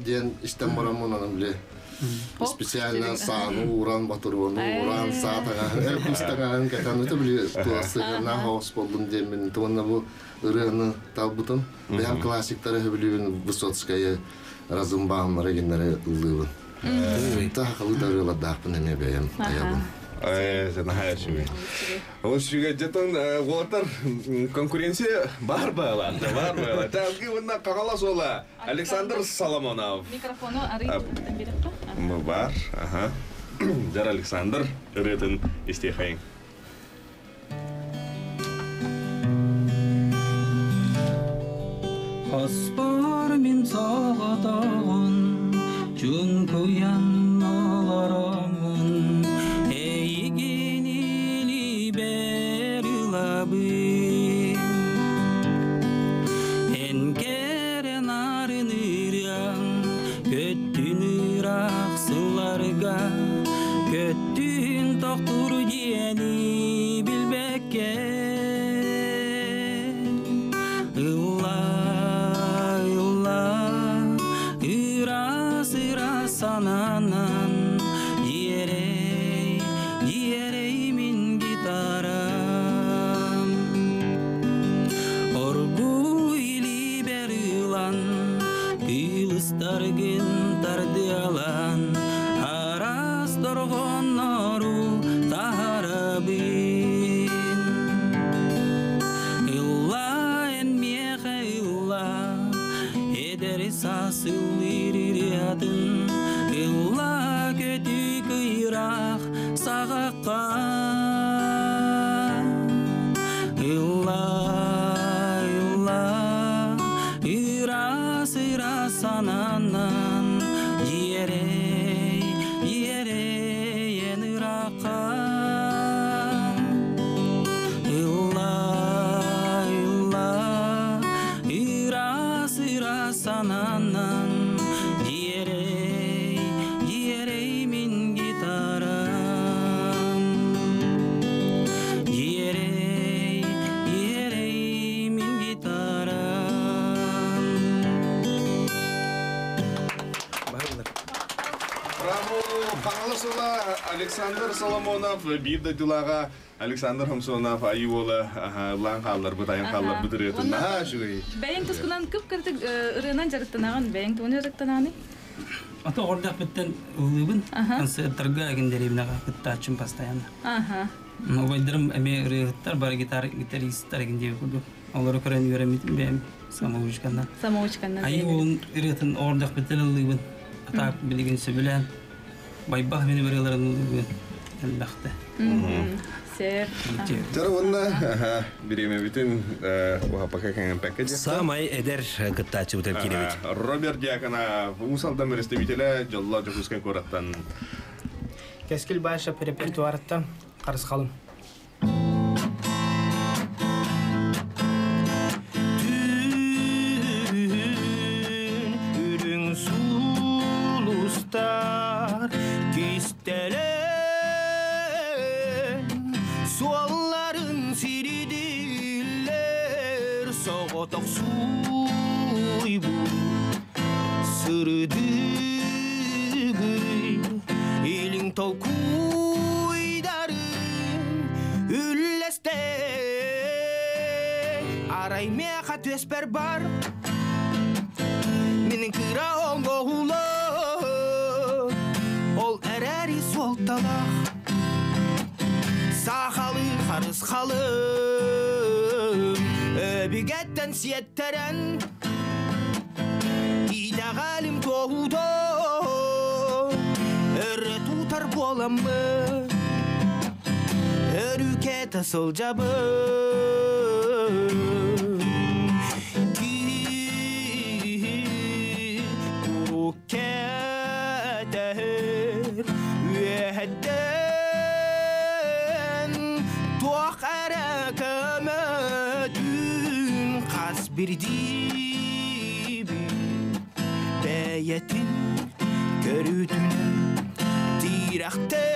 диэн истэн бараммын аны били специально сааны ууран, ботуруону ууран, саа таҥаһын, эр кус таҥаһын кэтэн это били тула хаос болдум диэммин уонна бу ырыаны талбытым. Бэйэм классиктары сөбүлүүбүн Высоцкайы, Разумбаумнары гиннэри ыллыыбын. Та хахалы да ырыалардаахпын эмиэ бэйэм айабын. Наһаа үчүгэй. Ол үчүгэй дьэтон уолаттар конкуренция бар баала, бар баала. Тәлгі онна қағала сола Александр Соломонов. Микрофону арый берекка. Бар, аха. Жар Александр ырытын истехайын. Хоспор мин соғотоғын, Чункуян олоромун, Эйигин илибер ылабын. Эн керен арын ырыаң, Көттүн ыраах сылларга, Көттүн тохтур диэни билбекке. Ылла, ылла, ырас, ырас сананан, Иерей, иерей мин гитарам. Оргу илибер ылан, Кыылыстаргын тардыалан, Арас торгоннору тахарабын. Ылла эн миэхэ ылла, эдэр сасыллыыр атын, Ылла көтү кыйраах саҕакка. Ылла, ылла, ырас, ырас сананан, Иерей, иерей эн ыраахха. Ылла, ылла, ырас, ырас сананан, Иерей, иерей мин гитарам. Иерей, иерей мин гитарам. Браво! Қағала сола Александр Соломонов, бир дилага Александр Хамсонов айуола лан қаллар бутайын қаллар бутырытын. Наһаа үчүгэй. Бэйэҥ тускунан кып кыртык ырыанан жарыктанагын, бэйэҥ тугун жарыктанагыный? Ата ордах биттен ыллыыбын, концерттарга эгиндерибинага кыттааччым постоянно. Убайдарым эме ырыаттар бар гитар гитаристтар эгиндеби курдук. Олору көрөн үйрөнмитим бэм самоучкандан. Самоучкандан. Айы олун ырыатын ордах биттен ыллыыбын. Ата билигин сөбүлээн. Байбах мени ырыаларын ыллыыбын. Элбэхте. Сер. Жара онна биреме бүтүн уһапака кеңен пәкке. Самай эдер кыттаачы бутап киребит. Роберт Дьякона Усалдан представителе Жолла Жокускай кораттан. Кескил Баша репертуарыттан қарыс қалым. Түн үрүң сулустар кистелен Суалларын сиридиллер соғоток суйбу Сырдыгый илиң толкуйдарын үллесте Арай меха төспер бар Менин кыра оңгоуло Ол әрэри солталах Сахалы харыс халым Өбігеттен сиеттерен Идагалим тоғудо Өрі тутар боламы Өрүке тасыл жабы Курукетер Үәһәттен Туақ әрә көмөтүн Қас бірдибі Бәйетін көрүтүнен Тирахте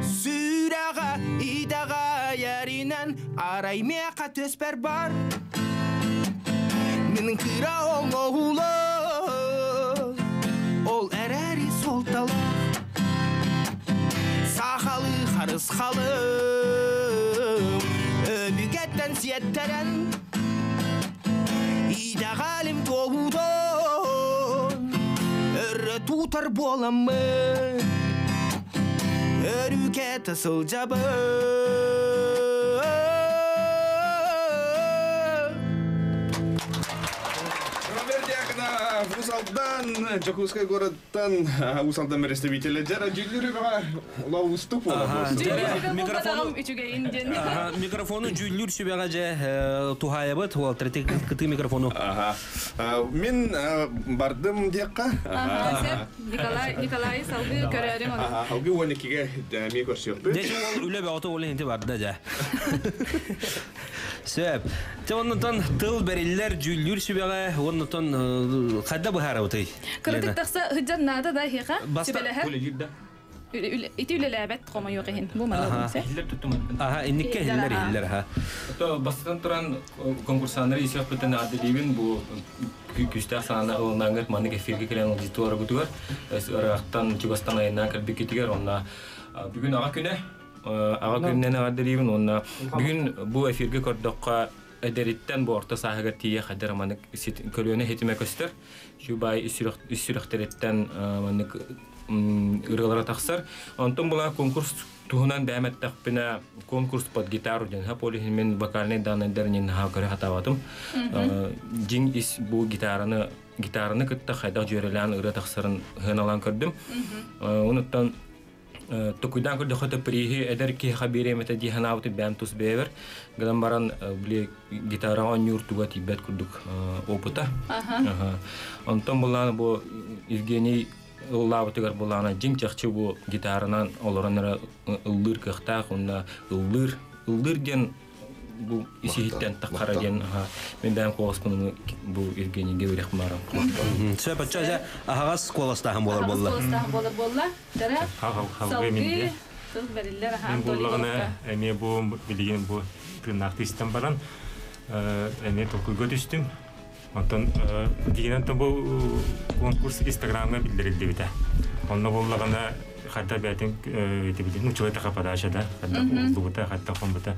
Сүрәға идаға яринен Арай меқа төспер бар Менің кыра оңоулы Ол әрэри солталақ Сахалы харыс халым Өбігеттен сиеттерен Идагалим тоғудон Өрі тутар боламын. Өрүүкэ тасылжабын. Роберт Дьяконов, Уус Алдан, Дьокуускай городтан Уус Алдан представителі Жара Дьүллүрүбэҕэ лоустук буола. Микрофону үчүгэйин диэн. Микрофону дьүүллүүр сүбэҕэ дьэ туһаайабыт, уолтар кыты микрофону. Мин бардым диэххэ. Аха, сөп. Николай, Николай салгыы көрөөрүҥ ону. Алгы 12-ге эмиэ көрсүөхпүт. Дьэ ол үлэ бөҕөтө ол иһинти барда дьэ. Сөп. Те оннотон тыл бериллер дьүүллүүр сүбэҕэ, оннотон хайда быһаарабытый? Кырдык тахса хыджар наада да хиха. Баста- Ити үлэлээбэт хомойуох иһин. Бу манна сөп. Аха, инникке хиллер хиллер ха. То бастан туран конкурсаннар исиэх бүтэн аадылибин бу күстээх саана ылынаңыт маннык эфирге келен аудитория бутугар ырахтан чугастан айынан кэлбиккитигэр онна бүгүн аҕа күнэ аҕа күннен аадылибин онна бүгүн бу эфирге көрдөххө эдериттен бу орто сааһыгар тиийэ хадыр маннык көлүөнэ хитиме көстөр чубай үссүрөхтериттен маннык ырыалара тахсар. Онтон була конкурс туһунан бээмэттахпына конкурс под гитару ден ха полихин мен вокальный данныйдар нин ха көрө хатабатым. Жиң ис бу гитараны гитараны кытта хайдах жөрелән ырыа тахсарын хыналан көрдүм. Онуттан токуйдан көрдө хөтө прихи эдер ки хабире мете ди ханаабыты бэм тус бэвер. Гынан баран били гитара оннюр туга тибет курдук опыта. Аха. Онтон булан бу Евгений ыллаабытыгар булаана жиң чахчы бу гитаранан олоронара ыллыр кыхтаах онна ыллыр ыллыр диэн бу исиһиттен таххара диэн мен бэм куоласпын бу Евгений Георгиевич марам. Сөп, ача жа аһагас куоластааһын болар болла. Куоластааһын болар болла. Дара. Халгы мен де. Салгыы тыл бериллер аха Мен Анатолий буллагана Головка. эме бу билеген бу тырнақты истен баран эме толкуйга түстүм. Онтон дигенен бу конкурс Инстаграмга билдирилди бите. Онно буллагана хатта бәтин тибилин ну человека подача да, хатта булбута, хатта комбута.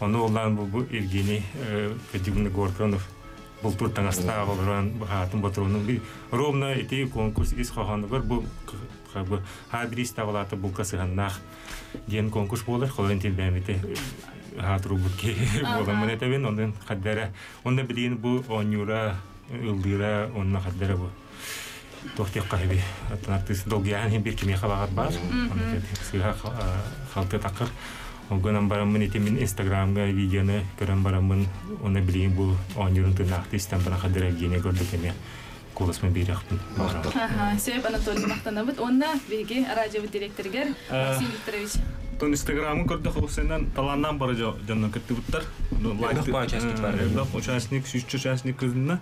Онно уллан бу Евгений Федигун Горконов бул туртаңаста олорон хатын ботурунун би ровно ити конкурс ис хохонугар бу как бы хабрис тавалаты булка сыганнах диэн конкурс болар холон тилбэмите хаатырубут ки болан мына табин ондан хаддара онда билин бу онюра ылдыра онна хаддара бу тохтек кахби аттанартыс долгиян бир кими хабагат бар сыга халты такыр Огонан барамын ити мин Инстаграмга видеоны көрөн барамын, оны билин бу онюрун тынақты истен бара хаддара Евгения көрдүк эме куласмын биряхпын. Аха, сөп Анатолий мактанабыт. Онна биги радио директоргер Максим Викторович. Тон Инстаграмын көрдө холсенен таланнан бары жоннон кыттыбыттар. Элбэх баа участник бар. Элбэх участник, сүүсчө участник кызына.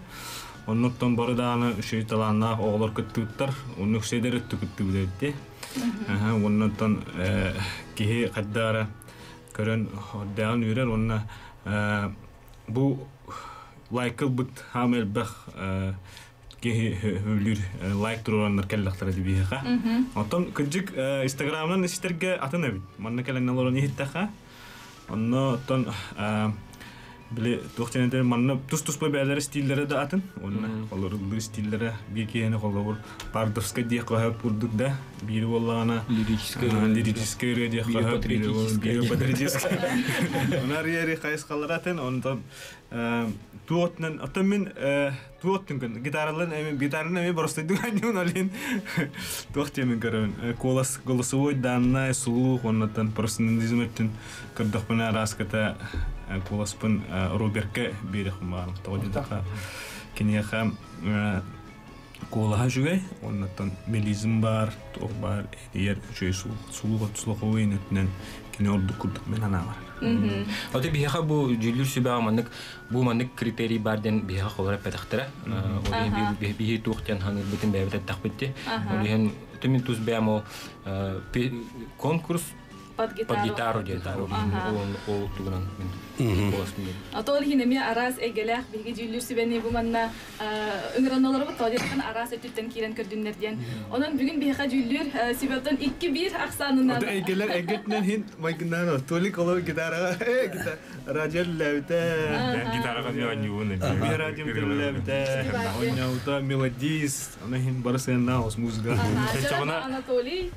Оннуттан бары дааны үшүй таланна оҕолор кыттыбыттар. Оннук седер өттү кыттыбыт эбитти. Аха, оннуттан киһи каддара көрөн ордаан үрер онна бу лайкыл бут хам элбэх киһи хөвлүр лайк турураннар келлахтара дибиха. Онтон кыджык Инстаграмнан истерге атын эбит. Манна келен олорон иһиттаха. Онно оттон биле туохченетер манна тус-тус бәләре стилләре дә атын. Онна олор стилләре бир киһини холобур бардовска диэх каһап курдук да бири боллагана лирическая лирическая ырыа диэх Бири каһап патриотическая. бири патриотическая. Онар ери хайыс атын онтон туотнан оттон мин туоттун күн гитаралан эми гитараны эми просто дуганюн олин туох темен көрөбүн колос голосовой данная сулух оннотон профессионализм өттүн көрдөхпүнэ араската колоспун Робертке биэрэх баарым тоҕо киниэхэ колаха жүгэй оннотон мелизм бар туох бар иер үчүй сулух сулуховой өттүнэн кини ордук курдук мен анаабар. Оты биһиэхэ бу дьүүллүүр сүбэҕэ маннык бу маннык критерий бар диэн биһиэхэ холоро эппэтэхтэрэ. Ол иһин биһи туох диэн ханыырбытын бэйэбит эттэхпитти. Аха. Ол иһин түмүн тус бэйэм ол конкурс Под гитару. под гитару диэн. Аха. Ол ол тугунан мин куоласпын биэрдим. Атол хинеме арас эгелэх биги дьүүллүүр сүбэни бу манна ыҥыраналары бу тоодьаттан арас өттүттэн киирэн көрдүннэр диэн. Онон бүгүн биһиэхэ дьүүллүүр сүбэттэн 2-1 ахсаанынан. Ота эгелер эгетнен хин майгыннан толик олор гитарага гитар радио ләбитә. Гитарага онюун. Би радио ләбитә. Оньяута мелодист, ана хин барысына ос музыка. Анатолий.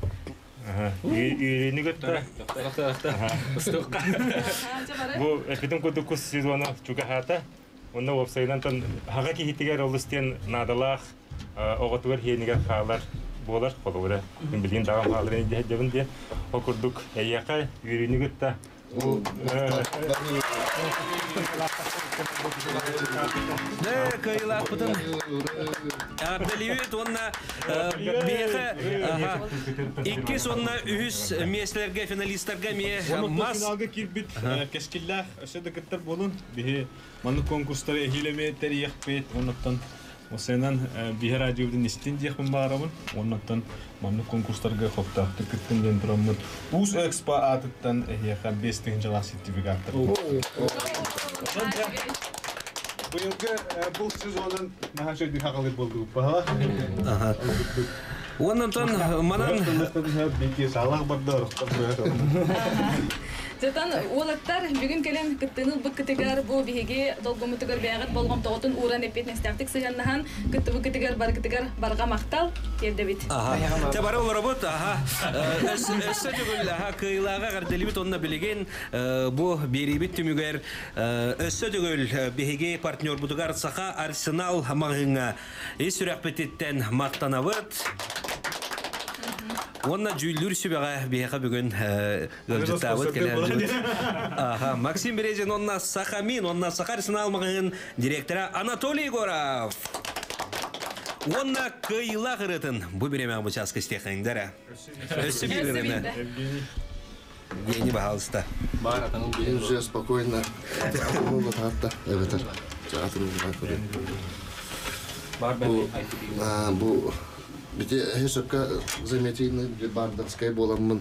Үйрені көтті. Бу эпитин курдук кус сезона чугаһаата. Онно уопсайынан тон хаға киһитигэр олус диэн наадалаах оҕотугар хиэнигэр хаалар буолар холобура. Мин билигин даҕам хаалар диэбин диэн. Ол курдук эйиэхэ үөрүүнү кытта бу Дэ кыайыылаахпытын эҕэрдэлиибит уонна биһиэхэ иккис уонна үһүс миэстэлэргэ финалистарга эмиэ мас финалга киирбит кэскиллээх өссө да кыттар буолун. Биһи маннык конкурстары эһиилэми тэрийэхпит. Оннуттан осенан биһи радиобытын истин диэхпин баарабын. Оннуттан маннык конкурстарга хоптоохтук кыттын диэн тураммыт. Уус Экспо аатыттан эһиэхэ 5 тыһыынчалаах сертификаттар. Быйылгы бұл сезонын наһаа шөйдү хағалыр болду баһа. Оннан манан Салах бардар. Затан уолаттар бүгүн кэлэн кыттыыны ылбыккытыгар бу биһиги долгумутугар бэйэҕит болҕомтоҕутун ууран эппиэтинэстээхтик сыһыаннаһан кыттыбыккытыгар баргытыгар барҕа махтал тиэрдэбит. Аха. Те бары олоробут, аха. Өссө төгүл, аха, кыайыылааҕы эҕэрдэлиибит онно билигин бу биэриибит түмүгэр өссө төгүл биһиги партнербутугар Саха Арсенал маҕаһыыҥҥа ис сүрэхпититтэн махтанабыт. Уонна дьүүллүүр сүбэҕэ биһиэхэ бүгүн ыалдьыттаабыт кэлэр. Аха, Максим Березин онна Сахамин, онна Саха Арсенал маҕаһыын директора Анатолий Егоров. Уонна кыайыылаах ырыатын бу бириэмэҕэ бу чааска истиэххиҥдэрэ. Өссө биир ырыаны. Евгений, пожалуйста. Уже спокойно. Эбэтэр. Бу бу бити хесөпкө заметили бардовскай буоламмын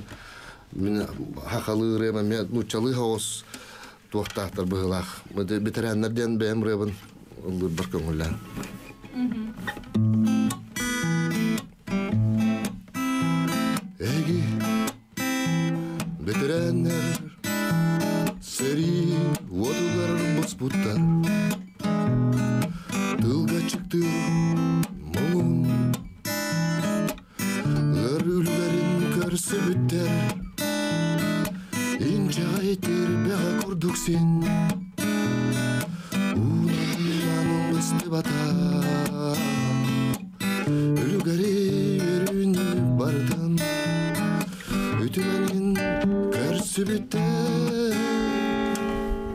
мин хахалы ырыама мен нуччалы хаос туохтаахтар быһылаах. Ветераннар диэн бэйэм ырыабын ыллыырбар көҥүллээн. Эһиги ветераннар сэрии уотугар буспуттар тыылга чыктыр муҥун ыар үлүгэрин көрсүбүттэр инчэҕэй тирбэҕэ курдук син уунан быстыбата үлүгэри үөрүүнү барытын үтүмэнин көрсүбүттэр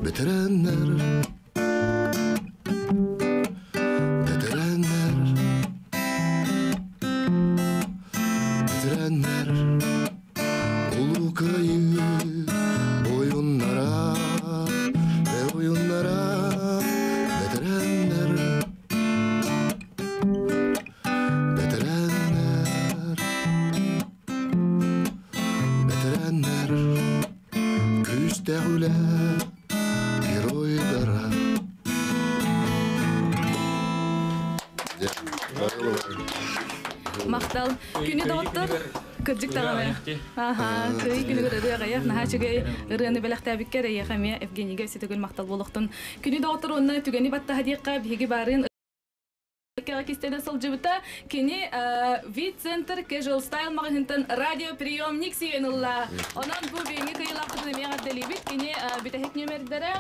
ветераннар ветераннар ветераннар Улуу Кыайыы буойуннара буойуннара ветераннар ветераннар ветераннар күүстээх үлэ геройдара. Махтал. Күндү доҕоттор кырдьык даҕаны. Аха, кыайыы күнүгэр ырыа аҕыйах, наһаа үчүгэй ырыаны бэлэхтээбиккэр эйиэхэ эмиэ Евгенийгэ өссө төгүл махтал буолуохтун. Күндү доҕоттор уонна түгэни баттаһа диэххэ биһиги баарын кистэнэ сылдьыбыта. Кини Вид-центр Casual Style маҕаһыынтан радиоприемник сүүйэн ылла. Онон бу бүгүҥҥү кыайыылаахпытын эмиэ эҕэрдэлиибит. Кини бүтэһик нүөмэрдэрэ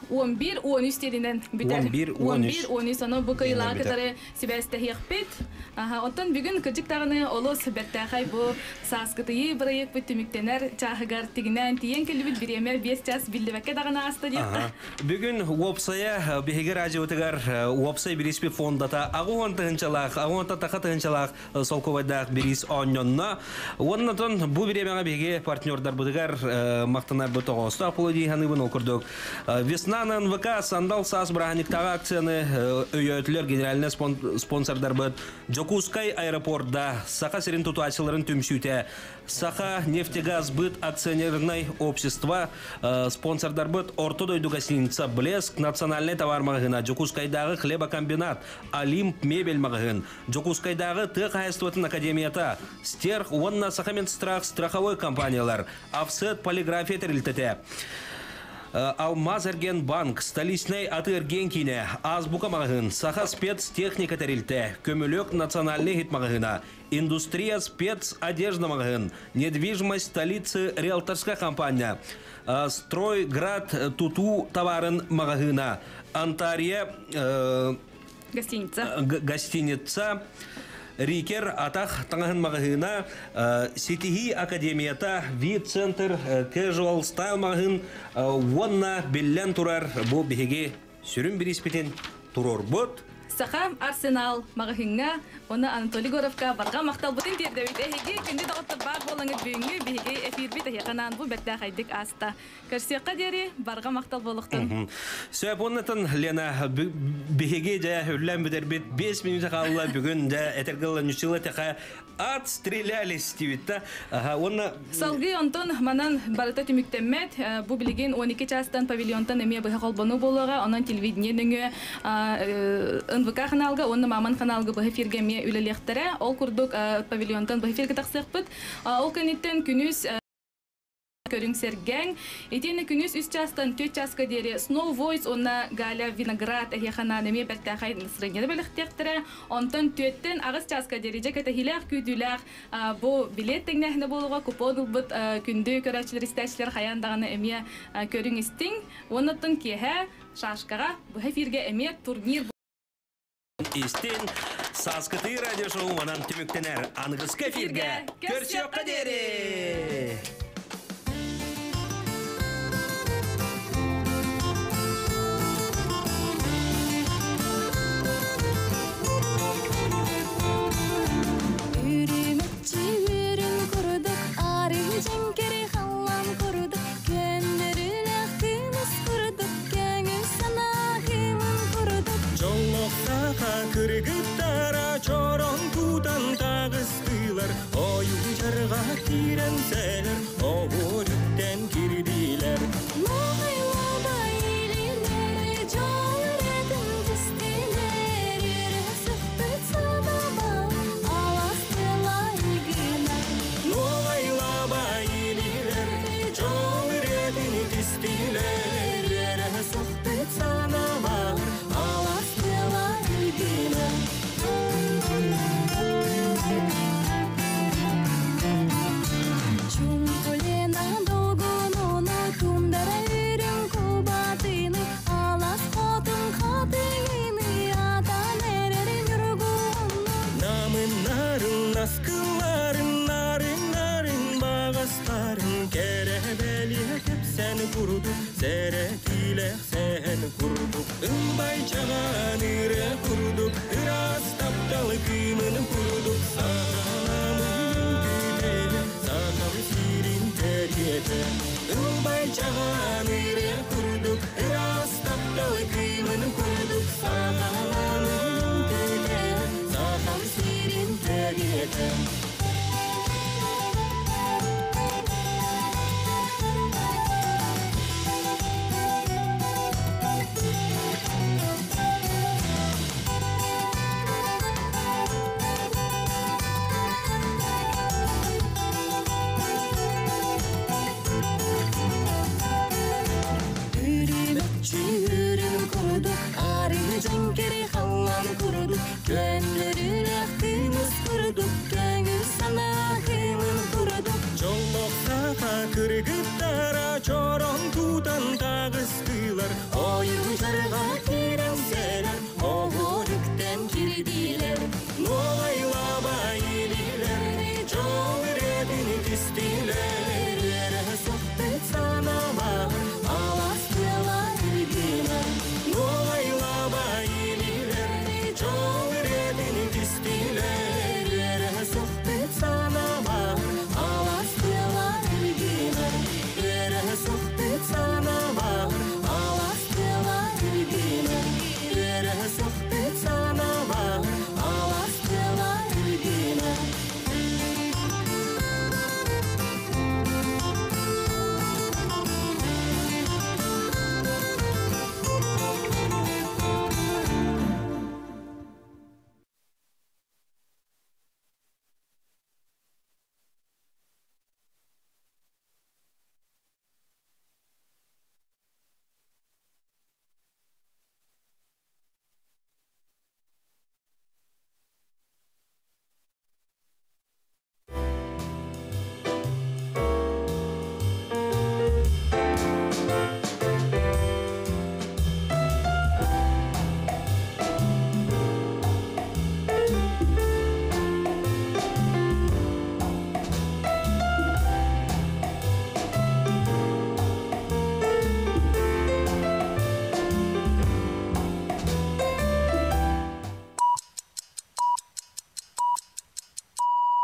11 13 диэнинэн бүтэр. 11 11 13 онон бу кыайыылааҕы кытары сибээстэһиэхпит. Аха, оттон бүгүн кырдьык даҕаны олус бэртээхэй бу сааскытыйыы бырайыакпыт түмүктэнэр чааһыгар тигинээн тиийэн кэллибит бириэмэ 5 час биллибэккэ даҕаны ааста диэххэ. Бүгүн уопсайа биһиги радиотыгар уопсай бирииспит фондата 80 тыһыынчалаах, 80 таха тыһыынчалаах солкуобайдаах бириис оонньонно. Оннотон бу бириэмэҕэ биһиги партнердарбытыгар махтанарбыт тоҕоостоох буолуо дии саныыбын ол курдук. Весна на НВК сандал саас бырааһынньыктааҕы акцияны өйөөтүлэр генеральный спонсордарбыт Дьокуускай аэропорда Саха сирин тутааччыларын түмсүүтэ Саха нефтегаз быт акционернай общество спонсордарбыт Орто дойду гостиница Блеск национальный товар маҕаһыына Дьокуускайдааҕы хлебокомбинат Олимп мебель маҕаһыын Дьокуускайдааҕы тыа хаһаайыстыбатын академията Стерх уонна Сахамедстрах страховой компаниялар Офсет полиграфия тэрилтэтэ. Алмаз Эрген банк, столичный аты эрген кине, Азбука мағын, Саха спецтехника тәрілті, Көмілік национальный хит мағына, Индустрия спец одежда мағын, Недвижимость столицы риэлторская компания, Стройград туту товарын мағына, Антария Гостиница. Гостиница, Рикер атах таңахын мағыһына Ситихи академията вид-центр casual style мағыһын уонна биллен турар бу биһиги сүрүн бириспитин турор бот. Саха Арсенал мағыһыңа, оны Анатолий Горовка барға мақтал бұтын тердебит. Эһиги күнді доғыттыр бар болыңы бүгінгі биһиги эфир бит эхиқанан бу бәтті қайдық аста. Көрсеққа дері барға мақтал болуқтын. Сөп оннатын Лена биһиги жа хүллән битер бит 5 минут қалла бүгін жа этергылла нүчила теха отстрелялись дибит. Аха, онна Салгы онтон манан барыта түмүктеммет, бу билигин 12 частан павильонтан эме быха холбону болуга, онон телевидение дөңө НВК каналга, онна маман каналга быха эфирге ме үлелехтере, ол курдук павильонтан быха эфирге тахсыакпыт. Ол кенеттен күнүс көрүң сергең. Итени күнүс 3 частан 4 часка дери Snow Voice онна Галя Виноград эхехана неме бертахай настроение белехтектере. Онтон төттен агыс часка дери жекете хилях күйдүлях бу билет теңнехне болуга купон бут күндү көрәчләр истәчләр хаяндаганы эме көрүң истиң. Оннан кеһә шашкага бу эфирге эме турнир Истин Саскыты радио шоу манан түмүктенер ангыска эфирге көрсөккө дери. Үрүмөччү үрүн курдук, арын жеңкери халлан курдук, көннөрүлөх тыныс курдук, көңүл санахымын курдук. Жоллоқтақа кыргыттара чорон тутан тағыстылар, Ойу жарға киренселер, оғырүттен кирдилер. Ноғайлаба илилер, жол ретін түстілер, үрі сықпыт санаба, аластыла илгінер. Ноғайлаба илилер, жол ретін түстілер, өрі сықпыт санаба, аластыла илгінер. Чумпулена долгунуна тундара үрүн кубатыны, алас хотун хатыны, атан эрерин үргуну. Намын нарын наскыларын, нарын нарын бағастарын, Керебели кепсен курдук, серетиле сен курдук. Ымбай чаган ыры курдук, ырас тапталы кымын курдук. Сахаламын күтеле, сахам сирин терете. Ымбай чаган ыры курдук, ырас тапталы кымын курдук. Сахаламын күтеле, сахам сирин терете.